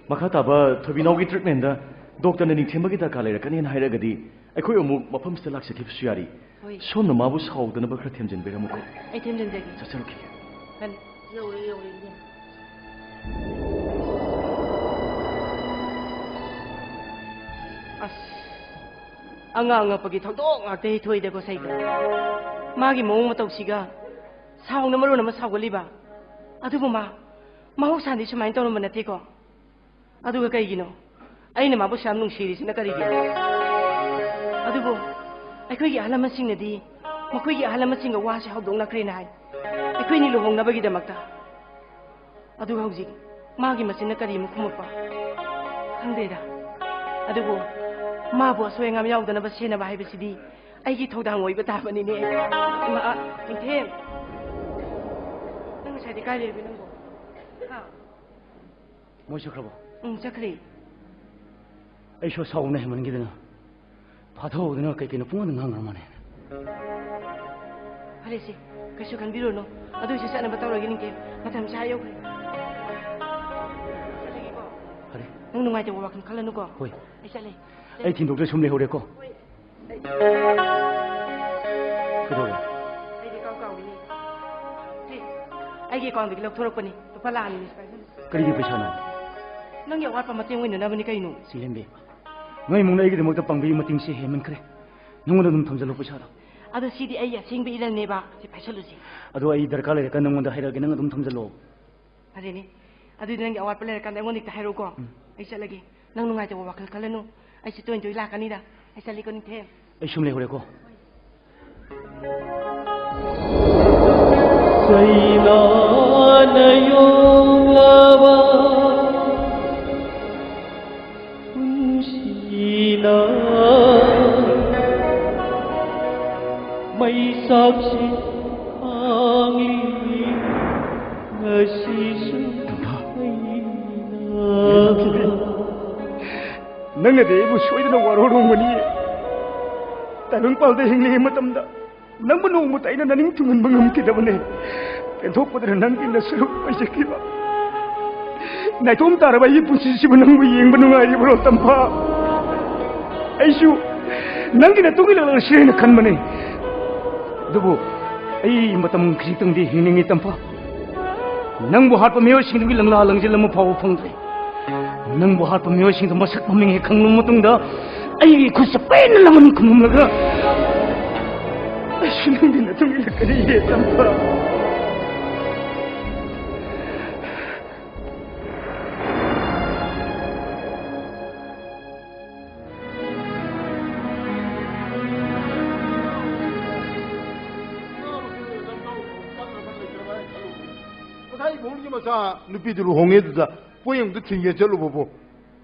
ꯃꯈꯥ ꯇꯥꯕ ꯊꯣꯏꯕꯤꯅꯥꯎꯒꯤ ꯇ꯭ꯔꯤꯠꯃꯦꯟꯗ ꯗꯣꯛꯇꯔꯅ ꯅꯤꯡꯊꯦꯝꯕꯒꯤ ꯗꯔꯀꯥꯔ ꯂꯩꯔꯛꯀꯅꯤꯅ ꯍꯥꯏꯔꯒꯗꯤ ꯑꯩꯈꯣꯏ ꯑꯃꯨꯛ ꯃꯐꯝꯁꯤꯗ ꯂꯥꯛꯆꯈꯤꯕꯁꯨ ꯌꯥꯔꯤ꯫ ꯍꯣꯏ꯫ ꯁꯣꯝꯅ ꯃꯥꯕꯨ ꯁꯥꯎꯗꯅꯕ ꯈꯔ ꯊꯦꯝꯖꯤꯟꯕꯤꯔꯝꯃꯨꯀꯣ꯫ ꯑꯩ ꯊꯦꯝꯖꯤꯟꯖꯒꯦ꯫ ꯆꯠꯆꯔꯛꯈꯤꯒꯦ꯫ ꯀꯟ-, ꯌꯧꯔꯦ, ꯌꯧꯔꯦ, ꯏꯕꯦꯝꯃ꯫ ꯑꯁ, ꯑꯉꯥꯡ ꯑꯉꯛꯄꯒꯤ ꯊꯧꯗꯣꯛ ꯉꯥꯛꯇ ꯍꯦꯛ ꯊꯣꯛꯏꯗꯀꯣ ꯁꯩꯗ꯫ ꯃꯥꯒꯤ ꯃꯑꯣꯡ ꯃꯇꯧꯁꯤꯒ ꯁꯥꯎꯅ ꯃꯔꯣꯟ ꯑꯃ ꯁꯥꯎꯒꯜꯂꯤꯕ꯫ ꯑꯗꯨꯕꯨ ꯃꯥ ꯃꯍꯧꯁꯥꯗꯤ ꯁꯨꯃꯥꯏꯅ ꯇꯧꯔꯝꯕ ꯅꯠꯇꯦꯀꯣ꯫ ꯑꯗꯨꯒ ꯀꯩꯒꯤꯅꯣ ꯑꯩꯅ ꯃꯥꯕꯨ ꯁꯨꯌꯥꯝ ꯅꯨꯡꯁꯤꯔꯤꯁꯤꯅ ꯀꯔꯤꯒꯤꯅꯣ? ꯑꯗꯨꯕꯨ ꯑꯩꯈꯣꯏꯒꯤ ꯑꯍꯜ ꯂꯃꯟꯁꯤꯡꯅꯗꯤ ꯃꯈꯣꯏꯒꯤ ꯑꯍꯜ ꯂꯃꯟꯁꯤꯡꯒ ꯋꯥꯁꯦ ꯍꯧꯗꯣꯛꯅꯈ꯭ꯔꯦꯅ ꯍꯥꯏ, ꯑꯩꯈꯣꯏꯅꯤ ꯂꯨꯍꯣꯡꯅꯕꯒꯤꯗꯃꯛꯇ꯫ ꯑꯗꯨꯒ ꯍꯧꯖꯤꯛ ꯃꯥꯒꯤ ꯃꯆꯤꯟꯅ ꯀꯔꯤ ꯑꯃꯨꯛ ꯈꯨꯝꯃꯛꯄ? ꯈꯪꯗꯦꯗ꯫ ꯑꯗꯨꯕꯨ ꯃꯥꯕꯨ ꯑꯁꯣꯏ ꯑꯉꯥꯝ ꯌꯥꯎꯗꯅꯕ ꯁꯦꯟꯅꯕ ꯍꯥꯏꯕꯁꯤꯗꯤ ꯑꯩꯒꯤ ꯊꯧꯗꯥꯡ ꯑꯣꯏꯕ ꯇꯥꯕꯅꯤꯅꯦ꯫ ꯏꯃꯥ, ꯅꯤꯡꯊꯦꯝ, ꯅꯪ ꯉꯁꯥꯏꯗꯤ ꯀꯥꯏ ꯂꯩꯔꯨꯏ ꯅꯪꯕꯣ? ꯍꯥ? ꯃꯣꯏ ꯆꯠꯈ꯭ꯔꯕꯣ? ꯎꯝ, ꯆꯠꯈ꯭ꯔꯦ꯫ ꯑꯩꯁꯨ ꯁꯥꯎꯅ ꯍꯦꯟꯃꯟꯈꯤꯗꯅ ꯐꯥꯊꯍꯧꯗꯅ ꯀꯩ ꯀꯩꯅꯣ ꯄꯨꯡꯉꯥꯡꯗ ꯉꯥꯡꯈ꯭ꯔ ꯃꯥꯜꯂꯦ꯫ ꯐꯔꯦꯁꯦ, ꯀꯩꯁꯨ ꯈꯟꯕꯤꯔꯨꯅꯨ꯫ ꯑꯗꯨꯏꯁꯨ ꯆꯠꯅꯕ ꯇꯧꯔꯒꯦ, ꯅꯤꯡꯊꯦꯝ꯫ ꯃꯇꯝꯁꯦ ꯑꯥ ꯌꯧꯈ꯭ꯔꯦ꯫ ꯆꯠꯂꯒꯦꯀꯣ꯫ ꯐꯔꯦ꯫ ꯅꯪ ꯅꯨꯡꯉꯥꯏꯇꯕ ꯋꯥꯈꯜ ꯈꯜꯂꯅꯨꯀꯣ꯫ ꯍꯣꯏ꯫ ꯑꯩ ꯆꯠꯂꯦ꯫ ꯑꯩ ꯊꯤꯟꯗꯣꯛꯇ꯭ꯔꯦ, ꯁꯨꯝ ꯂꯩꯍꯧꯔꯦꯀꯣ꯫ ꯍꯣꯏ꯫ ꯀꯩꯗꯧꯔꯦ? ꯑꯩꯗꯤ ꯀꯥꯎ ꯀꯥꯎꯏꯅꯦ꯫ ꯁꯦ, ꯑꯩꯒꯤ ꯑꯦꯀꯥꯎꯟꯗꯒꯤ ꯂꯧꯊꯣꯔꯛꯄꯅꯤ꯫ ꯂꯨꯄꯥ ꯂꯥꯛ ꯑꯅꯤꯅꯤ ꯁꯤ ꯄꯥꯏꯁꯜꯂꯨ꯫ ꯀꯔꯤꯒꯤ ꯄꯩꯁꯥꯅꯣ? ꯅꯪꯒꯤ ꯑꯋꯥꯠꯄ ꯃꯇꯦꯡ ꯑꯣꯏꯅꯅꯕꯅꯤ ꯀꯩꯅꯣ꯫ ꯆꯤꯡꯂꯦꯝꯕꯤ, ꯅꯣꯏ ꯏꯃꯨꯡꯅ ꯑꯩꯒꯤꯗꯃꯛꯇ ꯄꯥꯡꯕꯤꯕ ꯃꯇꯦꯡꯁꯦ ꯍꯦꯟꯃꯟꯈ꯭ꯔꯦ꯫ ꯅꯉꯣꯟꯗ ꯑꯗꯨꯝ ꯊꯝꯖꯜꯂꯣ ꯄꯩꯁꯥꯗꯣ꯫ ꯑꯗꯣ ꯁꯤꯗꯤ ꯑꯩ ꯑꯁꯦꯡꯕ ꯏꯔꯜꯅꯦꯕ꯫ ꯁꯤ ꯄꯥꯏꯁꯜꯂꯨꯁꯤ꯫ ꯑꯗꯣ ꯑꯩ ꯗꯔꯀꯥꯔ ꯂꯩꯔꯀꯥꯟꯗ ꯅꯉꯣꯟꯗ ꯍꯥꯏꯔꯛꯑꯒꯦ, ꯅꯪ ꯑꯗꯨꯝ ꯊꯝꯖꯜꯂꯣ꯫ ꯐꯔꯦꯅꯦ꯫ ꯑꯗꯨꯗꯤ ꯅꯪꯒꯤ ꯑꯋꯥꯠꯄ ꯂꯩꯔꯀꯥꯟꯗ ꯑꯩꯉꯣꯟꯗ ꯍꯦꯛꯇ ꯍꯥꯏꯔꯛꯎꯀꯣ꯫ ꯎꯝ꯫ ꯑꯩ ꯆꯠꯂꯒꯦ꯫ ꯅꯪ ꯅꯨꯡꯉꯥꯏꯇꯕ ꯋꯥꯈꯜ ꯈꯜꯂꯅꯨ꯫ ꯑꯩꯁꯦ ꯇꯣꯏꯅ ꯇꯣꯏꯅ ꯂꯥꯛꯀꯅꯤꯗ꯫ ꯑꯩ ꯆꯠꯂꯦꯀꯣ, ꯅꯤꯡꯊꯦꯝ꯫ ꯑꯩ ꯁꯨꯝ ꯂꯩꯍꯧꯔꯦꯀꯣ꯫ ꯆꯩꯅꯥꯅ ꯌꯣꯝꯂꯕ ꯄꯨꯟꯁꯤꯅ ꯃꯩꯆꯥꯛꯁꯤ ꯈꯥꯡꯂꯤ ꯉꯁꯤꯁꯨ꯫ ꯇꯝꯐꯥ꯫ ꯑꯩꯅ ꯅꯪꯅꯗꯤ ꯑꯩꯕꯨ ꯁꯣꯏꯗꯅ ꯋꯥꯔꯧꯔꯝꯒꯅꯤ꯫ ꯇꯥꯏꯕꯪꯄꯥꯜꯗ ꯍꯤꯡꯂꯤꯉꯩ ꯃꯇꯝꯗ ꯅꯪꯕꯨ ꯅꯣꯡꯃꯇ ꯑꯩꯅ ꯅꯅꯤꯡ ꯊꯨꯡꯍꯟꯕ ꯉꯝꯈꯤꯗꯕꯅꯦ꯫ ꯄꯦꯟꯊꯣꯛꯄꯗꯅ ꯅꯪꯒꯤ ꯅꯁꯔꯨꯛ ꯑꯣꯏꯖꯈꯤꯕ꯫ ꯅꯥꯏꯇꯣꯝ ꯇꯥꯔꯕ ꯑꯩꯒꯤ ꯄꯨꯟꯁꯤꯁꯤꯕꯨ ꯅꯪꯕꯨ ꯌꯦꯡꯕ ꯅꯨꯡꯉꯥꯏꯔꯤꯕ꯭ꯔꯣ, ꯇꯝꯐꯥ? ꯑꯩꯁꯨ ꯅꯪꯒꯤ ꯅꯇꯨꯡ ꯏꯜꯂꯛꯂꯁꯤꯔ ꯍꯥꯏꯅ ꯈꯟꯕꯅꯦ꯫ ꯑꯗꯨꯕꯨ ꯑꯩ ꯃꯇꯝ ꯈꯖꯤꯛꯇꯪꯗꯤ ꯍꯤꯡꯅꯤꯡꯉꯤ, ꯇꯝꯐꯥ꯫ ꯅꯪꯕꯨ ꯍꯥꯠꯄ ꯃꯤꯑꯣꯏꯁꯤꯡꯗꯨꯒꯤ ꯂꯪꯂꯥ ꯂꯪꯖꯦꯜ ꯑꯃ ꯐꯥꯎꯕ ꯐꯪꯗ꯭ꯔꯤ꯫ ꯅꯪꯕꯨ ꯍꯥꯠꯄ ꯃꯤꯑꯣꯏꯁꯤꯡꯗꯨ ꯃꯁꯛ ꯃꯃꯤꯡ ꯍꯦꯛ ꯈꯪꯂꯕ ꯃꯇꯨꯡꯗ, ꯑꯩꯒꯤ ꯈꯨꯠꯁꯦ ꯄꯦꯟꯅ ꯂꯃꯟ ꯈꯨꯝꯂꯝꯂꯒ ꯑꯩꯁꯨ ꯅꯪꯒꯤ ꯅꯇꯨꯡ ꯏꯜꯂꯛꯀꯅꯤ, ꯇꯝꯐꯥ꯫ ꯉꯁꯥꯏ ꯏꯕꯨꯡꯒꯤ ꯃꯆꯥ ꯅꯨꯄꯤꯗꯨ ꯂꯨꯍꯣꯡꯉꯦ, ꯑꯗꯨꯗ ꯄꯣꯌꯦꯡꯗꯨ ꯊꯤꯟꯒꯦ ꯆꯠꯂꯨꯕꯕꯨ,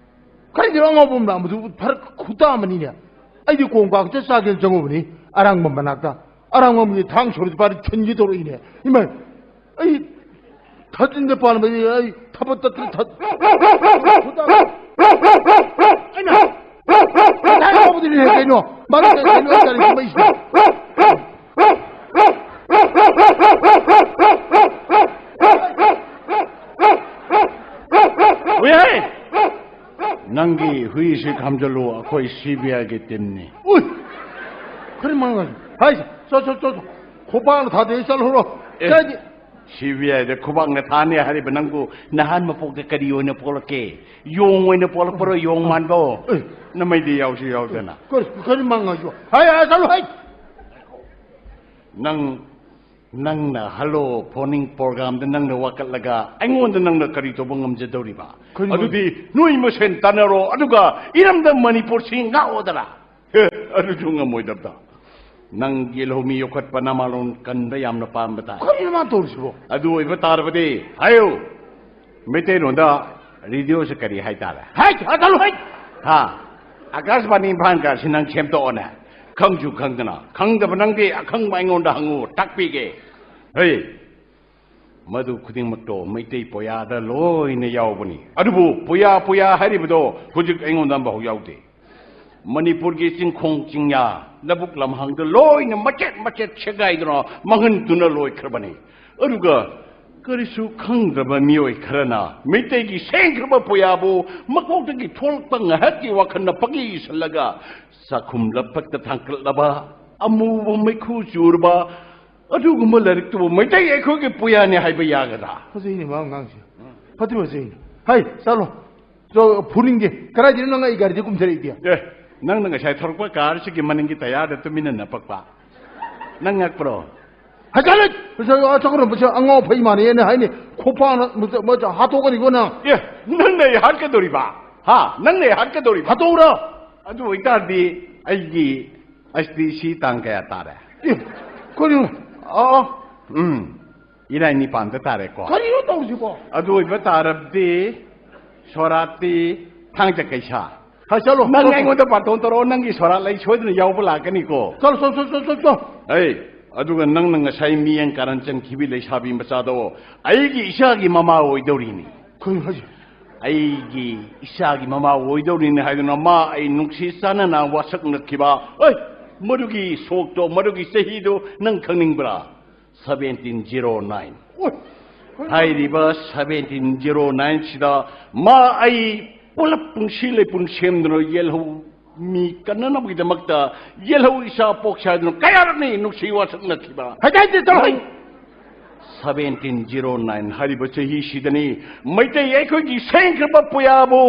ꯀꯔꯤꯗꯅꯣ ꯑꯉꯥꯎꯕ ꯑꯃ ꯂꯥꯛꯕꯗꯨ ꯐꯔꯛ ꯈꯨꯇꯥ ꯑꯃꯅꯤꯅꯦ꯫ ꯑꯩꯗꯤ ꯀꯣꯡ ꯀꯥꯡꯇ ꯆꯥꯒꯦꯅ ꯆꯪꯉꯨꯕꯅꯤ, ꯑꯔꯥꯡꯕꯝ ꯃꯅꯥꯛꯇ꯫ ꯑꯔꯥꯡꯕꯝꯒꯤ ꯊꯥꯡ ꯁꯣꯔꯤꯗ ꯄꯥꯔꯤ ꯊꯤꯟꯒꯦ ꯇꯧꯔꯛꯏꯅꯦ꯫ ꯏꯃꯥ, ꯑꯩ ꯊꯥꯖꯤꯟꯗ ꯄꯥꯜꯂꯝꯕꯅꯤ, ꯑꯩ ꯊꯕꯛ ꯇꯠꯇꯅ ꯊꯠ-, ꯈꯨꯇꯥ-, ꯑꯩꯅ ꯉꯁꯥꯏ ꯐꯥꯎꯕꯗꯤꯅꯦ ꯀꯩꯅꯣ, ꯃꯥꯅ ꯀꯩ-, ꯀꯩꯅꯣ ꯍꯥꯏꯇꯥꯔꯦ, ꯀꯨꯝꯍꯩꯁꯤꯅ꯫ ꯍꯨꯏ! ꯅꯪꯒꯤ ꯍꯨꯏꯁꯤ ꯈꯥꯝꯖꯜꯂꯨ, ꯑꯩꯈꯣꯏ ꯁꯤ ꯕꯤ ꯑꯥꯏꯒꯤ ꯇꯤꯝꯅꯤ꯫ ꯎꯏ! ꯀꯔꯤ ꯃꯥꯡꯒꯜ? ꯍꯥꯏ, ꯆꯣ, ꯆꯣ, ꯆꯣ, ꯆꯣ꯫ ꯈꯣꯡꯄꯥꯛꯅ ꯊꯥꯗꯣꯛꯑꯦ, ꯆꯠꯂꯨꯔꯣ꯫ ꯑꯦ, ꯀꯥꯏꯗꯤ? ꯁꯤ ꯕꯤ ꯑꯥꯏꯗ ꯈꯨꯕꯥꯛꯅ ꯊꯥꯅꯤ ꯍꯥꯏꯔꯤꯕ ꯅꯪꯕꯨ ꯅꯍꯥꯟ ꯃꯄꯣꯛꯇ ꯀꯔꯤ ꯑꯣꯏꯅ ꯄꯣꯛꯂꯛꯀꯦ? ꯌꯣꯡ ꯑꯣꯏꯅ ꯄꯣꯛꯂꯛꯄꯔꯣ, ꯌꯣꯡ ꯃꯥꯟꯕꯣ? ꯑꯦ꯫ ꯅꯃꯩꯗꯤ ꯌꯥꯎꯁꯨ ꯌꯥꯎꯗꯅ꯫ ꯀꯔꯤ, ꯀꯔꯤ ꯃꯥꯡꯒꯜꯁꯨ? ꯍꯥꯏ, ꯍꯥꯏ, ꯆꯠꯂꯨ, ꯍꯥꯏ! ꯅꯪ, ꯅꯪꯅ ꯍꯜꯂꯣ ꯐꯣꯟꯅꯤꯡ ꯄ꯭ꯔꯣꯒ꯭ꯔꯥꯝꯗ ꯅꯪꯅ ꯋꯥꯀꯠꯂꯒ ꯑꯩꯉꯣꯟꯗ ꯅꯪꯅ ꯀꯔꯤ ꯇꯧꯕ ꯉꯝꯖꯗꯧꯔꯤꯕ? ꯀꯔꯤ ꯑꯗꯨꯗꯤ ꯅꯣꯏ ꯃꯁꯦꯟ ꯇꯥꯟꯅꯔꯣ, ꯑꯗꯨꯒ ꯏꯔꯝꯗꯝ ꯃꯅꯤꯄꯨꯔꯁꯤ ꯉꯥꯛꯑꯣꯗꯅ꯫ ꯍꯦ, ꯑꯗꯨꯁꯨ ꯉꯝꯃꯣꯏꯗꯕꯗ꯫ ꯅꯪ ꯌꯦꯜꯍꯧꯃꯤ ꯌꯣꯛꯈꯠꯄ ꯅꯃꯥꯂꯣꯟ ꯀꯟꯕ ꯌꯥꯝꯅ ꯄꯥꯝꯕ ꯇꯥꯏ꯫ ꯀꯔꯤꯅꯣ ꯃꯥ ꯇꯧꯔꯤꯁꯤꯕꯣ? ꯑꯗꯨ ꯑꯣꯏꯕ ꯇꯥꯔꯕꯗꯤ ꯍꯥꯏꯌꯨ꯫ ꯃꯩꯇꯩꯂꯣꯟꯗ ꯔꯦꯗꯤꯑꯣꯁꯦ ꯀꯔꯤ ꯍꯥꯏꯇꯥꯔꯦ? ꯍꯩꯠ! ꯑꯇꯜ ꯍꯩꯠ! ꯍꯥ? ꯑꯀꯥꯁꯕꯥꯅꯤ ꯏꯝꯐꯥꯜ ꯀꯥꯁꯤ ꯅꯪ ꯁꯦꯝꯗꯣꯛꯑꯣꯅꯦ꯫ ꯈꯪꯁꯨ ꯈꯪꯗꯅ꯫ ꯈꯪꯗꯕ ꯅꯪꯗꯤ ꯑꯈꯪꯕ ꯑꯩꯉꯣꯟꯗ ꯍꯪꯉꯨ, ꯇꯥꯛꯄꯤꯒꯦ꯫ ꯍꯩ! ꯃꯗꯨ ꯈꯨꯗꯤꯡꯃꯛꯇꯣ ꯃꯩꯇꯩ ꯄꯣꯌꯥꯗ ꯂꯣꯏꯅ ꯌꯥꯎꯕꯅꯤ꯫ ꯑꯗꯨꯕꯨ ꯄꯣꯌꯥ, ꯄꯣꯌꯥ ꯍꯥꯏꯔꯤꯕꯗꯣ ꯍꯧꯖꯤꯛ ꯑꯩꯉꯣꯟꯗ ꯑꯃꯐꯥꯎ ꯌꯥꯎꯗꯦ꯫ ꯃꯅꯤꯄꯨꯔꯒꯤ ꯆꯤꯡꯈꯣꯡ ꯆꯤꯡꯌꯥ, ꯂꯧꯕꯨꯛ ꯂꯝꯍꯥꯡꯗ ꯂꯣꯏꯅ ꯃꯆꯦꯠ ꯃꯆꯦꯠ ꯁꯦꯒꯥꯏꯗꯨꯅ ꯃꯥꯡꯍꯟꯗꯨꯅ ꯂꯣꯏꯈ꯭ꯔꯕꯅꯤ꯫ ꯑꯗꯨꯒ ꯀꯔꯤꯁꯨ ꯈꯪꯗ꯭ꯔꯕ ꯃꯤꯑꯣꯏ ꯈꯔꯅ ꯃꯩꯇꯩꯒꯤ ꯁꯦꯡꯈ꯭ꯔꯕ ꯄꯣꯌꯥꯕꯨ ꯃꯀꯣꯛꯇꯒꯤ ꯊꯣꯛꯂꯛꯄ ꯉꯥꯏꯍꯥꯛꯀꯤ ꯋꯥꯈꯜꯅ ꯄꯪꯏ ꯏꯁꯜꯂꯒ ꯆꯥꯛꯈꯨꯝ ꯂꯞꯊꯛꯇ ꯊꯥꯡꯀꯠꯂꯕ ꯑꯃꯨꯕ ꯃꯩꯈꯨ ꯆꯨꯔꯕ ꯑꯗꯨꯒꯨꯝꯕ ꯂꯥꯏꯔꯤꯛꯇꯨꯕꯨ ꯃꯩꯇꯩ ꯑꯩꯈꯣꯏꯒꯤ ꯄꯨꯌꯥꯅꯤ ꯍꯥꯏꯕ ꯌꯥꯒꯗ꯭ꯔꯥ? ꯐꯖꯩꯅꯦ ꯃꯥ ꯑꯉꯥꯡꯁꯦ꯫ ꯐꯗꯤ ꯐꯖꯩꯅꯦ꯫ ꯍꯩ, ꯆꯠꯂꯣ꯫ ꯆꯣ, ꯐꯨꯅꯤꯡꯗꯦ꯫ ꯀꯗꯥꯏꯗꯩꯅꯣ ꯅꯪ ꯑꯩ ꯒꯥꯔꯤꯗ ꯀꯨꯝꯊꯔꯛꯏꯗꯤ? ꯑꯦ, ꯅꯪꯅ ꯉꯁꯥꯏ ꯊꯧꯔꯛꯄ ꯀꯥꯔꯁꯤꯒꯤ ꯃꯅꯤꯡꯒꯤ ꯇꯌꯥꯔꯗ ꯇꯨꯃꯤꯟꯅ ꯅꯞꯄꯛꯄ꯫ ꯅꯪ ꯉꯛꯄ꯭ꯔꯣ? ꯍꯥꯏꯖꯜꯂꯦ! ꯆꯠꯈ꯭ꯔꯣ, ꯃꯁꯤ ꯑꯉꯥꯎ ꯑꯐꯩ ꯃꯥꯟꯅꯩ ꯑꯩꯅ ꯍꯥꯏꯅꯤ꯫ ꯈꯣꯡꯄꯥꯛꯅ ꯃꯁꯤ, ꯃꯁꯤ ꯍꯥꯠꯇꯣꯛꯀꯅꯤꯀꯣ ꯅꯪ꯫ ꯑꯦ, ꯅꯪꯅ ꯑꯩ ꯍꯥꯠꯀꯗꯧꯔꯤꯕ? ꯍꯥ? ꯅꯪꯅ ꯑꯩ ꯍꯥꯠꯀꯗꯧꯔꯤꯕ? ꯍꯥꯠꯇꯣꯛꯎꯔꯣ! ꯑꯗꯨ ꯑꯣꯏꯇꯥꯔꯗꯤ ꯑꯩꯒꯤ ꯑꯁ ꯗꯤ ꯁꯤ ꯇꯥꯡ ꯀꯌꯥ ꯇꯥꯔꯦ? ꯑꯦ, ꯀꯔꯤꯅꯣ? ꯑꯣ, ꯎꯝ꯫ ꯏꯔꯥꯏ ꯅꯤꯄꯥꯟꯗ ꯇꯥꯔꯦꯀꯣ꯫ ꯀꯔꯤꯅꯣ ꯇꯧꯔꯤꯁꯤꯕꯣ? ꯑꯗꯨ ꯑꯣꯏꯕ ꯇꯥꯔꯕꯗꯤ ꯁꯣꯔꯥꯠꯇꯤ ꯊꯥꯡꯖ ꯀꯩꯁꯥ꯫ ꯍꯥ, ꯆꯠꯂꯣ, ꯅꯪ ꯆꯠꯂꯣ꯫ ꯑꯩꯉꯣꯟꯗ ꯕꯥꯔꯇꯣꯟ ꯇꯧꯔꯛꯑꯣ, ꯅꯪꯒꯤ ꯁꯣꯔꯥꯠ ꯑꯩ ꯁꯣꯏꯗꯅ ꯌꯥꯎꯕ ꯂꯥꯛꯀꯅꯤꯀꯣ꯫ ꯆꯠꯂꯣ, ꯆꯠꯂꯣ, ꯆꯠꯂꯣ, ꯆꯠꯂꯣ, ꯆꯠꯂꯣ꯫ ꯑꯩ, ꯑꯗꯨꯒ ꯅꯪꯅ ꯉꯁꯥꯏ ꯃꯤꯠꯌꯦꯡ ꯀꯥꯔꯟ ꯆꯪꯈꯤꯕꯤ ꯂꯩꯁꯥꯕꯤ ꯃꯆꯥꯗꯣ ꯑꯩꯒꯤ ꯏꯆꯥꯒꯤ ꯃꯃꯥ ꯑꯣꯏꯗꯧꯔꯤꯅꯤ꯫ ꯀꯩꯅꯣ ꯍꯥꯏꯁꯦ? ꯑꯩꯒꯤ ꯏꯆꯥꯒꯤ ꯃꯃꯥ ꯑꯣꯏꯗꯧꯔꯤꯅꯤ ꯍꯥꯏꯗꯨꯅ ꯃꯥ ꯑꯩ ꯅꯨꯡꯁꯤ ꯆꯥꯟꯅꯅ ꯋꯥꯁꯛꯅꯈꯤꯕ, ꯑꯩ, ꯃꯗꯨꯒꯤ ꯁꯣꯛꯇꯣ, ꯃꯗꯨꯒꯤ ꯆꯍꯤꯗꯣ ꯅꯪ ꯈꯪꯅꯤꯡꯕ꯭ꯔꯥ? Seventeen zero nine. ꯑꯣꯏ, ꯀꯩꯅꯣ? ꯍꯥꯏꯔꯤꯕ ꯁꯚꯦꯟꯇꯤꯟ ꯖꯤꯔꯣ ꯅꯥꯏꯟꯁꯤꯗ ꯃꯥ ꯑꯩ ꯄꯨꯂꯞ ꯄꯨꯟꯁꯤ ꯂꯩꯄꯨꯟ ꯁꯦꯝꯗꯨꯅ ꯌꯦꯜꯍꯧ ꯃꯤ ꯀꯟꯅꯅꯕꯒꯤꯗꯃꯛꯇ ꯌꯦꯜꯍꯧ ꯏꯆꯥ ꯄꯣꯛꯁꯦ ꯍꯥꯏꯗꯨꯅ ꯀꯌꯥꯔꯛꯅꯤ ꯅꯨꯡꯁꯤ ꯋꯥꯁꯛꯅꯈꯤꯕ? ꯍꯥꯏꯗꯥꯏꯗꯤ ꯆꯠꯂꯣ꯫ ꯅꯪ ꯁꯚꯦꯟꯇꯤꯟ ꯖꯤꯔꯣ ꯅꯥꯏꯟ ꯍꯥꯏꯔꯤꯕ ꯆꯍꯤꯁꯤꯗꯅꯤ ꯃꯩꯇꯩ ꯑꯩꯈꯣꯏꯒꯤ ꯁꯦꯡꯈ꯭ꯔꯕ ꯄꯨꯌꯥꯕꯨ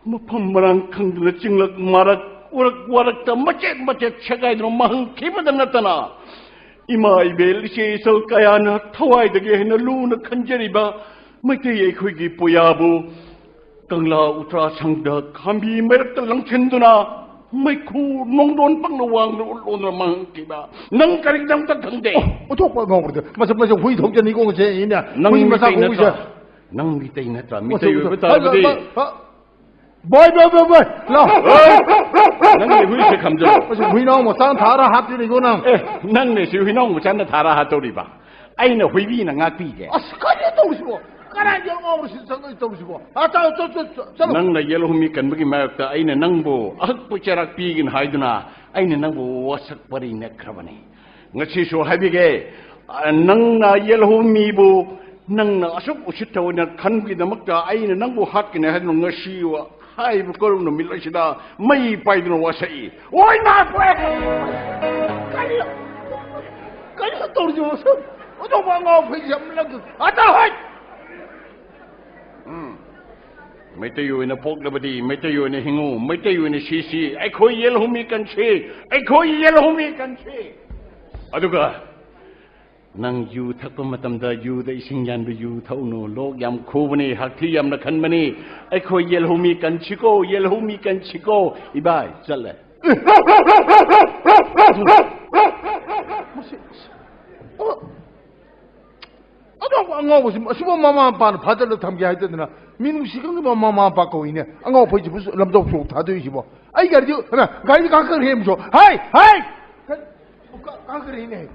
ꯃꯐꯝ ꯃꯔꯥꯡ ꯈꯪꯗꯅ ꯆꯤꯡꯂꯛ ꯃꯥꯔꯛ ꯎꯔꯛ ꯋꯥꯔꯛꯇ ꯃꯆꯦꯠ ꯃꯆꯦꯠ ꯁꯦꯒꯥꯏꯗꯨꯅ ꯃꯥꯡꯈꯤꯕꯗ ꯅꯠꯇꯅ ꯏꯃꯥ ꯏꯕꯦꯜ ꯏꯆꯦ ꯏꯆꯜ ꯀꯌꯥꯅ ꯊꯋꯥꯏꯗꯒꯤ ꯍꯦꯟꯅ ꯂꯨꯅ ꯈꯟꯖꯔꯤꯕ ꯃꯩꯇꯩ ꯑꯩꯈꯣꯏꯒꯤ ꯄꯨꯌꯥꯕꯨ ꯀꯪꯂꯥ ꯎꯇ꯭ꯔꯥ ꯁꯪꯗ ꯈꯥꯝꯕꯤ ꯃꯔꯛꯇ ꯂꯪꯁꯤꯟꯗꯨꯅ ꯃꯩꯈꯨ ꯅꯣꯡꯗꯣꯟ ꯄꯪꯅ ꯋꯥꯡꯅ ꯎꯠꯂꯣꯟꯗꯨꯅ ꯃꯥꯡꯈꯤꯕ ꯅꯪ ꯀꯔꯤꯒꯤꯗꯃꯛꯇ ꯈꯪꯗꯦ? ꯑꯣꯟꯊꯣꯛꯄ ꯉꯥꯎꯕꯗ ꯃꯁꯛ ꯃꯁꯛ ꯍꯨꯏ ꯊꯣꯛꯆꯅꯤꯀꯣ ꯉꯁꯤ ꯑꯩꯅ ꯅꯪ ꯍꯨꯏ ꯃꯆꯥ ꯃꯤꯇꯩ ꯀꯣꯛꯏꯁꯦ꯫ ꯅꯠꯇ꯭ꯔꯥ? ꯅꯪ ꯃꯤꯇꯩ ꯅꯠꯇ꯭ꯔꯥ? ꯃꯤꯇꯩ ꯑꯣꯏꯕ ꯇꯥꯔꯕꯗꯤ ꯕꯣꯏ, ꯕꯣꯏ, ꯕꯣꯏ, ꯕꯣꯏ, ꯂꯥꯎ꯫ ꯅꯪꯒꯤ ꯍꯨꯏꯁꯦ ꯈꯝꯖꯜꯂꯣ꯫ ꯑꯁ, ꯍꯨꯏꯅꯥꯎ ꯃꯆꯥꯅ ꯊꯥꯔ ꯍꯥꯠꯇꯣꯏꯅꯤꯀꯣ ꯅꯪ꯫ ꯑꯦ, ꯅꯪꯅꯦ ꯁꯤ ꯍꯨꯏꯅꯥꯎ ꯃꯆꯥꯅ ꯊꯥꯔ ꯍꯥꯠꯇꯧꯔꯤꯕ? ꯑꯩꯅ ꯍꯨꯏꯕꯤꯅ ꯉꯥꯛꯄꯤꯒꯦ꯫ ꯑꯁ, ꯀꯔꯤ ꯇꯧꯔꯤꯁꯤꯕꯣ? ꯀꯗꯥꯏꯗ ꯉꯥꯎꯔ ꯁꯤ ꯆꯪꯉꯛꯏ ꯇꯧꯔꯤꯁꯤꯕꯣ? ꯑꯥ, ꯆꯠꯂꯣ, ꯆꯠꯂꯣ, ꯆꯠꯂꯣ, ꯆꯠꯂꯣ꯫ ꯅꯪꯅ ꯌꯦꯜꯍꯧꯃꯤ ꯀꯟꯕꯒꯤ ꯃꯥꯌꯣꯛꯇ ꯑꯩꯅ ꯅꯪꯕꯨ ꯑꯍꯛꯄ ꯆꯩꯔꯥꯛ ꯄꯤꯒꯅꯤ ꯍꯥꯏꯗꯨꯅ ꯑꯩꯅ ꯅꯪꯕꯨ ꯋꯥꯁꯛ ꯄꯔꯤ ꯅꯦꯛꯈ꯭ꯔꯕꯅꯤ꯫ ꯉꯁꯤꯁꯨ ꯍꯥꯏꯕꯤꯒꯦ, ꯑ, ꯅꯪꯅ ꯌꯦꯜꯍꯧꯃꯤꯕꯨ ꯅꯪꯅ ꯑꯁꯨꯛ ꯎꯁꯤꯠꯇꯕ ꯑꯣꯏꯅ ꯈꯟꯕꯒꯤꯗꯃꯛꯇ ꯑꯩꯅ ꯅꯪꯕꯨ ꯍꯥꯠꯀꯅꯤ ꯍꯥꯏꯗꯨꯅ ꯉꯁꯤ ꯋꯥ-, ꯍꯥꯏꯔꯤꯕ ꯀꯣꯔꯧ ꯅꯨꯃꯤꯠ ꯑꯁꯤꯗ ꯃꯩ ꯄꯥꯏꯗꯨꯅ ꯋꯥꯁꯛꯏ꯫ ꯑꯣꯏ ꯃꯥ ꯄꯣꯛꯑꯦ! ꯀꯔꯤ, ꯀꯔꯤ ꯇꯧꯔꯤꯁꯤꯕꯣ? ꯑꯗꯨꯒꯨꯝꯕ ꯑꯉꯥꯎ ꯑꯐꯩꯁꯦ ꯑꯃꯨꯛ ꯂꯪ-, ꯑꯇ ꯍꯣꯏ! ꯎꯝ꯫ ꯃꯩꯇꯩ ꯑꯣꯏꯅ ꯄꯣꯛꯂꯕꯗꯤ ꯃꯩꯇꯩ ꯑꯣꯏꯅ ꯍꯤꯡꯉꯨ, ꯃꯩꯇꯩ ꯑꯣꯏꯅ ꯁꯤꯁꯤ꯫ ꯑꯩꯈꯣꯏ ꯌꯦꯜꯍꯧꯃꯤ ꯀꯟꯁꯤ, ꯑꯩꯈꯣꯏ ꯌꯦꯜꯍꯧꯃꯤ ꯀꯟꯁꯤ꯫ ꯑꯗꯨꯒ ꯅꯪ ꯌꯨ ꯊꯛꯄ ꯃꯇꯝꯗ ꯌꯨꯗ ꯏꯁꯤꯡ ꯌꯥꯟꯕ ꯌꯨ ꯊꯛꯎꯅꯨ꯫ ꯂꯣꯛ ꯌꯥꯝ ꯈꯨꯕꯅꯤ, ꯍꯛꯊꯤ ꯌꯥꯝꯅ ꯈꯟꯕꯅꯤ꯫ ꯑꯩꯈꯣꯏ ꯌꯦꯜꯍꯧꯃꯤ ꯀꯟꯁꯤꯀꯣ, ꯌꯦꯜꯍꯧꯃꯤ ꯀꯟꯁꯤꯀꯣ꯫ ꯏꯕꯥꯏ, ꯆꯠꯂꯦ꯫ ꯃꯁꯤ, ꯑꯣ, ꯑꯗꯣ ꯑꯉꯥꯎꯕꯁꯤ, ꯑꯁꯤꯕꯨ ꯃꯃꯥ ꯃꯄꯥꯅ ꯐꯥꯗꯔꯗ ꯊꯝꯒꯦ ꯍꯥꯏꯗꯗꯅ ꯃꯤꯅꯨꯡꯁꯤ ꯈꯪꯗꯕ ꯃꯃꯥ ꯃꯄꯥ ꯀꯧꯏꯅꯦ꯫ ꯑꯉꯥꯎ ꯑꯐꯩꯁꯤꯕꯨ ꯂꯝꯖꯥꯎ ꯁꯣꯔꯣꯛ ꯊꯥꯗꯣꯛꯏꯁꯤꯕꯣ꯫ ꯑꯩ ꯒꯥꯔꯤꯗꯨ, ꯍꯩꯃꯥ, ꯒꯥꯔꯤꯗꯨ ꯀꯥꯈꯠꯈ꯭ꯔꯦ ꯑꯃꯨꯛꯁꯨ꯫ ꯍꯥꯏ! ꯍꯥꯏ! ꯀꯥꯈꯠꯈ꯭ꯔꯦꯅꯦ꯫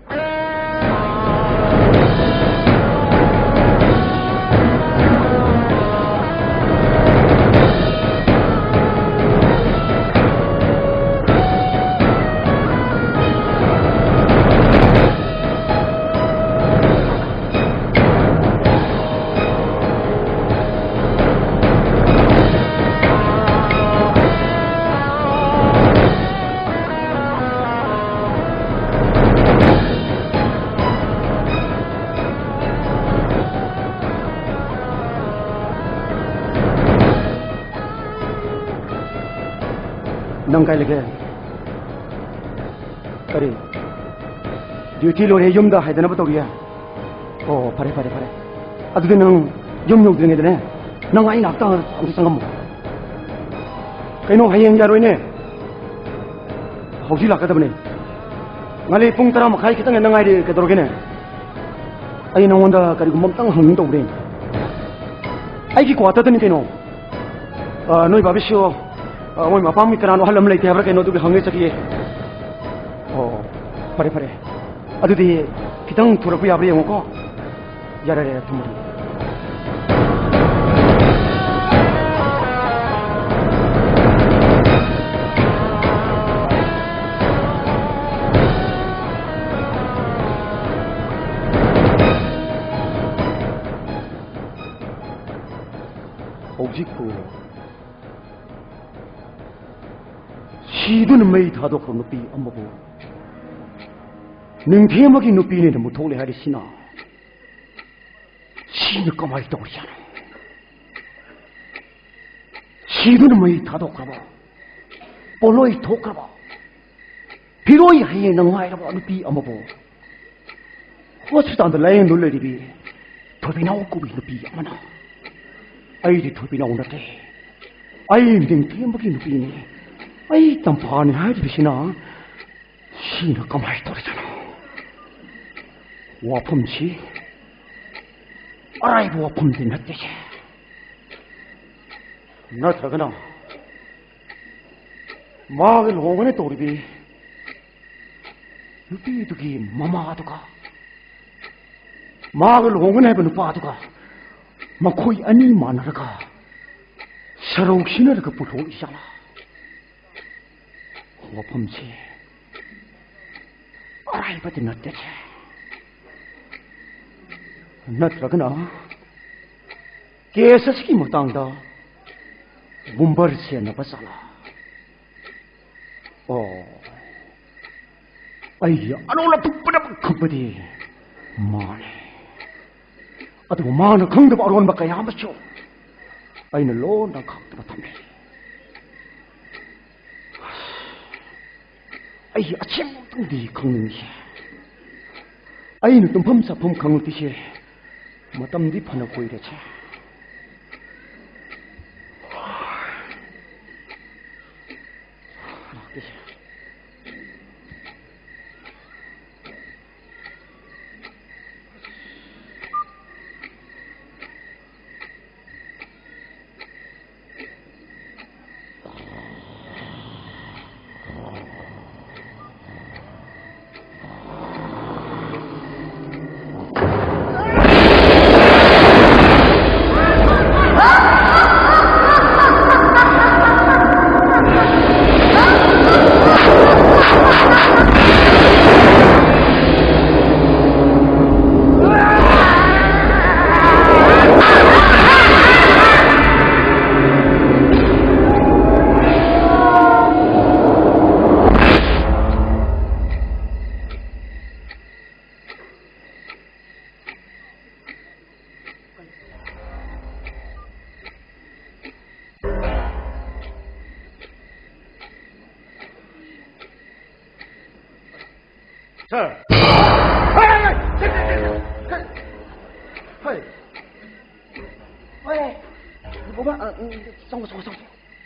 ꯅꯪ ꯀꯥꯏ ꯂꯩꯒꯦ? ꯀꯔꯤ? ꯗ꯭ꯌꯨꯇꯤ ꯂꯣꯏꯔꯦ, ꯌꯨꯝꯗ ꯍꯥꯏꯗꯅꯕ ꯇꯧꯔꯤꯌꯦ? ꯑꯣ, ꯐꯔꯦ, ꯐꯔꯦ, ꯐꯔꯦ꯫ ꯑꯗꯨꯗꯤ ꯅꯪ ꯌꯨꯝ ꯌꯧꯗ꯭ꯔꯤꯉꯩꯗꯅꯦ, ꯅꯪ ꯑꯩ ꯅꯥꯛꯇ ꯑꯝꯇ ꯆꯪꯉꯝꯃꯣ꯫ ꯀꯩꯅꯣ, ꯍꯌꯦꯡ ꯌꯥꯔꯣꯏꯅꯦ? ꯍꯧꯖꯤꯛ ꯂꯥꯛꯀꯗꯕꯅꯦ꯫ ꯉꯥꯂꯤ ꯄꯨꯡ ꯇꯔꯥ ꯃꯈꯥꯏ ꯈꯤꯇꯪ ꯍꯦꯟꯅ ꯉꯥꯏꯔꯦ, ꯀꯩꯗꯧꯔꯒꯦꯅꯦ? ꯑꯩ ꯅꯉꯣꯟꯗ ꯀꯔꯤꯒꯨꯝꯕ ꯑꯝꯇꯪ ꯍꯪꯅꯤꯡ ꯇꯧꯕꯅꯦ꯫ ꯑꯩꯒꯤ ꯀ꯭ꯋꯥꯇꯔꯗꯅꯤ ꯀꯩꯅꯣ꯫ ꯑ, ꯅꯣꯏ ꯕꯥꯕꯤꯁꯨ, ꯑ, ꯃꯣꯏ ꯃꯄꯥꯝꯒꯤ ꯀꯅꯥꯅꯣ ꯑꯍꯜ ꯑꯃ ꯂꯩꯇꯦ ꯍꯥꯏꯕ꯭ꯔꯥ ꯀꯩꯅꯣ, ꯑꯗꯨꯒꯤ ꯍꯪꯉꯦ ꯆꯠꯈꯤꯌꯦ꯫ ꯑꯣ, ꯐꯔꯦ, ꯐꯔꯦ꯫ ꯑꯗꯨꯗꯤ ꯈꯤꯇꯪ ꯊꯨꯔꯛꯄ ꯌꯥꯕ꯭ꯔꯥ ꯌꯦꯡꯉꯨꯀꯣ꯫ ꯌꯥꯔꯦ, ꯌꯥꯔꯦ, ꯊꯝꯃꯒꯦ꯫ ꯍꯧꯖꯤꯛꯄꯨ ꯁꯤꯗꯨꯅ ꯃꯩ ꯊꯥꯗꯣꯛꯈ꯭ꯔꯕ ꯅꯨꯄꯤ ꯑꯃꯕꯨ ꯅꯤꯡꯊꯦꯝꯕꯒꯤ ꯅꯨꯄꯤꯅꯦꯅ ꯃꯨꯊꯣꯛꯂꯦ ꯍꯥꯏꯔꯤꯁꯤꯅ, ꯁꯤꯅ ꯀꯃꯥꯏꯅ ꯇꯧꯔꯤꯖꯥꯠꯅꯣ? ꯁꯤꯗꯨꯅ ꯃꯩ ꯊꯥꯗꯣꯛꯈ꯭ꯔꯕ, ꯄꯣꯠꯂꯣꯏ ꯊꯣꯛꯈ꯭ꯔꯕ, ꯐꯤꯔꯣꯏ ꯍꯌꯦꯡꯅ ꯉꯥꯏꯔꯕ ꯅꯨꯄꯤ ꯑꯃꯕꯨ ꯍꯣꯁꯄꯤꯇꯥꯜꯗ ꯂꯥꯌꯦꯡꯗꯨꯅ ꯂꯩꯔꯤꯕꯤ ꯊꯣꯏꯕꯤꯅꯥꯎ ꯀꯧꯕꯤ ꯅꯨꯄꯤ ꯑꯃꯅ, "ꯑꯩꯗꯤ ꯊꯣꯏꯕꯤꯅꯥꯎ ꯅꯠꯇꯦ, ꯑꯩ ꯅꯤꯡꯊꯦꯝꯕꯒꯤ ꯅꯨꯄꯤꯅꯤ, ꯑꯩ ꯇꯝꯐꯥꯅꯤ" ꯍꯥꯏꯔꯤꯕꯁꯤꯅ, ꯁꯤꯅ ꯀꯃꯥꯏꯅ ꯇꯧꯔꯤꯖꯥꯠꯅꯣ? ꯋꯥꯐꯝꯁꯤ ꯑꯔꯥꯏꯕ ꯋꯥꯐꯝꯗꯤ ꯅꯠꯇꯦ꯫ ꯅꯠꯇ꯭ꯔꯒꯅ ꯃꯥꯒ ꯂꯨꯍꯣꯡꯒꯅꯤ ꯇꯧꯔꯤꯕꯤ ꯅꯨꯄꯤꯗꯨꯒꯤ ꯃꯃꯥꯗꯨꯒ, ꯃꯥꯒ ꯂꯨꯍꯣꯡꯒꯅꯤ ꯍꯥꯏꯕ ꯅꯨꯄꯥꯗꯨꯒ, ꯃꯈꯣꯏ ꯑꯅꯤ ꯃꯥꯟꯅꯔꯒ ꯁꯔꯧ ꯁꯤꯟꯅꯔꯒ ꯄꯨꯊꯣꯛꯏ ꯖꯥꯠꯂꯥ? ꯋꯥꯐꯝꯁꯤ ꯑꯔꯥꯏꯕꯗꯤ ꯅꯠꯇꯦ꯫ ꯅꯠꯇ꯭ꯔꯒꯅ ꯀꯦꯁ ꯑꯁꯤꯒꯤ ꯃꯇꯥꯡꯗ ꯒꯨꯝꯕꯔ ꯁꯦꯟꯅꯕ ꯖꯥꯠꯂꯥ? ꯑꯣ, ꯑꯩꯒꯤ ꯑꯔꯣꯜ ꯑꯗꯨ ꯄꯨꯝꯅꯃꯛ ꯈꯪꯕꯗꯤ ꯃꯥꯅꯤ꯫ ꯑꯗꯨꯕꯨ ꯃꯥꯅ ꯈꯪꯗꯕ ꯑꯔꯣꯟꯕ ꯀꯌꯥ ꯑꯃꯁꯨ ꯑꯩꯅ ꯂꯣꯟꯅ ꯈꯪꯗꯅ ꯊꯝꯂꯤ꯫ ꯑꯩ ꯑꯁꯦꯡꯕꯗꯤ ꯈꯪꯅꯤꯡꯉꯤ꯫ ꯑꯩꯅ ꯇꯨꯝꯐꯝ ꯆꯥꯐꯝ ꯈꯪꯂꯛꯇ꯭ꯔꯤꯁꯦ ꯃꯇꯝꯗꯤ ꯐꯅ ꯀꯨꯏꯔꯦꯁꯦ꯫ ꯂꯥꯛꯇꯦꯁꯦ꯫ ꯁꯥꯔ꯫ ꯍꯩ! ꯕꯣꯕꯥ, ꯑ, ꯎꯝ, ꯆꯪꯉꯣ, ꯆꯪꯉꯣ, ꯆꯪꯉꯣ꯫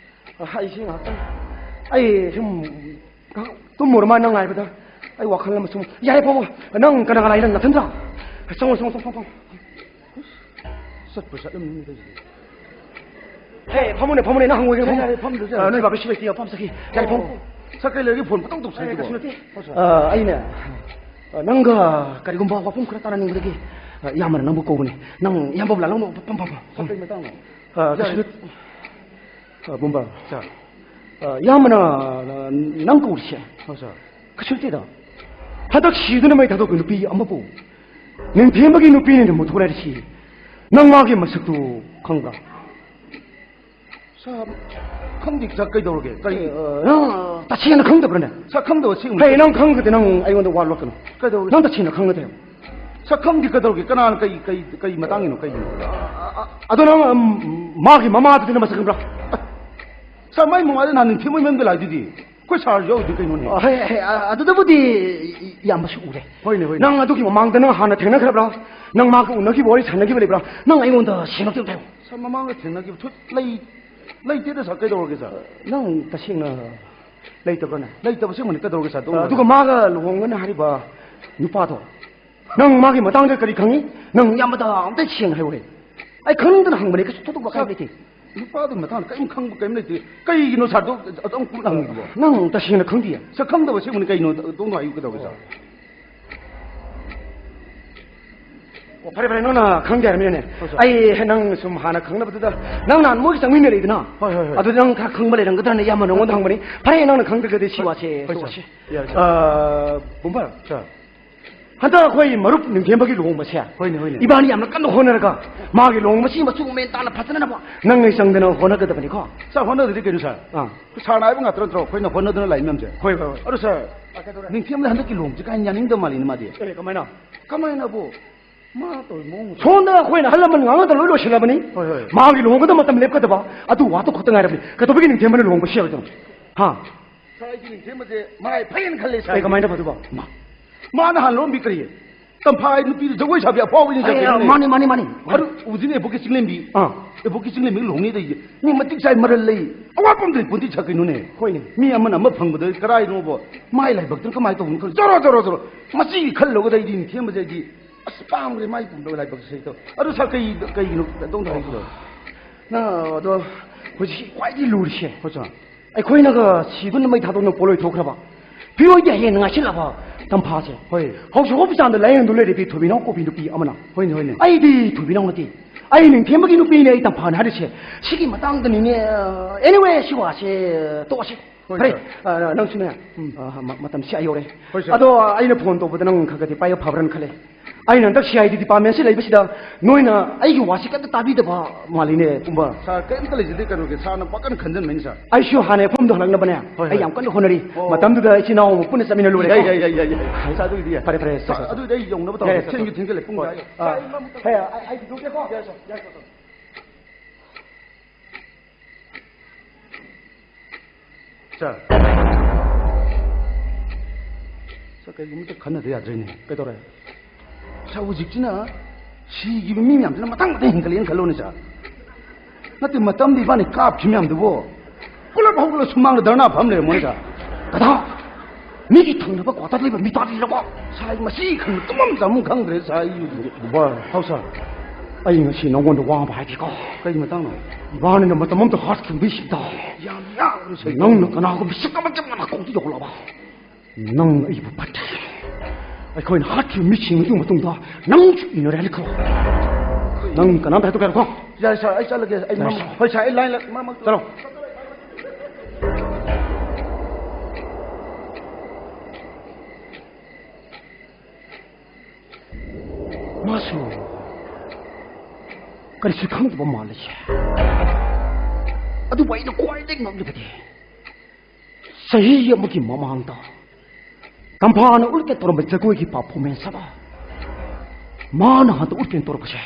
ꯑ, ꯑꯩꯁꯤ ꯉꯥꯏꯍꯥꯛꯇꯪ, ꯑꯩ ꯁꯨꯝ ꯉꯥꯏꯍꯥꯛ ꯇꯨꯝꯃꯨꯔ ꯃꯥ ꯅꯪ ꯉꯥꯏꯕꯗ ꯑꯩ ꯋꯥꯈꯜ ꯑꯃ ꯁꯨꯝ, ꯌꯥꯔꯦ, ꯐꯝꯃꯣ꯫ ꯅꯪ ꯀꯅꯥ ꯀꯅꯥ ꯂꯩ? ꯅꯪ ꯅꯊꯟꯗ꯭ꯔꯣ? ꯆꯪꯉꯣ, ꯆꯪꯉꯣ, ꯆꯪꯉꯣ, ꯐꯝꯃꯣ꯫ ꯆꯠꯄꯨ ꯆꯠꯂꯝꯅꯤ ꯇꯧꯔꯤꯁꯦ꯫ ꯍꯦ, ꯐꯝꯃꯨꯅꯦ, ꯐꯝꯃꯨꯅꯦ, ꯅꯪ ꯍꯪꯉꯣꯏꯒꯦ, ꯌꯥꯔꯦ, ꯐꯝꯃꯨ꯫ ꯌꯥꯔꯦ, ꯐꯝꯗ꯭ꯔꯁꯨ ꯌꯥꯔꯦ꯫ ꯑ, ꯅꯣꯏ ꯕꯥꯕꯤ ꯁꯤ ꯂꯩꯇꯦ, ꯐꯝ ꯆꯠꯈꯤ꯫ ꯌꯥꯔꯦ, ꯐꯝꯃꯨ꯫ ꯑꯣ, ꯁꯛ ꯀꯩ ꯂꯩꯔꯒꯦ? ꯐꯣꯟ ꯄꯪꯇꯧ ꯇꯧꯁꯜꯂꯛꯏꯗꯨꯕꯣ? ꯀꯩꯁꯨ ꯅꯠꯇꯦ꯫ ꯍꯣꯏ, ꯁꯥꯔ꯫ ꯑ, ꯑꯩꯅꯦ, ꯑ, ꯅꯪꯒ ꯀꯔꯤꯒꯨꯝꯕ ꯋꯥꯐꯝ ꯈꯔ ꯇꯥꯟꯅꯅꯤꯡꯕꯗꯒꯤ, ꯑ, ꯏꯌꯥꯝꯕꯅ ꯅꯪꯕꯨ ꯀꯧꯕꯅꯦ꯫ ꯅꯪ ꯏꯌꯥꯝꯕꯕꯨ ꯂꯥꯛꯂꯝꯃꯣ, ꯐꯝ, ꯐꯝ, ꯐꯝ, ꯐꯝ꯫ ꯁꯥꯔ, ꯀꯩ ꯃꯇꯥꯡꯅꯣ? ꯑ, ꯀꯩꯁꯨ ꯌꯥꯔꯦ꯫ ꯅꯠ-, ꯑ, ꯕꯨꯝꯕꯔ꯫ ꯁꯥꯔ꯫ ꯑ, ꯏꯌꯥꯝꯕꯅ, ꯑ, ꯅꯪ ꯀꯧꯔꯤꯁꯦ? ꯍꯣꯏ, ꯁꯥꯔ꯫ ꯀꯩꯁꯨ ꯅꯠꯇꯦꯗ꯫ ꯍꯟꯗꯛ ꯁꯤꯗꯨꯅ ꯃꯩ ꯊꯥꯗꯣꯛꯄ ꯅꯨꯄꯤ ꯑꯃꯕꯨ ꯅꯤꯡꯊꯦꯝꯕꯒꯤ ꯅꯨꯄꯤꯅ ꯃꯨꯊꯣꯔꯛꯏꯁꯤ ꯅꯪ ꯃꯥꯒꯤ ꯃꯁꯛꯇꯨ ꯈꯪꯕ꯭ꯔꯥ? ꯁꯥꯔ, ꯈꯪꯗꯦ ꯁꯥꯔ, ꯀꯩꯗꯧꯔꯒꯦ? ꯀꯔꯤ? ꯑ, ꯅꯪ ꯇꯁꯦꯡꯅ ꯈꯪꯗꯕ꯭ꯔꯅꯦ? ꯁꯥꯔ, ꯈꯪꯗꯕ ꯁꯤ ꯍꯦ, ꯅꯪ ꯈꯪꯗ꯭ꯔꯗꯤ ꯅꯪ ꯑꯩꯉꯣꯟꯗ ꯋꯥ ꯂꯣꯠꯀꯅꯨ꯫ ꯀꯩꯗꯧꯔꯒꯦ? ꯅꯪ ꯇꯁꯦꯡꯅ ꯈꯪꯒꯗ꯭ꯔꯦ? ꯁꯥꯔ, ꯈꯪꯗꯦ, ꯀꯩꯗꯧꯔꯒꯦ? ꯀꯅꯥꯅ ꯀꯩ, ꯀꯩ, ꯀꯩ ꯃꯇꯥꯡꯒꯤꯅꯣ? ꯀꯩꯒꯤꯅꯣ? ꯑ, ꯑ, ꯑꯗꯣ ꯅꯪ, ꯎꯝ, ꯃꯥꯒꯤ ꯃꯃꯥꯗꯨꯗꯤ ꯅꯪ ꯃꯁꯛ ꯈꯪꯕ꯭ꯔꯥ? ꯁꯥꯔ, ꯃꯥꯏ ꯃꯃꯥꯗ ꯅꯍꯥꯟ ꯅꯤꯡꯊꯦꯝ ꯃꯣꯏ ꯃꯌꯨꯝꯗ ꯂꯥꯛꯏꯗꯨꯗꯤ꯫ ꯑꯩꯈꯣꯏ ꯁꯥꯔꯁꯨ ꯌꯥꯎꯔꯤꯗꯨꯗꯤ ꯀꯩꯅꯣꯅꯦ? ꯑ, ꯍꯦ, ꯍꯦ, ꯑ, ꯑꯗꯨꯗꯕꯨꯗꯤ ꯏ-, ꯏꯌꯥꯝꯕꯁꯨ ꯎꯔꯦ꯫ ꯍꯣꯏꯅꯦ, ꯍꯣꯏꯅꯦ꯫ ꯅꯪ ꯑꯗꯨꯒꯤ ꯃꯃꯥꯡꯗ ꯅꯪ ꯍꯥꯟꯅ ꯊꯦꯡꯅꯈ꯭ꯔꯕ꯭ꯔꯥ? ꯅꯪ ꯃꯥꯒ ꯎꯅꯈꯤꯕ ꯋꯥꯔꯤ ꯁꯥꯟꯅꯈꯤꯕ ꯂꯩꯕ꯭ꯔꯥ? ꯅꯪ ꯑꯩꯉꯣꯟꯗ ꯁꯦꯡꯅ ꯑꯝꯇ ꯍꯥꯏꯌꯨ꯫ ꯁꯥꯔ, ꯃꯃꯥꯡꯗ ꯊꯦꯡꯅꯈꯤꯕ ꯊꯣꯏ-, ꯂꯩ-, ꯂꯩꯇꯦꯗ ꯁꯥꯔ, ꯀꯩꯗꯧꯔꯒꯦ ꯁꯥꯔ? ꯅꯪ ꯇꯁꯦꯡꯅ ꯂꯩꯇꯕ꯭ꯔꯥꯅꯦ? ꯂꯩꯇꯕ ꯑꯁꯦꯡꯕꯅꯤ, ꯀꯩꯗꯧꯔꯒꯦ ꯁꯥꯔ? ꯑ, ꯑꯗꯨꯒ ꯃꯥꯒ ꯂꯨꯍꯣꯡꯒꯅꯤ ꯍꯥꯏꯔꯤꯕ ꯅꯨꯄꯥꯗꯣ, ꯅꯪ ꯃꯥꯒꯤ ꯃꯇꯥꯡꯗ ꯀꯔꯤ ꯈꯪꯉꯤ? ꯅꯪ ꯏꯌꯥꯝꯕꯗ ꯑꯝꯇ ꯁꯦꯡꯅ ꯍꯥꯏꯌꯨꯍꯦ꯫ ꯑꯩ ꯈꯪꯅꯤꯡꯗꯅ ꯍꯪꯕꯅꯦ, ꯀꯩꯁꯨ ꯊꯧꯗꯣꯛ ꯋꯥꯊꯣꯛ ꯁꯥꯔ, ꯂꯩꯇꯦ꯫ ꯅꯨꯄꯥꯗꯨꯒꯤ ꯃꯇꯥꯡꯗ ꯀꯔꯤꯝ ꯈꯪꯕ ꯀꯔꯤꯝ ꯂꯩꯇꯦ꯫ ꯀꯩꯒꯤꯅꯣ ꯁꯥꯔꯗꯣ ꯑꯗꯨꯝ ꯀꯨꯞꯅ ꯍꯪꯉꯤꯗꯨꯕꯣ? ꯅꯪ ꯇꯁꯦꯡꯅ ꯈꯪꯗꯤꯌꯦ? ꯁꯥꯔ, ꯈꯪꯗꯕ ꯑꯁꯦꯡꯕꯅꯤ, ꯀꯩꯅꯣ ꯑꯗꯣꯝꯗ ꯍꯥꯏꯌꯨ ꯀꯩꯗꯧꯔꯒꯦ ꯁꯥꯔ? ꯑꯣ, ꯐꯔꯦ, ꯐꯔꯦ, ꯅꯪꯅ ꯈꯪꯗꯦ ꯍꯥꯏꯔꯕꯅꯤꯅꯦ꯫ ꯍꯣꯏ, ꯁꯥꯔ꯫ ꯑꯩ ꯅꯪ ꯁꯨꯝ ꯍꯥꯟꯅ ꯈꯪꯅꯕꯗꯨꯗ, ꯅꯪ ꯅꯍꯥꯟ ꯃꯣꯏꯒ ꯆꯪꯃꯤꯟꯅꯔꯛꯏꯗꯅ? ꯍꯣꯏ, ꯍꯣꯏ, ꯍꯣꯏ꯫ ꯑꯗꯨꯗꯤ ꯅꯪ ꯈꯔ ꯈꯪꯕ ꯂꯩꯔꯝꯒꯗ꯭ꯔꯅ ꯏꯌꯥꯝꯕ ꯅꯉꯣꯟꯗ ꯍꯪꯕꯅꯤ꯫ ꯐꯔꯦ, ꯅꯪꯅ ꯈꯪꯗ꯭ꯔꯒꯗꯤ ꯁꯤ ꯍꯣꯏ, ꯋꯥꯁꯦ ꯍꯣꯏ, ꯁꯥꯔ꯫ ꯇꯣꯛꯑꯁꯤ꯫ ꯌꯥꯔꯦ, ꯁꯥꯔ꯫ ꯑ, ꯕꯨꯝꯕꯔ꯫ ꯁꯥꯔ꯫ ꯍꯟꯗꯛ ꯑꯩꯈꯣꯏ ꯃꯔꯨꯞ ꯅꯤꯡꯊꯦꯝꯕꯒꯤ ꯂꯨꯍꯣꯡꯕꯁꯦ, ꯍꯣꯏꯅꯦ, ꯍꯣꯏꯅꯦ꯫ ꯏꯕꯥꯅꯤ ꯌꯥꯝꯅ ꯀꯟꯅ ꯍꯣꯠꯅꯔꯒ ꯃꯥꯒꯤ ꯂꯨꯍꯣꯡꯕꯁꯤ ꯃꯆꯨ ꯃꯃꯦꯟ ꯇꯥꯅ ꯐꯖꯅꯕ ꯅꯪ ꯑꯩ ꯆꯪꯗꯅ ꯍꯣꯠꯅꯒꯗꯕꯅꯤꯀꯣ꯫ ꯁꯥꯔ, ꯍꯣꯠꯅꯗ꯭ꯔꯗꯤ ꯀꯩꯅꯣ ꯁꯥꯔ? ꯑꯥ꯫ ꯁꯥꯔꯅ ꯍꯥꯏꯕ ꯉꯥꯛꯇ ꯅꯠꯇ꯭ꯔꯣ ꯑꯩꯈꯣꯏꯅ ꯍꯣꯠꯅꯗꯨꯅ ꯂꯥꯛꯏ ꯃꯌꯥꯝꯁꯦ? ꯍꯣꯏ, ꯍꯣꯏ, ꯍꯣꯏ꯫ ꯑꯗꯣ ꯁꯥꯔ, ꯑꯥ, ꯀꯩꯗꯧꯔꯦ? ꯅꯤꯡꯊꯦꯝꯕꯗ ꯍꯟꯗꯛꯀꯤ ꯂꯨꯍꯣꯡꯕꯁꯦ ꯀꯥ ꯍꯦꯟꯅ ꯌꯥꯅꯤꯡꯗꯕ ꯃꯥꯜꯂꯤꯅꯦ ꯃꯥꯗꯤ꯫ ꯑꯦ, ꯀꯃꯥꯏꯅ? ꯀꯃꯥꯏꯅꯕꯨ? ꯃꯥ ꯇꯧꯔꯤ ꯃꯑꯣꯡꯁꯦ꯫ ꯁꯣꯝꯗ ꯑꯩꯈꯣꯏꯅ ꯑꯍꯜ ꯂꯃꯟ ꯉꯥꯡꯅꯗ ꯂꯣꯏ ꯂꯣꯏꯁꯤꯜꯂꯕꯅꯤ꯫ ꯍꯣꯏ, ꯍꯣꯏ꯫ ꯃꯥꯒꯤ ꯂꯨꯍꯣꯡꯒꯗꯕ ꯃꯇꯝ ꯂꯦꯞꯀꯗꯕ ꯑꯗꯨ ꯋꯥꯗꯨ ꯈꯛꯇ ꯉꯥꯏꯔꯕꯅꯤ꯫ ꯀꯩꯗꯧꯕꯒꯤ ꯅꯤꯡꯊꯦꯝꯕꯅ ꯂꯨꯍꯣꯡꯕ ꯁꯤꯌꯥꯔꯣꯏꯗꯅꯣ? ꯍꯥ? ꯁꯥꯔ, ꯑꯩꯗꯤ ꯅꯤꯡꯊꯦꯝꯕꯁꯦ ꯃꯔꯥꯏ ꯐꯩꯅ ꯈꯜꯂꯦ, ꯁꯥꯔ꯫ ꯑꯦ, ꯀꯃꯥꯏꯅ ꯐꯗꯣꯏꯕ? ꯃꯥ, ꯃꯥꯅ ꯍꯥꯟꯅ ꯂꯧꯔꯝꯕꯤ ꯀꯔꯤ? ꯇꯝꯐꯥ ꯅꯨꯄꯤꯗꯨ ꯖꯒꯣꯏ ꯁꯥꯕꯤ ꯑꯐꯥꯎꯕꯤꯅꯤ, ꯑꯦ, ꯁꯥꯕꯤꯅꯦ꯫ ꯃꯥꯅꯤ, ꯃꯥꯅꯤ, ꯃꯥꯅꯤ, ꯃꯥꯅꯤ꯫ ꯑꯗꯨ ꯎꯗꯤꯅꯦ, ꯏꯕꯣꯛꯀꯤ ꯆꯤꯡꯂꯦꯝꯕꯤ꯫ ꯑꯥ꯫ ꯏꯕꯣꯛꯀꯤ ꯆꯤꯡꯂꯦꯝꯕꯤ ꯂꯨꯍꯣꯡꯅꯤꯗ ꯑꯩꯁꯦ꯫ ꯃꯤ ꯃꯇꯤꯛ ꯆꯥꯏ, ꯃꯔꯜ ꯂꯩ꯫ ꯑꯋꯥꯠꯄ ꯑꯝꯇ ꯂꯩꯄꯣꯟꯇꯦ ꯁꯥ, ꯀꯩꯅꯣꯅꯦ꯫ ꯍꯣꯏꯅꯦ꯫ ꯃꯤ ꯑꯃꯅ ꯑꯃ ꯐꯪꯕꯗ ꯀꯔꯥꯏꯅꯣꯕ? ꯃꯥꯏ ꯂꯥꯏꯕꯛꯇꯨꯅ ꯀꯃꯥꯏꯅ ꯇꯧꯕꯅꯣ ꯈꯪꯗꯦ꯫ ꯖꯣꯔꯣ, ꯖꯣꯔꯣ, ꯖꯣꯔꯣ꯫ ꯃꯁꯤꯒꯤ ꯈꯜꯂꯨꯔꯒꯗ ꯑꯩꯗꯤ ꯅꯤꯡꯊꯦꯝꯕꯁꯦ ꯑꯩꯗꯤ ꯑꯁ, ꯄꯥꯝꯈ꯭ꯔꯦ ꯃꯥꯏ ꯄꯨꯝꯕ ꯂꯥꯏꯕꯛꯁꯦ ꯑꯩꯗꯣ꯫ ꯑꯗꯨ ꯁꯥ, ꯀꯩ, ꯀꯩꯒꯤꯅꯣ ꯑꯗꯣꯝꯗ ꯍꯥꯏꯔꯤꯗꯣ? ꯅꯪ ꯑꯗꯣ ꯍꯧꯖꯤꯛ ꯈ꯭ꯋꯥꯏꯗꯒꯤ ꯂꯨꯔꯤꯁꯦ꯫ ꯍꯣꯏ, ꯁꯥꯔ꯫ ꯑꯩꯈꯣꯏꯅꯒ ꯁꯤꯗꯨꯅ ꯃꯩ ꯊꯥꯗꯣꯛꯅ ꯄꯣꯠꯂꯣꯏ ꯊꯣꯛꯈ꯭ꯔꯕ, ꯐꯤꯔꯣꯏꯗꯤ ꯍꯦꯟꯅ ꯉꯥꯏꯁꯤꯜꯂꯕ ꯇꯝꯐꯥꯁꯦ꯫ ꯍꯣꯏ꯫ ꯍꯧꯖꯤꯛ ꯍꯣꯁꯄꯤꯇꯥꯜꯗ ꯂꯥꯏꯌꯦꯡꯗꯨ ꯂꯩꯔꯤꯕꯤ ꯊꯣꯏꯕꯤꯅꯥꯎ ꯀꯧꯕꯤ ꯅꯨꯄꯤ ꯑꯃꯅ꯫ ꯍꯣꯏꯅꯦ, ꯍꯣꯏꯅꯦ꯫ ꯑꯩꯗꯤ ꯊꯣꯏꯕꯤꯅꯥꯎ ꯅꯠꯇꯦ꯫ ꯑꯩ ꯅꯤꯡꯊꯦꯝꯕꯒꯤ ꯅꯨꯄꯤꯅꯦ ꯑꯩ ꯇꯝꯐꯥꯅ ꯍꯥꯏꯔꯤꯁꯦ꯫ ꯁꯤꯒꯤ ꯃꯇꯥꯡꯗꯅꯤꯅꯦ꯫ Anyway, ꯁꯤ ꯋꯥꯁꯦ ꯇꯣꯛꯑꯁꯤ꯫ ꯍꯣꯏ, ꯐꯔꯦ, ꯁꯥꯔ꯫ ꯑ, ꯅꯪꯁꯨꯅꯦ, ꯎꯝ꯫ ꯑ, ꯃ-, ꯃꯇꯝꯁꯤ ꯑꯩ ꯌꯧꯔꯦ꯫ ꯍꯣꯏ, ꯁꯥꯔ꯫ ꯑꯗꯣ ꯑꯩꯅ ꯐꯣꯟ ꯇꯧꯕꯗ ꯅꯪ ꯈꯔ ꯈꯗꯤ ꯄꯥꯏꯕ ꯐꯕ꯭ꯔꯅ ꯈꯜꯂꯦ꯫ ꯑꯩꯅ ꯍꯟꯗꯛ ꯁꯤ ꯑꯥꯏ ꯗꯤ ꯗꯤꯄꯥꯔꯠꯃꯦꯟꯁꯤ ꯂꯩꯕꯁꯤꯗ ꯅꯣꯏꯅ ꯑꯩꯒꯤ ꯋꯥꯁꯤ ꯀꯩꯝꯇ ꯇꯥꯕꯤꯗꯕ ꯃꯥꯜꯂꯤꯅꯦ, ꯄꯨꯝꯕ꯫ ꯁꯥꯔ, ꯀꯩꯝꯇ ꯂꯩꯖꯗꯦ, ꯀꯩꯅꯣꯒꯤ, ꯁꯥꯔꯅ ꯄꯥꯀꯟ ꯈꯟꯖꯟꯕꯩꯅꯤ, ꯁꯥꯔ꯫ ꯑꯩꯁꯨ ꯍꯥꯟꯅ ꯃꯐꯝꯗꯣ ꯍꯜꯂꯛꯅꯕꯅꯦ, ꯍꯣꯏ, ꯑꯩ ꯍꯣꯏ꯫ ꯌꯥꯝ ꯀꯟꯅ ꯍꯣꯠꯅꯔꯤ꯫ ꯑꯣ꯫ ꯃꯇꯝꯗꯨꯗ ꯏꯆꯤꯟ ꯏꯅꯥꯎ ꯑꯃ ꯄꯨꯟꯅ ꯆꯠꯃꯤꯟꯅ ꯂꯣꯏꯔꯦꯀꯣ꯫ ꯌꯥꯏ, ꯌꯥꯏ, ꯌꯥꯏ, ꯌꯥꯏ, ꯌꯥꯏ꯫ ꯁꯥꯔ, ꯑꯗꯨꯒꯤꯗꯤ ꯌꯥꯏ꯫ ꯐꯔꯦ, ꯐꯔꯦ, ꯁꯥꯔ, ꯁꯥꯔ, ꯁꯥꯔ꯫ ꯑꯗꯨꯗꯤ ꯑꯩ ꯌꯧꯅꯕ ꯇꯧꯔꯒꯦ꯫ ꯌꯥꯏ, ꯌꯥꯏ, ꯊꯦꯡꯁꯨ ꯊꯦꯡꯖꯤꯜꯂꯦ, ꯄꯨꯡ ꯍꯣꯏ꯫ ꯀꯌꯥ? ꯑꯥ, ꯍꯦ, ꯑꯩ, ꯑꯩ ꯊꯤꯗꯣꯛꯀꯦꯀꯣ꯫ ꯌꯥꯏ, ꯁꯥꯔ, ꯌꯥꯏ, ꯁꯥꯔ꯫ ꯁꯥꯔ꯫ ꯁꯥꯔ, ꯀꯩꯒꯨꯝꯕ ꯑꯝꯇ ꯈꯟꯅꯗ ꯌꯥꯗ꯭ꯔꯦꯅꯦ꯫ ꯀꯩꯗꯧꯔꯦ? ꯁꯥꯔ, ꯍꯧꯖꯤꯛꯁꯤꯅ ꯁꯤꯈꯤꯕ ꯃꯤ ꯃꯌꯥꯝꯁꯤꯅ ꯃꯊꯪ ꯃꯊꯪ ꯍꯦꯟꯒꯠꯂꯛꯑꯦꯅ ꯈꯜꯂꯣꯅꯦ, ꯁꯥꯔ꯫ ꯅꯠꯇꯦ, ꯃꯇꯝꯗꯤ ꯏꯕꯥꯅꯤ ꯀꯥꯞꯈꯤꯕ ꯃꯌꯥꯝꯗꯨꯕꯨ ꯄꯨꯂꯞ ꯍꯧꯒꯠꯂ ꯁꯨꯃꯥꯡꯗ ꯙꯔꯅꯥ ꯐꯝ ꯂꯩꯔꯝꯃꯣꯅꯦ, ꯁꯥꯔ꯫ ꯀꯗꯥ? ꯃꯤꯒꯤ ꯊꯪꯅꯕ ꯀ꯭ꯋꯥꯇꯔ ꯂꯩꯕ ꯃꯤ ꯇꯥꯕꯤꯔꯕꯣ? ꯁꯥꯔ, ꯑꯩ ꯃꯁꯤ ꯈꯪ-, ꯇꯨꯝꯐꯝ ꯆꯥꯐꯝ ꯈꯪꯗ꯭ꯔꯦ, ꯁꯥꯔ, ꯑꯩ꯫ ꯕꯣꯕꯔ꯫ ꯍꯥꯎ, ꯁꯥꯔ꯫ ꯑꯩ ꯉꯁꯤ ꯅꯉꯣꯟꯗ ꯋꯥ ꯑꯃ ꯍꯥꯏꯒꯦꯀꯣ꯫ ꯀꯔꯤ ꯃꯇꯥꯡꯅꯣ? ꯏꯕꯥꯅꯤꯅ ꯃꯇꯝ ꯑꯃꯗ ꯍꯥꯠꯈꯤꯕ ꯃꯤꯁꯤꯡꯗꯣ꯫ ꯌꯥꯝ ꯌꯥꯎꯔꯦ, ꯁꯥꯔ꯫ ꯅꯪꯅ ꯀꯅꯥꯒꯨꯝꯕ ꯁꯛ ꯑꯃ ꯆꯞ ꯃꯥꯟꯅ ꯀꯧꯗꯤ ꯌꯧꯍꯜꯂꯕ? ꯅꯪ ꯑꯩꯕꯨ ꯐꯠꯇꯦ꯫ ꯑꯩꯈꯣꯏꯅ ꯍꯥꯠꯈꯤꯕ ꯃꯤꯁꯤꯡ ꯑꯗꯨꯒꯤ ꯃꯇꯨꯡꯗ ꯅꯪꯁꯨ ꯏꯟꯅꯔꯦ ꯍꯥꯏꯅ ꯈꯜꯂꯣ꯫ ꯅꯪ ꯀꯅꯥꯝꯇ ꯍꯥꯏꯗꯣꯛꯀꯦ ꯍꯥꯏꯔꯣꯀꯣ? ꯌꯥꯏ, ꯁꯥꯔ, ꯑꯩ ꯆꯠꯂꯒꯦ꯫ ꯑꯩ ꯆꯠꯂꯣ, ꯃꯝ-, ꯁꯥꯔ꯫ ꯍꯣꯏ, ꯁꯥꯔ, ꯑꯩ ꯂꯥꯏꯟ ꯂ-, ꯃꯔꯛ ꯃꯔꯛ-, ꯆꯠꯂꯣ꯫ ꯃꯥꯁꯨ ꯀꯔꯤꯁꯨ ꯈꯪꯗꯕ ꯃꯥꯜꯂꯤ꯫ ꯑꯗꯨꯕꯨ ꯑꯩꯅ ꯈ꯭ꯋꯥꯏꯗꯒꯤ ꯉꯛꯂꯤꯕꯗꯤ, ꯆꯍꯤ ꯑꯃꯒꯤ ꯃꯃꯥꯡꯗ ꯇꯝꯐꯥꯅ ꯎꯠꯀꯦ ꯇꯧꯔꯝꯕ ꯖꯒꯣꯏꯒꯤ performance ꯑꯃ ꯃꯥꯅ ꯍꯟꯗꯛ ꯎꯠꯀꯦ ꯇꯧꯔꯛꯄꯁꯦ,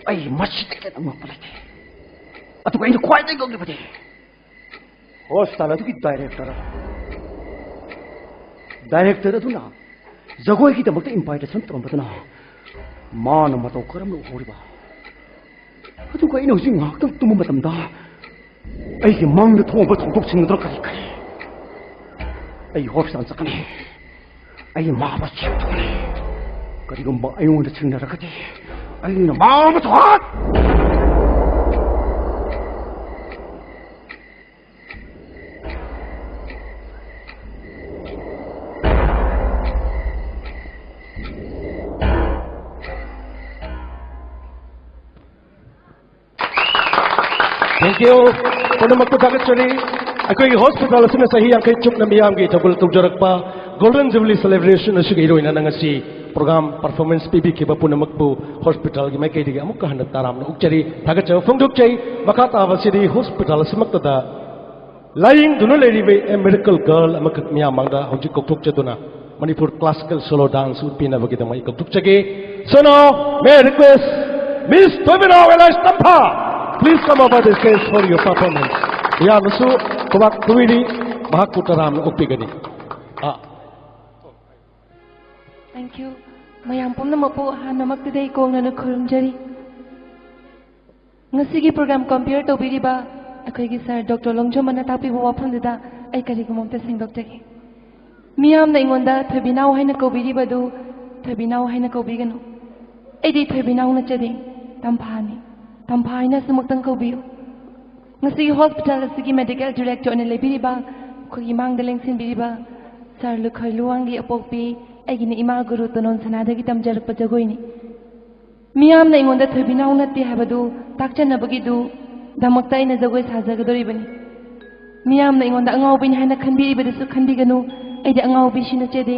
ꯑꯩ ꯃꯁꯤꯗꯒꯤ ꯍꯦꯟꯅ ꯉꯛꯄ ꯂꯩꯇꯦ꯫ ꯑꯗꯨꯒ ꯑꯩꯅ ꯈ꯭ꯋꯥꯏꯗꯒꯤ ꯉꯛꯂꯤꯕꯗꯤ, ꯍꯣꯁꯄꯤꯇꯥꯜ ꯑꯗꯨꯒꯤ ꯗꯥꯏꯔꯦꯛꯇꯔ, ꯗꯥꯏꯔꯦꯛꯇꯔ ꯑꯗꯨꯅ ꯖꯒꯣꯏꯒꯤꯗꯃꯛꯇ ꯏꯟꯚꯥꯏꯇꯦꯁꯟ ꯇꯧꯔꯝꯕꯗꯨꯅ ꯃꯥꯅ ꯃꯇꯧ ꯀꯔꯝꯅ ꯎꯍꯧꯔꯤꯕ? ꯑꯗꯨꯒ ꯑꯩꯅ ꯍꯧꯖꯤꯛ ꯉꯥꯏꯍꯥꯛꯇꯪ ꯇꯨꯝꯕ ꯃꯇꯝꯗ ꯑꯩꯒꯤ ꯃꯪꯗ ꯊꯣꯛꯑꯕ ꯊꯧꯗꯣꯛꯁꯤꯡ ꯑꯗꯨꯅ ꯀꯔꯤ ꯀꯔꯤ? ꯑꯩ ꯍꯣꯁꯄꯤꯇꯥꯜ ꯆꯠꯀꯅꯤ꯫ ꯑꯩ ꯃꯥꯕꯨ ꯆꯦꯛ ꯇꯧꯒꯅꯤ꯫ ꯀꯔꯤꯒꯨꯝꯕ ꯑꯩꯉꯣꯟꯗ ꯊꯦꯡꯅꯔꯒꯗꯤ ꯑꯩꯅ ꯃꯥꯕꯨ ꯊꯣꯛ Thank you. ꯄꯨꯝꯅꯃꯛꯄꯨ ꯊꯥꯒꯠꯆꯔꯤ꯫ ꯑꯩꯈꯣꯏꯒꯤ ꯍꯣꯁꯄꯤꯇꯥꯜ ꯑꯁꯤꯅ ꯆꯍꯤ ꯌꯥꯡꯈꯩ ꯆꯨꯞꯅ ꯃꯤꯌꯥꯝꯒꯤ ꯏꯊꯧꯒꯜ ꯇꯧꯖꯔꯛꯄ ꯒꯣꯜꯗꯟ ꯖꯨꯕꯤꯂꯤ ꯁꯦꯂꯦꯕ꯭ꯔꯦꯁꯟ ꯑꯁꯤꯒꯤ ꯏꯔꯣꯏꯅ ꯉꯁꯤ ꯄ꯭ꯔꯣꯒ꯭ꯔꯥꯝ ꯄꯔꯐꯣꯔꯃꯦꯟꯁ ꯄꯤꯕꯤꯈꯤꯕ ꯄꯨꯝꯅꯃꯛꯄꯨ ꯍꯣꯁꯄꯤꯇꯥꯜꯒꯤ ꯃꯥꯏꯀꯩꯗꯒꯤ ꯑꯃꯨꯛꯀ ꯍꯟꯅ ꯇꯔꯥꯝꯅ ꯑꯣꯛꯆꯔꯤ, ꯊꯥꯒꯠꯆꯕ ꯐꯣꯡꯗꯣꯛꯆꯩ꯫ ꯃꯈꯥ ꯇꯥꯕꯁꯤꯗꯤ ꯍꯣꯁꯄꯤꯇꯥꯜ ꯑꯁꯤꯃꯛꯇꯗ ꯂꯥꯌꯦꯡꯗꯨꯅ ꯂꯩꯔꯤꯕ a miracle girl ꯑꯃꯈꯛ ꯃꯤꯌꯥꯝ ꯃꯥꯡꯗ ꯍꯧꯖꯤꯛ ꯀꯧꯊꯣꯛꯆꯗꯨꯅ ꯃꯅꯤꯄꯨꯔ ꯀ꯭ꯂꯥꯁꯤꯀꯦꯜ ꯁꯣꯂꯣ ꯗꯥꯟꯁ ꯎꯠꯄꯤꯅꯕꯒꯤꯗꯃꯛ ꯑꯩ ꯀꯧꯊꯣꯛꯆꯒꯦ꯫ So now, may I request Miss Thoibinao Elias Tampha, please come over the stage for your performance. ꯃꯤꯌꯥꯝꯅꯁꯨ ꯈꯨꯕꯥꯛ ꯈꯨꯕꯤꯔꯤ, ꯃꯍꯥꯛꯄꯨ ꯇꯔꯥꯝꯅ ꯑꯣꯛꯄꯤꯒꯅꯤ꯫ ꯑꯥ꯫ Thank you. ꯃꯌꯥꯝ ꯄꯨꯝꯅꯃꯛꯄꯨ ꯑꯍꯥꯟꯕꯃꯛꯇꯗ ꯑꯩ ꯀꯣꯡꯅꯅ ꯈꯨꯔꯨꯝꯖꯔꯤ꯫ ꯉꯁꯤꯒꯤ ꯄ꯭ꯔꯣꯒ꯭ꯔꯥꯝ ꯀꯝꯄꯤꯌꯔ ꯇꯧꯕꯤꯔꯤꯕ ꯑꯩꯈꯣꯏꯒꯤ ꯁꯥꯔ ꯗꯣꯛꯇꯔ ꯂꯣꯡꯖꯣꯝꯕꯅ ꯇꯥꯛꯄꯤꯕ ꯋꯥꯐꯝꯗꯨꯗ ꯑꯩ ꯀꯔꯤꯒꯨꯝꯕ ꯑꯝꯇ ꯁꯦꯡꯗꯣꯛꯆꯒꯦ꯫ ꯃꯤꯌꯥꯝꯅ ꯑꯩꯉꯣꯟꯗ ꯊꯣꯏꯕꯤꯅꯥꯎ ꯍꯥꯏꯅ ꯀꯧꯕꯤꯔꯤꯕꯗꯨ ꯊꯣꯏꯕꯤꯅꯥꯎ ꯍꯥꯏꯅ ꯀꯧꯕꯤꯒꯅꯨ꯫ ꯑꯩꯗꯤ ꯊꯣꯏꯕꯤꯅꯥꯎ ꯅꯠꯆꯗꯦ, ꯇꯝꯐꯥꯅꯤ꯫ ꯇꯝꯐꯥ ꯍꯥꯏꯅ ꯑꯁꯨꯃꯛꯇꯪ ꯀꯧꯕꯤꯌꯨ꯫ ꯉꯁꯤꯒꯤ ꯍꯣꯁꯄꯤꯇꯥꯜ ꯑꯁꯤꯒꯤ ꯃꯦꯗꯤꯀꯦꯜ ꯗꯤꯔꯦꯛꯇꯔ ꯑꯣꯏꯅ ꯂꯩꯕꯤꯔꯤꯕ, ꯑꯩꯈꯣꯏꯒꯤ ꯃꯥꯡꯗ ꯂꯦꯡꯁꯤꯟꯕꯤꯔꯤꯕ ꯁꯥꯔ ꯂꯨꯈꯣꯏ ꯂꯨꯋꯥꯡꯒꯤ ꯑꯄꯣꯛꯄꯤ ꯑꯩꯒꯤꯅ ꯏꯃꯥ ꯒꯨꯔꯨ ꯇꯣꯅꯣꯟ ꯁꯅꯥꯗꯒꯤ ꯇꯝꯖꯔꯛꯄ ꯖꯒꯣꯏꯅꯤ꯫ ꯃꯤꯌꯥꯝꯅ ꯑꯩꯉꯣꯟꯗ ꯊꯣꯏꯕꯤꯅꯥꯎ ꯅꯠꯇꯦ ꯍꯥꯏꯕꯗꯨ ꯇꯥꯛꯆꯅꯕꯒꯤꯗꯨ ꯗꯃꯛꯇ ꯑꯩꯅ ꯖꯒꯣꯏ ꯁꯥꯖꯒꯗꯧꯔꯤꯕꯅꯤ꯫ ꯃꯤꯌꯥꯝꯅ ꯑꯩꯉꯣꯟꯗ ꯑꯉꯥꯎꯕꯤꯅꯤ ꯍꯥꯏꯅ ꯈꯟꯕꯤꯔꯤꯕꯗꯨꯁꯨ ꯈꯟꯕꯤꯒꯅꯨ꯫ ꯑꯩꯗꯤ ꯑꯉꯥꯎꯕꯤꯁꯨ ꯅꯠꯆꯗꯦ꯫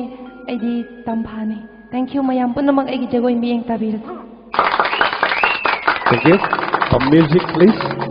ꯑꯩꯗꯤ ꯇꯝꯐꯥꯅꯤ꯫ Thank you꯫ ꯃꯌꯥꯝ ꯄꯨꯝꯅꯃꯛ ꯑꯩꯒꯤ ꯖꯒꯣꯏ ꯃꯤꯠꯌꯦꯡ ꯇꯥꯕꯤꯔꯁꯤ꯫ Thank you. Some music, please.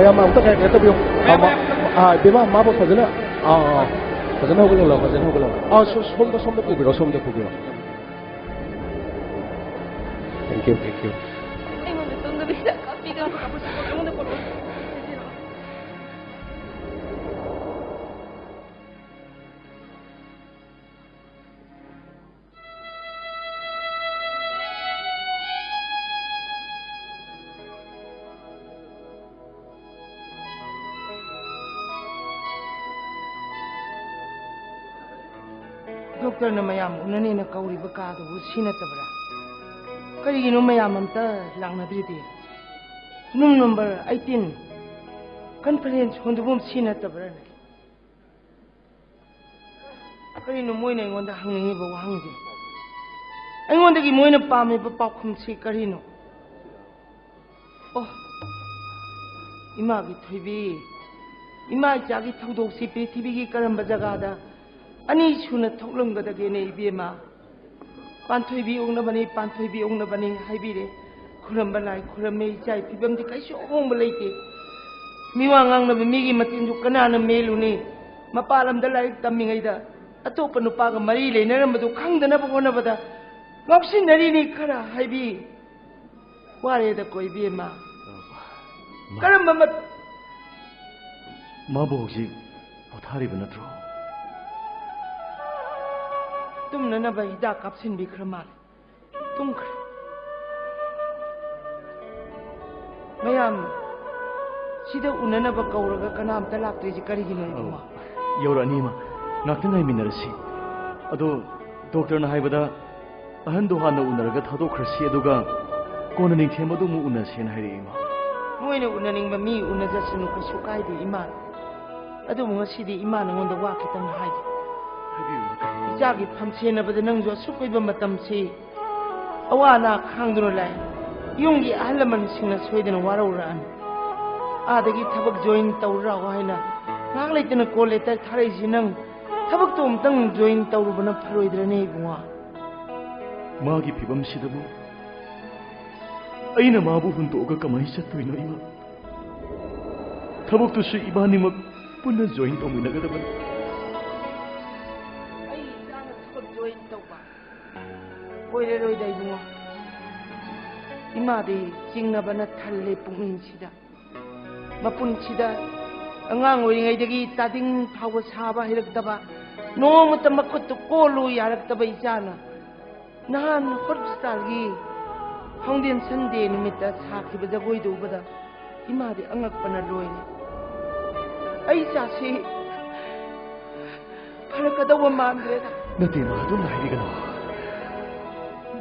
ꯃꯌꯥꯝ ꯑꯝꯇ ꯀꯩꯅꯣ ꯇꯧꯕꯤꯌꯨ꯫ ꯑ, ꯃ-, ꯑ, ꯏꯕꯦꯝꯃ, ꯃꯥꯕꯨ ꯐꯖꯅ, ꯑ, ꯑ, ꯐꯖꯅ ꯍꯧꯒꯠꯂꯛꯂꯣ, ꯐꯖꯅ ꯍꯧꯒꯠꯂꯛꯂꯣ꯫ ꯑ, ꯁꯣ-, ꯁꯣꯝꯗ, ꯁꯣꯝꯗ ꯄꯨꯕꯤꯔꯣ, ꯁꯣꯝꯗ ꯄꯨꯕꯤꯔꯣ꯫ Thank you, thank you. ꯑꯩꯉꯣꯟꯗ ꯇꯨꯝꯗꯕꯤꯗ ꯀꯥꯞꯄꯤꯒꯅꯨ꯫ ꯑꯩꯉꯣꯟꯗ ꯄꯣꯔꯛꯑꯣ꯫ ꯗꯣꯛꯇꯔꯅ ꯃꯌꯥꯝ ꯎꯅꯅꯦꯅ ꯀꯧꯔꯤꯕ ꯀꯥꯗꯨꯕꯨ ꯁꯤ ꯅꯠꯇꯕ꯭ꯔꯥ? ꯀꯔꯤꯒꯤꯅꯣ ꯃꯌꯥꯝ ꯑꯝꯇ ꯂꯥꯛꯅꯗ꯭ꯔꯤꯗꯤ? ꯔꯨꯝ ꯅꯝꯕꯔ ꯑꯩꯠꯇꯤꯟ, ꯀꯟꯐꯔꯦꯟꯁ ꯍꯣꯜꯗꯨꯕꯨ ꯁꯤ ꯅꯠꯇꯕ꯭ꯔꯥꯅꯦ? ꯀꯔꯤꯅꯣ ꯃꯣꯏꯅ ꯑꯩꯉꯣꯟꯗ ꯍꯪꯅꯤꯡꯉꯤꯕ ꯋꯥꯍꯪꯁꯦ? ꯑꯩꯉꯣꯟꯗꯒꯤ ꯃꯣꯏꯅ ꯄꯥꯝꯃꯤꯕ ꯄꯥꯎꯈꯨꯝꯁꯤ ꯀꯔꯤꯅꯣ? ꯑꯣ, ꯏꯃꯥꯒꯤ ꯊꯣꯏꯕꯤ, ꯏꯃꯥ ꯏꯆꯥꯒꯤ ꯊꯧꯗꯣꯛꯁꯤ ꯄ꯭ꯔꯤꯊꯤꯕꯤꯒꯤ ꯀꯔꯝꯕ ꯖꯒꯥꯗ ꯑꯅꯤ ꯁꯨꯅ ꯊꯣꯛꯂꯝꯒꯗꯒꯦꯅꯦ, ꯏꯕꯦꯝꯃ? ꯄꯥꯟꯊꯣꯏꯕꯤ ꯑꯣꯛꯅꯕꯅꯤ, ꯄꯥꯟꯊꯣꯏꯕꯤ ꯑꯣꯛꯅꯕꯅꯤ ꯍꯥꯏꯕꯤꯔꯦ꯫ ꯈꯨꯔꯝꯕ ꯂꯥꯏ ꯈꯨꯔꯝꯃꯦ, ꯏꯆꯥ ꯐꯤꯕꯝꯗꯤ ꯀꯩꯁꯨ ꯑꯍꯣꯡꯕ ꯂꯩꯇꯦ꯫ ꯃꯤꯋꯥ ꯉꯥꯡꯅꯕ ꯃꯤꯒꯤ ꯃꯇꯦꯡꯁꯨ ꯀꯅꯥꯅ ꯃꯦꯜꯂꯨꯅꯤ? ꯃꯄꯥꯟ ꯂꯝꯗ ꯂꯥꯏꯔꯤꯛ ꯇꯝꯃꯤꯉꯩꯗ ꯑꯇꯣꯞꯄ ꯅꯨꯄꯥꯒ ꯃꯔꯤ ꯂꯩꯅꯔꯝꯕꯗꯨ ꯈꯪꯗꯅꯕ ꯍꯣꯠꯅꯕꯗ ꯉꯥꯎꯁꯤꯟꯅꯔꯤꯅꯤ ꯈꯔ ꯍꯥꯏꯕꯤ꯫ ꯋꯥꯔꯦꯗꯀꯣ ꯏꯕꯦꯝꯃ꯫ ꯃꯥ-, ꯀꯔꯝꯕ ꯃꯠ- ꯃꯥꯕꯨ ꯍꯧꯖꯤꯛ ꯄꯣꯊꯥꯔꯤꯕ ꯅꯠꯇ꯭ꯔꯣ? ꯇꯨꯝꯅꯅꯕ ꯍꯤꯗꯥꯛ ꯀꯥꯞꯁꯤꯟꯕꯤꯈ꯭ꯔ ꯃꯥꯜꯂꯦ꯫ ꯇꯨꯝꯈ꯭ꯔꯦ꯫ ꯃꯌꯥꯝ ꯁꯤꯗ ꯎꯅꯅꯕ ꯀꯧꯔꯒ ꯀꯅꯥꯝꯇ ꯂꯥꯛꯇ꯭ꯔꯤꯁꯤ ꯀꯔꯤꯒꯤꯅꯣ, ꯏꯕꯨꯡꯉꯣ? ꯌꯧꯔꯛꯑꯅꯤ, ꯏꯃꯥ꯫ ꯉꯥꯛꯇ ꯉꯥꯏꯃꯤꯟꯅꯔꯁꯤ꯫ ꯑꯗꯣ ꯗꯣꯛꯇꯔꯅ ꯍꯥꯏꯕꯗ ꯑꯍꯟꯗꯣ ꯍꯥꯟꯅ ꯎꯅꯔꯒ ꯊꯥꯗꯣꯛꯈ꯭ꯔꯁꯤ, ꯑꯗꯨꯒ ꯀꯣꯟꯅ ꯅꯤꯡꯊꯦꯝꯕꯗꯣ ꯑꯃꯨꯛ ꯎꯅꯁꯦꯅ ꯍꯥꯏꯔꯛꯑꯦ, ꯏꯃꯥ꯫ ꯃꯣꯏꯅ ꯎꯅꯅꯤꯡꯕ ꯃꯤ ꯎꯅꯖꯁꯅꯨ, ꯀꯩꯁꯨ ꯀꯥꯏꯗꯦ, ꯏꯃꯥ꯫ ꯑꯗꯨꯕꯨ ꯉꯁꯤꯗꯤ ꯏꯃꯥ ꯅꯉꯣꯟꯗ ꯋꯥ ꯈꯤꯇꯪ ꯍꯥꯏꯒꯦ꯫ ꯍꯥꯏꯕꯤꯌꯨ, ꯏꯃꯥ, ꯀꯔꯤ? ꯏꯆꯥꯒꯤ ꯐꯝ ꯁꯦꯟꯅꯕꯗ ꯅꯪꯁꯨ ꯑꯁꯨꯛ ꯀꯨꯏꯕ ꯃꯇꯝꯁꯤ ꯑꯋꯥ ꯑꯅꯥ ꯈꯥꯡꯗꯨꯅ ꯂꯥꯛꯏ꯫ ꯌꯨꯝꯒꯤ ꯑꯍꯜ ꯂꯃꯟꯁꯤꯡꯅ ꯁꯣꯏꯗꯅ ꯋꯥꯔꯧꯔꯛꯑꯅꯤ꯫ ꯑꯥꯗꯒꯤ ꯊꯕꯛ ꯖꯣꯏꯟ ꯇꯧꯔꯨ ꯂꯥꯛꯑꯣ ꯍꯥꯏꯅ ꯉꯥꯏꯍꯥꯛ ꯂꯩꯇꯅ ꯀꯣꯜ ꯂꯦꯇꯔ ꯊꯥꯔꯛꯏꯁꯤ ꯅꯪ ꯊꯕꯛꯇꯣ ꯑꯃꯨꯛꯇꯪ ꯖꯣꯏꯟ ꯇꯧꯔꯨꯕꯅ ꯐꯔꯣꯏꯗ꯭ꯔꯅꯦ, ꯏꯕꯨꯡꯉꯣ? ꯃꯥꯒꯤ ꯐꯤꯕꯝꯁꯤꯗꯕꯨ ꯑꯩꯅ ꯃꯥꯕꯨ ꯍꯨꯟꯗꯣꯛꯑꯒ ꯀꯃꯥꯏꯅ ꯆꯠꯇꯣꯏꯅꯣ, ꯏꯃꯥ? ꯊꯕꯛꯇꯨꯁꯨ ꯏꯕꯥꯅꯤꯃꯛ ꯄꯨꯟꯅ join ꯇꯧꯃꯤꯟꯅꯒꯗꯕꯅꯤ꯫ ꯑꯩ ꯏꯆꯥꯅ ꯊꯕꯛ join ꯇꯧꯕ ꯑꯣꯏꯔꯔꯣꯏꯗ, ꯏꯕꯨꯡꯉꯣ꯫ ꯏꯃꯥꯗꯤ ꯆꯤꯡꯅꯕꯅ ꯊꯜꯂꯦ ꯄꯨꯛꯅꯤꯡꯁꯤꯗ꯫ ꯃꯄꯨꯟꯁꯤꯗ ꯑꯉꯥꯡ ꯑꯣꯏꯔꯤꯉꯩꯗꯒꯤ ꯇꯥꯗꯤꯡ ꯐꯥꯎꯕ ꯁꯥꯕ ꯍꯩꯔꯛꯇꯕ, ꯅꯣꯡꯃꯇ ꯃꯈꯨꯠꯇ ꯀꯣꯜꯂꯨ ꯌꯥꯔꯛꯇꯕ ꯏꯆꯥꯅ ꯅꯍꯥꯟ hospitalꯒꯤ foundation day ꯅꯨꯃꯤꯠꯇ ꯁꯥꯈꯤꯕ ꯖꯒꯣꯏꯗꯨ ꯎꯕꯗ ꯏꯃꯥꯗꯤ ꯑꯉꯛꯄꯅ ꯂꯣꯏꯔꯦ꯫ ꯑꯩ ꯏꯆꯥꯁꯤ ꯐꯔꯛꯀꯗꯧꯕ ꯃꯥꯟꯗ꯭ꯔꯦꯗ꯫ ꯅꯠꯇꯦ, ꯏꯃꯥ, ꯑꯗꯨꯝꯅ ꯍꯥꯏꯕꯤꯒꯅꯨ꯫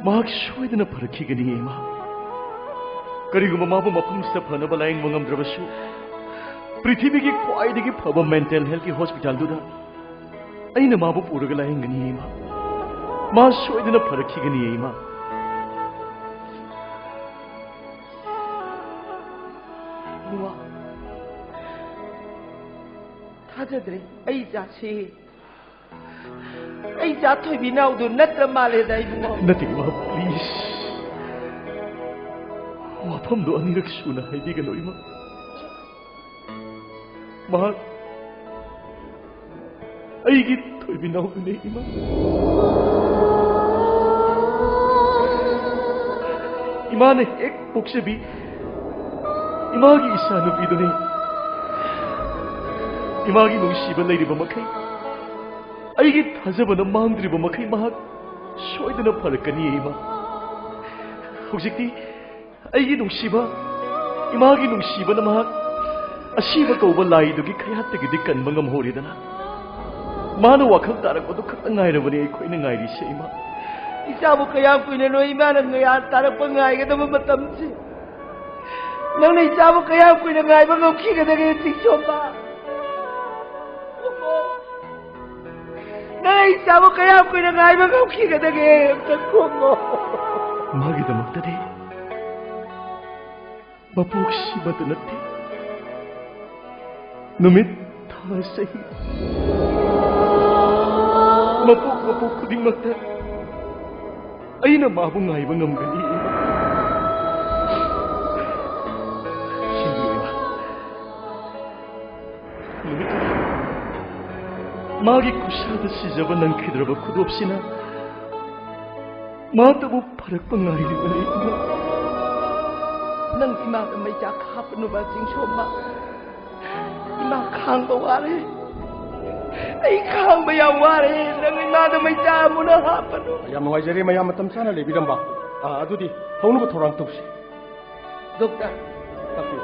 ꯃꯍꯥꯛ ꯁꯣꯏꯗꯅ ꯐꯔꯛꯈꯤꯒꯅꯤ, ꯏꯃꯥ꯫ ꯀꯔꯤꯒꯨꯝꯕ ꯃꯥꯕꯨ ꯃꯐꯝꯁꯤꯗ ꯐꯅꯕ ꯂꯥꯌꯦꯡꯕ ꯉꯝꯗ꯭ꯔꯕꯁꯨ, ꯄ꯭ꯔꯤꯊꯤꯕꯤꯒꯤ ꯈ꯭ꯋꯥꯏꯗꯒꯤ ꯐꯕ mental healthꯀꯤ hospitalꯗꯨꯗ ꯑꯩꯅ ꯃꯥꯕꯨ ꯄꯨꯔꯒ ꯂꯥꯌꯦꯡꯒꯅꯤ, ꯏꯃꯥ꯫ ꯃꯥ ꯁꯣꯏꯗꯅ ꯐꯔꯛꯈꯤꯒꯅꯤ, ꯏꯃꯥ꯫ ꯏꯃꯥ, ꯊꯥꯖꯗ꯭ꯔꯦ꯫ ꯑꯩ ꯏꯆꯥꯁꯤ, ꯑꯩ ꯏꯆꯥ ꯊꯣꯏꯕꯤꯅꯥꯎꯗꯨ ꯅꯠꯇ꯭ꯔ ꯃꯥꯜꯂꯦꯗ, ꯏꯕꯨꯡꯉꯣ꯫ ꯅꯠꯇꯦ, ꯏꯃꯥ, please꯫ ꯋꯥꯐꯝꯗꯣ ꯑꯅꯤꯔꯛ ꯁꯨꯅ ꯍꯥꯏꯕꯤꯒꯅꯨ, ꯏꯃꯥ꯫ ꯃꯍꯥꯛ ꯑꯩꯒꯤ ꯊꯣꯏꯕꯤꯅꯥꯎꯗꯨꯅꯦ, ꯏꯃꯥ꯫ ꯏꯃꯥꯅ ꯍꯦꯛ ꯄꯣꯛꯆꯕꯤ ꯏꯃꯥꯒꯤ ꯏꯆꯥꯅꯨꯄꯤꯗꯨꯅꯦ꯫ ꯏꯃꯥꯒꯤ ꯅꯨꯡꯁꯤꯕ ꯂꯩꯔꯤꯕ ꯃꯈꯩ, ꯑꯩꯒꯤ ꯊꯥꯖꯕꯅ ꯃꯥꯡꯗ꯭ꯔꯤꯕ ꯃꯈꯩ, ꯃꯍꯥꯛ ꯁꯣꯏꯗꯅ ꯐꯔꯛꯀꯅꯤ, ꯏꯃꯥ꯫ ꯍꯧꯖꯤꯛꯇꯤ ꯑꯩꯒꯤ ꯅꯨꯡꯁꯤꯕ, ꯏꯃꯥꯒꯤ ꯅꯨꯡꯁꯤꯕꯅ ꯃꯍꯥꯛ ꯑꯁꯤꯕ ꯀꯧꯕ ꯂꯥꯏꯗꯨꯒꯤ ꯈꯌꯥꯠꯇꯒꯤꯗꯤ ꯀꯟꯕ ꯉꯝꯍꯧꯔꯦꯗꯅ꯫ ꯃꯥꯅ ꯋꯥꯈꯜ ꯇꯥꯔꯛꯄꯗꯨ ꯈꯛꯇ ꯉꯥꯏꯔꯕꯅꯤ ꯑꯩꯈꯣꯏꯅ ꯉꯥꯏꯔꯤꯁꯦ, ꯏꯃꯥ꯫ ꯏꯆꯥꯕꯨ ꯀꯌꯥꯝ ꯀꯨꯏꯅꯅꯣ ꯏꯃꯥꯅ ꯉꯥ ꯇꯥꯔꯛꯄ ꯉꯥꯏꯒꯗꯕ ꯃꯇꯝꯁꯦ? ꯅꯪꯅ ꯏꯆꯥꯕꯨ ꯀꯌꯥꯝ ꯀꯨꯏꯅ ꯉꯥꯏꯕ ꯉꯝꯈꯤꯒꯗꯒꯦ, ꯆꯤꯡꯁꯣꯝꯕ? ꯅꯪ ꯑꯩ ꯏꯆꯥꯕꯨ ꯀꯌꯥꯝ ꯀꯨꯏꯅ ꯉꯥꯏꯕ ꯉꯝꯈꯤꯒꯗꯒꯦ? ꯑꯝꯇ ꯈꯨꯝꯃꯣ꯫ ꯃꯥꯒꯤꯗꯃꯛꯇꯗꯤ ꯃꯄꯣꯛꯁꯤꯃꯇ ꯅꯠꯇꯦ, ꯅꯨꯃꯤꯠ, ꯊꯥ, ꯆꯍꯤ, ꯃꯄꯣꯛ ꯃꯄꯣꯛ ꯈꯨꯗꯤꯡꯃꯛꯇ ꯑꯩꯅ ꯃꯥꯕꯨ ꯉꯥꯏꯕ ꯉꯝꯒꯅꯤ꯫ ꯁꯤꯟꯕꯤꯌꯨ, ꯏꯃꯥ꯫ ꯃꯥꯒꯤ ꯈꯨꯠꯁꯥꯗ ꯁꯤꯖꯕ ꯅꯪꯈꯤꯗ꯭ꯔꯕ ꯈꯨꯗꯣꯞꯁꯤꯅ ꯃꯥꯇꯕꯨ ꯐꯔꯛꯄ ꯉꯥꯏꯔꯤꯕꯅꯤ꯫ ꯅꯪ ꯏꯃꯥꯗ ꯃꯩꯆꯥꯛ ꯍꯥꯞꯄꯅꯨꯕ, ꯆꯤꯡꯁꯣꯝꯕ꯫ ꯏꯃꯥ ꯈꯥꯡꯕ ꯋꯥꯔꯦ꯫ ꯑꯩ ꯈꯥꯡꯕ ꯌꯥꯝ ꯋꯥꯔꯦ꯫ ꯅꯪ ꯏꯃꯥꯗ ꯃꯩꯆꯥꯛ ꯑꯃꯨꯛꯅ ꯍꯥꯞꯄꯅꯨ꯫ ꯌꯥꯝ ꯅꯨꯡꯉꯥꯏꯖꯔꯦ, ꯃꯌꯥꯝ ꯃꯇꯝ ꯆꯥꯅ ꯂꯩꯕꯤꯔꯝꯕ꯫ ꯑꯥ, ꯑꯗꯨꯗꯤ ꯍꯧꯅꯕ ꯊꯧꯔꯥꯡ ꯇꯧꯁꯤ꯫ ꯗꯣꯛꯇꯔ, ꯇꯥꯛꯄꯤꯌꯨ꯫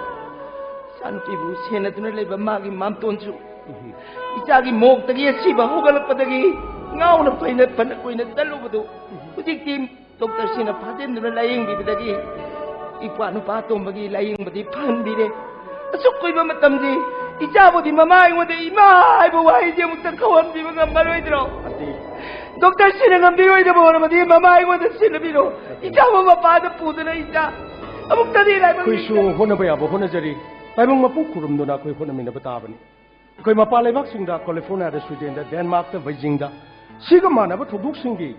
ꯏꯆꯥꯅꯨꯄꯤꯕꯨ ꯁꯦꯟꯅꯗꯨꯅ ꯂꯩꯕ ꯃꯥꯒꯤ ꯃꯥꯝꯇꯣꯟꯁꯨ ꯎꯝ꯫ ꯏꯆꯥꯒꯤ ꯃꯣꯛꯇꯒꯤ ꯑꯁꯤꯕ ꯍꯧꯒꯠꯂꯛꯄꯗꯒꯤ ꯉꯥꯎꯅ ꯐꯩꯅ ꯐꯅ ꯀꯨꯏꯅ ꯆꯠꯂꯨꯕꯗꯨ ꯍꯧꯖꯤꯛꯇꯤ ꯗꯣꯛꯇꯔꯁꯤꯡꯅ ꯐꯥꯖꯤꯟꯗꯨꯅ ꯂꯥꯌꯦꯡꯕꯤꯕꯗꯒꯤ ꯏꯄ꯭ꯋꯥ ꯅꯨꯄꯥ ꯑꯇꯣꯝꯕꯒꯤ ꯂꯥꯌꯦꯡꯕꯗꯤ ꯐꯍꯟꯕꯤꯔꯦ꯫ ꯑꯁꯨꯛ ꯀꯨꯏꯕ ꯃꯇꯝꯗꯤ ꯏꯆꯥꯕꯨꯗꯤ ꯃꯃꯥ ꯑꯩꯉꯣꯟꯗ "ꯏꯃꯥ" ꯍꯥꯏꯕ ꯋꯥꯍꯩꯁꯦ ꯑꯃꯨꯛꯇ ꯀꯧꯍꯟꯕꯤꯕ ꯉꯝꯃꯔꯣꯏꯗ꯭ꯔꯣ? ꯅꯠꯇꯦ꯫ ꯗꯣꯛꯇꯔꯁꯤꯅ ꯉꯝꯕꯤꯔꯣꯏꯗꯕ ꯑꯣꯏꯔꯕꯗꯤ ꯃꯃꯥ ꯑꯩꯉꯣꯟꯗ ꯁꯤꯟꯅꯕꯤꯔꯣ꯫ ꯏꯆꯥꯕꯨ ꯃꯄꯥꯗ ꯄꯨꯗꯨꯅ ꯏꯆꯥ ꯑꯃꯨꯛꯇꯗꯤ ꯂꯥꯏꯕꯛ ꯑꯩꯈꯣꯏꯁꯨ ꯍꯣꯠꯅꯕ ꯌꯥꯕ ꯍꯣꯠꯅꯖꯔꯤ꯫ ꯇꯥꯏꯕꯪ ꯃꯄꯨ ꯈꯨꯔꯨꯝꯗꯨꯅ ꯑꯩꯈꯣꯏ ꯍꯣꯠꯅꯃꯤꯟꯅꯕ ꯇꯥꯕꯅꯤ꯫ ꯑꯩꯈꯣꯏ ꯃꯄꯥꯟ ꯂꯩꯕꯥꯛꯁꯤꯡꯗ, ꯀꯦꯂꯤꯐꯣꯔꯅꯤꯌꯥꯗ, ꯁ꯭ꯋꯤꯗꯦꯟꯗ, ꯗꯦꯟꯃꯥꯔꯛꯇ, ꯕꯩꯖꯤꯡꯗ ꯁꯤꯒ ꯃꯥꯟꯅꯕ ꯊꯧꯗꯣꯛꯁꯤꯡꯒꯤ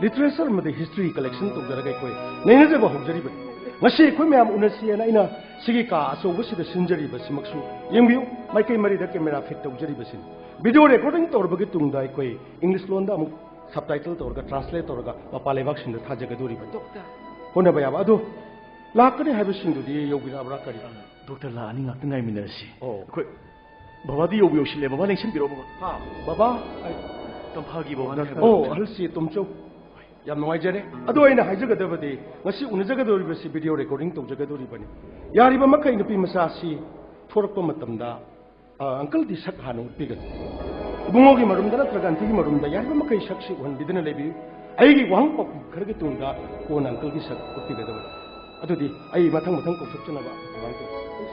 ꯂꯤꯇꯔꯦꯆꯔ ꯑꯃꯗꯤ ꯍꯤꯁꯇ꯭ꯔꯤ ꯀꯂꯦꯛꯁꯟ ꯇꯧꯖꯔꯒ ꯑꯩꯈꯣꯏ ꯅꯩꯅꯖꯕ ꯍꯧꯖꯔꯤꯕꯅꯤ꯫ ꯉꯁꯤ ꯑꯩꯈꯣꯏ ꯃꯌꯥꯝ ꯎꯅꯁꯤ ꯍꯥꯏꯅ ꯑꯩꯅ ꯁꯤꯒꯤ ꯀꯥ ꯑꯆꯧꯕꯁꯤꯗ ꯁꯤꯟꯖꯔꯤꯕꯁꯤꯃꯛꯁꯨ ꯌꯦꯡꯕꯤꯌꯨ꯫ ꯃꯥꯏꯀꯩ ꯃꯔꯤꯗ ꯀꯦꯃꯦꯔꯥ ꯐꯤꯠ ꯇꯧꯖꯔꯤꯕꯁꯤꯅꯤ꯫ ꯚꯤꯗꯤꯑꯣ ꯔꯦꯀꯣꯔꯗꯤꯡ ꯇꯧꯔꯕꯒꯤ ꯇꯨꯡꯗ ꯑꯩꯈꯣꯏ ꯏꯪꯂꯤꯁ ꯂꯣꯟꯗ ꯑꯃꯨꯛ ꯁꯕꯇꯥꯏꯇꯜ ꯇꯧꯔꯒ, ꯇ꯭ꯔꯥꯟꯁꯂꯦꯠ ꯇꯧꯔꯒ ꯃꯄꯥꯟ ꯂꯩꯕꯥꯛꯁꯤꯡꯗ ꯊꯥꯖꯒꯗꯧꯔꯤꯕꯅꯤ꯫ ꯗꯣꯛꯇꯔ꯫ ꯍꯣꯠꯅꯕ ꯌꯥꯕ ꯑꯗꯨ ꯂꯥꯛꯀꯅꯤ ꯍꯥꯏꯕꯁꯤꯡꯗꯨꯗꯤ ꯌꯧꯕꯤꯔꯛꯑꯕ꯭ꯔꯥ ꯀꯔꯤ? ꯗꯣꯛꯇꯔ, ꯂꯥꯛꯑꯅꯤ, ꯉꯥꯛꯇ ꯉꯥꯏꯃꯤꯟꯅꯔꯁꯤ꯫ ꯑꯣ꯫ ꯑꯩꯈꯣꯏ ꯕꯕꯥꯗꯤ ꯌꯧꯕ ꯌꯧꯁꯤꯜꯂꯦ꯫ ꯕꯕꯥ ꯂꯦꯡꯁꯤꯟꯕꯤꯔꯛꯑꯣ, ꯕꯕꯥ꯫ ꯍꯥ? ꯕꯕꯥ? ꯑꯩ ꯇꯝꯐꯥꯒꯤ ꯕꯕꯥꯅꯤ ꯍꯥꯏꯕ꯫ ꯑꯣ, ꯑꯍꯜꯁꯤ ꯇꯣꯝꯆꯧ꯫ ꯌꯥꯝ ꯅꯨꯡꯉꯥꯏꯖꯔꯦ꯫ ꯑꯗꯣ ꯑꯩꯅ ꯍꯥꯏꯖꯒꯗꯕꯗꯤ, ꯉꯁꯤ ꯎꯅꯖꯒꯗꯧꯔꯤꯕꯁꯤ ꯚꯤꯗꯤꯑꯣ ꯔꯦꯀꯣꯔꯗꯤꯡ ꯇꯧꯖꯒꯗꯧꯔꯤꯕꯅꯤ꯫ ꯌꯥꯔꯤꯕ ꯃꯈꯩ ꯅꯨꯄꯤ ꯃꯆꯥꯁꯤ ꯊꯣꯔꯛꯄ ꯃꯇꯝꯗ, ꯑ, ꯑꯪꯀꯜꯒꯤ ꯁꯛ ꯍꯥꯟꯅ ꯎꯠꯄꯤꯒꯅꯨ꯫ ꯏꯕꯨꯡꯉꯣꯒꯤ ꯃꯔꯨꯝꯗ ꯅꯠꯇ꯭ꯔꯒ ꯑꯟꯇꯤꯒꯤ ꯃꯔꯨꯝꯗ ꯌꯥꯔꯤꯕ ꯃꯈꯩ ꯁꯛꯁꯤ ꯎꯍꯟꯕꯤꯗꯨꯅ ꯂꯩꯕꯤꯌꯨ꯫ ꯑꯩꯒꯤ ꯋꯥꯍꯪ ꯄꯥꯎꯈꯨꯝ ꯈꯔꯒꯤ ꯇꯨꯡꯗ ꯀꯣꯟꯅ ꯑꯪꯀꯜꯒꯤ ꯁꯛ ꯎꯠꯄꯤꯒꯗꯕꯅꯤ꯫ ꯑꯗꯨꯗꯤ ꯑꯩ ꯃꯊꯪ ꯃꯊꯪ ꯀꯧꯊꯣꯛꯆꯅꯕ ꯊꯧꯔꯥꯡ ꯇꯧꯖꯔꯤ꯫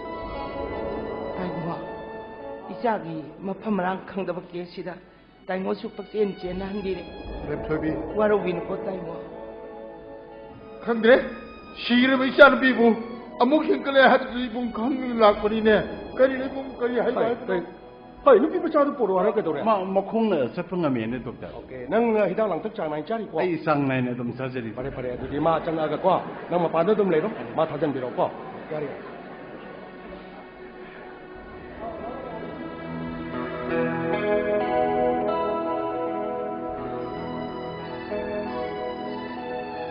ꯇꯥꯏꯕꯨꯡꯉꯣ, ꯏꯆꯥꯒꯤ ꯃꯐꯝ ꯃꯔꯥꯡ ꯈꯪꯗꯕ ꯀꯦꯁꯁꯤꯗ ꯇꯥꯏꯉꯣꯁꯨ ꯄꯛꯆꯦꯟ ꯆꯦꯟꯅꯍꯟꯕꯤꯔꯦ꯫ ꯔꯦꯞꯊꯣꯏꯕꯤ꯫ ꯋꯥꯔꯧꯕꯤꯅꯨꯀꯣ ꯇꯥꯏꯉꯣ꯫ ꯈꯪꯗ꯭ꯔꯦ, ꯁꯤꯔꯕ ꯏꯆꯥꯅꯨꯄꯤꯕꯨ ꯑꯃꯨꯛ ꯍꯤꯡꯒꯠꯂꯦ ꯍꯥꯏꯕꯗꯨ ꯏꯕꯨꯡ ꯈꯪꯗꯅ ꯂꯥꯛꯄꯅꯤꯅꯦ꯫ ꯀꯔꯤ ꯏꯕꯨꯡ, ꯀꯔꯤ ꯍꯥꯏꯕ ꯍꯣꯏ, ꯍꯥꯏꯕꯅꯣ? ꯍꯣꯏ, ꯍꯣꯏ, ꯅꯨꯄꯤ ꯃꯆꯥꯗꯨ ꯄꯣꯔꯛꯑꯣ ꯍꯥꯏꯔ ꯀꯩꯗꯧꯔꯦ? ꯃꯥ ꯃꯈꯣꯡꯅ ꯆꯠꯄ ꯉꯝꯃꯦꯅꯦ, ꯗꯣꯛꯇꯔ꯫ ꯑꯣꯀꯦ, ꯅꯪ ꯍꯤꯗꯥꯛ ꯂꯥꯡꯊꯛ ꯆꯥꯡ ꯅꯥꯏꯅ ꯆꯥꯔꯤꯀꯣ? ꯑꯩ ꯆꯥꯡ ꯅꯥꯏꯅ ꯑꯗꯨꯝ ꯆꯥꯖꯔꯤ꯫ ꯐꯔꯦ, ꯐꯔꯦ, ꯑꯗꯨꯗꯤ ꯃꯥ ꯆꯪꯉꯛꯑꯒꯀꯣ, ꯅꯪ ꯃꯄꯥꯟꯗ ꯑꯗꯨꯝ ꯂꯩꯔꯣ, ꯃꯥ ꯊꯥꯖꯟꯕꯤꯔꯣꯀꯣ꯫ ꯌꯥꯔꯦ, ꯌꯥꯔꯦ꯫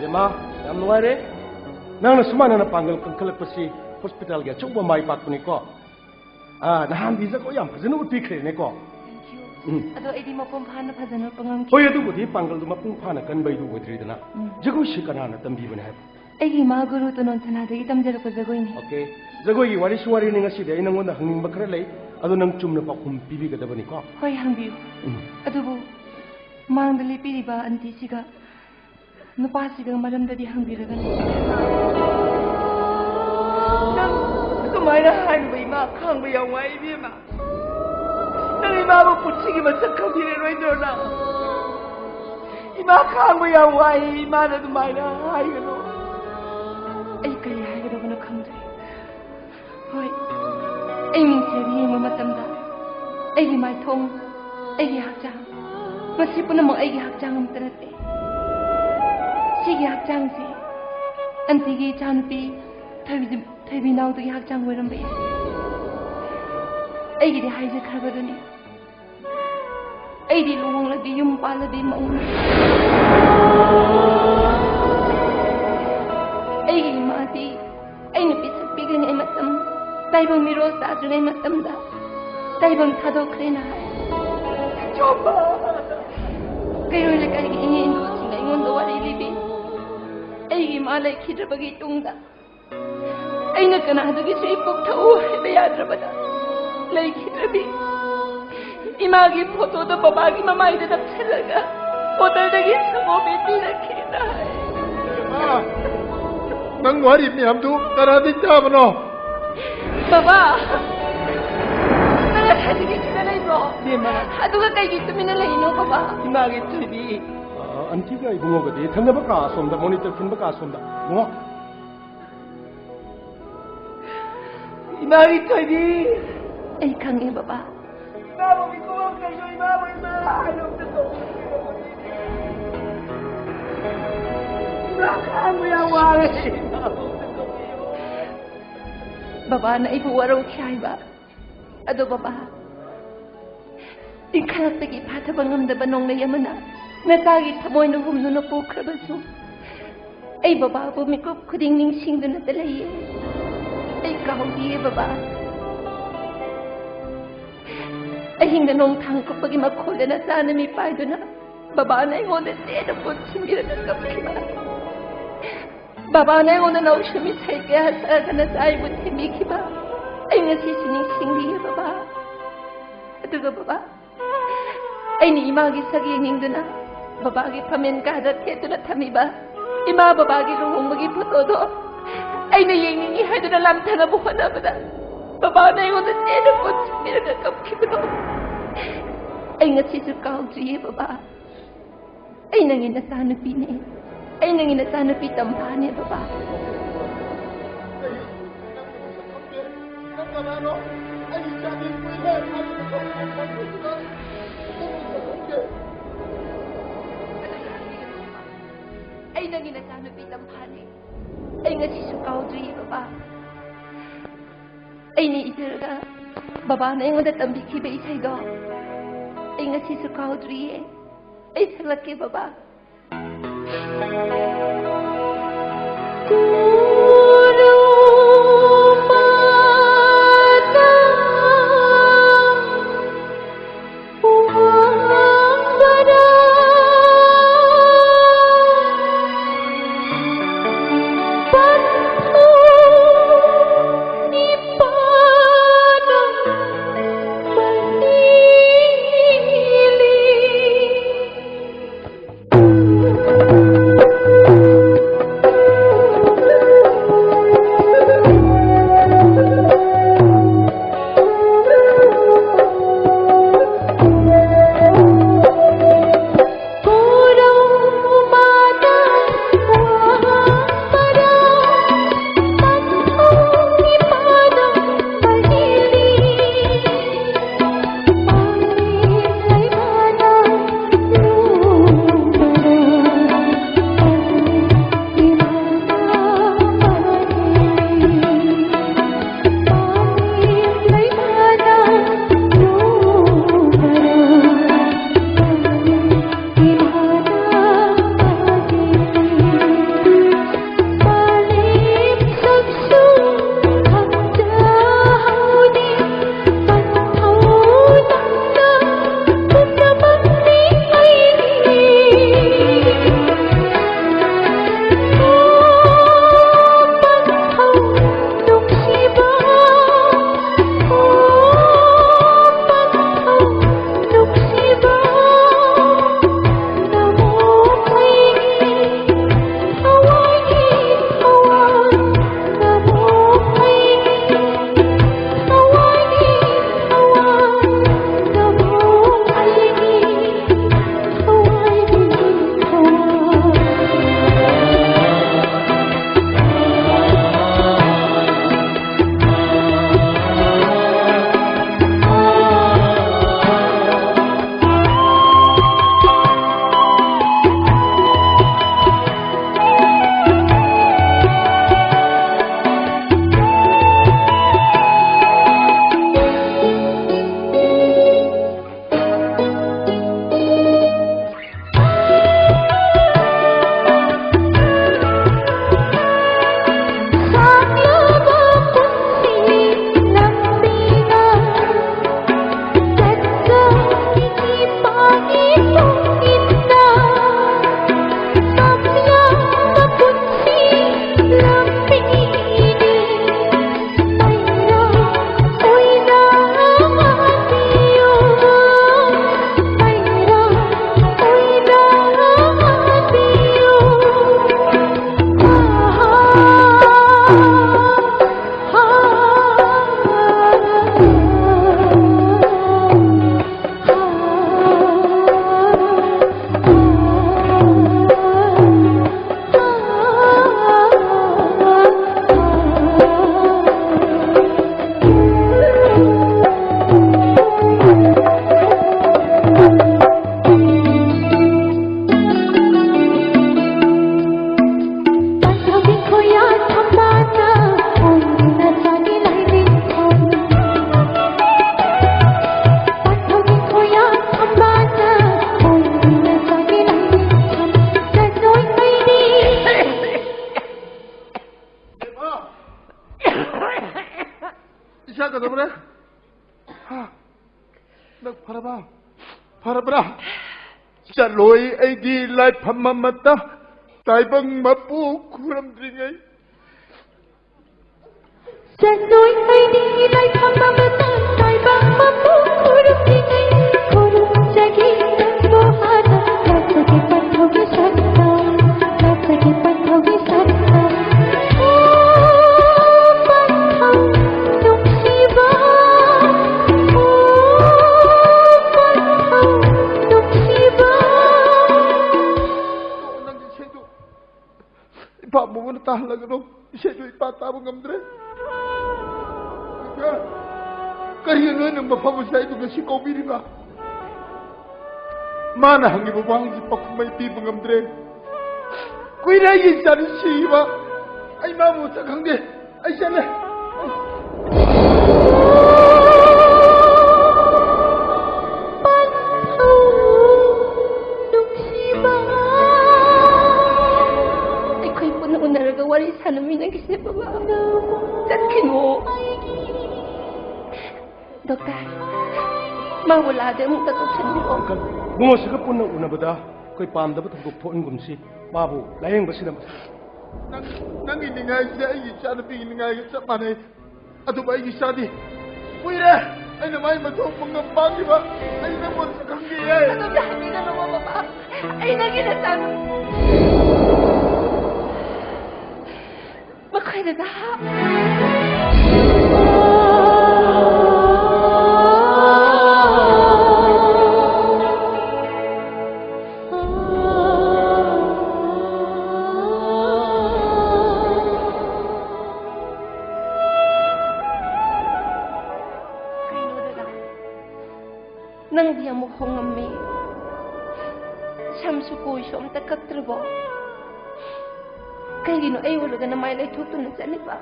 ꯏꯃꯥ, ꯌꯥꯝ ꯅꯨꯡꯉꯥꯏꯔꯦ꯫ ꯅꯪꯅ ꯁꯨꯃꯥꯏꯅ ꯅꯄꯥꯡꯒꯜ ꯀꯟꯈꯠꯂꯛꯄꯁꯤ ꯍꯣꯁꯄꯤꯇꯥꯜꯒꯤ ꯑꯆꯧꯕ ꯃꯥꯏ ꯄꯥꯛꯄꯅꯤꯀꯣ꯫ ꯑꯥ, ꯅꯍꯥꯟꯗꯤ ꯖꯒꯣꯏ ꯌꯥꯝ ꯐꯖꯅ ꯎꯠꯄꯤꯈ꯭ꯔꯦꯅꯦꯀꯣ꯫ Thank you. ꯎꯝ꯫ ꯑꯗꯣ ꯑꯩꯗꯤ ꯃꯄꯨꯡ ꯐꯥꯅ ꯐꯖꯅ ꯎꯠꯄ ꯉꯝꯈꯤ꯫ ꯍꯣꯏ, ꯑꯗꯨꯕꯨꯗꯤ ꯄꯥꯡꯒꯜꯗꯨ ꯃꯄꯨꯡ ꯐꯥꯅ ꯀꯟꯕꯩꯗꯨ ꯑꯣꯏꯗ꯭ꯔꯤꯗꯅ꯫ ꯎꯝ꯫ ꯖꯒꯣꯏꯁꯤ ꯀꯅꯥꯅ ꯇꯝꯕꯤꯕꯅꯦ ꯍꯥꯏꯕ? ꯑꯩꯒꯤ ꯏꯃꯥ ꯒꯨꯔꯨ ꯇꯣꯅꯣꯟ ꯁꯅꯥꯗꯒꯤ ꯇꯝꯖꯔꯛꯄ ꯖꯒꯣꯏꯅꯤ꯫ ꯑꯣꯀꯦ꯫ ꯖꯒꯣꯏꯒꯤ ꯋꯥꯔꯤꯁꯨ ꯋꯥꯔꯤꯅꯤ, ꯉꯁꯤꯗꯤ ꯑꯩ ꯅꯪꯉꯣꯟꯗ ꯍꯪꯅꯤꯡꯕ ꯈꯔ ꯂꯩ꯫ ꯑꯗꯣ ꯅꯪ ꯆꯨꯝꯅ ꯄꯥꯎꯈꯨꯝ ꯄꯤꯕꯤꯒꯗꯕꯅꯤꯀꯣ꯫ ꯍꯣꯏ, ꯍꯪꯕꯤꯌꯨ꯫ ꯎꯝ꯫ ꯑꯗꯨꯕꯨ ꯃꯥꯡꯗ ꯂꯦꯞꯄꯤꯔꯤꯕ ꯑꯟꯇꯤꯁꯤꯒ ꯅꯨꯄꯥꯁꯤꯒ ꯃꯔꯝꯗꯗꯤ ꯍꯪꯕꯤꯔꯒꯅꯨ꯫ ꯅꯪ ꯑꯗꯨꯃꯥꯏꯅ ꯍꯥꯏꯅꯕ ꯏꯃꯥ ꯈꯥꯡꯕ ꯌꯥꯝ ꯋꯥꯏ ꯏꯕꯦꯝꯃ꯫ ꯅꯪ ꯏꯃꯥꯕꯨ ꯄꯨꯟꯁꯤꯒꯤ ꯃꯁꯛ ꯈꯪꯕꯤꯔꯔꯣꯏꯗ꯭ꯔꯣ ꯅꯪ? ꯏꯃꯥ ꯈꯥꯡꯕ ꯌꯥꯝ ꯋꯥꯏ, ꯏꯃꯥꯅ ꯑꯗꯨꯃꯥꯏꯅ ꯍꯥꯏꯒꯅꯨ꯫ ꯑꯩ ꯀꯔꯤ ꯍꯥꯏꯒꯗꯕꯅꯣ ꯈꯪꯗ꯭ꯔꯦ꯫ ꯍꯣꯏ, ꯑꯩ ꯃꯤꯡꯁꯦꯜꯗ ꯌꯦꯡꯕ ꯃꯇꯝꯗ ꯑꯩꯒꯤ ꯃꯥꯏꯊꯣꯡ, ꯑꯩꯒꯤ ꯍꯛꯆꯥꯡ, ꯃꯁꯤ ꯄꯨꯝꯅꯃꯛ ꯑꯩꯒꯤ ꯍꯛꯆꯥꯡ ꯑꯃꯠꯇ ꯅꯠꯇꯦ꯫ ꯁꯤꯒꯤ ꯍꯛꯆꯥꯡꯁꯤ ꯑꯟꯇꯤꯒꯤ ꯏꯆꯥꯅꯨꯄꯤ ꯊꯣꯏꯕꯤ-, ꯊꯣꯏꯕꯤꯅꯥꯎꯗꯨꯒꯤ ꯍꯛꯆꯥꯡ ꯑꯣꯏꯔꯝꯕ ꯌꯥꯏ꯫ ꯑꯩꯒꯤꯗꯤ ꯍꯥꯏꯖꯈ꯭ꯔꯕꯗꯨꯅꯤ꯫ ꯑꯩꯗꯤ ꯂꯨꯍꯣꯡꯂꯗꯤ, ꯌꯨꯝ ꯄꯥꯜꯂꯗꯤ ꯃꯧꯅꯤ꯫ ꯑꯩꯒꯤ ꯏꯃꯥꯗꯤ ꯑꯩꯅ ꯄꯤꯁꯛ ꯄꯤꯛꯂꯤꯉꯩ ꯃꯇꯝ, ꯇꯥꯏꯕꯪ ꯃꯤꯔꯣꯜ ꯆꯥꯗ꯭ꯔꯤꯉꯩ ꯃꯇꯝꯗ ꯇꯥꯏꯕꯪ ꯊꯥꯗꯣꯛꯈ꯭ꯔꯦꯅ ꯍꯥꯏ꯫ ꯆꯨꯝꯕ꯫ ꯀꯩꯔꯣꯏ ꯂꯩꯀꯥꯏꯒꯤ ꯏꯅꯦ ꯏꯟꯗꯣꯁꯤꯡꯅ ꯑꯩꯉꯣꯟꯗ ꯋꯥꯔꯤ ꯂꯤꯕꯤ꯫ ꯑꯩꯒꯤ ꯏꯃꯥ ꯂꯩꯈꯤꯗ꯭ꯔꯕꯒꯤ ꯇꯨꯡꯗ ꯑꯩꯅ ꯀꯅꯥꯗꯨꯒꯤꯁꯨ ꯏꯄꯨꯛ ꯊꯛꯎ ꯍꯥꯏꯕ ꯌꯥꯗ꯭ꯔꯕꯗ ꯂꯩꯈꯤꯗ꯭ꯔꯕꯤ ꯏꯃꯥꯒꯤ ꯐꯣꯇꯣꯗ ꯕꯕꯥꯒꯤ ꯃꯃꯥꯏꯗ ꯅꯞꯁꯤꯜꯂꯒ ꯕꯣꯇꯜꯗꯒꯤ ꯁꯪꯒꯣꯝ ꯄꯤꯔꯛꯈꯤꯅ ꯍꯥꯏ꯫ ꯏꯃꯥ, ꯅꯪ ꯋꯥꯔꯤ ꯃꯌꯥꯝꯗꯨ ꯀꯅꯥꯗꯒꯤ ꯇꯥꯕꯅꯣ? ꯕꯕꯥ, ꯅꯪ ꯉꯁꯥꯏꯗꯒꯤ ꯁꯤꯗ ꯂꯩꯕ꯭ꯔꯣ? ꯏꯕꯦꯝꯃ꯫ ꯑꯗꯨꯒ ꯀꯩꯒꯤ ꯇꯨꯃꯤꯟꯅ ꯂꯩꯔꯤꯅꯣ ꯕꯕꯥ? ꯏꯃꯥꯒꯤ ꯊꯣꯏꯕꯤ꯫ ꯑ, ꯑꯟꯇꯤꯒ ꯏꯕꯨꯡꯉꯣꯒꯗꯤ ꯊꯪꯅꯕ ꯀꯥ ꯑꯁꯣꯝꯗ, ꯃꯣꯅꯤꯇꯔ ꯈꯤꯟꯕ ꯀꯥ ꯑꯁꯣꯝꯗ꯫ ꯏꯕꯨꯡꯉꯣ꯫ ꯏꯃꯥꯒꯤ ꯊꯣꯏꯕꯤ꯫ ꯑꯩ ꯈꯪꯉꯦ ꯕꯕꯥ꯫ ꯏꯃꯥꯕꯨ ꯃꯤꯀꯨꯞ ꯑꯃ ꯀꯩꯁꯨ ꯏꯃꯥꯕꯨ ꯏꯃꯥ ꯍꯥꯏꯅ ꯑꯝꯇ ꯀꯧꯕꯤꯔꯛꯑꯣ꯫ ꯏꯃꯥ ꯈꯥꯡꯕ ꯌꯥꯝ ꯋꯥꯔꯦ꯫ ꯕꯕꯥꯅ ꯑꯩꯕꯨ ꯋꯥꯔꯧꯈꯤ ꯍꯥꯏꯕ꯫ ꯑꯗꯣ ꯕꯕꯥ, ꯏꯟꯈꯠꯂꯛꯄꯒꯤ ꯐꯥꯊꯕ ꯉꯝꯗꯕ ꯅꯣꯡꯂꯩ ꯑꯃꯅ ꯅꯆꯥꯒꯤ ꯊꯃꯣꯏꯅ ꯍꯨꯝꯗꯨꯅ ꯄꯨꯈ꯭ꯔꯕꯁꯨ, ꯑꯩ ꯕꯕꯥꯕꯨ ꯃꯤꯀꯨꯞ ꯈꯨꯗꯤꯡ ꯅꯤꯡꯁꯤꯡꯗꯨꯅꯇ ꯂꯩꯌꯦ꯫ ꯑꯩ ꯀꯥꯎꯗꯤꯌꯦ ꯕꯕꯥ꯫ ꯑꯍꯤꯡꯗ ꯅꯣꯡꯊꯥꯡ ꯀꯨꯞꯄꯒꯤ ꯃꯈꯣꯜꯗ ꯅꯆꯥꯅ ꯃꯤ ꯄꯥꯏꯗꯨꯅ ꯕꯕꯥꯅ ꯑꯩꯉꯣꯟꯗ ꯆꯦꯠꯅ ꯄꯨꯟꯁꯤꯟꯕꯤꯔꯒ ꯀꯞꯈꯤꯕ꯫ ꯕꯕꯥꯅ ꯑꯩꯉꯣꯟꯗ ꯂꯧꯁꯨ ꯃꯤꯁꯩ ꯀꯌꯥ ꯆꯠꯂꯒ ꯅꯆꯥ ꯑꯩꯕꯨ ꯊꯦꯝꯕꯤꯈꯤꯕ꯫ ꯑꯩ ꯉꯁꯤꯁꯨ ꯅꯤꯡꯁꯤꯡꯂꯤꯌꯦ ꯕꯕꯥ꯫ ꯑꯗꯨꯒ ꯕꯕꯥ, ꯑꯩꯅ ꯏꯃꯥꯒꯤ ꯁꯛ ꯌꯦꯡꯅꯤꯡꯗꯨꯅ ꯕꯕꯥꯒꯤ ꯐꯝꯃꯦꯟ ꯀꯥꯗ ꯊꯦꯠꯇꯨꯅ ꯊꯝꯃꯤꯕ ꯏꯃꯥ ꯕꯕꯥꯒꯤ ꯂꯨꯍꯣꯡꯕꯒꯤ ꯐꯣꯇꯣꯗꯣ ꯑꯩꯅ ꯌꯦꯡꯅꯤꯡꯉꯤ ꯍꯥꯏꯗꯨꯅ ꯂꯥꯝꯊꯅꯕ ꯍꯣꯠꯅꯕꯗ ꯕꯕꯥꯅ ꯑꯩꯉꯣꯟꯗ ꯆꯦꯠꯅ ꯄꯣꯠꯁꯤꯟꯕꯤꯔꯒ ꯀꯞꯈꯤꯕꯗꯣ ꯑꯩ ꯉꯁꯤꯁꯨ ꯀꯥꯎꯗ꯭ꯔꯤꯌꯦ ꯕꯕꯥ꯫ ꯑꯩ ꯅꯪꯒꯤ ꯅꯆꯥꯅꯨꯄꯤꯅꯦ꯫ ꯑꯩ ꯅꯪꯒꯤ ꯅꯆꯥꯅꯨꯄꯤ ꯇꯝꯐꯥꯅꯦ ꯕꯕꯥ꯫ ꯑꯩ ꯅꯪꯒꯤ ꯅꯆꯥꯅꯨꯄꯤ ꯇꯝꯐꯥꯅꯦ꯫ ꯑꯩ ꯉꯁꯤꯁꯨ ꯀꯥꯎꯗ꯭ꯔꯤꯌꯦ ꯕꯕꯥ꯫ ꯑꯩꯅ ꯏꯖꯔꯒ ꯕꯕꯥꯅ ꯑꯩꯉꯣꯟꯗ ꯇꯝꯕꯤꯈꯤꯕ ꯏꯁꯩꯗꯣ ꯑꯩ ꯉꯁꯤꯁꯨ ꯀꯥꯎꯗ꯭ꯔꯤꯌꯦ꯫ ꯑꯩ ꯁꯛꯂꯛꯀꯦ ꯕꯕꯥ꯫ ꯐꯔꯕ꯭ꯔꯥ? ꯆꯠꯂꯣꯏ ꯑꯩꯗꯤ ꯂꯥꯏꯐꯝ ꯑꯃꯠꯇ, ꯇꯥꯏꯕꯪ ꯃꯄꯨ ꯈꯨꯔꯨꯝꯗ꯭ꯔꯤꯉꯩ꯫ ꯆꯠꯂꯣꯏ ꯑꯩꯗꯤ ꯂꯥꯏꯐꯝ ꯑꯃꯠꯇ, ꯇꯥꯏꯕꯪ ꯃꯄꯨ ꯈꯨꯔꯨꯝꯗ꯭ꯔꯤꯉꯩ꯫ ꯈꯨꯔꯨꯝꯖꯒꯦ ꯅꯪꯕꯨ ꯍꯥꯟꯅ, ꯂꯥꯛꯆꯒꯦ ꯄꯟꯊꯧꯒꯤ ꯁꯛꯇꯝ, ꯂꯥꯛꯆꯒꯦ ꯄꯟꯊꯧꯒꯤ ꯁꯛꯇꯝ꯫ ꯑꯣ ꯄꯟꯊꯧ ꯅꯨꯡꯁꯤꯕ, ꯑꯣ ꯄꯟꯊꯧ ꯅꯨꯡꯁꯤꯕ꯫ ꯅꯪꯒꯤ ꯏꯁꯩꯗꯨ ꯏꯄꯥ ꯃꯉꯣꯟꯗ ꯇꯥꯍꯜꯂꯒꯅꯨ꯫ ꯏꯁꯩꯗꯨ ꯏꯄꯥ ꯇꯥꯕ ꯉꯝꯗ꯭ꯔꯦ꯫ ꯀꯔꯤꯒꯤꯅꯣ ꯅꯣꯏꯅ ꯃꯐꯝ ꯑꯁꯤꯗ ꯑꯩꯕꯨ ꯉꯁꯤ ꯀꯧꯕꯤꯔꯤꯕ? ꯃꯥꯅ ꯍꯪꯉꯤꯕ ꯋꯥꯍꯪꯁꯤ ꯄꯥꯎꯈꯨꯝ ꯑꯩ ꯄꯤꯕ ꯉꯝꯗ꯭ꯔꯦ꯫ ꯀꯨꯏꯔꯦ ꯑꯩꯒꯤ ꯏꯆꯥꯅꯤ ꯁꯤꯕ꯫ ꯑꯩ ꯃꯥꯕꯨ ꯃꯁꯛ ꯈꯪꯗꯦ꯫ ꯑꯩ ꯆꯠꯂꯦ꯫ ꯅꯨꯡꯁꯤꯕ꯫ ꯑꯩꯈꯣꯏ ꯄꯨꯟꯅ ꯎꯅꯔꯒ ꯋꯥꯔꯤ ꯁꯥꯟꯅꯃꯤꯟꯅꯈꯤꯁꯦ, ꯕꯕꯥ꯫ ꯆꯠꯈꯤꯅꯨ꯫ ꯗꯣꯛꯇꯔ, ꯃꯥꯕꯨ ꯂꯥꯛꯑꯗꯤ ꯑꯃꯨꯛꯇ ꯀꯧꯁꯤꯟꯕꯤꯔꯛꯑꯣ꯫ ꯏꯕꯨꯡꯉꯣꯁꯤꯒ ꯄꯨꯟꯅ ꯎꯅꯕꯗ ꯑꯩꯈꯣꯏ ꯄꯥꯝꯗꯕ ꯊꯧꯗꯣꯛ ꯊꯣꯛꯍꯟꯒꯨꯝꯁꯤ꯫ ꯃꯥꯕꯨ ꯂꯥꯌꯦꯡꯕꯁꯤꯅ ꯃꯊꯧ꯫ ꯅꯪ, ꯅꯪꯒꯤ ꯅꯤꯡꯉꯥꯏꯁꯦ ꯑꯩꯒꯤ ꯏꯆꯥꯅꯨꯄꯤꯒꯤ ꯅꯤꯡꯉꯥꯏꯒ ꯆꯞ ꯃꯥꯟꯅꯩ꯫ ꯑꯗꯨꯕꯨ ꯑꯩꯒꯤ ꯏꯆꯥꯗꯤ ꯀꯨꯏꯔꯦ ꯑꯩꯅ ꯃꯥꯒꯤ ꯃꯊꯧ ꯄꯥꯡꯉꯝ ꯄꯥꯡꯈꯤꯕ꯫ ꯑꯩ ꯅꯪꯕꯨ ꯈꯪꯗꯤꯌꯦ꯫ ꯑꯗꯨꯝꯅ ꯍꯥꯏꯕꯤꯒꯅꯨ, ꯕꯕꯥ꯫ ꯑꯩ ꯅꯪꯒꯤ ꯅꯆꯥꯅꯨꯄꯤ꯫ ꯃꯈꯣꯏꯗ ꯀꯩꯅꯣ ꯗꯗꯥ? ꯅꯪꯗꯤ ꯑꯃꯨꯛ ꯍꯣꯡꯉꯝꯃꯤ꯫ ꯁꯝꯁꯨ ꯀꯣꯏꯁꯨ ꯑꯝꯇ ꯀꯛꯇ꯭ꯔꯕꯣ? ꯀꯩꯒꯤꯅꯣ ꯑꯩ ꯎꯔꯒ ꯅꯃꯥꯏ ꯂꯩꯊꯣꯛꯇꯨꯅ ꯆꯠꯂꯤꯕ?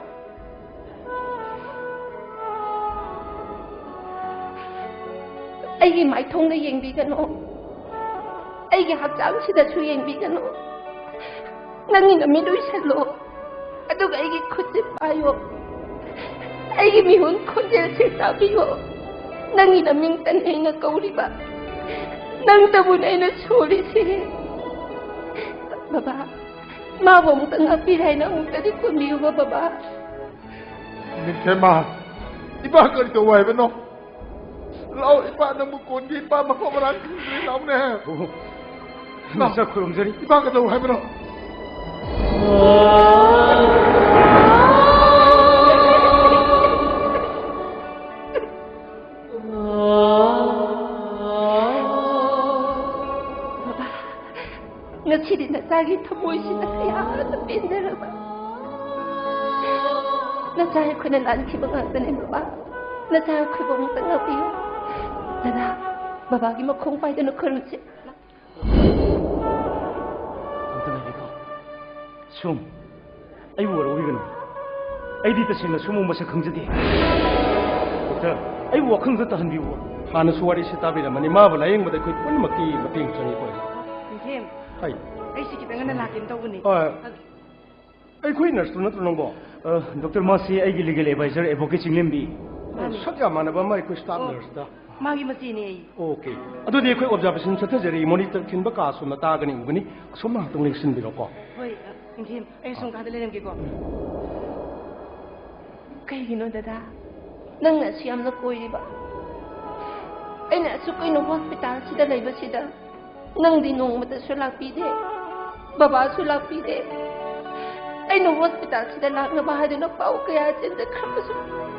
ꯑꯩꯒꯤ ꯃꯥꯏꯊꯣꯡꯗ ꯌꯦꯡꯕꯤꯒꯅꯨ꯫ ꯑꯩꯒꯤ ꯍꯛꯆꯥꯡꯁꯤꯗꯁꯨ ꯌꯦꯡꯕꯤꯒꯅꯨ꯫ ꯅꯪꯒꯤ ꯅꯃꯤꯠ ꯎꯏꯁꯜꯂꯣ꯫ ꯑꯗꯨꯒ ꯑꯩꯒꯤ ꯈꯨꯠꯁꯦ ꯄꯥꯏꯌꯣ꯫ ꯑꯩꯒꯤ ꯃꯤꯍꯨꯟ ꯈꯣꯟꯖꯦꯜꯁꯦ ꯇꯥꯕꯤꯌꯣ꯫ ꯅꯪꯒꯤ ꯅꯃꯤꯡꯇꯅꯤ ꯑꯩꯅ ꯀꯧꯔꯤꯕ꯫ ꯅꯪꯇꯕꯨꯅꯦ ꯑꯩꯅ ꯁꯣꯜꯂꯤꯁꯦ꯫ ꯕꯕꯥ, ꯃꯥꯕꯨ ꯑꯃꯨꯛꯇ ꯉꯥꯛꯄꯤꯔꯦ ꯍꯥꯏꯅ ꯑꯃꯨꯛꯇꯗꯤ ꯀꯣꯟꯕꯤꯌꯨꯕ, ꯕꯕꯥ꯫ ꯅꯤꯡꯊꯦꯝꯃ, ꯏꯄꯥ ꯀꯔꯤ ꯇꯧ ꯍꯥꯏꯕꯅꯣ? ꯂꯥꯛꯑꯣ, ꯏꯄꯥ ꯅꯪꯕꯨ ꯀꯣꯟꯒꯦ, ꯏꯄꯥ ꯃꯐꯝ ꯃꯔꯥꯡ ꯈꯪꯗ꯭ꯔꯦ, ꯂꯥꯛꯑꯣꯅꯦ꯫ ꯂꯥꯛꯑꯣ꯫ ꯅꯁꯥ ꯈꯨꯔꯨꯝꯖꯔꯤ꯫ ꯏꯄꯥ ꯀꯩꯗꯧ ꯍꯥꯏꯕꯅꯣ? ꯕꯕꯥ, ꯉꯁꯤꯗꯤ ꯅꯆꯥꯒꯤ ꯊꯃꯣꯏꯁꯤꯅ ꯀꯌꯥꯗ ꯄꯦꯟꯖꯔꯕ꯫ ꯅꯆꯥ ꯑꯩꯈꯣꯏꯅ ꯂꯥꯟꯈꯤꯕ ꯉꯥꯛꯇꯅꯦ ꯕꯕꯥ꯫ ꯅꯆꯥ ꯑꯩꯈꯣꯏꯕꯨ ꯑꯃꯨꯛꯇ ꯉꯥꯛꯄꯤꯌꯨ꯫ ꯗꯗꯥ, ꯕꯕꯥꯒꯤ ꯃꯈꯣꯡ ꯄꯥꯏꯗꯨꯅ ꯈꯨꯔꯨꯝꯁꯤ꯫ ꯑꯝꯇ ꯉꯥꯏꯕꯤꯈꯣ꯫ ꯁꯨꯝ, ꯑꯩꯕꯨ ꯋꯥꯔꯧꯕꯤꯒꯅꯨ꯫ ꯑꯩꯗꯤ ꯇꯁꯦꯡꯅ ꯁꯨꯝꯕ ꯃꯁꯛ ꯈꯪꯖꯗꯦ꯫ ꯗꯣꯛꯇꯔ, ꯑꯩꯕꯨ ꯋꯥꯈꯜꯗ ꯇꯥꯍꯟꯕꯤꯌꯨ꯫ ꯍꯥꯟꯅꯁꯨ ꯋꯥꯔꯤꯁꯤ ꯇꯥꯕꯤꯔꯝꯃꯅꯤ꯫ ꯃꯥꯕꯨ ꯂꯥꯌꯦꯡꯕꯗ ꯑꯩꯈꯣꯏ ꯄꯨꯝꯅꯃꯛꯀꯤ ꯃꯇꯦꯡ ꯆꯪꯉꯤꯀꯣ꯫ ꯅꯤꯡꯊꯦꯝ, ꯍꯥꯏ꯫ ꯑꯩꯁꯤ ꯈꯤꯇꯪ ꯉꯟꯅ ꯂꯥꯛꯀꯦꯅ ꯇꯧꯕꯅꯤ꯫ ꯍꯣꯏ꯫ ꯑꯩꯈꯣꯏ ꯅꯔꯁꯇꯨ ꯅꯠꯇ꯭ꯔꯣ ꯅꯪꯕꯣ? ꯑ, ꯗꯣꯛꯇꯔ, ꯃꯥꯁꯤ ꯑꯩꯒꯤ ꯂꯤꯒꯦꯜ ꯑꯦꯗꯚꯥꯏꯖꯔ ꯑꯦꯗꯚꯣꯀꯦꯠ ꯆꯤꯡꯂꯦꯝꯕꯤ꯫ ꯃꯥꯅꯤ꯫ ꯁꯛ ꯌꯥꯝ ꯃꯥꯟꯅꯕ ꯑꯃ ꯑꯩꯈꯣꯏ ꯁ꯭ꯇꯥꯐ ꯑꯣ, ꯅꯔꯁꯇ꯫ ꯃꯥꯒꯤ ꯃꯆꯦꯅꯦ ꯑꯩ꯫ ꯑꯣꯀꯦ꯫ ꯑꯗꯨꯗꯤ ꯑꯩꯈꯣꯏ ꯑꯣꯕꯖꯥꯔꯕꯦꯁꯟ ꯆꯠꯊꯖꯔꯤ꯫ ꯃꯣꯅꯤꯇꯔ ꯈꯤꯟꯕ ꯀꯥ ꯑꯁꯣꯝꯗ ꯇꯥꯒꯅꯤ, ꯎꯒꯅꯤ꯫ ꯑꯁꯣꯝ ꯉꯥꯏꯍꯥꯛꯇꯪ ꯂꯦꯡꯁꯤꯟꯕꯤꯔꯣꯀꯣ꯫ ꯍꯣꯏ, ꯑ, ꯅꯤꯡꯊꯦꯝ, ꯑꯩ ꯁꯣꯝ ꯀꯥꯗ ꯂꯩꯔꯝꯒꯦꯀꯣ꯫ ꯀꯩꯒꯤꯅꯣ ꯗꯗꯥ? ꯅꯪꯅ ꯑꯁꯨꯛ ꯌꯥꯝꯅ ꯀꯣꯏꯔꯤꯕ? ꯑꯩꯅ ꯑꯁꯨꯛ ꯀꯨꯏꯅ ꯍꯣꯁꯄꯤꯇꯥꯜꯁꯤꯗ ꯂꯩꯕꯁꯤꯗ ꯅꯪꯗꯤ ꯅꯣꯡꯃꯇꯁꯨ ꯂꯥꯛꯄꯤꯗꯦ, ꯕꯕꯥꯁꯨ ꯂꯥꯛꯄꯤꯗꯦ꯫ ꯑꯩꯅ ꯍꯣꯁꯄꯤꯇꯥꯜꯁꯤꯗ ꯂꯥꯛꯅꯕ ꯍꯥꯏꯗꯨꯅ ꯄꯥꯎ ꯀꯌꯥ ꯆꯦꯟꯖꯈ꯭ꯔꯕꯁꯨ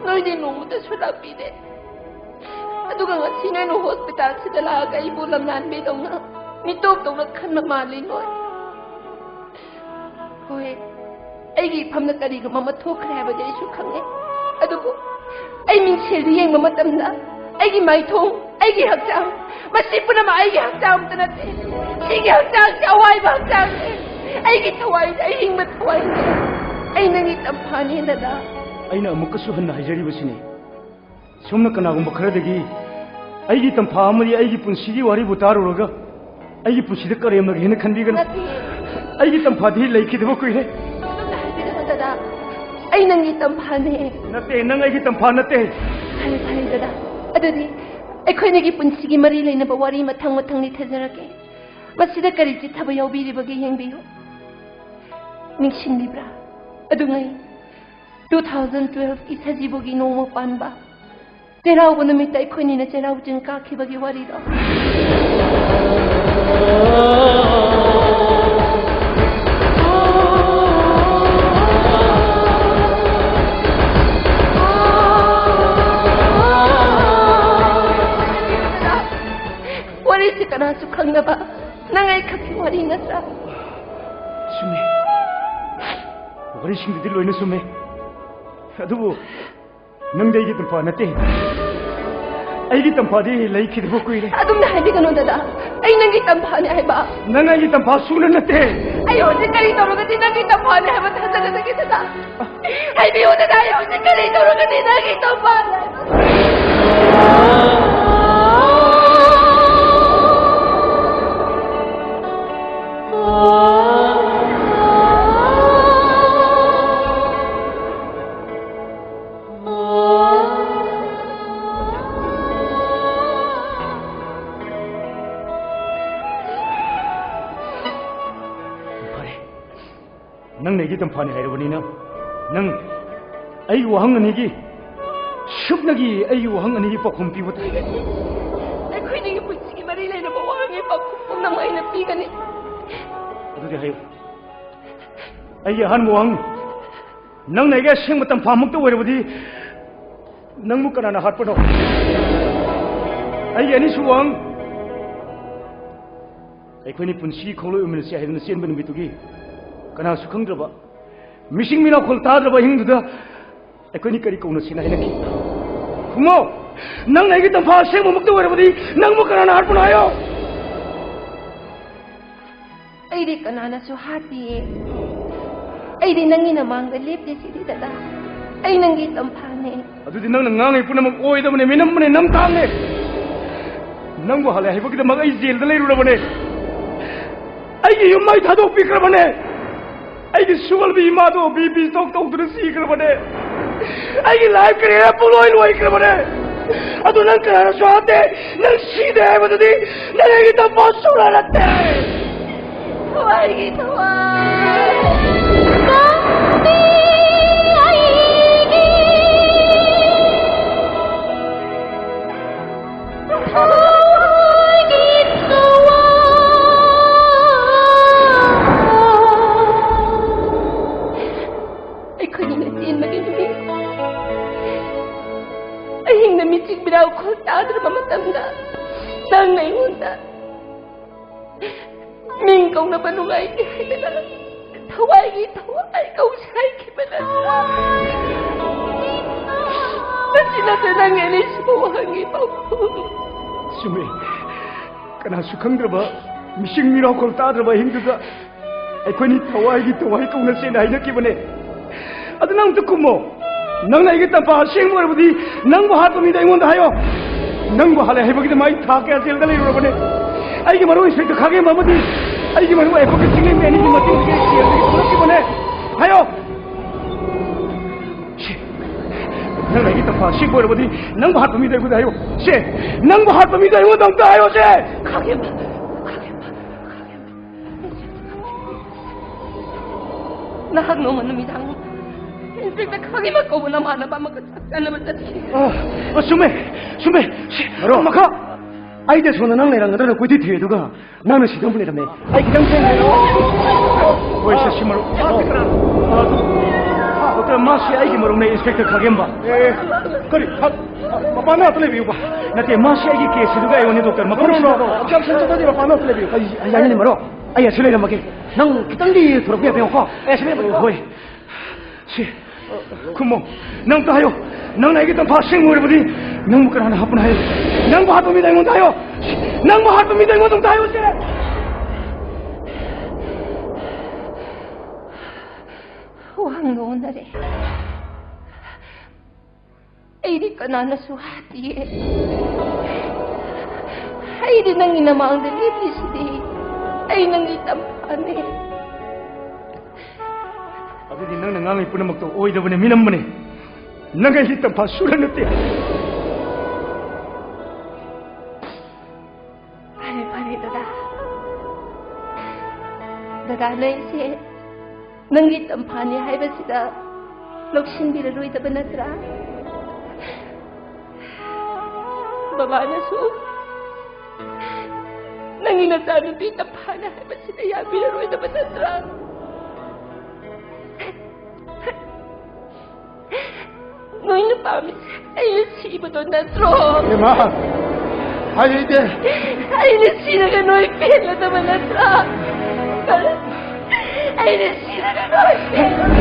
ꯅꯣꯏꯗꯤ ꯅꯣꯡꯃꯇꯁꯨ ꯂꯥꯛꯄꯤꯗꯦ꯫ ꯑꯗꯨꯒ ꯉꯁꯤ ꯅꯣꯏꯅ ꯍꯣꯁꯄꯤꯇꯥꯜꯁꯤꯗ ꯂꯥꯛꯑꯒ ꯑꯩꯕꯨ ꯂꯝꯂꯥꯟꯕꯤꯗꯧꯅ, ꯃꯤꯇꯣꯞꯇꯧꯅ ꯈꯟꯕ ꯃꯥꯜꯂꯤ ꯅꯣꯏ꯫ ꯍꯣꯏ, ꯑꯩꯒꯤ ꯏꯐꯝꯗ ꯀꯔꯤꯒꯨꯝꯕ ꯑꯃ ꯊꯣꯛꯈ꯭ꯔꯦ ꯍꯥꯏꯕꯗꯤ ꯑꯩꯁꯨ ꯈꯪꯉꯦ꯫ ꯑꯗꯨꯕꯨ ꯑꯩ ꯃꯤꯡꯁꯦꯜꯗ ꯌꯦꯡꯕ ꯃꯇꯝꯗ ꯑꯩꯒꯤ ꯃꯥꯏꯊꯣꯡ, ꯑꯩꯒꯤ ꯍꯛꯆꯥꯡ, ꯃꯁꯤ ꯄꯨꯝꯅꯃꯛ ꯑꯩꯒꯤ ꯍꯛꯆꯥꯡ ꯑꯃꯠꯇ ꯅꯠꯇꯦ꯫ ꯁꯤꯒꯤ ꯍꯛꯆꯥꯡꯁꯤ ꯑꯋꯥꯏꯕ ꯍꯛꯆꯥꯡꯅꯤ꯫ ꯑꯩꯒꯤ ꯊꯋꯥꯏꯗ ꯑꯍꯤꯡꯕ ꯊꯋꯥꯏꯅꯤ꯫ ꯑꯩ ꯅꯪꯒꯤ ꯇꯝꯐꯥꯅꯤ, ꯗꯗꯥ꯫ ꯑꯩꯅ ꯑꯃꯨꯛꯀꯁꯨ ꯍꯟꯅ ꯍꯥꯏꯖꯔꯤꯕꯁꯤꯅꯤ, ꯁꯣꯝꯅ ꯀꯅꯥꯒꯨꯝꯕ ꯈꯔꯗꯒꯤ ꯑꯩꯒꯤ ꯇꯝꯐꯥ ꯑꯃꯗꯤ ꯑꯩꯒꯤ ꯄꯨꯟꯁꯤꯒꯤ ꯋꯥꯔꯤꯕꯨ ꯇꯥꯔꯨꯔꯒ ꯑꯩꯒꯤ ꯄꯨꯟꯁꯤꯗ ꯀꯔꯦꯝꯅꯒꯦ ꯍꯥꯏꯅ ꯈꯟꯕꯤꯒꯅꯨ꯫ ꯅꯠꯇꯦ꯫ ꯑꯩꯒꯤ ꯇꯝꯐꯥꯗꯤ ꯂꯩꯈꯤꯗꯕ ꯀꯨꯏꯔꯦ꯫ ꯑꯗꯨꯝꯅ ꯍꯥꯏꯕꯤꯒꯅꯨ, ꯗꯗꯥ꯫ ꯑꯩ ꯅꯪꯒꯤ ꯇꯝꯐꯥꯅꯦ꯫ ꯅꯠꯇꯦ, ꯅꯪ ꯑꯩꯒꯤ ꯇꯝꯐꯥ ꯅꯠꯇꯦ꯫ ꯐꯔꯦ, ꯐꯔꯦ, ꯗꯗꯥ꯫ ꯑꯗꯨꯗꯤ ꯑꯩꯈꯣꯏꯅꯤꯒꯤ ꯄꯨꯟꯁꯤꯒꯤ ꯃꯔꯤ ꯂꯩꯅꯕ ꯋꯥꯔꯤ ꯃꯊꯪ ꯃꯊꯪ ꯂꯤꯊꯖꯔꯛꯀꯦ꯫ ꯃꯁꯤꯗ ꯀꯔꯤ ꯆꯤꯠꯊꯕ ꯌꯥꯎꯕꯤꯔꯤꯕꯒꯦ ꯌꯦꯡꯕꯤꯌꯨ꯫ ꯅꯤꯡꯁꯤꯡꯂꯤꯕ꯭ꯔꯥ? ꯑꯗꯨꯉꯩ two thousand twelve ꯀꯤ ꯁꯖꯤꯕꯨꯒꯤ ꯅꯣꯡꯃ ꯄꯥꯟꯕ ꯆꯩꯔꯥꯎꯕ ꯅꯨꯃꯤꯠꯇ ꯑꯩꯈꯣꯏꯅꯤꯅ ꯆꯩꯔꯥꯎ ꯆꯤꯡ ꯀꯥꯈꯤꯕꯒꯤ ꯋꯥꯔꯤꯗꯣ꯫ ꯋꯥꯔꯤꯁꯤ ꯀꯅꯥꯁꯨ ꯈꯪꯗꯕ ꯅꯪ ꯑꯩ ꯈꯛꯀꯤ ꯋꯥꯔꯤ ꯅꯠꯇ꯭ꯔꯥ? ꯆꯨꯝꯃꯤ꯫ ꯋꯥꯔꯤꯁꯤꯡꯗꯨꯗꯤ ꯂꯣꯏꯅ ꯆꯨꯝꯃꯤ꯫ ꯑꯗꯨꯕꯨ ꯅꯪꯗꯤ ꯑꯩꯒꯤ ꯇꯝꯐꯥ ꯅꯠꯇꯦ꯫ ꯑꯩꯒꯤ ꯇꯝꯐꯥꯗꯤ ꯂꯩꯈꯤꯗꯕ ꯀꯨꯏꯔꯦ꯫ ꯑꯗꯨꯝꯅ ꯍꯥꯏꯕꯤꯒꯅꯨ ꯗꯗꯥ, ꯑꯩ ꯅꯪꯒꯤ ꯇꯝꯐꯥꯅꯦ ꯍꯥꯏꯕ꯫ ꯅꯪ ꯑꯩꯒꯤ ꯇꯝꯐꯥ ꯁꯨꯡꯅ ꯅꯠꯇꯦ꯫ ꯑꯩ ꯍꯧꯖꯤꯛ ꯀꯔꯤ ꯇꯧꯔꯒꯗꯤ ꯅꯪꯒꯤ ꯇꯝꯐꯥꯅꯦ ꯍꯥꯏꯕ ꯊꯥꯖꯒꯗꯒꯦ ꯗꯗꯥ? ꯍꯥꯏꯕꯤꯌꯨ ꯗꯗꯥ, ꯑꯩ ꯍꯧꯖꯤꯛ ꯀꯔꯤ ꯇꯧꯔꯒꯗꯤ ꯅꯪꯒꯤ ꯇꯝꯐꯥꯅꯦ ꯍꯥꯏꯕ? ꯐꯔꯦ, ꯅꯪꯅ ꯑꯩꯒꯤ ꯇꯝꯐꯥꯅꯤ ꯍꯥꯏꯔꯕꯅꯤꯅ, ꯅꯪ ꯑꯩꯒꯤ ꯋꯥꯍꯪ ꯑꯅꯤꯒꯤ, ꯁꯨꯞꯅꯒꯤ ꯑꯩꯒꯤ ꯋꯥꯍꯪ ꯑꯅꯤꯒꯤ ꯄꯥꯎꯈꯨꯝ ꯄꯤꯕ ꯇꯥꯏ꯫ ꯑꯩꯈꯣꯏꯅꯤꯒꯤ ꯄꯨꯟꯁꯤꯒꯤ ꯃꯔꯤ ꯂꯩꯅꯕ ꯋꯥꯍꯪꯒꯤ ꯄꯥꯎꯈꯨꯝ ꯄꯨꯝꯅꯃꯛ ꯑꯩꯅ ꯄꯤꯒꯅꯤ꯫ ꯑꯗꯨꯗꯤ ꯍꯥꯏꯌꯨ꯫ ꯑꯩꯒꯤ ꯑꯍꯥꯟꯕ ꯋꯥꯍꯪ, ꯅꯪꯅ ꯑꯩꯒꯤ ꯑꯁꯦꯡꯕ ꯇꯝꯐꯥꯃꯛꯇ ꯑꯣꯏꯔꯕꯗꯤ ꯅꯪꯕꯨ ꯀꯅꯥꯅ ꯍꯥꯠꯄꯅꯣ? ꯑꯩꯒꯤ ꯑꯅꯤꯁꯨꯕ ꯋꯥꯍꯪ, ꯑꯩꯈꯣꯏꯅꯤ ꯄꯨꯟꯁꯤꯒꯤ ꯈꯣꯡꯂꯣꯏ ꯑꯣꯏꯃꯤꯟꯅꯁꯤ ꯍꯥꯏꯗꯨꯅ ꯆꯦꯟꯕ ꯅꯨꯃꯤꯠꯇꯨꯒꯤ ꯀꯅꯥꯁꯨ ꯈꯪꯗ꯭ꯔꯕ, ꯃꯤꯁꯤꯡ ꯃꯤꯅꯥ ꯈꯣꯜ ꯇꯥꯗ꯭ꯔꯕ ꯑꯍꯤꯡꯗꯨꯗ ꯑꯩꯈꯣꯏꯅꯤ ꯀꯔꯤ ꯀꯧꯅꯁꯤꯅ ꯍꯥꯏꯅꯈꯤ? ꯈꯨꯝꯃꯣ! ꯅꯪꯅ ꯑꯩꯒꯤ ꯇꯝꯐꯥ ꯑꯁꯦꯡꯕꯃꯛꯇ ꯑꯣꯏꯔꯕꯗꯤ ꯅꯪꯕꯨ ꯀꯅꯥꯅ ꯍꯥꯠꯄꯅꯣ ꯍꯥꯏꯌꯣ? ꯑꯩꯗꯤ ꯀꯅꯥꯅꯁꯨ ꯍꯥꯠꯇꯤꯌꯦ꯫ ꯑꯩꯗꯤ ꯅꯪꯒꯤ ꯅꯃꯥꯡꯗ ꯂꯦꯞꯇꯦ ꯁꯤꯗꯤ ꯗꯗꯥ꯫ ꯑꯩ ꯅꯪꯒꯤ ꯇꯝꯐꯥꯅꯦ꯫ ꯑꯗꯨꯗꯤ ꯅꯪꯅ ꯉꯥꯡꯉꯤ ꯄꯨꯝꯅꯃꯛ ꯑꯣꯏꯗꯕꯅꯦ, ꯃꯤꯅꯝꯕꯅꯦ, ꯅꯝꯊꯥꯡꯅꯦ꯫ ꯅꯪꯕꯨ ꯍꯜꯂꯦ ꯍꯥꯏꯕꯒꯤꯗꯃꯛ ꯑꯩ ꯖꯦꯜꯗ ꯂꯩꯔꯨꯔꯕꯅꯦ꯫ ꯑꯩꯒꯤ ꯌꯨꯝ ꯑꯩ ꯊꯥꯗꯣꯛꯄꯤꯈ꯭ꯔꯕꯅꯦ꯫ ꯑꯩꯒꯤ ꯁꯨꯒꯜꯕꯤ ꯏꯃꯥꯗꯣ BP stroke ꯇꯧꯗꯨꯅ ꯁꯤꯈ꯭ꯔꯕꯅꯦ꯫ ꯑꯩꯒꯤ life career ꯄꯨꯡꯂꯣꯏ ꯂꯣꯏꯈ꯭ꯔꯕꯅꯦ꯫ ꯑꯗꯨ ꯅꯪ ꯀꯅꯥꯅꯁꯨ ꯍꯥꯠꯇꯦ꯫ ꯅꯪ ꯁꯤꯗꯦ ꯍꯥꯏꯕꯗꯨꯗꯤ ꯅꯪ ꯑꯩꯒꯤ ꯇꯝꯐꯥ ꯁꯨꯔ ꯅꯠꯇꯦ꯫ ꯊꯋꯥꯏꯒꯤ ꯊꯋꯥꯏ꯫ ꯅꯪꯗꯤ ꯑꯩꯒꯤ ꯊꯋꯥꯏꯒꯤ ꯊꯋꯥꯏ꯫ ꯑꯩꯈꯣꯏꯅꯤꯅ ꯆꯦꯟꯕꯒꯤ ꯅꯨꯃꯤꯠ, ꯑꯍꯤꯡꯗ ꯃꯤꯆꯤꯛ ꯃꯤꯔꯥꯎꯈꯣꯜ ꯇꯥꯗ꯭ꯔꯕ ꯃꯇꯝꯗ ꯅꯪꯅ ꯑꯩꯉꯣꯟꯗ ꯃꯤꯡ ꯀꯧꯅꯕ ꯅꯨꯡꯉꯥꯏꯇꯦ ꯍꯥꯏꯗꯅ ꯊꯋꯥꯏꯒꯤ ꯊꯋꯥꯏ ꯀꯧꯁꯦ ꯍꯥꯏꯈꯤꯕ ꯅꯠꯇ꯭ꯔꯥ? ꯃꯁꯤ ꯅꯠꯇ꯭ꯔ ꯅꯪ ꯑꯩꯅ ꯁꯤꯕ ꯋꯥꯍꯪꯒꯤ ꯄꯥꯎꯈꯨꯝ? ꯆꯨꯝꯃꯤ꯫ ꯀꯅꯥꯁꯨ ꯈꯪꯗ꯭ꯔꯕ, ꯃꯤꯆꯤꯛ ꯃꯤꯔꯥꯎꯈꯣꯜ ꯇꯥꯗ꯭ꯔꯕ ꯑꯍꯤꯡꯗꯨꯗ ꯑꯩꯈꯣꯏꯅꯤ ꯊꯋꯥꯏꯒꯤ ꯊꯋꯥꯏ ꯀꯧꯅꯁꯦꯅ ꯍꯥꯏꯅꯈꯤꯕꯅꯦ꯫ ꯑꯗꯨ ꯅꯪ ꯑꯝꯇ ꯈꯨꯝꯃꯣ꯫ ꯅꯪꯅ ꯑꯩꯒꯤ ꯇꯝꯐꯥ ꯑꯁꯦꯡꯕ ꯑꯣꯏꯔꯕꯗꯤ ꯅꯪꯕꯨ ꯍꯥꯠꯄ ꯃꯤꯗ ꯑꯩꯉꯣꯟꯗ ꯍꯥꯏꯌꯣ꯫ ꯅꯪꯕꯨ ꯍꯥꯠꯂꯦ ꯍꯥꯏꯕꯒꯤꯗꯃꯛ ꯑꯩ ꯊꯥ ꯀꯌꯥ ꯖꯦꯜꯗ ꯂꯩꯔꯨꯔꯕꯅꯦ꯫ ꯑꯩꯒꯤ ꯃꯔꯨꯞ ꯏꯟꯁꯄꯦꯛꯇꯔ ꯈꯥꯒꯦꯝꯕ ꯑꯃꯗꯤ ꯑꯩꯒꯤ ꯃꯔꯨꯞ ꯑꯦꯐꯣꯀꯦ ꯆꯤꯡꯂꯦꯝꯕꯤ ꯑꯅꯤꯒꯤ ꯃꯇꯦꯡꯗꯒꯤ ꯑꯩ ꯖꯦꯜꯗꯒꯤ ꯊꯣꯛꯂꯛꯈꯤꯕꯅꯦ꯫ ꯍꯥꯏꯌꯣ꯫ ꯁꯦ, ꯅꯪꯅ ꯑꯩꯒꯤ ꯇꯝꯐꯥ ꯑꯁꯦꯡꯕ ꯑꯣꯏꯔꯕꯗꯤ ꯅꯪꯕꯨ ꯍꯥꯠꯄ ꯃꯤꯗ ꯑꯩꯉꯣꯟꯗ ꯍꯥꯏꯌꯣ꯫ ꯁꯦ, ꯅꯪꯕꯨ ꯍꯥꯠꯄ ꯃꯤꯗ ꯑꯩꯉꯣꯟꯗ ꯑꯝꯇ ꯍꯥꯏꯌꯣ ꯁꯦ꯫ ꯈꯥꯒꯦꯝꯕ, ꯈꯥꯒꯦꯝꯕ, ꯈꯥꯒꯦꯝꯕ꯫ ꯅꯍꯥꯛ ꯅꯣꯡꯃ ꯅꯨꯃꯤꯗꯥꯡ ꯏꯟꯁꯄꯦꯛꯇꯔ ꯈꯥꯒꯦꯝꯕ ꯀꯧꯕ ꯅꯃꯥꯟꯅꯕ ꯑꯃꯒ ꯆꯥꯛ ꯆꯥꯅꯕ ꯆꯠꯈꯤ꯫ ꯑ, ꯑ, ꯆꯨꯝꯃꯦ, ꯆꯨꯝꯃꯦ꯫ ꯁꯦ, ꯃꯔꯨꯞ꯫ ꯃꯈꯥ꯫ ꯑꯩꯗꯤ ꯁꯣꯝꯗ ꯅꯪ ꯂꯩꯔꯝꯒꯗ꯭ꯔꯅ ꯀꯣꯏꯊꯤ ꯊꯤꯔꯦ, ꯑꯗꯨꯒ ꯅꯪꯅ ꯁꯤꯗ ꯑꯃꯨꯛ ꯂꯩꯔꯝꯃꯦ꯫ ꯑꯩ ꯈꯤꯇꯪ ꯊꯦꯡꯅ ꯍꯣꯏ, ꯆꯠꯁꯤ ꯃꯔꯨꯞ꯫ ꯃꯥꯁꯤ ꯀꯅꯥꯅꯣ? ꯑ, ꯑꯗꯨ, ꯗꯣꯛꯇꯔ, ꯃꯥꯁꯤ ꯑꯩꯒꯤ ꯃꯔꯨꯞꯅꯦ, ꯏꯟꯁꯄꯦꯛꯇꯔ ꯈꯥꯒꯦꯝꯕ꯫ ꯑꯦ, ꯀꯔꯤ? ꯍ-, ꯃꯄꯥꯟꯗ ꯉꯥꯛꯇ ꯂꯩꯕꯤꯌꯨꯕ꯫ ꯅꯠꯇꯦ, ꯃꯥꯁꯤ ꯑꯩꯒꯤ ꯀꯦꯁꯁꯤꯗꯨꯒ ꯑꯩꯉꯣꯟꯗ, ꯗꯣꯛꯇꯔ, ꯃꯐꯝ ꯅꯣ, ꯅꯣ, ꯁꯤꯗ ꯅꯣ, ꯑꯣꯕꯖꯥꯔꯕꯦꯁꯟ ꯆꯠꯊꯗꯤ ꯃꯄꯥꯟꯗ ꯉꯥꯛꯇ ꯂꯩꯕꯤꯌꯨ꯫ ꯑꯩ, ꯑꯩ ꯌꯥꯅꯤꯡꯗꯦ, ꯃꯔꯨꯞ꯫ ꯑꯩ ꯑꯁꯤ ꯂꯩꯔꯝꯃꯒꯦ꯫ ꯅꯪ ꯈꯤꯇꯪꯗꯤ ꯊꯨꯔꯛꯄ ꯌꯥꯕ ꯌꯦꯡꯉꯨꯀꯣ꯫ ꯑꯦ, ꯁꯤ ꯂꯩꯔꯝꯃꯒꯦ꯫ ꯍꯣꯏ꯫ ꯁꯤ, ꯈꯨꯝꯃꯣ꯫ ꯅꯪ ꯑꯝꯇ ꯍꯥꯏꯌꯣ꯫ ꯅꯪꯅ ꯑꯩꯒꯤ ꯇꯝꯐꯥ ꯑꯁꯦꯡꯕ ꯑꯣꯏꯔꯕꯗꯤ ꯅꯪꯕꯨ ꯀꯅꯥꯅ ꯍꯥꯠꯄꯅꯣ ꯍꯥꯏꯌꯣ? ꯅꯪꯕꯨ ꯍꯥꯠꯄ ꯃꯤꯗ ꯑꯩꯉꯣꯟꯗ ꯍꯥꯏꯌꯣ꯫ ꯅꯪꯕꯨ ꯍꯥꯠꯄ ꯃꯤꯗ ꯑꯩꯉꯣꯟꯗ ꯑꯝꯇ ꯍꯥꯏꯌꯣ, ꯁꯦ꯫ ꯋꯥꯍꯪꯗꯣ ꯑꯣꯟꯅꯔꯦ꯫ ꯑꯩꯗꯤ ꯀꯅꯥꯅꯁꯨ ꯍꯥꯠꯇꯤꯌꯦ꯫ ꯑꯩꯗꯤ ꯅꯪꯒꯤ ꯅꯃꯥꯡꯗ ꯂꯦꯞꯂꯤꯁꯤꯗꯤ꯫ ꯑꯩ ꯅꯪꯒꯤ ꯇꯝꯐꯥꯅꯦ꯫ ꯑꯗꯨꯗꯤ ꯅꯪꯅ ꯉꯥꯡꯉꯤ ꯄꯨꯝꯅꯃꯛꯇꯣ ꯑꯣꯏꯗꯕꯅꯦ, ꯃꯤꯅꯝꯕꯅꯦ꯫ ꯅꯪ ꯑꯩꯒꯤ ꯇꯝꯐꯥ ꯁꯨꯔ ꯅꯠꯇꯦ꯫ ꯗꯗꯥ, ꯅꯪꯁꯦ ꯅꯪꯒꯤ ꯇꯝꯐꯥꯅꯤ ꯍꯥꯏꯕꯁꯤꯗ ꯂꯧꯁꯤꯟꯕꯤꯔꯔꯣꯏꯗꯕ ꯅꯠꯇ꯭ꯔꯥ? ꯕꯕꯥꯅꯁꯨ ꯅꯪꯒꯤ ꯅꯆꯥꯅꯨꯄꯤ ꯇꯝꯐꯥꯅꯤ ꯍꯥꯏꯕꯁꯤꯗ ꯌꯥꯕꯤꯔꯔꯣꯏꯗꯕ ꯅꯠꯇ꯭ꯔꯥ? ꯅꯣꯏꯅ ꯄꯥꯝꯃꯤꯁꯦ ꯑꯩꯅ ꯁꯤꯕꯗꯣ ꯅꯠꯇ꯭ꯔꯣ? ꯏꯃꯥ, ꯍꯥꯏꯍꯩꯗꯦ꯫ ꯑꯩꯅ ꯁꯤꯔꯒ ꯅꯣꯏ ꯄꯦꯜꯂꯗꯕ ꯅꯠꯇ꯭ꯔꯥ? ꯑꯩꯅ ꯁꯤꯔꯒ ꯅꯣꯏ ꯄꯦꯜꯂꯗꯕ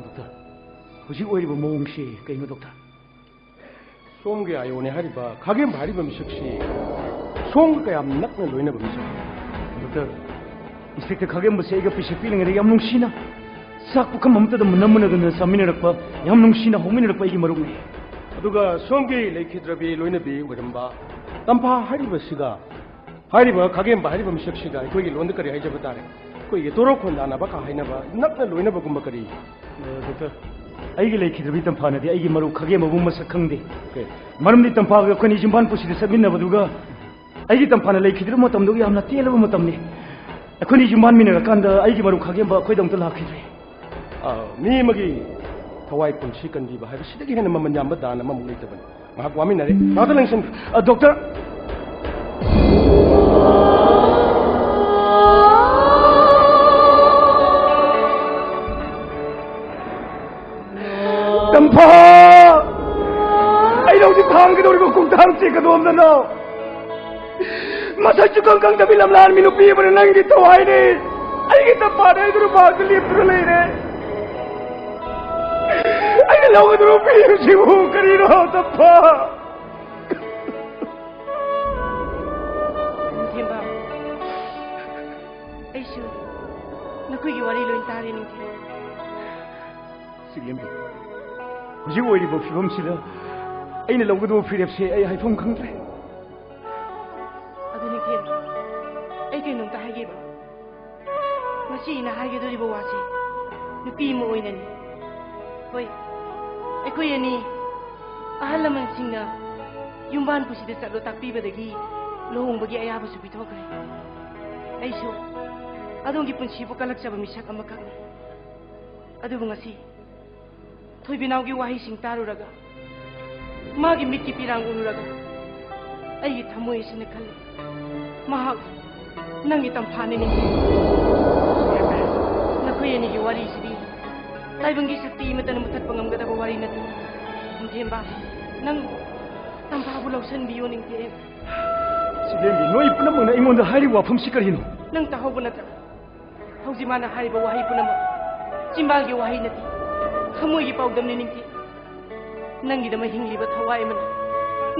ꯗꯣꯛꯇꯔ, ꯍꯧꯖꯤꯛ ꯑꯣꯏꯔꯤꯕ ꯃꯑꯣꯡꯁꯤ ꯀꯩꯅꯣ, ꯗꯣꯛꯇꯔ? ꯁꯣꯝꯒꯤ ꯑꯥꯏꯑꯣꯅꯦ ꯍꯥꯏꯔꯤꯕ ꯈꯥꯒꯦꯝꯕ ꯍꯥꯏꯔꯤꯕ ꯃꯤꯁꯛꯁꯤ ꯁꯣꯝꯒ ꯀꯌꯥꯝ ꯅꯛꯅ ꯂꯣꯏꯅꯕ ꯃꯤꯁꯛ? ꯗꯣꯛꯇꯔ, ꯏꯟꯁꯄꯦꯛꯇꯔ ꯈꯥꯒꯦꯝꯕꯁꯦ ꯑꯩꯒ ꯄꯤꯁꯛ ꯄꯤꯛꯂꯤꯉꯩꯗ ꯌꯥꯝ ꯅꯨꯡꯁꯤꯅ ꯆꯥꯛ ꯄꯨꯈꯝ ꯑꯃꯠꯇꯗ ꯃꯨꯟꯅ ꯃꯨꯟꯅꯗꯅ ꯆꯥꯃꯤꯟꯅꯔꯛꯄ, ꯌꯥꯝ ꯅꯨꯡꯁꯤꯅ ꯍꯧꯃꯤꯟꯅꯔꯛꯄ ꯑꯩꯒꯤ ꯃꯔꯨꯞꯅꯤ꯫ ꯑꯗꯨꯒ ꯁꯣꯝꯒꯤ ꯂꯩꯈꯤꯗ꯭ꯔꯕꯤ ꯂꯣꯏꯅꯕꯤ ꯑꯣꯏꯔꯝꯕ ꯇꯝꯐꯥ ꯍꯥꯏꯔꯤꯕꯁꯤꯒ ꯍꯥꯏꯔꯤꯕ ꯈꯥꯒꯦꯝꯕ ꯍꯥꯏꯔꯤꯕ ꯃꯤꯁꯛꯁꯤꯒ ꯑꯩꯈꯣꯏꯒꯤ ꯂꯣꯟꯗ ꯀꯔꯤ ꯍꯥꯏꯖꯕ ꯇꯥꯔꯦ? ꯑꯩꯈꯣꯏꯒꯤ ꯇꯣꯔꯣ ꯈꯣꯟꯗꯥꯅꯕ ꯀ ꯍꯥꯏꯅꯕ ꯅꯛꯅ ꯂꯣꯏꯅꯕꯒꯨꯝꯕ ꯀꯔꯤ? ꯑ, ꯗꯣꯛꯇꯔ, ꯑꯩꯒꯤ ꯂꯩꯈꯤꯗ꯭ꯔꯕꯤ ꯇꯝꯐꯥꯅꯗꯤ ꯑꯩꯒꯤ ꯃꯔꯨꯞ ꯈꯥꯒꯦꯝꯕꯕꯨ ꯃꯁꯛ ꯈꯪꯗꯦ꯫ ꯑꯣꯀꯦ꯫ ꯃꯔꯝꯗꯤ ꯇꯝꯐꯥꯒ ꯑꯩꯈꯣꯏꯅꯤ ꯌꯨꯝꯕꯥꯟ ꯄꯨꯟꯁꯤꯗ ꯆꯠꯃꯤꯟꯅꯕꯗꯨꯒ ꯑꯩꯒꯤ ꯇꯝꯐꯥꯅ ꯂꯩꯈꯤꯗ꯭ꯔꯕ ꯃꯇꯝꯗꯨꯒ ꯌꯥꯝꯅ ꯇꯦꯜꯂꯕ ꯃꯇꯝꯅꯤ꯫ ꯑꯩꯈꯣꯏꯅꯤ ꯌꯨꯝꯕꯥꯟ ꯃꯤꯟꯅꯔꯀꯥꯟꯗ ꯑꯩꯒꯤ ꯃꯔꯨꯞ ꯈꯥꯒꯦꯝꯕ ꯑꯩꯈꯣꯏꯗ ꯑꯃꯨꯛꯇ ꯂꯥꯛꯈꯤꯗ꯭ꯔꯦ꯫ ꯑ, ꯃꯤ ꯑꯃꯒꯤ ꯊꯋꯥꯏ ꯄꯨꯟꯁꯤ ꯀꯟꯕꯤꯕ ꯍꯥꯏꯕꯁꯤꯗꯒꯤ ꯍꯦꯟꯅ ꯃꯃꯜ ꯌꯥꯝꯕ ꯗꯥꯟ ꯑꯃꯃꯨꯛ ꯂꯩꯇꯕꯅꯤ꯫ ꯉꯥꯏꯍꯥꯛ ꯋꯥꯃꯤꯟꯅꯔꯦ꯫ ꯉꯥꯏꯍꯥꯛꯇ ꯂꯦꯡꯁꯤꯟꯕꯤꯌꯨ꯫ ꯑ, ꯗꯣꯛꯇꯔ! ꯇꯝꯐꯥ! ꯑꯩꯅ ꯍꯧꯖꯤꯛ ꯊꯥꯡꯒꯗꯧꯔꯤꯕ ꯈꯣꯡꯊꯥꯡꯁꯤ ꯀꯗꯣꯝꯗꯅꯣ? ꯃꯁꯛꯁꯨ ꯈꯪ ꯈꯪꯗꯕꯤ ꯂꯝꯂꯥꯟꯕꯤ ꯅꯨꯄꯤ ꯑꯃꯅ ꯅꯪꯒꯤ ꯊꯋꯥꯏꯅꯤ, ꯑꯩꯒꯤ ꯇꯝꯐꯥꯅꯤ ꯍꯥꯏꯗꯨꯅ ꯃꯍꯥꯛꯇ ꯂꯦꯞꯇꯨꯅ ꯂꯩꯔꯦ꯫ ꯑꯩꯅ ꯂꯧꯒꯗꯧꯔꯤꯕ ꯐꯤꯔꯦꯞꯁꯤꯕꯨ ꯀꯔꯤꯅꯣ, ꯇꯝꯐꯥ? ꯅꯤꯡꯊꯦꯝꯕ, ꯑꯩꯁꯨ ꯅꯈꯣꯏꯒꯤ ꯋꯥꯔꯤ ꯂꯣꯏ ꯇꯥꯔꯦ, ꯅꯤꯡꯊꯦꯝꯕ꯫ ꯆꯤꯡꯂꯦꯝꯕꯤ, ꯍꯧꯖꯤꯛ ꯑꯣꯏꯔꯤꯕ ꯐꯤꯕꯝꯁꯤꯗ ꯑꯩꯅ ꯂꯧꯒꯗꯧꯕ ꯐꯤꯔꯦꯞꯁꯦ ꯑꯩ ꯍꯥꯏꯐꯝ ꯈꯪꯗ꯭ꯔꯦ꯫ ꯑꯗꯨ ꯅꯤꯡꯊꯦꯝꯕ, ꯑꯩ ꯀꯩꯅꯣꯝꯇ ꯍꯥꯏꯒꯦꯕ꯫ ꯉꯁꯤ ꯑꯩꯅ ꯍꯥꯏꯒꯗꯧꯔꯤꯕ ꯋꯥꯁꯤ ꯅꯨꯄꯤ ꯑꯃ ꯑꯣꯏꯅꯅꯤ꯫ ꯍꯣꯏ, ꯑꯩꯈꯣꯏ ꯑꯅꯤ ꯑꯍꯜ ꯂꯃꯟꯁꯤꯡꯅ ꯌꯨꯝꯕꯥꯟ ꯄꯨꯁꯤꯗ ꯆꯠꯂꯣ ꯇꯥꯛꯄꯤꯕꯗꯒꯤ ꯂꯨꯍꯣꯡꯕꯒꯤ ꯑꯌꯥꯕꯁꯨ ꯄꯤꯊꯣꯛꯈ꯭ꯔꯦ꯫ ꯑꯩꯁꯨ ꯑꯗꯣꯝꯒꯤ ꯄꯨꯟꯁꯤꯕꯨ ꯀꯜꯂꯛꯆꯕ ꯃꯤꯁꯛ ꯑꯃꯈꯛꯅꯤ꯫ ꯑꯗꯨꯕꯨ ꯉꯁꯤ ꯊꯣꯏꯕꯤꯅꯥꯎꯒꯤ ꯋꯥꯍꯩꯁꯤꯡ ꯇꯥꯔꯨꯔꯒ, ꯃꯥꯒꯤ ꯃꯤꯠꯀꯤ ꯄꯤꯔꯥꯡ ꯎꯔꯨꯔꯒ, ꯑꯩꯒꯤ ꯊꯃꯣꯏ ꯑꯁꯤꯅ ꯈꯜꯂꯤ, ꯃꯍꯥꯛ ꯅꯪꯒꯤ ꯇꯝꯐꯥꯅꯤ ꯅꯤꯡꯊꯦꯝ꯫ ꯅꯈꯣꯏ ꯑꯅꯤꯒꯤ ꯋꯥꯔꯤꯁꯤꯗꯤ ꯇꯥꯏꯕꯪꯒꯤ ꯁꯛꯇꯤ ꯑꯃꯠꯇꯅ ꯃꯨꯊꯠꯄ ꯉꯝꯒꯗꯕ ꯋꯥꯔꯤ ꯅꯠꯇꯦ꯫ ꯅꯤꯡꯊꯦꯝꯕ, ꯅꯪ ꯇꯝꯐꯥꯕꯨ ꯂꯧꯁꯤꯟꯕꯤꯌꯨ ꯅꯤꯡꯊꯦꯝ꯫ ꯁꯤꯕꯦꯝꯕꯤ, ꯅꯣꯏ ꯄꯨꯝꯅꯃꯛꯅ ꯑꯩꯉꯣꯟꯗ ꯍꯥꯏꯔꯤꯕ ꯋꯥꯐꯝꯁꯤ ꯀꯔꯤꯅꯣ? ꯅꯪ ꯇꯥꯍꯧꯕ ꯅꯠꯇ꯭ꯔꯥ? ꯍꯧꯖꯤꯛ ꯃꯥꯅ ꯍꯥꯏꯔꯤꯕ ꯋꯥꯍꯩ ꯄꯨꯝꯅꯃꯛ ꯆꯤꯝꯕꯥꯜꯒꯤ ꯋꯥꯍꯩ ꯅꯠꯇꯦ, ꯊꯃꯣꯏꯒꯤ ꯄꯥꯎꯗꯝꯅꯤ ꯅꯤꯡꯊꯦꯝ꯫ ꯅꯪꯒꯤꯗꯃꯛ ꯍꯤꯡꯂꯤꯕ ꯊꯋꯥꯏ ꯑꯃꯅ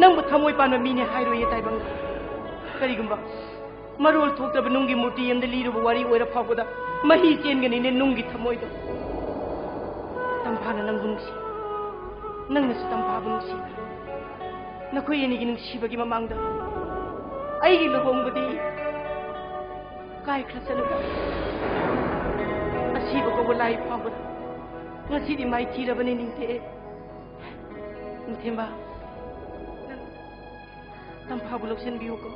ꯅꯪꯕꯨ ꯊꯃꯣꯏ ꯄꯥꯟꯕ ꯃꯤꯅꯦ ꯍꯥꯏꯔꯣꯏꯌꯦ ꯇꯥꯏꯕꯪꯅ꯫ ꯀꯔꯤꯒꯨꯝꯕ ꯃꯔꯣꯜ ꯊꯣꯛꯇ꯭ꯔꯕ ꯅꯨꯡꯒꯤ ꯃꯨꯔꯇꯤ ꯑꯃꯗ ꯂꯤꯔꯨꯕ ꯋꯥꯔꯤ ꯑꯣꯏꯔ ꯐꯥꯎꯕꯗ ꯃꯍꯤ ꯆꯦꯟꯒꯅꯤꯅꯦ ꯅꯨꯡꯒꯤ ꯊꯃꯣꯏꯗꯣ꯫ ꯇꯝꯐꯥꯅ ꯅꯪꯕꯨ ꯅꯨꯡꯁꯤ, ꯅꯪꯅꯁꯨ ꯇꯝꯐꯥꯕꯨ ꯅꯨꯡꯁꯤ꯫ ꯅꯈꯣꯏ ꯑꯅꯤꯒꯤ ꯅꯨꯡꯁꯤꯕꯒꯤ ꯃꯃꯥꯡꯗ ꯑꯩꯒꯤ ꯂꯨꯍꯣꯡꯕꯗꯤ ꯀꯥꯏꯈ꯭ꯔꯁꯅꯨꯗ꯫ ꯑꯁꯤꯕ ꯀꯧꯕ ꯂꯥꯏ ꯐꯥꯎꯕꯗ ꯉꯁꯤꯗꯤ ꯃꯥꯏꯊꯤꯔꯕꯅꯤ ꯅꯤꯡꯊꯦꯝ꯫ ꯅꯤꯡꯊꯦꯝꯕ, ꯅꯪ ꯇꯝꯐꯥꯕꯨ ꯂꯧꯁꯤꯟꯕꯤꯌꯨꯀꯣ꯫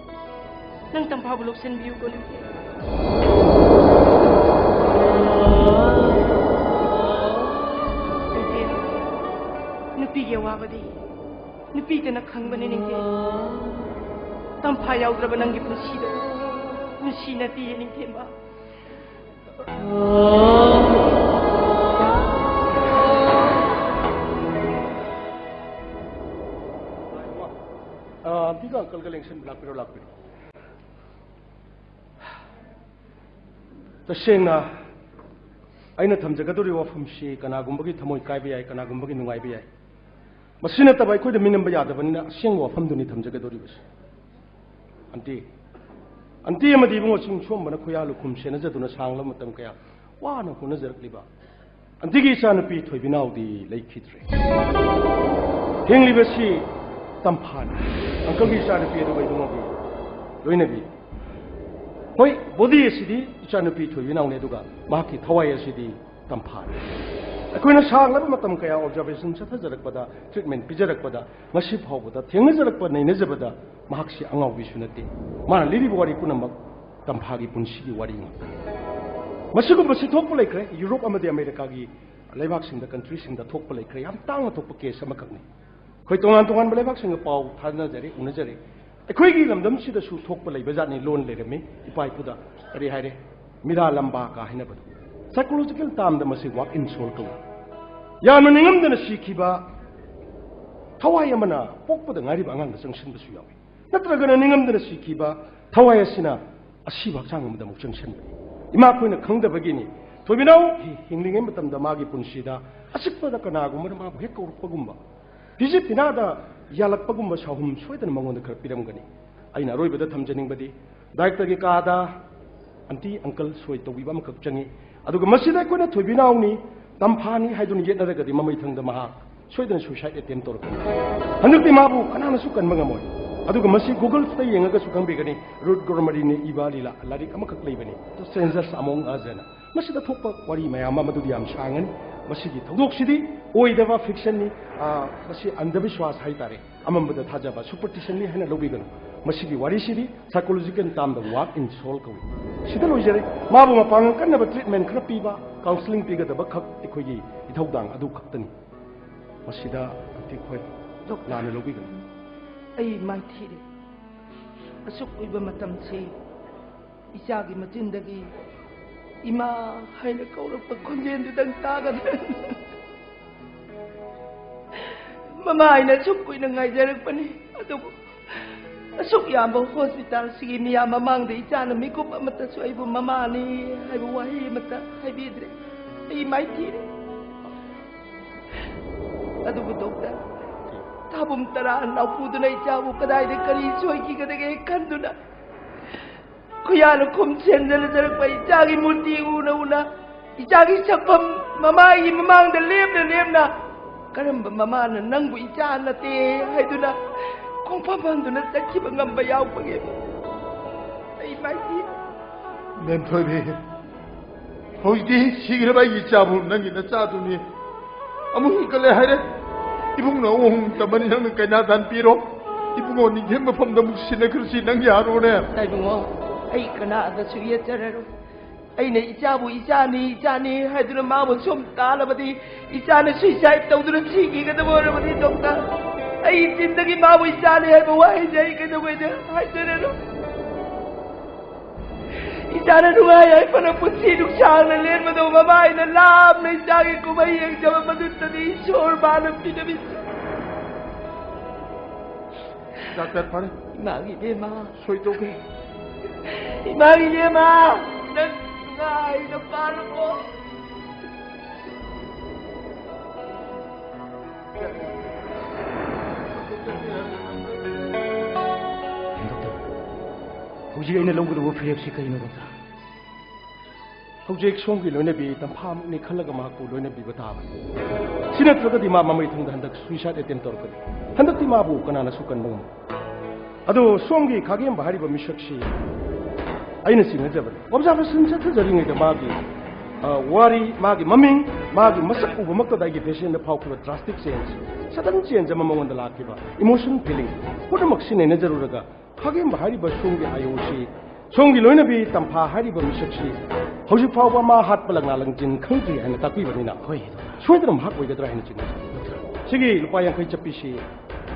ꯅꯪ ꯇꯝꯐꯥꯕꯨ ꯂꯧꯁꯤꯟꯕꯤꯌꯨꯀꯣ ꯅꯤꯡꯊꯦꯝ꯫ ꯅꯤꯡꯊꯦꯝ, ꯅꯨꯄꯤꯒꯤ ꯑꯋꯥꯕꯗꯤ ꯅꯨꯄꯤꯇꯅ ꯈꯪꯕꯅꯤ ꯅꯤꯡꯊꯦꯝ꯫ ꯇꯝꯐꯥ ꯌꯥꯎꯗ꯭ꯔꯕ ꯅꯪꯒꯤ ꯄꯨꯟꯁꯤꯗꯣ ꯄꯨꯟꯁꯤ ꯅꯠꯇꯦꯌꯦ ꯅꯤꯡꯊꯦꯝꯕ꯫ ꯑ, ꯑꯝꯇꯤꯒ ꯑꯪꯀꯜꯒ ꯂꯦꯡꯁꯤꯟꯕ ꯂꯥꯛꯄꯤꯔꯣ, ꯂꯥꯛꯄꯤꯔꯣ꯫ ꯇꯁꯦꯡꯅ ꯑꯩꯅ ꯊꯝꯖꯒꯗꯧꯔꯤꯕ ꯋꯥꯐꯝꯁꯤ ꯀꯅꯥꯒꯨꯝꯕꯒꯤ ꯊꯃꯣꯏ ꯀꯥꯏꯕ ꯌꯥꯏ, ꯀꯅꯥꯒꯨꯝꯕꯒꯤ ꯅꯨꯡꯉꯥꯏꯕ ꯌꯥꯏ꯫ ꯃꯁꯤ ꯅꯠꯇꯕ ꯑꯩꯈꯣꯏꯗ ꯃꯤꯅꯝꯕ ꯌꯥꯗꯕꯅꯤꯅ ꯑꯁꯦꯡꯕ ꯋꯥꯐꯝꯗꯨꯅꯤ ꯊꯝꯖꯒꯗꯧꯔꯤꯕꯁꯤ꯫ ꯑꯟꯇꯤ, ꯑꯟꯇꯤ ꯑꯃꯗꯤ ꯏꯕꯨꯡꯉꯣ ꯆꯤꯡ ꯁꯣꯝꯕꯅ ꯈꯨꯌꯥ ꯂꯨꯈꯨꯝ ꯁꯦꯟꯅꯖꯗꯨꯅ ꯁꯥꯡꯂꯕ ꯃꯇꯝ ꯀꯌꯥ ꯋꯥꯅ ꯍꯣꯠꯅꯖꯔꯛꯂꯤꯕ ꯑꯟꯇꯤꯒꯤ ꯏꯆꯥꯅꯨꯄꯤ ꯊꯣꯏꯕꯤꯅꯥꯎꯗꯤ ꯂꯩꯈꯤꯗ꯭ꯔꯦ꯫ ꯍꯤꯡꯂꯤꯕꯁꯤ ꯇꯝꯐꯥꯅꯤ꯫ ꯑꯪꯀꯜꯒꯤ ꯏꯆꯥꯅꯨꯄꯤ ꯑꯗꯨꯒ ꯏꯕꯨꯡꯉꯣꯒꯤ ꯂꯣꯏꯅꯕꯤ꯫ ꯍꯣꯏ, ꯕꯣꯗꯤ ꯑꯁꯤꯗꯤ ꯏꯆꯥꯅꯨꯄꯤ ꯊꯣꯏꯕꯤꯅꯥꯎꯅꯤ, ꯑꯗꯨꯒ ꯃꯍꯥꯛꯀꯤ ꯊꯋꯥꯏ ꯑꯁꯤꯗꯤ ꯇꯝꯐꯥꯅꯤ꯫ ꯑꯩꯈꯣꯏꯅ ꯁꯥꯡꯂꯕ ꯃꯇꯝ ꯀꯌꯥ observation ꯆꯠꯊꯖꯔꯛꯄꯗ, treatment ꯄꯤꯖꯔꯛꯄꯗ, ꯉꯁꯤ ꯐꯥꯎꯕꯗ ꯊꯦꯡꯅꯖꯔꯛꯄ, ꯅꯩꯅꯖꯕꯗ, ꯃꯍꯥꯛꯁꯤ ꯑꯉꯥꯎꯕꯤꯁꯨ ꯅꯠꯇꯦ꯫ ꯃꯥꯅ ꯂꯤꯔꯤꯕ ꯋꯥꯔꯤ ꯄꯨꯝꯅꯃꯛ ꯇꯝꯐꯥꯒꯤ ꯄꯨꯟꯁꯤꯒꯤ ꯋꯥꯔꯤ ꯉꯥꯛꯇꯅꯤ꯫ ꯃꯁꯤꯒꯨꯝꯕꯁꯤ ꯊꯣꯛꯄ ꯂꯩꯈ꯭ꯔꯦ, ꯌꯨꯔꯣꯞ ꯑꯃꯗꯤ ꯑꯃꯦꯔꯤꯀꯥꯒꯤ ꯂꯩꯕꯥꯛꯁꯤꯡꯗ, countryꯁꯤꯡꯗ ꯊꯣꯛꯄ ꯂꯩꯈ꯭ꯔꯦ꯫ ꯌꯥꯝ ꯇꯥꯡꯅ ꯊꯣꯛꯄ case ꯑꯃꯈꯛꯅꯤ꯫ ꯑꯩꯈꯣꯏ ꯇꯣꯉꯥꯟ ꯇꯣꯉꯥꯟꯕ ꯂꯩꯕꯥꯛꯁꯤꯡꯒ ꯄꯥꯎ ꯊꯥꯅꯖꯔꯦ, ꯎꯅꯖꯔꯦ꯫ ꯑꯩꯈꯣꯏꯒꯤ ꯂꯝꯗꯝꯁꯤꯗꯁꯨ ꯊꯣꯛꯄ ꯂꯩꯕ ꯖꯥꯠꯅꯤ꯫ ꯂꯣꯟ ꯂꯩꯔꯝꯃꯤ, ꯏꯄꯥ ꯏꯄꯨꯗ ꯀꯔꯤ ꯍꯥꯏꯔꯦ, ꯃꯤꯔꯥ ꯂꯝꯕꯥ ꯀꯥ ꯍꯥꯏꯅꯕꯗꯣ꯫ Psychological termꯗ ꯃꯁꯤ walk in soul ꯀꯧꯏ꯫ ꯌꯥꯝꯅ ꯅꯤꯡꯉꯝꯗꯅ ꯁꯤꯈꯤꯕ ꯊꯋꯥꯏ ꯑꯃꯅ ꯄꯣꯛꯄꯗ ꯉꯥꯏꯔꯤꯕ ꯑꯉꯥꯡꯗ ꯆꯪꯁꯤꯟꯕꯁꯨ ꯌꯥꯎꯏ꯫ ꯅꯠꯇ꯭ꯔꯒꯅ ꯅꯤꯡꯉꯝꯗꯅ ꯁꯤꯈꯤꯕ ꯊꯋꯥꯏ ꯑꯁꯤꯅ ꯑꯁꯤꯕ ꯍꯛꯆꯥꯡ ꯑꯃꯗ ꯑꯃꯨꯛ ꯆꯪꯁꯤꯟꯕꯅꯤ꯫ ꯏꯃꯥ ꯑꯩꯈꯣꯏꯅ ꯈꯪꯗꯕꯒꯤꯅꯤ꯫ ꯊꯣꯏꯕꯤꯅꯥꯎ ꯍꯤ-, ꯍꯤꯡꯂꯤꯉꯩ ꯃꯇꯝꯗ ꯃꯥꯒꯤ ꯄꯨꯟꯁꯤꯗ ꯑꯆꯤꯛꯄꯗ ꯀꯅꯥꯒꯨꯝꯕꯅ ꯃꯥꯕꯨ ꯍꯦꯛ ꯀꯧꯔꯛꯄꯒꯨꯝꯕ, ꯐꯤꯖꯦꯠ ꯐꯤꯅꯥꯗ ꯌꯥꯜꯂꯛꯄꯒꯨꯝꯕ ꯁꯥꯍꯨꯝ ꯁꯣꯏꯗꯅ ꯃꯉꯣꯟꯗ ꯈꯔ ꯄꯤꯔꯝꯒꯅꯤ꯫ ꯑꯩꯅ ꯑꯔꯣꯏꯕꯗ ꯊꯝꯖꯅꯤꯡꯕꯗꯤ directorꯒꯤ ꯀꯥꯗ aunty uncle ꯁꯣꯏ ꯇꯧꯕꯤꯕ ꯑꯃꯈꯛ ꯆꯪꯏ꯫ ꯑꯗꯨꯒ ꯃꯁꯤꯗ ꯑꯩꯈꯣꯏꯅ ꯊꯣꯏꯕꯤꯅꯥꯎꯅꯤ, ꯇꯝꯐꯥꯅꯤ ꯍꯥꯏꯗꯨꯅ ꯌꯦꯠꯅꯔꯒꯗꯤ ꯃꯃꯩꯊꯪꯗ ꯃꯍꯥꯛ ꯁꯣꯏꯗꯅ suicide attempt ꯇꯧꯔꯛꯀꯅꯤ꯫ ꯍꯟꯗꯛꯇꯤ ꯃꯥꯕꯨ ꯀꯅꯥꯅꯁꯨ ꯀꯟꯕ ꯉꯝꯃꯣꯏ꯫ ꯑꯗꯨꯒ ꯃꯁꯤ Googleꯗ ꯌꯦꯡꯉꯒꯁꯨ ꯈꯪꯕꯤꯒꯅꯤ, ꯔꯨꯠ ꯒ꯭ꯔꯣꯃꯔꯤꯅ ꯏꯕ ꯂꯤꯂꯥ ꯂꯥꯏꯔꯤꯛ ꯑꯃꯈꯛ ꯂꯩꯕꯅꯤ, The Strangers Among Us ꯍꯥꯏꯅ꯫ ꯃꯁꯤꯗ ꯊꯣꯛꯄ ꯋꯥꯔꯤ ꯃꯌꯥꯝ ꯑꯃ, ꯃꯗꯨꯗꯤ ꯌꯥꯝ ꯁꯥꯡꯉꯅꯤ꯫ ꯃꯁꯤꯒꯤ ꯊꯧꯗꯣꯛꯁꯤꯗꯤ ꯑꯣꯏꯗꯕ fictionꯅꯤ, ꯑꯥ, ꯃꯁꯤ ꯑꯟꯙꯕꯤꯁ꯭ꯋꯥꯁ ꯍꯥꯏꯇꯥꯔꯦ, ꯑꯃꯝꯕꯗ ꯊꯥꯖꯕ, superstitionꯅꯤ ꯍꯥꯏꯅ ꯂꯧꯕꯤꯒꯅꯨ꯫ ꯃꯁꯤꯒꯤ ꯋꯥꯔꯤꯁꯤꯗꯤ psychological termꯗ walk in soul ꯀꯧꯏ꯫ ꯁꯤꯗ ꯂꯣꯏꯖꯔꯦ꯫ ꯃꯥꯕꯨ ꯃꯄꯥꯡꯒꯜ ꯀꯟꯅꯕ treatment ꯈꯔ ꯄꯤꯕ, counselling ꯄꯤꯒꯗꯕ ꯈꯛ ꯑꯩꯈꯣꯏꯒꯤ ꯏꯊꯧꯗꯥꯡ ꯑꯗꯨ ꯈꯛꯇꯅꯤ꯫ ꯃꯁꯤꯗ ꯑꯟꯇꯤ ꯈꯣꯏ ꯂꯥꯟꯅ ꯂꯧꯕꯤꯒꯅꯨ꯫ ꯑꯩ ꯃꯥꯏꯊꯤꯔꯦ꯫ ꯑꯁꯨꯛ ꯀꯨꯏꯕ ꯃꯇꯝꯁꯤ ꯏꯆꯥꯒꯤ ꯃꯆꯤꯟꯗꯒꯤ "ꯏꯃꯥ" ꯍꯥꯏꯅ ꯀꯧꯔꯛꯄ ꯈꯣꯟꯖꯦꯜꯗꯨꯗꯪ ꯇꯥꯒꯗ꯭ꯔꯥ? "ꯃꯃꯥ" ꯍꯥꯏꯅ ꯑꯁꯨꯛ ꯀꯨꯏꯅ ꯉꯥꯏꯖꯔꯛꯄꯅꯤ, ꯑꯗꯨꯕꯨ ꯑꯁꯨꯛ ꯌꯥꯝꯕ hospitalꯁꯤꯒꯤ ꯃꯤꯌꯥꯝ ꯃꯃꯥꯡꯗ ꯏꯆꯥꯅ ꯃꯤꯀꯨꯞ ꯑꯃꯠꯇꯁꯨ ꯑꯩꯕꯨ "ꯃꯃꯥꯅꯤ" ꯍꯥꯏꯕ ꯋꯥꯍꯩ ꯑꯃꯠꯇ ꯍꯥꯏꯕꯤꯗ꯭ꯔꯦ꯫ ꯑꯩ ꯃꯥꯏꯊꯤꯔꯦ꯫ ꯑꯗꯨꯕꯨ doctor, ꯊꯥꯕꯨꯝ ꯇꯔꯥ ꯅꯥꯎꯐꯨꯗꯨꯅ ꯏꯆꯥꯕꯨ ꯀꯗꯥꯏꯗ ꯀꯔꯤ ꯁꯣꯏꯈꯤꯒꯗꯒꯦ ꯈꯟꯗꯨꯅ, ꯈꯨꯌꯥꯅ ꯈꯨꯝ ꯁꯦꯝꯖꯤꯜꯂꯖꯔꯛꯄ ꯏꯆꯥꯒꯤ ꯃꯨꯔꯇꯤ ꯎꯅ ꯎꯅ, ꯏꯆꯥꯒꯤ ꯁꯛꯐꯝ ꯃꯃꯥꯒꯤ ꯃꯃꯥꯡꯗ ꯂꯦꯞꯅ ꯂꯦꯞꯅ, ꯀꯔꯝꯕ ꯃꯃꯥꯅ ꯅꯪꯕꯨ ꯏꯆꯥ ꯅꯠꯇꯦ ꯍꯥꯏꯗꯨꯅ ꯈꯣꯡꯐꯝ ꯐꯝꯗꯨꯅ ꯆꯠꯈꯤꯕ ꯉꯝꯕ ꯌꯥꯎꯕꯒꯦ? ꯑꯩ ꯃꯥꯏꯊꯤ꯫ ꯃꯦꯝ ꯊꯣꯏꯕꯤ, ꯍꯧꯖꯤꯛꯇꯤ ꯁꯤꯈ꯭ꯔꯕ ꯑꯩꯒꯤ ꯏꯆꯥꯕꯨ ꯅꯪꯒꯤ ꯅꯆꯥꯗꯨꯅꯤ ꯑꯃꯨꯛ ꯍꯤꯡꯒꯠꯂꯦ ꯍꯥꯏꯔꯦ꯫ ꯏꯕꯨꯡꯅ ꯑꯃꯨꯛ ꯍꯣꯡ ꯇꯝꯕꯅꯤ, ꯅꯪꯅ ꯀꯩꯅꯥ ꯗꯥꯟ ꯄꯤꯔꯣ꯫ ꯏꯕꯨꯡꯉꯣ ꯅꯤꯡꯊꯦꯝ ꯃꯐꯝꯗ ꯑꯃꯨꯛ ꯁꯤꯟꯅꯈ꯭ꯔꯁꯤ, ꯅꯪ ꯌꯥꯔꯣꯅꯦ꯫ ꯏꯕꯨꯡꯉꯣ, ꯑꯩ ꯀꯅꯥꯗꯁꯨ ꯌꯦꯠꯆꯔꯔꯣꯏ꯫ ꯑꯩꯅ ꯏꯆꯥꯕꯨ ꯏꯆꯥꯅꯤ, ꯏꯆꯥꯅꯤ ꯍꯥꯏꯗꯨꯅ ꯃꯥꯕꯨ ꯁꯨꯝ ꯇꯥꯜꯂꯕꯗꯤ ꯏꯆꯥꯅ suicide ꯇꯧꯗꯨꯅ ꯁꯤꯈꯤꯒꯗꯕ ꯑꯣꯏꯔꯕꯗꯤ ꯗꯣꯛꯇꯔ, ꯑꯩ ꯆꯤꯟꯗꯒꯤ ꯃꯥꯕꯨ ꯏꯆꯥꯅꯤ ꯍꯥꯏꯕ ꯋꯥꯍꯩꯁꯦ ꯑꯩ ꯀꯩꯗꯧꯉꯩꯗ ꯍꯥꯏꯖꯔꯔꯣꯏ꯫ ꯏꯆꯥꯅ ꯅꯨꯡꯉꯥꯏ ꯌꯥꯏꯐꯅ ꯄꯨꯟꯁꯤ ꯅꯨꯡꯁꯥꯡꯅ ꯂꯦꯟꯕꯗꯣ ꯃꯃꯥꯏꯅ ꯂꯥꯞꯅ ꯏꯆꯥꯒꯤ ꯀꯨꯝꯍꯩ ꯌꯦꯡꯖꯕ ꯃꯗꯨꯇꯅꯤ ꯏꯁꯣꯔ ꯃꯥꯅ ꯄꯤꯗꯕꯤꯁꯦ꯫ ꯗꯥꯛꯇꯔ ꯐꯔꯦ꯫ ꯏꯃꯥꯒꯤ ꯏꯕꯦꯝꯃ꯫ ꯁꯣꯏꯗꯧꯒꯦ꯫ ꯏꯃꯥꯒꯤ ꯏꯕꯦꯝꯃ, ꯅꯪ ꯅꯨꯡꯉꯥꯏꯅ ꯄꯥꯜꯂꯣꯀꯣ꯫ ꯗꯣꯛꯇꯔ, ꯍꯧꯖꯤꯛ ꯑꯩꯅ ꯂꯧꯒꯗꯧꯕ ꯐꯤꯔꯦꯞꯁꯤ ꯀꯩꯅꯣ, ꯗꯣꯛꯇꯔ? ꯍꯧꯖꯤꯛ ꯁꯣꯝꯒꯤ ꯂꯣꯏꯅꯕꯤ ꯇꯝꯐꯥꯃꯨꯛꯅꯤ ꯈꯜꯂꯒ ꯃꯍꯥꯛꯄꯨ ꯂꯣꯏꯅꯕꯤꯕ ꯇꯥꯕꯅꯤ꯫ ꯁꯤ ꯅꯠꯇ꯭ꯔꯒꯗꯤ ꯃꯥ ꯃꯃꯩ ꯊꯪꯗ ꯍꯟꯗꯛ suicide attempt ꯇꯧꯔꯛꯀꯅꯤ꯫ ꯍꯟꯗꯛꯇꯤ ꯃꯥꯕꯨ ꯀꯅꯥꯅꯁꯨ ꯀꯟꯕ ꯉꯝꯃꯣꯏ꯫ ꯑꯗꯣ ꯁꯣꯝꯒꯤ ꯈꯥꯒꯦꯝꯕ ꯍꯥꯏꯔꯤꯕ ꯃꯤꯁꯛꯁꯤ ꯑꯩꯅ ꯆꯤꯡꯅꯖꯕꯅꯤ꯫ Observation ꯆꯠꯊꯖꯔꯤꯉꯩꯗ ꯃꯥꯒꯤ, ꯑ, ꯋꯥꯔꯤ, ꯃꯥꯒꯤ ꯃꯃꯤꯡ, ꯃꯥꯒꯤ ꯃꯁꯛ ꯎꯕꯃꯛꯇꯗ ꯑꯩꯒꯤ patientꯗ ꯐꯥꯎꯈꯤꯕ drastic change, sudden change ꯑꯃ ꯃꯉꯣꯟꯗ ꯂꯥꯛꯈꯤꯕ, emotion feeling, ꯄꯨꯝꯅꯃꯛꯁꯤ ꯅꯩꯅꯖꯔꯨꯔꯒ ꯈꯥꯒꯦꯝꯕ ꯍꯥꯏꯔꯤꯕ ꯁꯣꯝꯒꯤ ꯑꯥꯏꯑꯣꯁꯤ, ꯁꯣꯝꯒꯤ ꯂꯣꯏꯅꯕꯤ ꯇꯝꯐꯥ ꯍꯥꯏꯔꯤꯕ ꯃꯤꯁꯛꯁꯤ ꯍꯧꯖꯤꯛ ꯐꯥꯎꯕ ꯃꯥ ꯍꯥꯠꯄ ꯂꯪꯅꯥ ꯂꯪꯖꯤꯟ ꯈꯪꯗ꯭ꯔꯤ ꯍꯥꯏꯅ ꯇꯥꯛꯄꯤꯕꯅꯤꯅ, ꯍꯣꯏ, ꯗꯣꯛꯇꯔ꯫ ꯁꯣꯏꯗꯅ ꯃꯍꯥꯛ ꯑꯣꯏꯒꯗ꯭ꯔꯥ ꯍꯥꯏꯅ ꯆꯤꯡꯅꯖꯩ꯫ ꯗꯣꯛꯇꯔ꯫ ꯁꯤꯒꯤ ꯂꯨꯄꯥ ꯌꯥꯡꯈꯩ ꯆꯠꯄꯤꯁꯤ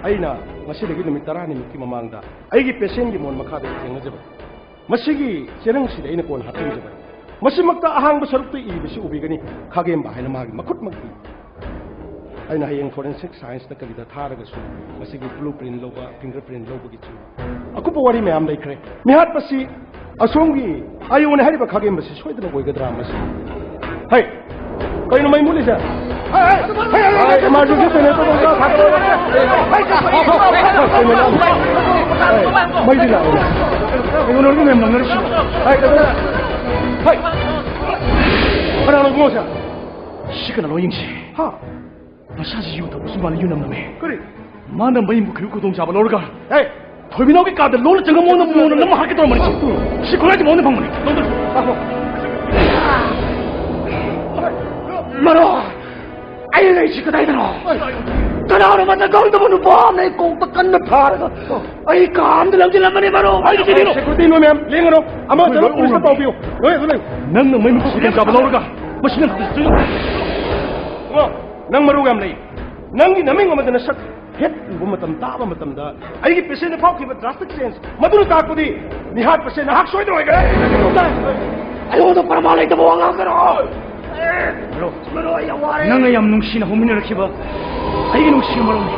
ꯑꯩꯅ ꯉꯁꯤꯗꯒꯤ ꯅꯨꯃꯤꯠ ꯇꯔꯥꯅꯤꯃꯨꯛꯀꯤ ꯃꯃꯥꯡꯗ ꯑꯩꯒꯤ patientꯒꯤ ꯃꯣꯟ ꯃꯈꯥꯗ ꯊꯦꯡꯅꯖꯕꯅꯤ꯫ ꯃꯁꯤꯒꯤ ꯆꯦꯔꯪꯁꯤꯗ ꯑꯩꯅ ꯀꯣꯟ ꯍꯥꯞꯆꯤꯟꯖꯕꯅꯤ꯫ ꯃꯁꯤꯃꯛꯇ ꯑꯍꯥꯡꯕ ꯁꯔꯨꯛꯇ ꯏꯔꯤꯕꯁꯤ ꯎꯕꯤꯒꯅꯤ, ꯈꯥꯒꯦꯝꯕ ꯍꯥꯏꯅ ꯃꯥꯒꯤ ꯃꯈꯨꯠꯃꯛ ꯏ꯫ ꯑꯩꯅ ꯍꯌꯦꯡ forensic scienceꯇ ꯀꯔꯤꯗ ꯊꯥꯔꯒꯁꯨ ꯃꯁꯤꯒꯤ blueprint ꯂꯧꯕ, fingerprint ꯂꯧꯕꯒꯤ ꯆꯤꯡꯕ ꯑꯀꯨꯞꯄ ꯋꯥꯔꯤ ꯃꯌꯥꯝ ꯂꯩꯈ꯭ꯔꯦ꯫ ꯃꯤꯍꯥꯠꯄꯁꯤ ꯑꯁꯣꯝꯒꯤ ꯑꯥꯏꯑꯣꯅꯦ ꯍꯥꯏꯔꯤꯕ ꯈꯥꯒꯦꯝꯕꯁꯤ ꯁꯣꯏꯗꯅ ꯑꯣꯏꯒꯗ꯭ꯔꯥ ꯃꯁꯤ? ꯍꯩ! ꯀꯩꯅꯣ ꯃꯩ ꯃꯨꯠꯂꯤꯁꯦ? ꯍꯩ, ꯍꯩ! ꯍꯩ, ꯍꯩ, ꯍꯩ, emergency generator ꯑꯝꯇ ꯊꯥꯒꯠꯂꯣ꯫ ꯍꯩ, ꯍꯩ, ꯍꯩ, ꯍꯩ, ꯍꯩ, ꯃꯩꯗꯤ ꯂꯥꯛꯑꯦ꯫ ꯀꯩꯅꯣ ꯅꯣꯏꯒꯤ ꯃꯌꯥꯝ ꯅꯪꯅꯔꯤꯁꯤ? ꯍꯩ, ꯀꯩꯅꯣ? ꯍꯩ! ꯀꯅꯥꯅꯣ ꯏꯕꯨꯡꯉꯣꯁꯦ? ꯁꯤ ꯀꯅꯥꯅꯣ ꯌꯦꯡꯁꯤ꯫ ꯍꯥ? ꯃꯁꯥꯁꯤ ꯌꯨ ꯊꯛꯄꯁꯨ ꯃꯥꯜꯂꯤ, ꯌꯨ ꯅꯝ ꯅꯝꯃꯦ꯫ ꯀꯔꯤ? ꯃꯥꯅ ꯃꯩ ꯃꯨꯠꯈꯤꯕꯒꯤ ꯈꯨꯗꯣꯡꯆꯥꯕ ꯂꯧꯔꯒ, ꯍꯦ! ꯊꯣꯏꯕꯤꯅꯥꯎꯒꯤ ꯀꯥꯗ ꯂꯣꯟꯅ ꯆꯪꯉꯝꯃꯣꯅ ꯃꯣꯟꯅ ꯅꯝꯃ ꯍꯥꯠꯀꯦ ꯇꯧꯔꯝꯕꯅꯤ꯫ ꯁꯤ ꯈꯨꯠꯂꯥꯏꯁꯤ ꯃꯉꯣꯟꯗ ꯐꯪꯕꯅꯤ꯫ ꯂꯧꯗꯣ꯫ ꯂꯥꯛꯈꯣ꯫ ꯃꯔꯣ, ꯑꯩ ꯂꯩꯁꯤ ꯀꯗꯥꯏꯗꯅꯣ? ꯀꯅꯥꯅꯣ ꯃꯁꯛ ꯈꯪꯗꯕ ꯅꯨꯄꯥ ꯑꯃꯅ ꯑꯩ ꯀꯣꯛꯇ ꯀꯟꯅ ꯊꯥꯔꯒ ꯑꯩ ꯀꯥ ꯑꯃꯗ ꯂꯪꯁꯤꯜꯂꯝꯕꯅꯤ, ꯃꯔꯣ꯫ ꯑꯩ ꯀꯤꯕꯤꯔꯣ꯫ ꯁꯦꯀ꯭ꯌꯨꯔꯤꯇꯤ ꯅꯣꯏ ꯃꯌꯥꯝ ꯂꯦꯡꯒꯅꯨ꯫ ꯑꯃ ꯑꯩꯈꯣꯏ ꯆꯠꯂꯣ, ꯂꯣꯏ ꯄꯨꯂꯤꯁꯇ ꯎꯔꯝꯃꯦ꯫ ꯄꯥꯎ ꯄꯤꯌꯨ꯫ ꯂꯣꯏ ꯑꯗꯨ ꯂꯩ꯫ ꯅꯪꯅ ꯃꯩ ꯃꯈꯨ ꯈꯨꯗꯤꯡ ꯆꯥꯕ ꯂꯧꯔꯒ ꯃꯁꯤ ꯅꯪ ꯈꯨꯗꯤꯡ ꯆꯨꯏ꯫ ꯏꯕꯨꯡꯉꯣ, ꯅꯪ ꯃꯔꯨ ꯌꯥꯝ ꯂꯩ꯫ ꯅꯪꯒꯤ ꯅꯃꯤꯡ ꯑꯃꯗ ꯅꯁꯛ ꯍꯦꯛ ꯎꯕ ꯃꯇꯝ, ꯇꯥꯕ ꯃꯇꯝꯗ ꯑꯩꯒꯤ ꯄꯦꯁꯦꯟꯗ ꯐꯥꯎꯈꯤꯕ drastic change, ꯃꯗꯨꯅ ꯇꯥꯛꯄꯗꯤ ꯅꯤꯍꯥꯠꯄꯁꯦ ꯅꯍꯥꯛ ꯁꯣꯏꯗꯅ ꯑꯣꯏꯒꯅꯤ꯫ ꯑꯩꯉꯣꯟꯗ ꯄ꯭ꯔꯃꯥꯟ ꯂꯩꯇꯕ ꯋꯥ ꯉꯥꯡꯒꯅꯨ꯫ ꯃꯔꯨꯞ, ꯃꯔꯨꯞ, ꯑꯩ ꯌꯥꯝ ꯋꯥꯔꯦ꯫ ꯅꯪꯅ ꯌꯥꯝ ꯅꯨꯡꯁꯤꯅ ꯍꯧꯃꯤꯟꯅꯔꯛꯈꯤꯕ ꯑꯩꯒꯤ ꯅꯨꯡꯁꯤꯕ ꯃꯔꯨꯞꯅꯤ꯫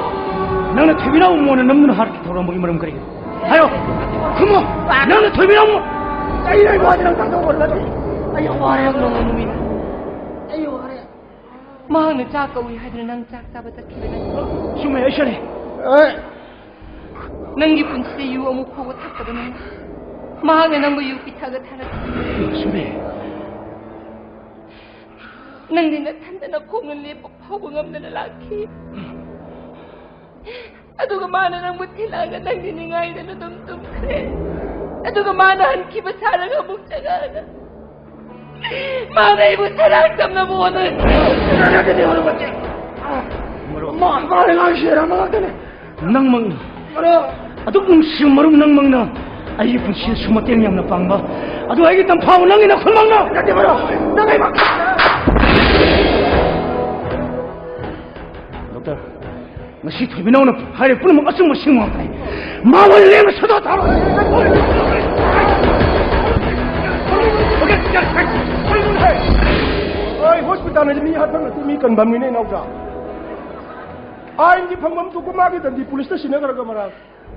ꯅꯪꯅ ꯊꯣꯏꯕꯤꯅꯥꯎ ꯃꯣꯟꯅ ꯅꯝꯗꯨꯅ ꯍꯥꯠꯈꯤ ꯊꯧꯔꯝꯕꯒꯤ ꯃꯔꯝ ꯀꯔꯤꯒꯤꯅꯣ? ꯍꯥꯏꯌꯣ꯫ ꯈꯨꯝꯃꯣ꯫ ꯅꯪꯅ ꯊꯣꯏꯕꯤꯅꯥꯎ ꯃꯣꯟ- ꯑꯩ, ꯑꯩ ꯋꯥꯗꯤ ꯅꯪ ꯇꯥꯛꯊꯣꯛꯑꯣ, ꯅꯠꯇꯦ꯫ ꯑꯩ ꯌꯥꯝ ꯋꯥꯔꯦ, ꯌꯥꯝ ꯅꯨꯡꯉꯥꯏ, ꯅꯨꯃꯤꯠ꯫ ꯑꯩ ꯌꯥꯝ ꯋꯥꯔꯦ꯫ ꯃꯍꯥꯛꯅ ꯆꯥꯛ ꯀꯧꯏ ꯍꯥꯏꯗꯨꯅ ꯅꯪ ꯆꯥꯛ ꯆꯥꯕ ꯆꯠꯈꯤꯕ ꯅꯠꯇ꯭ꯔꯣ? ꯆꯨꯝꯃꯦ, ꯑꯩ ꯁꯣꯏꯔꯦ꯫ ꯑꯦ꯫ ꯅꯪꯒꯤ ꯄꯨꯟꯁꯤꯗ ꯌꯨ ꯑꯃꯨꯛ ꯐꯥꯎꯕ ꯊꯛꯇꯕ ꯅꯪꯅ ꯃꯍꯥꯛꯅ ꯅꯪꯕꯨ ꯌꯨ ꯄꯤꯊꯛꯑꯒ ꯊꯥꯔꯛꯈꯤ꯫ ꯆꯨꯝꯃꯦ꯫ ꯅꯪꯗꯤ ꯅꯊꯟꯗ ꯅꯈꯣꯡꯅ ꯂꯦꯞꯄ ꯐꯥꯎꯕ ꯉꯝꯗꯅ ꯂꯥꯛꯈꯤ꯫ ꯑꯗꯨꯒ ꯃꯥꯅ ꯅꯪꯕꯨ ꯊꯤꯜꯂꯛꯑꯒ ꯅꯪꯗꯤ ꯅꯤꯡꯉꯥꯏꯗꯅ ꯑꯗꯨꯝ ꯇꯨꯝꯈ꯭ꯔꯦ꯫ ꯑꯗꯨꯒ ꯃꯥꯅ ꯍꯟꯈꯤꯕ ꯁꯥꯔꯒ ꯑꯃꯨꯛ ꯆꯪꯉꯛꯑꯒ ꯃꯥꯅ ꯑꯩꯕꯨ ꯁꯔꯥꯡ ꯇꯝꯅꯕ ꯍꯣꯠꯅꯈꯤ꯫ ꯃꯥ, ꯃꯥꯅ ꯉꯥꯡꯁꯦ ꯑꯃ ꯉꯥꯛꯇꯅꯦ꯫ ꯅꯪꯃꯛꯅ, ꯃꯔꯨꯞ꯫ ꯑꯗꯨꯛ ꯅꯨꯡꯁꯤꯕ ꯃꯔꯨꯞ ꯅꯪꯃꯛꯅ ꯑꯩꯒꯤ ꯄꯨꯟꯁꯤꯗꯁꯨ ꯃꯇꯦꯡ ꯌꯥꯝꯅ ꯄꯥꯡꯕ, ꯑꯗꯨ ꯑꯩꯒꯤ ꯇꯝꯐꯥꯕ ꯅꯪꯒꯤ ꯅꯈꯨꯠꯃꯛꯅ꯫ ꯅꯠꯇꯦ ꯃꯔꯨꯞ, ꯅꯪ ꯑꯩ ꯃ- ꯗꯣꯛꯇꯔ, ꯉꯁꯤ ꯊꯣꯏꯕꯤꯅꯥꯎꯅ ꯍꯥꯏꯔꯤꯕ ꯄꯨꯝꯅꯃꯛ ꯑꯆꯨꯝꯕ ꯑꯁꯦꯡꯕ ꯉꯥꯛꯇꯅꯤ꯫ ꯃꯥ ꯑꯣꯏꯅ ꯂꯦꯝꯅ ꯁꯗꯥ ꯊꯥꯔꯣ꯫ ꯑꯩ ꯍꯣꯁꯄꯤꯇꯥꯜ ꯍꯥꯏꯁꯦ ꯃꯤ ꯍꯥꯠꯐꯝ ꯅꯠꯇꯦ, ꯃꯤ ꯀꯟꯐꯝꯅꯤꯅꯦ, ꯏꯅꯥꯎꯆꯥ꯫ ꯑꯥꯏꯟꯒꯤ ꯐꯪꯐꯝ ꯊꯣꯛꯄ ꯃꯥꯒꯤ ꯗꯟꯗꯤ ꯄꯨꯂꯤꯁꯇ ꯁꯤꯟꯅꯈ꯭ꯔꯒ ꯃꯔꯥꯡ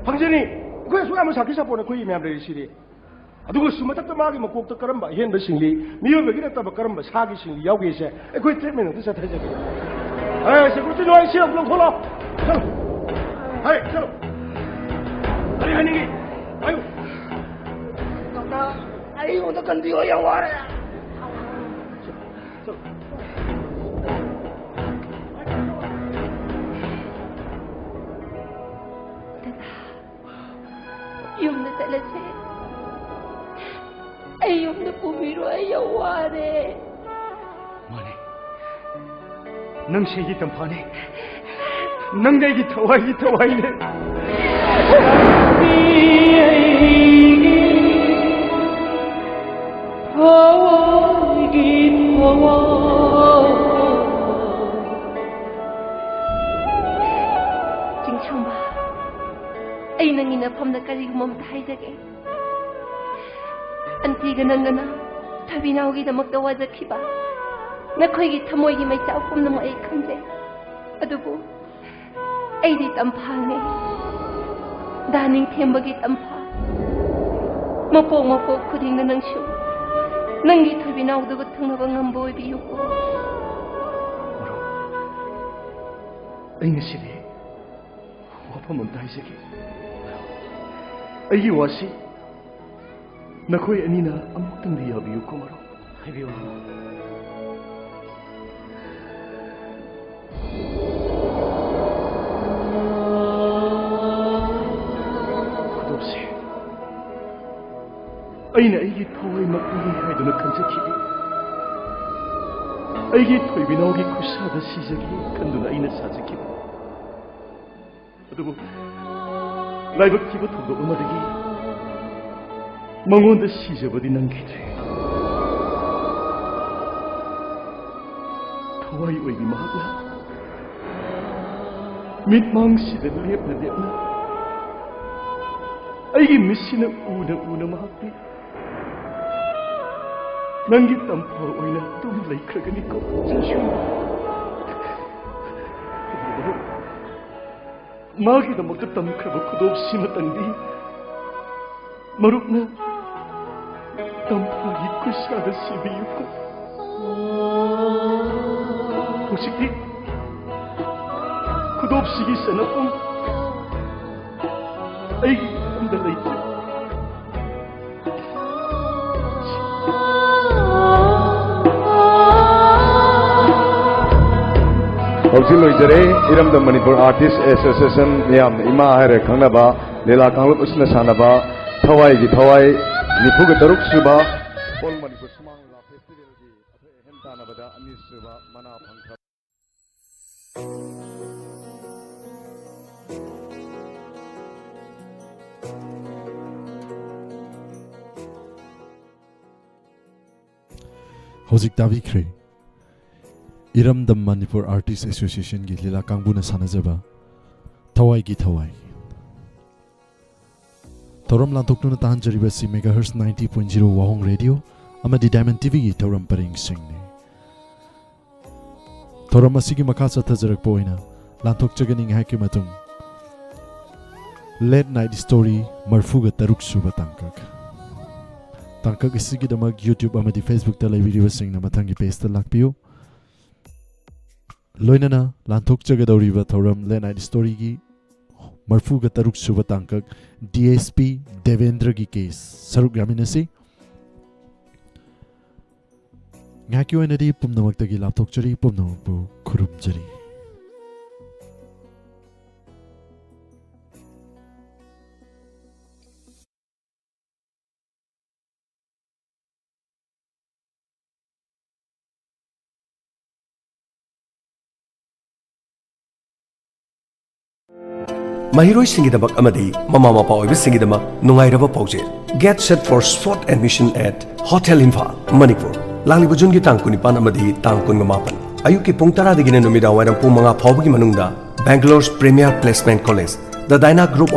ꯐꯪꯖꯅꯤ꯫ ꯑꯩꯈꯣꯏ ꯑꯁꯨꯛ ꯌꯥꯝꯅ ꯁꯥꯈꯤ ꯁꯥꯄꯣꯟ ꯑꯩꯈꯣꯏ ꯃꯌꯥꯝ ꯂꯩꯔꯤꯁꯤꯗꯤ꯫ ꯑꯗꯨꯒ ꯁꯨꯝ ꯃꯊꯛꯇ ꯃꯥꯒꯤ ꯃꯀꯣꯛꯇ ꯀꯔꯝꯕ ꯑꯍꯦꯟꯕ ꯁꯤꯡꯂꯤ, ꯃꯤꯑꯣꯏꯕꯒꯤ ꯅꯠꯇꯕ ꯀꯔꯝꯕ ꯁꯥꯒꯤ ꯁꯤꯡꯂꯤ ꯌꯥꯎꯒꯦꯁꯦ ꯑꯩꯈꯣꯏ ꯇ꯭ꯔꯤꯠꯃꯦꯟ ꯑꯝꯇ ꯆꯠꯊꯖꯒꯦ꯫ ꯑꯦ, ꯁꯦꯀ꯭ꯌꯨꯔꯤꯇꯤ ꯅꯣꯏ ꯁꯤ ꯑꯃꯨꯛ ꯂꯧꯊꯣꯛꯂꯣ꯫ ꯆꯠꯂꯣ꯫ ꯍꯥꯏ, ꯆꯠꯂꯣ꯫ ꯀꯔꯤ ꯍꯥꯏꯅꯤꯡꯉꯤ? ꯍꯥꯏꯌꯨ꯫ ꯗꯣꯛꯇꯔ, ꯑꯩꯉꯣꯟꯗ ꯀꯟꯕꯤꯌꯣ, ꯌꯥꯝ ꯋꯥꯔꯦ꯫ ꯆꯠꯂꯣ꯫ ꯗꯗꯥ, ꯌꯨꯝꯗ ꯆꯠꯂꯁꯦ꯫ ꯑꯩ ꯌꯨꯝꯗ ꯄꯨꯕꯤꯔꯣ, ꯑꯩ ꯌꯥꯝ ꯋꯥꯔꯦ꯫ ꯃꯥꯅꯦ꯫ ꯅꯪꯁꯦ ꯑꯩꯒꯤ ꯇꯝꯐꯥꯅꯦ꯫ ꯅꯪꯗꯤ ꯑꯩꯒꯤ ꯊꯋꯥꯏꯒꯤ ꯊꯋꯥꯏꯅꯦ꯫ ꯊꯋꯥꯏꯒꯤ ꯊꯋꯥꯏ꯫ ꯆꯤꯡꯁꯨꯝꯕ, ꯑꯩ ꯅꯪꯒꯤ ꯅꯐꯝꯗ ꯀꯔꯤꯒꯨꯝꯕ ꯑꯝꯇ ꯍꯥꯏꯖꯒꯦ꯫ ꯑꯟꯇꯤꯒ ꯅꯪꯒꯅ ꯊꯣꯏꯕꯤꯅꯥꯎꯒꯤꯗꯃꯛꯇ ꯋꯥꯖꯈꯤꯕ ꯅꯈꯣꯏꯒꯤ ꯊꯃꯣꯏꯒꯤ ꯃꯩꯆꯥꯛ ꯄꯨꯝꯅꯃꯛ ꯑꯩ ꯈꯪꯖꯩ꯫ ꯑꯗꯨꯕꯨ ꯑꯩꯗꯤ ꯇꯝꯐꯥꯅꯦ, ꯗꯥ ꯅꯤꯡꯊꯦꯝꯕꯒꯤ ꯇꯝꯐꯥ꯫ ꯃꯄꯣꯛ ꯃꯄꯣꯛ ꯈꯨꯗꯤꯡꯗ ꯅꯪꯁꯨ ꯅꯪꯒꯤ ꯊꯣꯏꯕꯤꯅꯥꯎꯗꯨꯒ ꯊꯨꯡꯅꯕ ꯉꯝꯕ ꯑꯣꯏꯕꯤꯌꯨꯀꯣ꯫ ꯃꯔꯨꯞ, ꯑꯩ ꯉꯁꯤꯗꯤ ꯋꯥꯐꯝ ꯑꯝꯇ ꯍꯥꯏꯖꯒꯦ꯫ ꯑꯩꯒꯤ ꯋꯥꯁꯤ ꯅꯈꯣꯏ ꯑꯅꯤꯅ ꯑꯃꯨꯛꯇꯪꯗꯤ ꯌꯥꯕꯤꯌꯨꯀꯣ, ꯃꯔꯨꯞ꯫ ꯍꯥꯏꯕꯤꯌꯨ, ꯃꯔꯨꯞ꯫ ꯈꯨꯗꯣꯞꯁꯦ ꯑꯩꯅ ꯑꯩꯒꯤ ꯊꯋꯥꯏꯃꯛꯅꯤ ꯍꯥꯏꯗꯨꯅ ꯈꯟꯖꯈꯤꯕ, ꯑꯩꯒꯤ ꯊꯣꯏꯕꯤꯅꯥꯎꯒꯤ ꯈꯨꯠꯁꯥꯗ ꯁꯤꯖꯒꯦ ꯈꯟꯗꯨꯅ ꯑꯩꯅ ꯁꯥꯖꯈꯤꯕ꯫ ꯑꯗꯨꯕꯨ ꯂꯥꯏꯕꯛ ꯊꯤꯕ ꯊꯧꯗꯣꯛ ꯑꯃꯗꯒꯤ ꯃꯉꯣꯟꯗ ꯁꯤꯖꯕꯗꯤ ꯅꯪꯈꯤꯗ꯭ꯔꯦ꯫ ꯊꯋꯥꯏ ꯑꯣꯏꯕꯤ ꯃꯍꯥꯛꯅ ꯃꯤꯠꯃꯥꯡꯁꯤꯗ ꯂꯦꯞꯅ ꯂꯦꯞꯅ ꯑꯩꯒꯤ ꯃꯤꯠꯁꯤꯅ ꯎꯅ ꯎꯅ ꯃꯍꯥꯛꯇꯤ ꯅꯪꯒꯤ ꯇꯝꯐꯥ ꯑꯣꯏꯅ ꯑꯗꯨꯝ ꯂꯩꯈ꯭ꯔꯒꯅꯤꯀꯣ꯫ ꯃꯥꯒꯤꯗꯃꯛꯇ ꯇꯝꯈ꯭ꯔꯕ ꯈꯨꯗꯣꯞꯁꯤꯃꯇꯪꯗꯤ ꯃꯔꯨꯞꯅ ꯇꯝꯐꯥꯒꯤ ꯈꯨꯠꯁꯥꯗ ꯁꯤꯕꯤꯌꯨꯀꯣ꯫ ꯍꯧꯖꯤꯛꯇꯤ ꯈꯨꯗꯣꯞꯁꯤꯒꯤ ꯁꯦꯟꯅꯐꯝ ꯑꯩꯒꯤ ꯏꯐꯝꯗ ꯂꯩꯇ꯭ꯔꯦ꯫ ꯍꯧꯖꯤꯛ ꯂꯣꯏꯖꯔꯦ꯫ ꯏꯔꯝꯗꯝ ꯃꯅꯤꯄꯨꯔ ꯑꯥꯔꯇꯤꯁ ꯑꯦꯁꯣꯁꯤꯌꯦꯁꯟ, ꯃꯤꯌꯥꯝꯅ ꯏꯃꯥ ꯍꯥꯏꯔ ꯈꯪꯅꯕ ꯂꯤꯂꯥ ꯀꯥꯡꯂꯨꯞ ꯑꯁꯤꯅ ꯁꯥꯟꯅꯕ ꯊꯋꯥꯏꯒꯤ ꯊꯋꯥꯏ ꯅꯤꯐꯨꯒ ꯇꯔꯨꯛ ꯁꯨꯕ ꯑꯣꯜ ꯃꯅꯤꯄꯨꯔ ꯁꯨꯃꯥꯡ ꯂꯤꯂꯥ ꯐꯦꯁꯇꯤꯚꯦꯜꯒꯤ ꯑꯊꯣꯏ ꯑꯍꯦꯟ ꯇꯥꯟꯅꯕꯗ ꯑꯅꯤꯁꯨꯕ ꯃꯅꯥ ꯐꯪꯈ꯭ꯔꯕ ꯍꯧꯖꯤꯛ ꯇꯥꯕꯤꯈ꯭ꯔꯦ ꯏꯔꯝꯗꯝ ꯃꯅꯤꯄꯨꯔ ꯑꯥꯔꯇꯤꯁ ꯑꯦꯁꯣꯁꯤꯌꯦꯁꯟꯒꯤ ꯂꯤꯂꯥ ꯀꯥꯡꯕꯨꯅ ꯁꯥꯟꯅꯖꯕ ꯊꯋꯥꯏꯒꯤ ꯊꯋꯥꯏ꯫ ꯊꯧꯔꯝ ꯂꯥꯟꯊꯣꯛꯇꯨꯅ ꯇꯥꯍꯟꯖꯔꯤꯕꯁꯤ megahertz ninety point zero ꯋꯥꯍꯣꯡ ꯔꯦꯗꯤꯑꯣ ꯑꯃꯗꯤ ꯗꯥꯏꯃꯟ ꯇꯤꯚꯤꯒꯤ ꯊꯧꯔꯝ ꯄꯔꯦꯡꯁꯤꯡꯅꯤ꯫ ꯊꯧꯔꯝ ꯑꯁꯤꯒꯤ ꯃꯈꯥ ꯆꯠꯊꯖꯔꯛꯄ ꯑꯣꯏꯅ ꯂꯥꯟꯊꯣꯛꯆꯒꯅꯤ ꯉꯥꯏꯍꯥꯛꯀꯤ ꯃꯇꯨꯡ Late Night Story ꯃꯔꯐꯨꯒ ꯇꯔꯨꯛ ꯁꯨꯕ ꯇꯥꯡꯀꯛ꯫ ꯇꯥꯡꯀꯛ ꯑꯁꯤꯒꯤꯗꯃꯛ YouTube ꯑꯃꯗꯤ Facebookꯇ ꯂꯩꯕꯤꯔꯤꯕꯁꯤꯡꯅ ꯃꯊꯪꯒꯤ pageꯇ ꯂꯥꯛꯄꯤꯌꯨ꯫ ꯂꯣꯏꯅꯅ ꯂꯥꯟꯊꯣꯛꯆꯒꯗꯧꯔꯤꯕ ꯊꯧꯔꯝ Late Night Storyꯒꯤ ꯃꯔꯐꯨꯒ ꯇꯔꯨꯛ ꯁꯨꯕ ꯇꯥꯡꯀꯛ ꯗꯤ ꯑꯦꯁ ꯄꯤ ꯗꯦꯕꯦꯟꯗ꯭ꯔꯒꯤ case ꯁꯔꯨꯛ ꯌꯥꯃꯤꯟꯅꯁꯤ꯫ ꯉꯥꯏꯍꯥꯛꯀꯤ ꯑꯣꯏꯅꯗꯤ ꯄꯨꯝꯅꯃꯛꯇꯒꯤ ꯂꯥꯞꯊꯣꯛꯆꯔꯤ, ꯄꯨꯝꯅꯃꯛꯄꯨ ꯈꯨꯔꯨꯝꯖꯔꯤ꯫ ꯃꯍꯩꯔꯣꯏꯁꯤꯡꯒꯤꯗꯃꯛ ꯑꯃꯗꯤ ꯃꯃꯥ ꯃꯄꯥ ꯑꯣꯏꯕꯁꯤꯡꯒꯤꯗꯃꯛ ꯅꯨꯡꯉꯥꯏꯔꯕ ꯄꯥꯎꯖꯦꯜ꯫ Get set for spot admission at Hotel Imphal, Manipur. ꯂꯥꯛꯂꯤꯕ ꯖꯨꯟꯒꯤ ꯇꯥꯡ ꯀꯨꯟꯅꯤꯄꯥꯟ ꯑꯃꯗꯤ ꯇꯥꯡ ꯀꯨꯟꯃꯥꯄꯟ ꯑꯌꯨꯛꯀꯤ ꯄꯨꯡ ꯇꯔꯥꯗꯒꯤꯅ ꯅꯨꯃꯤꯗꯥꯡ ꯋꯥꯏꯔꯝ ꯄꯨꯡ ꯃꯉꯥ ꯐꯥꯎꯕꯒꯤ ꯃꯅꯨꯡꯗ Bangalore's premier placement college, The Dyna Group